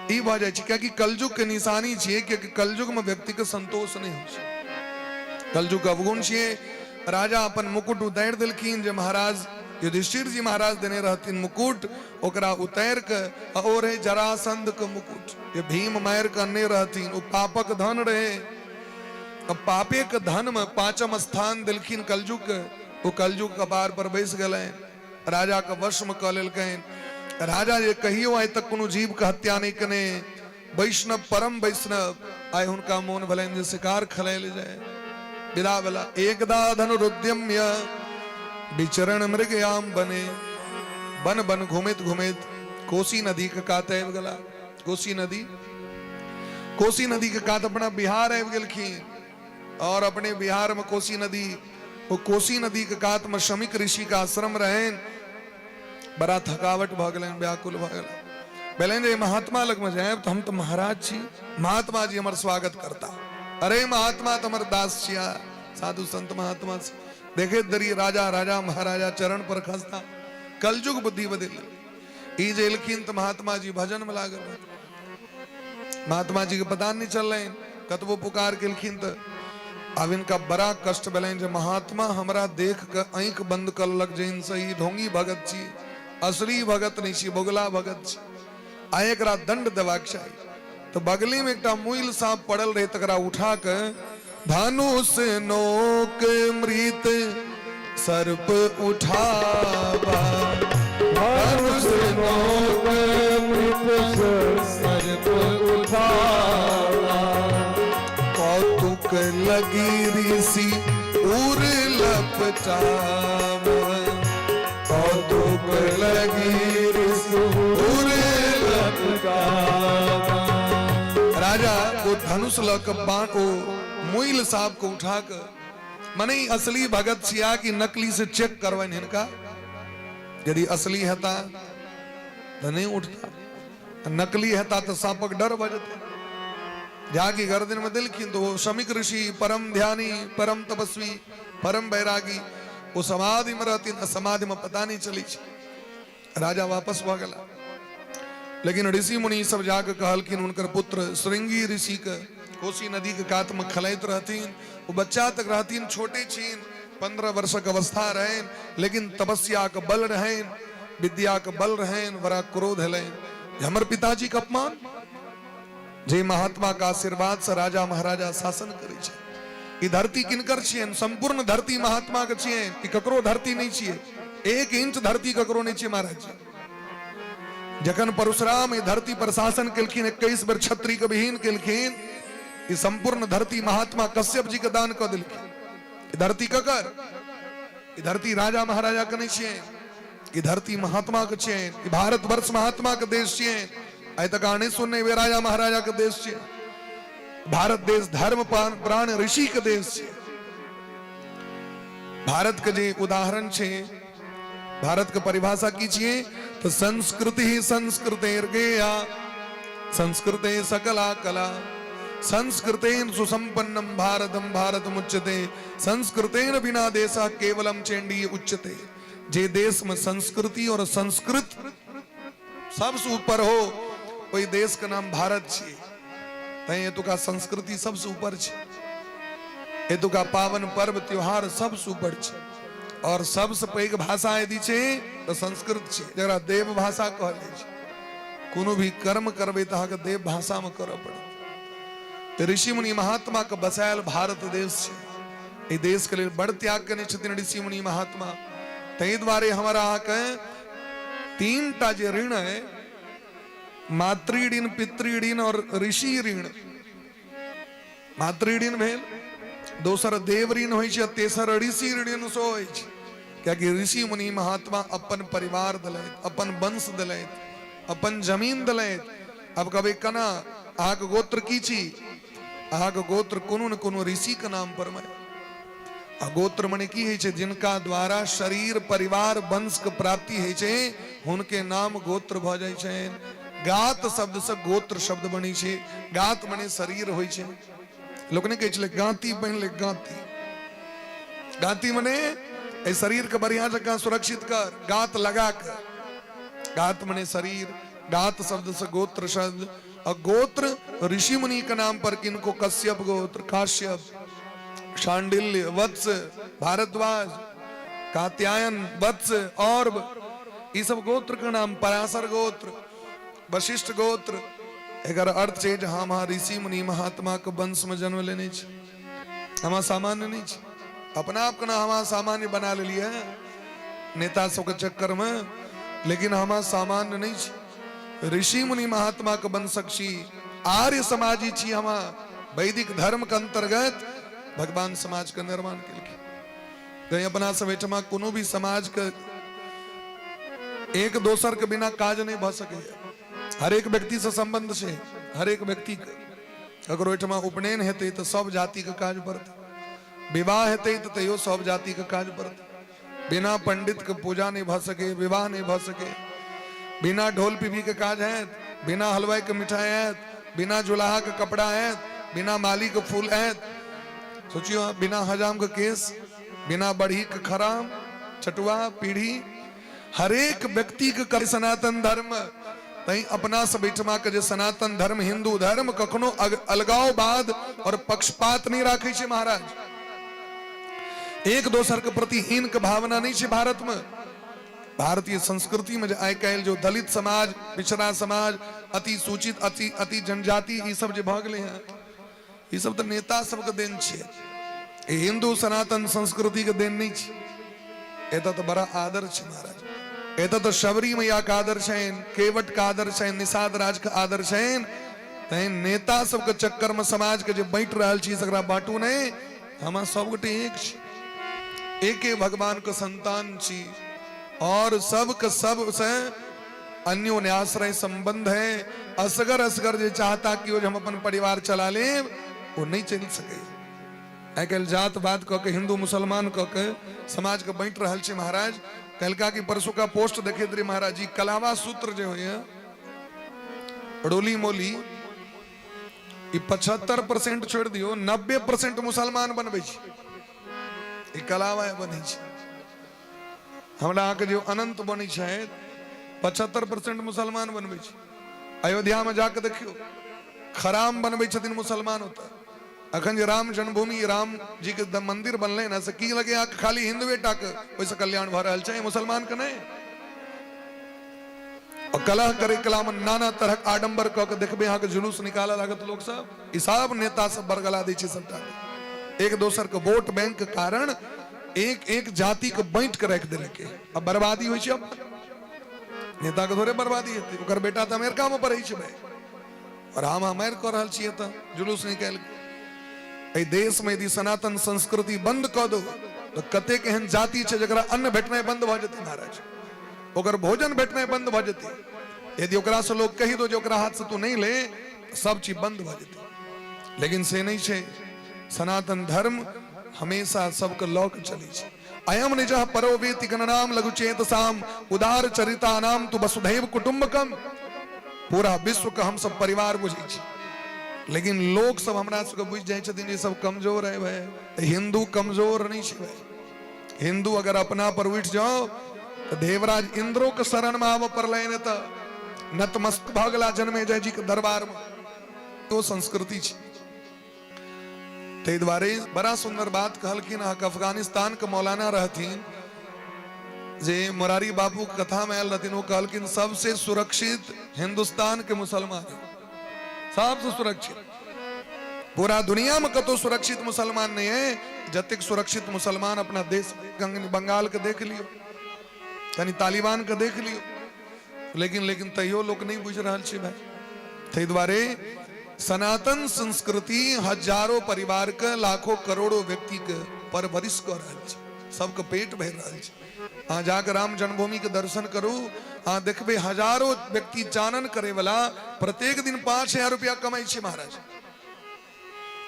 ई भऽ जाइ छै कियाकि कलयुग के निशानी छियै, कियाकि कलयुग में व्यक्ति के संतोष नहीं होइ छै, कलयुग के अवगुण छियै। राजा अपन मुकुट उतारि देलखिन जे महाराज युधिष्ठिर जी महाराज देने रहथिन मुकुट, ओकरा उतारि के आ ओ रहे जरासंध के मुकुट जे भीम मारि के अनने रहथिन, ओ पापक धन रहे। पापे के धन में पांचम स्थान देलखिन कलयुग के। ओ कलयुग कपार पर बैस गेलनि, राजा के वश में कऽ लेलकनि। राजा जे कहियो आइ तक कोनो जीव के हत्या नहि केने, वैष्णव परम वैष्णव, आइ हुनका मोन भेलनि जे शिकार खेलायल जाय। विदा भेला। एकदा धनुरुद्यम्य विचरण मृगयाम बने, बन बन घुमैत घुमैत कोसी नदी के कात आबि गेला। कोसी नदी, कोसी नदी के कात अपना बिहार आबि गेलखिन। और अपने बिहार में कोसी नदी, वो कोसी नदी के कात में शमिक ऋषि का आश्रम रहन। बड़ा थकावट भऽ गेलनि, व्याकुल भऽ गेलनि। भेलनि जे महात्मा लग में जायब तऽ हम तऽ महाराज छी, महात्मा जी हमर स्वागत करता। अरे महात्मा तऽ हमर दास छिया, साधु संत महात्मा से देखे दरी राजा राजा महाराजा चरण पर खसता। कलयुग बुद्धि बदल ई जे एलखिन तऽ महात्मा जी भजन में लागल। महात्मा जी के पता नहीं चललनि, कतबो पुकार केलखिन तऽ आब इनका बड़ा कष्ट भेलनि जे महात्मा हमरा देख के आँखि बंद कऽ लेलक जे इनसँ ई ढोंगी भगत छी, असली भगत नहि छी, बगुला भगत छी, आ एकरा दंड देबाक चाही। तऽ बगली में एकटा मुइल साँप पड़ल रहे, तकरा उठा के धनुष नोक मृत सर्प उठावा, धनुष नोक मृत सर्प उठावा, कौतुक लगी ऋषि उर लपटावा, कौतुक लगी ऋषि उर लपटावा। राजा वो धनुष लऽ के बाण ओ मुइल साहब को उठा के, मने ई असली भगत छिया कि नकली से चेक करबनि हिनका। यदि असली हेता तऽ नहीं उठता, नकली हेता तऽ सांपक डर भऽ जेतै। जाके गर्दन में देलखिन तो वो शमिक ऋषि परम ध्यानी परम तपस्वी परम बैरागी, वो समाधि में रहथिन, समाधि में पता नहीं चली छै। राजा वापस भऽ गेला, लेकिन ऋषि मुनि सब जाके कहलखिन हुनकर पुत्र श्रृंगी ऋषि के कोसी नदी के कात में खेलाइत रहथिन। ओ बच्चा तक रहथिन, छोटे छीन, 15 वर्षक अवस्था रहनि, लेकिन तपस्या के बल रहनि, विद्या के बल रहनि। बड़ा क्रोध हेलनि, हमर पिताजी के अपमान, जे महात्मा के आशीर्वाद से राजा महाराजा शासन करै छै। ई धरती किनकर छियनि? संपूर्ण धरती महात्मा के छियनि। ई ककरो धरती नहीं छियै, 1 इंच धरती ककरो नहीं छियै महाराज जी। जखन परशुराम ई धरती पर शासन केलखिन, 21 बेर क्षत्रिय के विहीन केलखिन, ई संपूर्ण धरती महात्मा कश्यप जी के दान कऽ देलखिन। ई धरती ककर? ई धरती राजा महाराजा के नहीं छियै, ई धरती महात्मा के छियै। ई भारतवर्ष महात्मा के देश छियै। आइ तक अहाँ नहीं सुनने वे राजा महाराजा के देश छियै। भारत देश धर्म प्राण ऋषि के देश छियै। भारत के जे उदाहरण छै, भारत के परिभाषा की छियै तो संस्कृति ही संस्कृतेर्गेया, संस्कृते सकला कला, संस्कृतेन सुसंपन्नम भारतम भारत मुच्यते, संस्कृतेन बिना देशः केवलम चेंडी उच्यते। जे देश में संस्कृति और संस्कृत सबसे ऊपर हो, ओहि देश के नाम भारत छियै। तैं एतुका संस्कृति सबसे ऊपर छै, एतुका पावन पर्व त्योहार सबसे ऊपर छै, और सबसे पैघ भाषा यदि छै तऽ संस्कृत छै, जकरा देव भाषा कहल जाइ छै। कोनो भी कर्म करबै तऽ अहाँके देव भाषा में करऽ पड़त। ऋषि मुनि महात्मा के बसायल भारत देश छै। एहि देश के लेल बड़ त्याग केने छथिन ऋषि मुनि महात्मा। ताहि दुआरे हमरा अहाँके 3टा जे ऋण है, मातृ ऋण, पितृ ऋण और ऋषि ऋण। मातृ ऋण भेल, दोसर देव ऋण होइ छै, तेसर ऋषि ऋण सेहो होइ छै। कियाकि ऋषि मुनि महात्मा अपन परिवार देलथि, अपन वंश देलथि, अपन जमीन देलथि। अब कहबै केना, अहाँके गोत्र की छी? अहाँके गोत्र कोनो ने कोनो ऋषि के नाम पर में। आ गोत्र मने की होइ छै? जिनका द्वारा शरीर परिवार वंश के प्राप्ति होइ छै, हुनके नाम गोत्र भऽ जाइ छै। गात शब्द से गोत्र शब्द बनै छै। गात मने शरीर होइ छै। लोक नहि कहै छलै गांती पहिन ले, गांती, गांती मने एहि शरीर के बढ़िया जकाँ सुरक्षित कर, गात लगा के। गात मने शरीर, गात शब्द से गोत्र शब्द, और गोत्र ऋषि मुनि के नाम पर किनको कश्यप गोत्र, काश्यप, शांडिल्य, वत्स, भारद्वाज, कात्यायन, वत्स और ई सब गोत्र के नाम, पराशर गोत्र, वशिष्ठ गोत्र। एकर अर्थ छै जे हम ऋषि मुनि महात्मा के वंश में जन्म लेने छी, हम सामान्य नहीं छी। अपना आप के ना हम सामान्य बना लेलिए नेता सबके चक्कर में, लेकिन हम सामान्य नहीं छी। ऋषि मुनि महात्मा के वंशक छी, आर्य समाजी छी। हम वैदिक धर्म के अंतर्गत भगवान समाज के निर्माण केलखिन। तैं अपना सब एहिठमा कोनो भी समाज के एक दोसर के बिना काज नहीं भऽ सकैए। हरेक व्यक्ति से संबंध छै, हरेक व्यक्ति के। अगर ओहिठमा उपनयन हेतै तऽ सब जाति के काज पड़तै, विवाह हेतै तऽ तैयो सब जाति के काज पड़तै। बिना पंडित के पूजा नहीं भऽ सके, विवाह नहीं भऽ सके। बिना ढोल पीपी के काज हैत? बिना हलवाई के मिठाई हैत? बिना जुलाहा के कपड़ा हैत? बिना माली के फूल हैत? सोचियो, बिना हजाम के केस, बिना बढ़ी के खराम, चटुआ पीढ़ी, हरेक व्यक्ति के कर सनातन धर्म। तैं अपना सब एहिठमा के जे सनातन धर्म, हिंदू धर्म कखनो अलगाववाद और पक्षपात नहीं राखै छै महाराज। एक दोसर के प्रति हीन के भावना नहीं छै भारत में। भारतीय संस्कृति में आइ काल्हि जो दलित समाज, पिछड़ा समाज, अति सूचित, अति अति जनजाति, ई सब जे भऽ गेलै हँ, ई सब तऽ नेता सबके देन छै, ई हिंदू सनातन संस्कृति के देन नहीं छै। एतऽ तऽ बड़ा आदर छै महाराज। एतऽ तऽ शबरी मैया के आदर छनि, केवट के आदर छनि, निषाद राज के आदर छनि। तैं नेता सबके चक्कर में समाज के जे बांटि रहल छी, तकरा बांटू नहीं। हम सबगोटे एक छी, एके भगवान के संतान छी, और सबके सब से अन्योन्याश्रय संबंध है। असगर असगर जे चाहता कि हम अपन परिवार चला लेब, वो नहीं चलि सकै। आइ काल्हि जात बात कऽ के, हिंदू मुसलमान कऽ के समाज के बांटि रहल छै महाराज। कलका की परसुका पोस्ट देखैत रही महाराज जी, कलावा सूत्र जे होइए, रोली मोली, ई 75% छोड़ि दियौ, 90% मुसलमान बनबै छै। ई कलावा बनै छै। हमरा अहाँके जे अनंत बनै छै, 75% मुसलमान बनबै छै। अयोध्यामे जाके देखियौ। खराम बनबै छथिन मुसलमान ओतऽ। अखन जे राम जन्मभूमि राम जी के मंदिर बनलै ने, से की लगे अहाँके खाली हिंदुए टा के ओहिसँ कल्याण भऽ रहल छै, मुसलमान के नहि? और कलह करे कला में नाना तरहक आडंबर कऽ के देखबै अहाँके जुलूस निकालऽ लागत लोक सब। ई सब नेता सब बरगला दै छै सबटा एक दोसर के वोट बैंक के कारण एक एक जाति के बांटि के राखि देलकै। अब बर्बादी होइ छै। अब नेता के थोड़े बर्बादी हेतै, ओकर बेटा तऽ अमेरिका में पढ़ै छै भाई, और हम अमेर कऽ रहल छियै तऽ जुलूस निकालि के। एहि देश में यदि सनातन संस्कृति बंद कऽ दो तऽ कतेक एहन जाति छै जकरा अन्न भेटनाइ बंद भऽ जेतै महाराज, ओकर भोजन भेटनाइ बंद भऽ जेतै। यदि ओकरासँ लोक कहि दो जे ओकरा हाथसँ तू नहि ले, सब चीज बंद भऽ जेतै। लेकिन से नहि छै। सनातन धर्म हमेशा सबके लऽ के चलै छै। अयम निज परो वेति गणनाम लघुचेतसाम उदार चरितानाम तु वसुधैव कुटुम्बकम। पूरा विश्व के हम सब परिवार बुझै छी, लेकिन लोक सब हमरा सबके बुझि जाइ छथिन जे सब कमजोर है भाई। हिंदू कमजोर नहीं छै भाई। हिंदू अगर अपना पर उठि जाओ तो देवराज इंद्रो के शरण में आबऽ पड़लै ने, तऽ नतमस्तक भऽ गेला जन्मे जय जी के दरबार में। तो संस्कृति छै। ताहि दुआरे बड़ा सुंदर बात कहलखिन अहाँके अफगानिस्तान के मौलाना रहथिन जे मुरारी बाबू के कथा में आयल रहथिन, ओ कहलखिन सबसे सुरक्षित हिंदुस्तान के मुसलमान है, सबसे सुरक्षित। पूरा दुनिया में कतौ सुरक्षित मुसलमान नहीं है जतेक सुरक्षित मुसलमान अपना देश। बंगाल के देख लियो, कनी तालिबान के देख लियो, लेकिन लेकिन तैयो लोक नहीं बुझि रहल छै भाई। ताहि दुआरे सनातन संस्कृति हजारों परिवार के लाखों करोड़ों व्यक्ति के परवरिश कऽ रहल छै, सबके पेट भरि रहल छै। अहाँ जाके राम जन्मभूमि के दर्शन करू, अहाँ देखबै हजारों व्यक्ति चानन करे वाला प्रत्येक दिन 5000 रुपया कमाइ छै महाराज।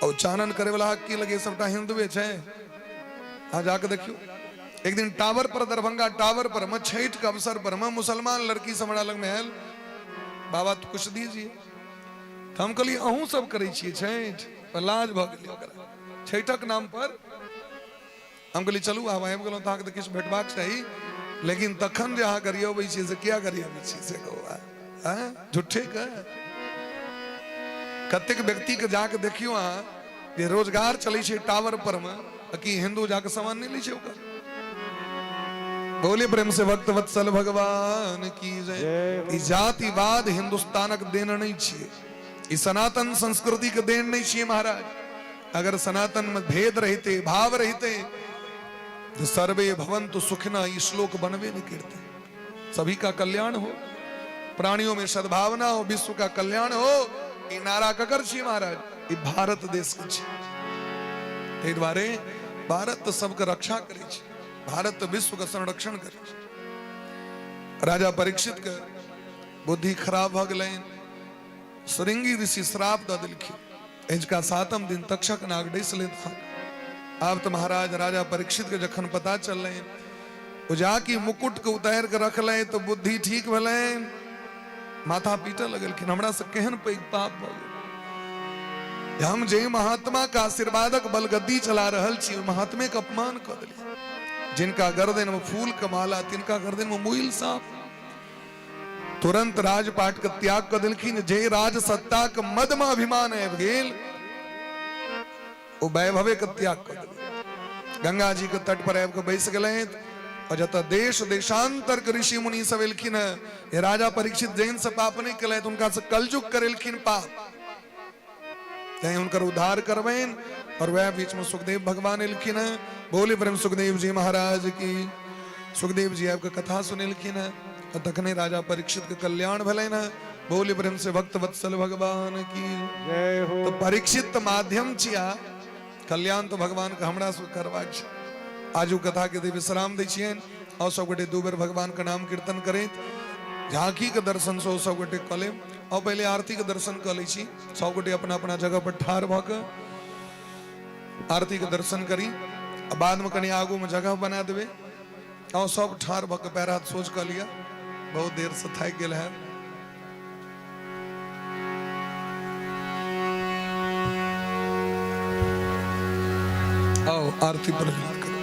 और चानन करे वाला की लगे सबटा हिंदुए छै? अहाँ जाके देखियौ एक दिन टावर पर, दरभंगा टावर पर में छठ के अवसर पर में मुसलमान लड़की सब हमरा लग में आयल, बाबा तो कुछ दीजिए। तो हम कहलिए अहूँ सब करै छियै छठि? पर लाज भऽ गेलै ओकरा छठिक नाम पर। हम कहलिए चलू आब आबि गेलहुँ तऽ अहाँके तऽ किछु भेटबाक चाही, लेकिन तखन जे अहाँ गरियबै छियै से किया गरियबै छियै से कहू? आँय झूठे के कतेक व्यक्ति के जाके देखियौ अहाँ जे रोजगार चलै छै टावर पर में, कि हिंदू जाके सामान नहीं लै छै ओकर। बोले प्रेम से भक्त वत्सल भगवान की जय। ई जातिवाद हिंदुस्तानक देन नहीं छियै, ई सनातन संस्कृति के देन नहीं छियै महाराज। अगर सनातन में भेद रहते, भाव रहते, तो सर्वे भवन्तु सुखिनः ई श्लोक बनबे नहीं करते। सभी का कल्याण हो, प्राणियों में सद्भावना हो, विश्व का कल्याण हो, ई नारा ककर छी महाराज? ई भारत देश के छी। ताहि दुआरे भारत तऽ सबके रक्षा करै छै, भारत तऽ विश्व के संरक्षण करै छै। राजा परीक्षित के बुद्धि खराब भऽ गेलनि, श्रृंगी ऋषि श्राप दऽ देलखिन, एजका 7म दिन तक्षक नाग डसि लेत। आब तऽ महाराज राजा परीक्षित के जखन पता चललनि, ओ जाकि मुकुट के उतारि के रखलनि तऽ बुद्धि ठीक भेलनि, माथा पीटऽ लगलखिन, हमरा से केहन पैघ पाप भऽ गेल, हम जे महात्मा के आशीर्वादक बलगद्दी चला रहल छी ओहि महात्मे के अपमान कऽ देलियै। जिनका गर्दन में फूल के माला, तिनका गर्दन में मुइल सांप। तुरंत राजपाट के त्याग कऽ देलखिन। जे राज सत्ता के मद में अभिमान आबि गेल, ओ वैभवे के त्याग कऽ देलखिन। गंगा जी के तट पर आबि कऽ बैस गेलथि और जतऽ देश देशांतर के ऋषि मुनि सब एलखिन हे, राजा परीक्षित जैन से पाप नहीं केलथि, हुनका से कलयुग करेलखिन पाप, तैं हुनकर उद्धार करबनि। और वह बीच में सुखदेव भगवान एलखिन है। बोले प्रेम सुखदेव जी महाराज की। सुखदेव जी आबि कऽ कथा सुनेलखिन है और तखने राजा परीक्षित के कल्याण भेलनि है। बोले प्रेम से भक्त वत्सल भगवान की जय हो। तो परीक्षित तऽ माध्यम छिया, कल्याण तो भगवान के हमरा से करबाक छै। आजू कथा के विश्राम दै छियनि और सब गोटे 2 बेर भगवान के नाम कीर्तन करैत झांकी के दर्शन से सब गोटे कऽ लेब। और पहले आरती के दर्शन कऽ लै छी, सब गोटे अपना अपना जगह पर ठाढ़ भऽ कऽ आरती के दर्शन करी, आ बाद में कनि आगू में जगह बना देबै। और सब ठाढ़ भऽ कऽ पैर हाथ सोझ कऽ लिअ, बहुत देर से थाकि गेल है। आओ आरती प्रज्वलित करू।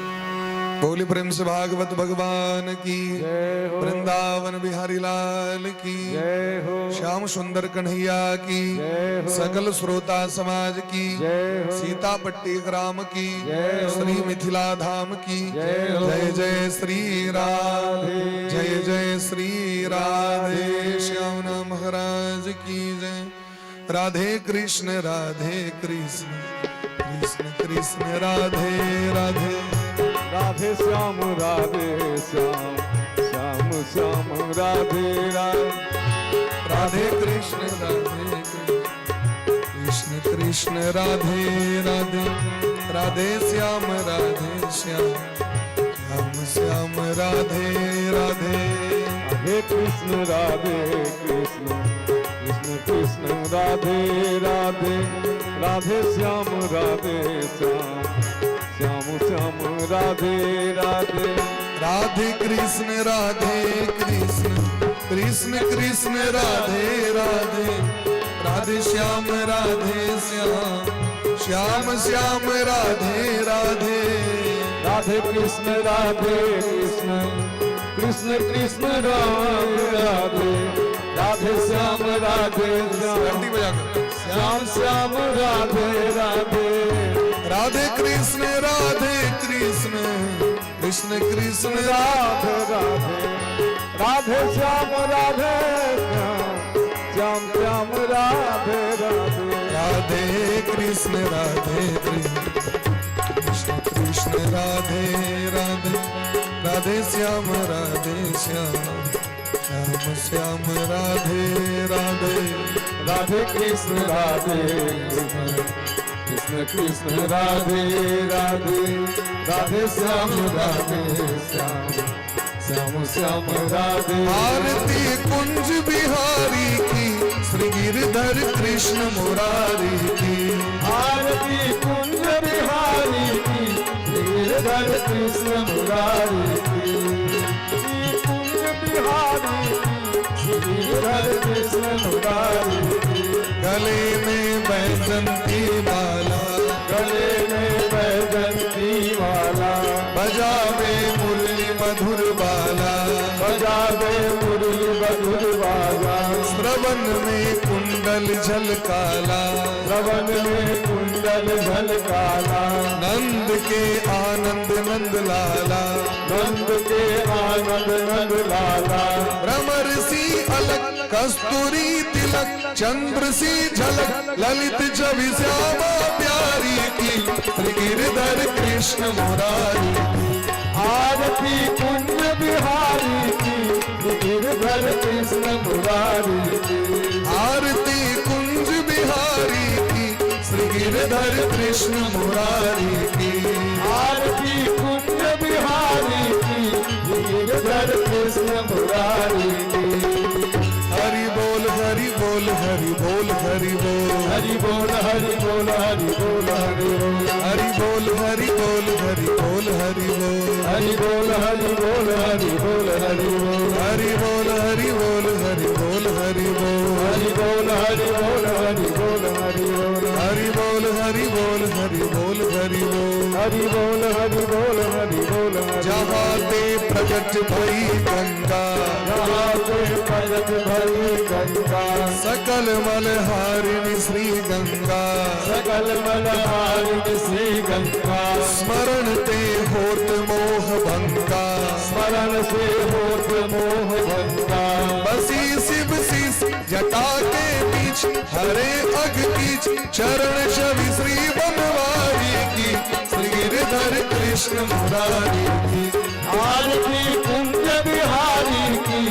बोली प्रेम से भागवत भगवान की, जय हो। वृंदावन बिहारी लाल की, जय हो। श्याम सुंदर कन्हैया की, जय हो। सकल श्रोता समाज की, जय हो। सीतापट्टी ग्राम की, जय हो। श्री मिथिला धाम की, जय हो। जय जय श्री राधे, राधे। जय जय श्री राधे। श्याम नाम महाराज की जय। राधे कृष्ण राधे कृष्ण कृष्ण कृष्ण राधे राधे। राधे श्याम राधे श्याम श्याम श्याम राधे राधे। राधे कृष्ण राधे कृष्ण कृष्ण कृष्ण राधे राधे। राधे श्याम राधे श्याम श्याम श्याम राधे राधे। राधे कृष्ण राधे कृष्ण कृष्ण कृष्ण राधे राधे। राधे श्याम राधे श्याम श्याम श्याम राधे राधे। राधे कृष्ण राधे कृष्ण कृष्ण कृष्ण राधे राधे। राधे श्याम राधे श्याम श्याम श्याम राधे राधे। राधे कृष्ण राधे कृष्ण कृष्ण कृष्ण राधे राधे। राधे श्याम राधे श्याम घंटी बजाकर श्याम श्याम राधे राधे। राधे कृष्ण राधे कृष्ण कृष्ण कृष्ण राधे राधे। राधे श्याम राधे श्याम श्याम श्याम राधे राधे। राधे कृष्ण राधे कृष्ण कृष्ण कृष्ण राधे राधे। राधे श्याम राधे श्याम श्याम श्याम राधे राधे। राधे कृष्ण राधे कृष्ण कृष्ण कृष्ण राधे राधे। राधे श्याम राधे श्याम श्याम श्याम राधे। आरती कुंज बिहारी की, श्री गिरधर कृष्ण मुरारी की। आरती कुंज बिहारी की, गिरधर कृष्ण मुरारी की। श्री कुंज बिहारी की, गिरधर कृष्ण मुरारी की। गले में बैजंती माला, गले में बैजंती माला, बजावे मुरली मधुर बाला। बजावे मुरली मधुर बाजा। श्रवण में कुंडल झलकाला, श्रवण में कुंडल झलकाला। नंद के आनंद नंद लाला, नंद के आनंद नंद लाला। भ्रमर सी अलग कस्तूरी तिलक, चंद्र सी झलक ललित छवि श्यामा प्यारी की, श्री गिरधर कृष्ण मुरारी की। आरती कुंज बिहारी की, गिरधर कृष्ण मुरारी की। आरती कुंज बिहारी की, श्री गिरधर कृष्ण मुरारी की। आरती कुंज बिहारी की, गिरधर कृष्ण मुरारी की। हरि बोल हरि बोल हरि बोल हरि बोल। हरि बोल हरि बोल हरि बोल हरि बोल। हरि बोल हरि बोल हरि बोल हरि बोल। हरि बोल हरि बोल हरि बोल हरि बोल। हरि बोल हरि बोल हरि बोल हरि बोल। हरि बोल हरि बोल हरि बोल हरि बोल। हरि बोल हरि बोल हरि बोल हरि बोल। हरि बोल हरि बोल हरि बोल हरि। जहाँ ते प्रकट भई गंगा, जहाँ ते प्रगट भई गंगा। सकल मलहारिणी श्री गंगा, सकल मलहारिणी श्री गंगा। स्मरण ते होत मोह भंगा, स्मरण से होत मोह भंगा। बसी शिव शीस जटा के बीच, हरे अघ कीच चरण छवि श्री बनवारी की, श्री गिरधर कृष्ण मुरारी की। आरती कुंज बिहारी की,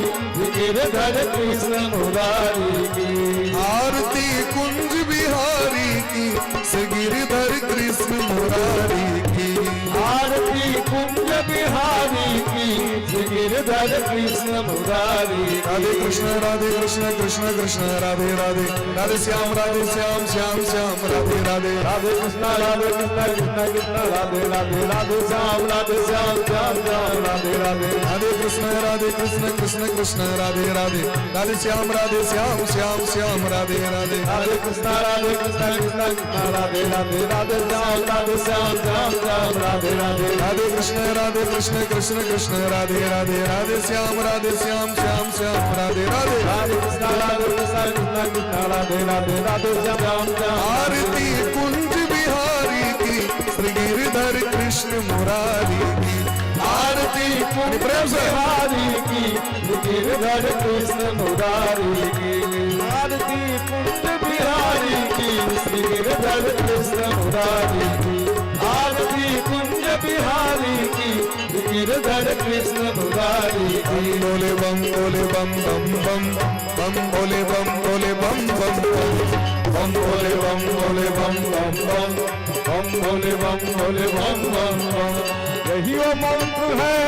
गिरधर कृष्ण मुरारी की। आरती कुंज बिहारी की, श्री गिरधर कृष्ण मुरारी की। आरती कुंज बिहारी की, गिरधर कृष्ण मुरारी। राधे कृष्ण कृष्ण कृष्ण राधे राधे, राधे श्याम श्याम श्याम राधे राधे। राधे कृष्ण कृष्ण कृष्ण राधे राधे, राधे श्याम श्याम श्याम राधे राधे। राधे कृष्ण कृष्ण कृष्ण राधे राधे, राधे श्याम श्याम श्याम राधे राधे। राधे कृष्ण कृष्ण कृष्ण राधे राधे, राधे श्याम श्याम श्याम राधे राधे। राधे कृष्ण कृष्ण कृष्ण राधे राधे, राधे श्याम श्याम श्याम राधे राधे। राधे कृष्ण कृष्ण कृष्ण राधे राधे, राधे श्याम श्याम। आरती कुंज बिहारी की, श्री गिरधर कृष्ण मुरारी की आरती। कुंज प्रेम से। बिहारी की, गिरधर कृष्ण मुरारी की आरती। कुंज बिहारी की, श्री गिरधर कृष्ण मुरारी की आरती। कुंज बिहारी की, गिरधर कृष्ण मुरारी की। बोले बम बोले बम बम बम बम बोले बम बोले बम बम बम बम भोले बम भोले बम बम बम बम भोले बम भोले बम बम बम। यही वो मंत्र है,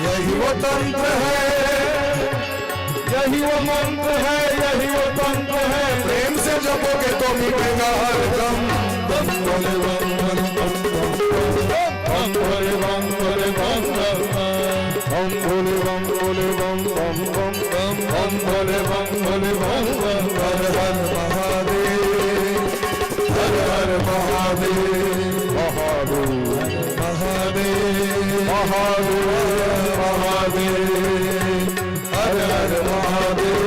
यही वो तंत्र है, यही वो मंत्र है, यही वो तंत्र है। प्रेम से जपोगे तो मिटेगा हर गम। बम बोले बम बोले बम बम बम भोले बम भोले बम बम बम भोले बम भोले बम बम बम बम बम भोले बम भोले बम बम। हर हर महादेव, हर हर महादेव, महादेव महादेव महादेव महादेव, हर हर महादेव,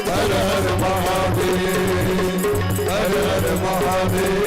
हर हर महादेव, हर हर महादेव।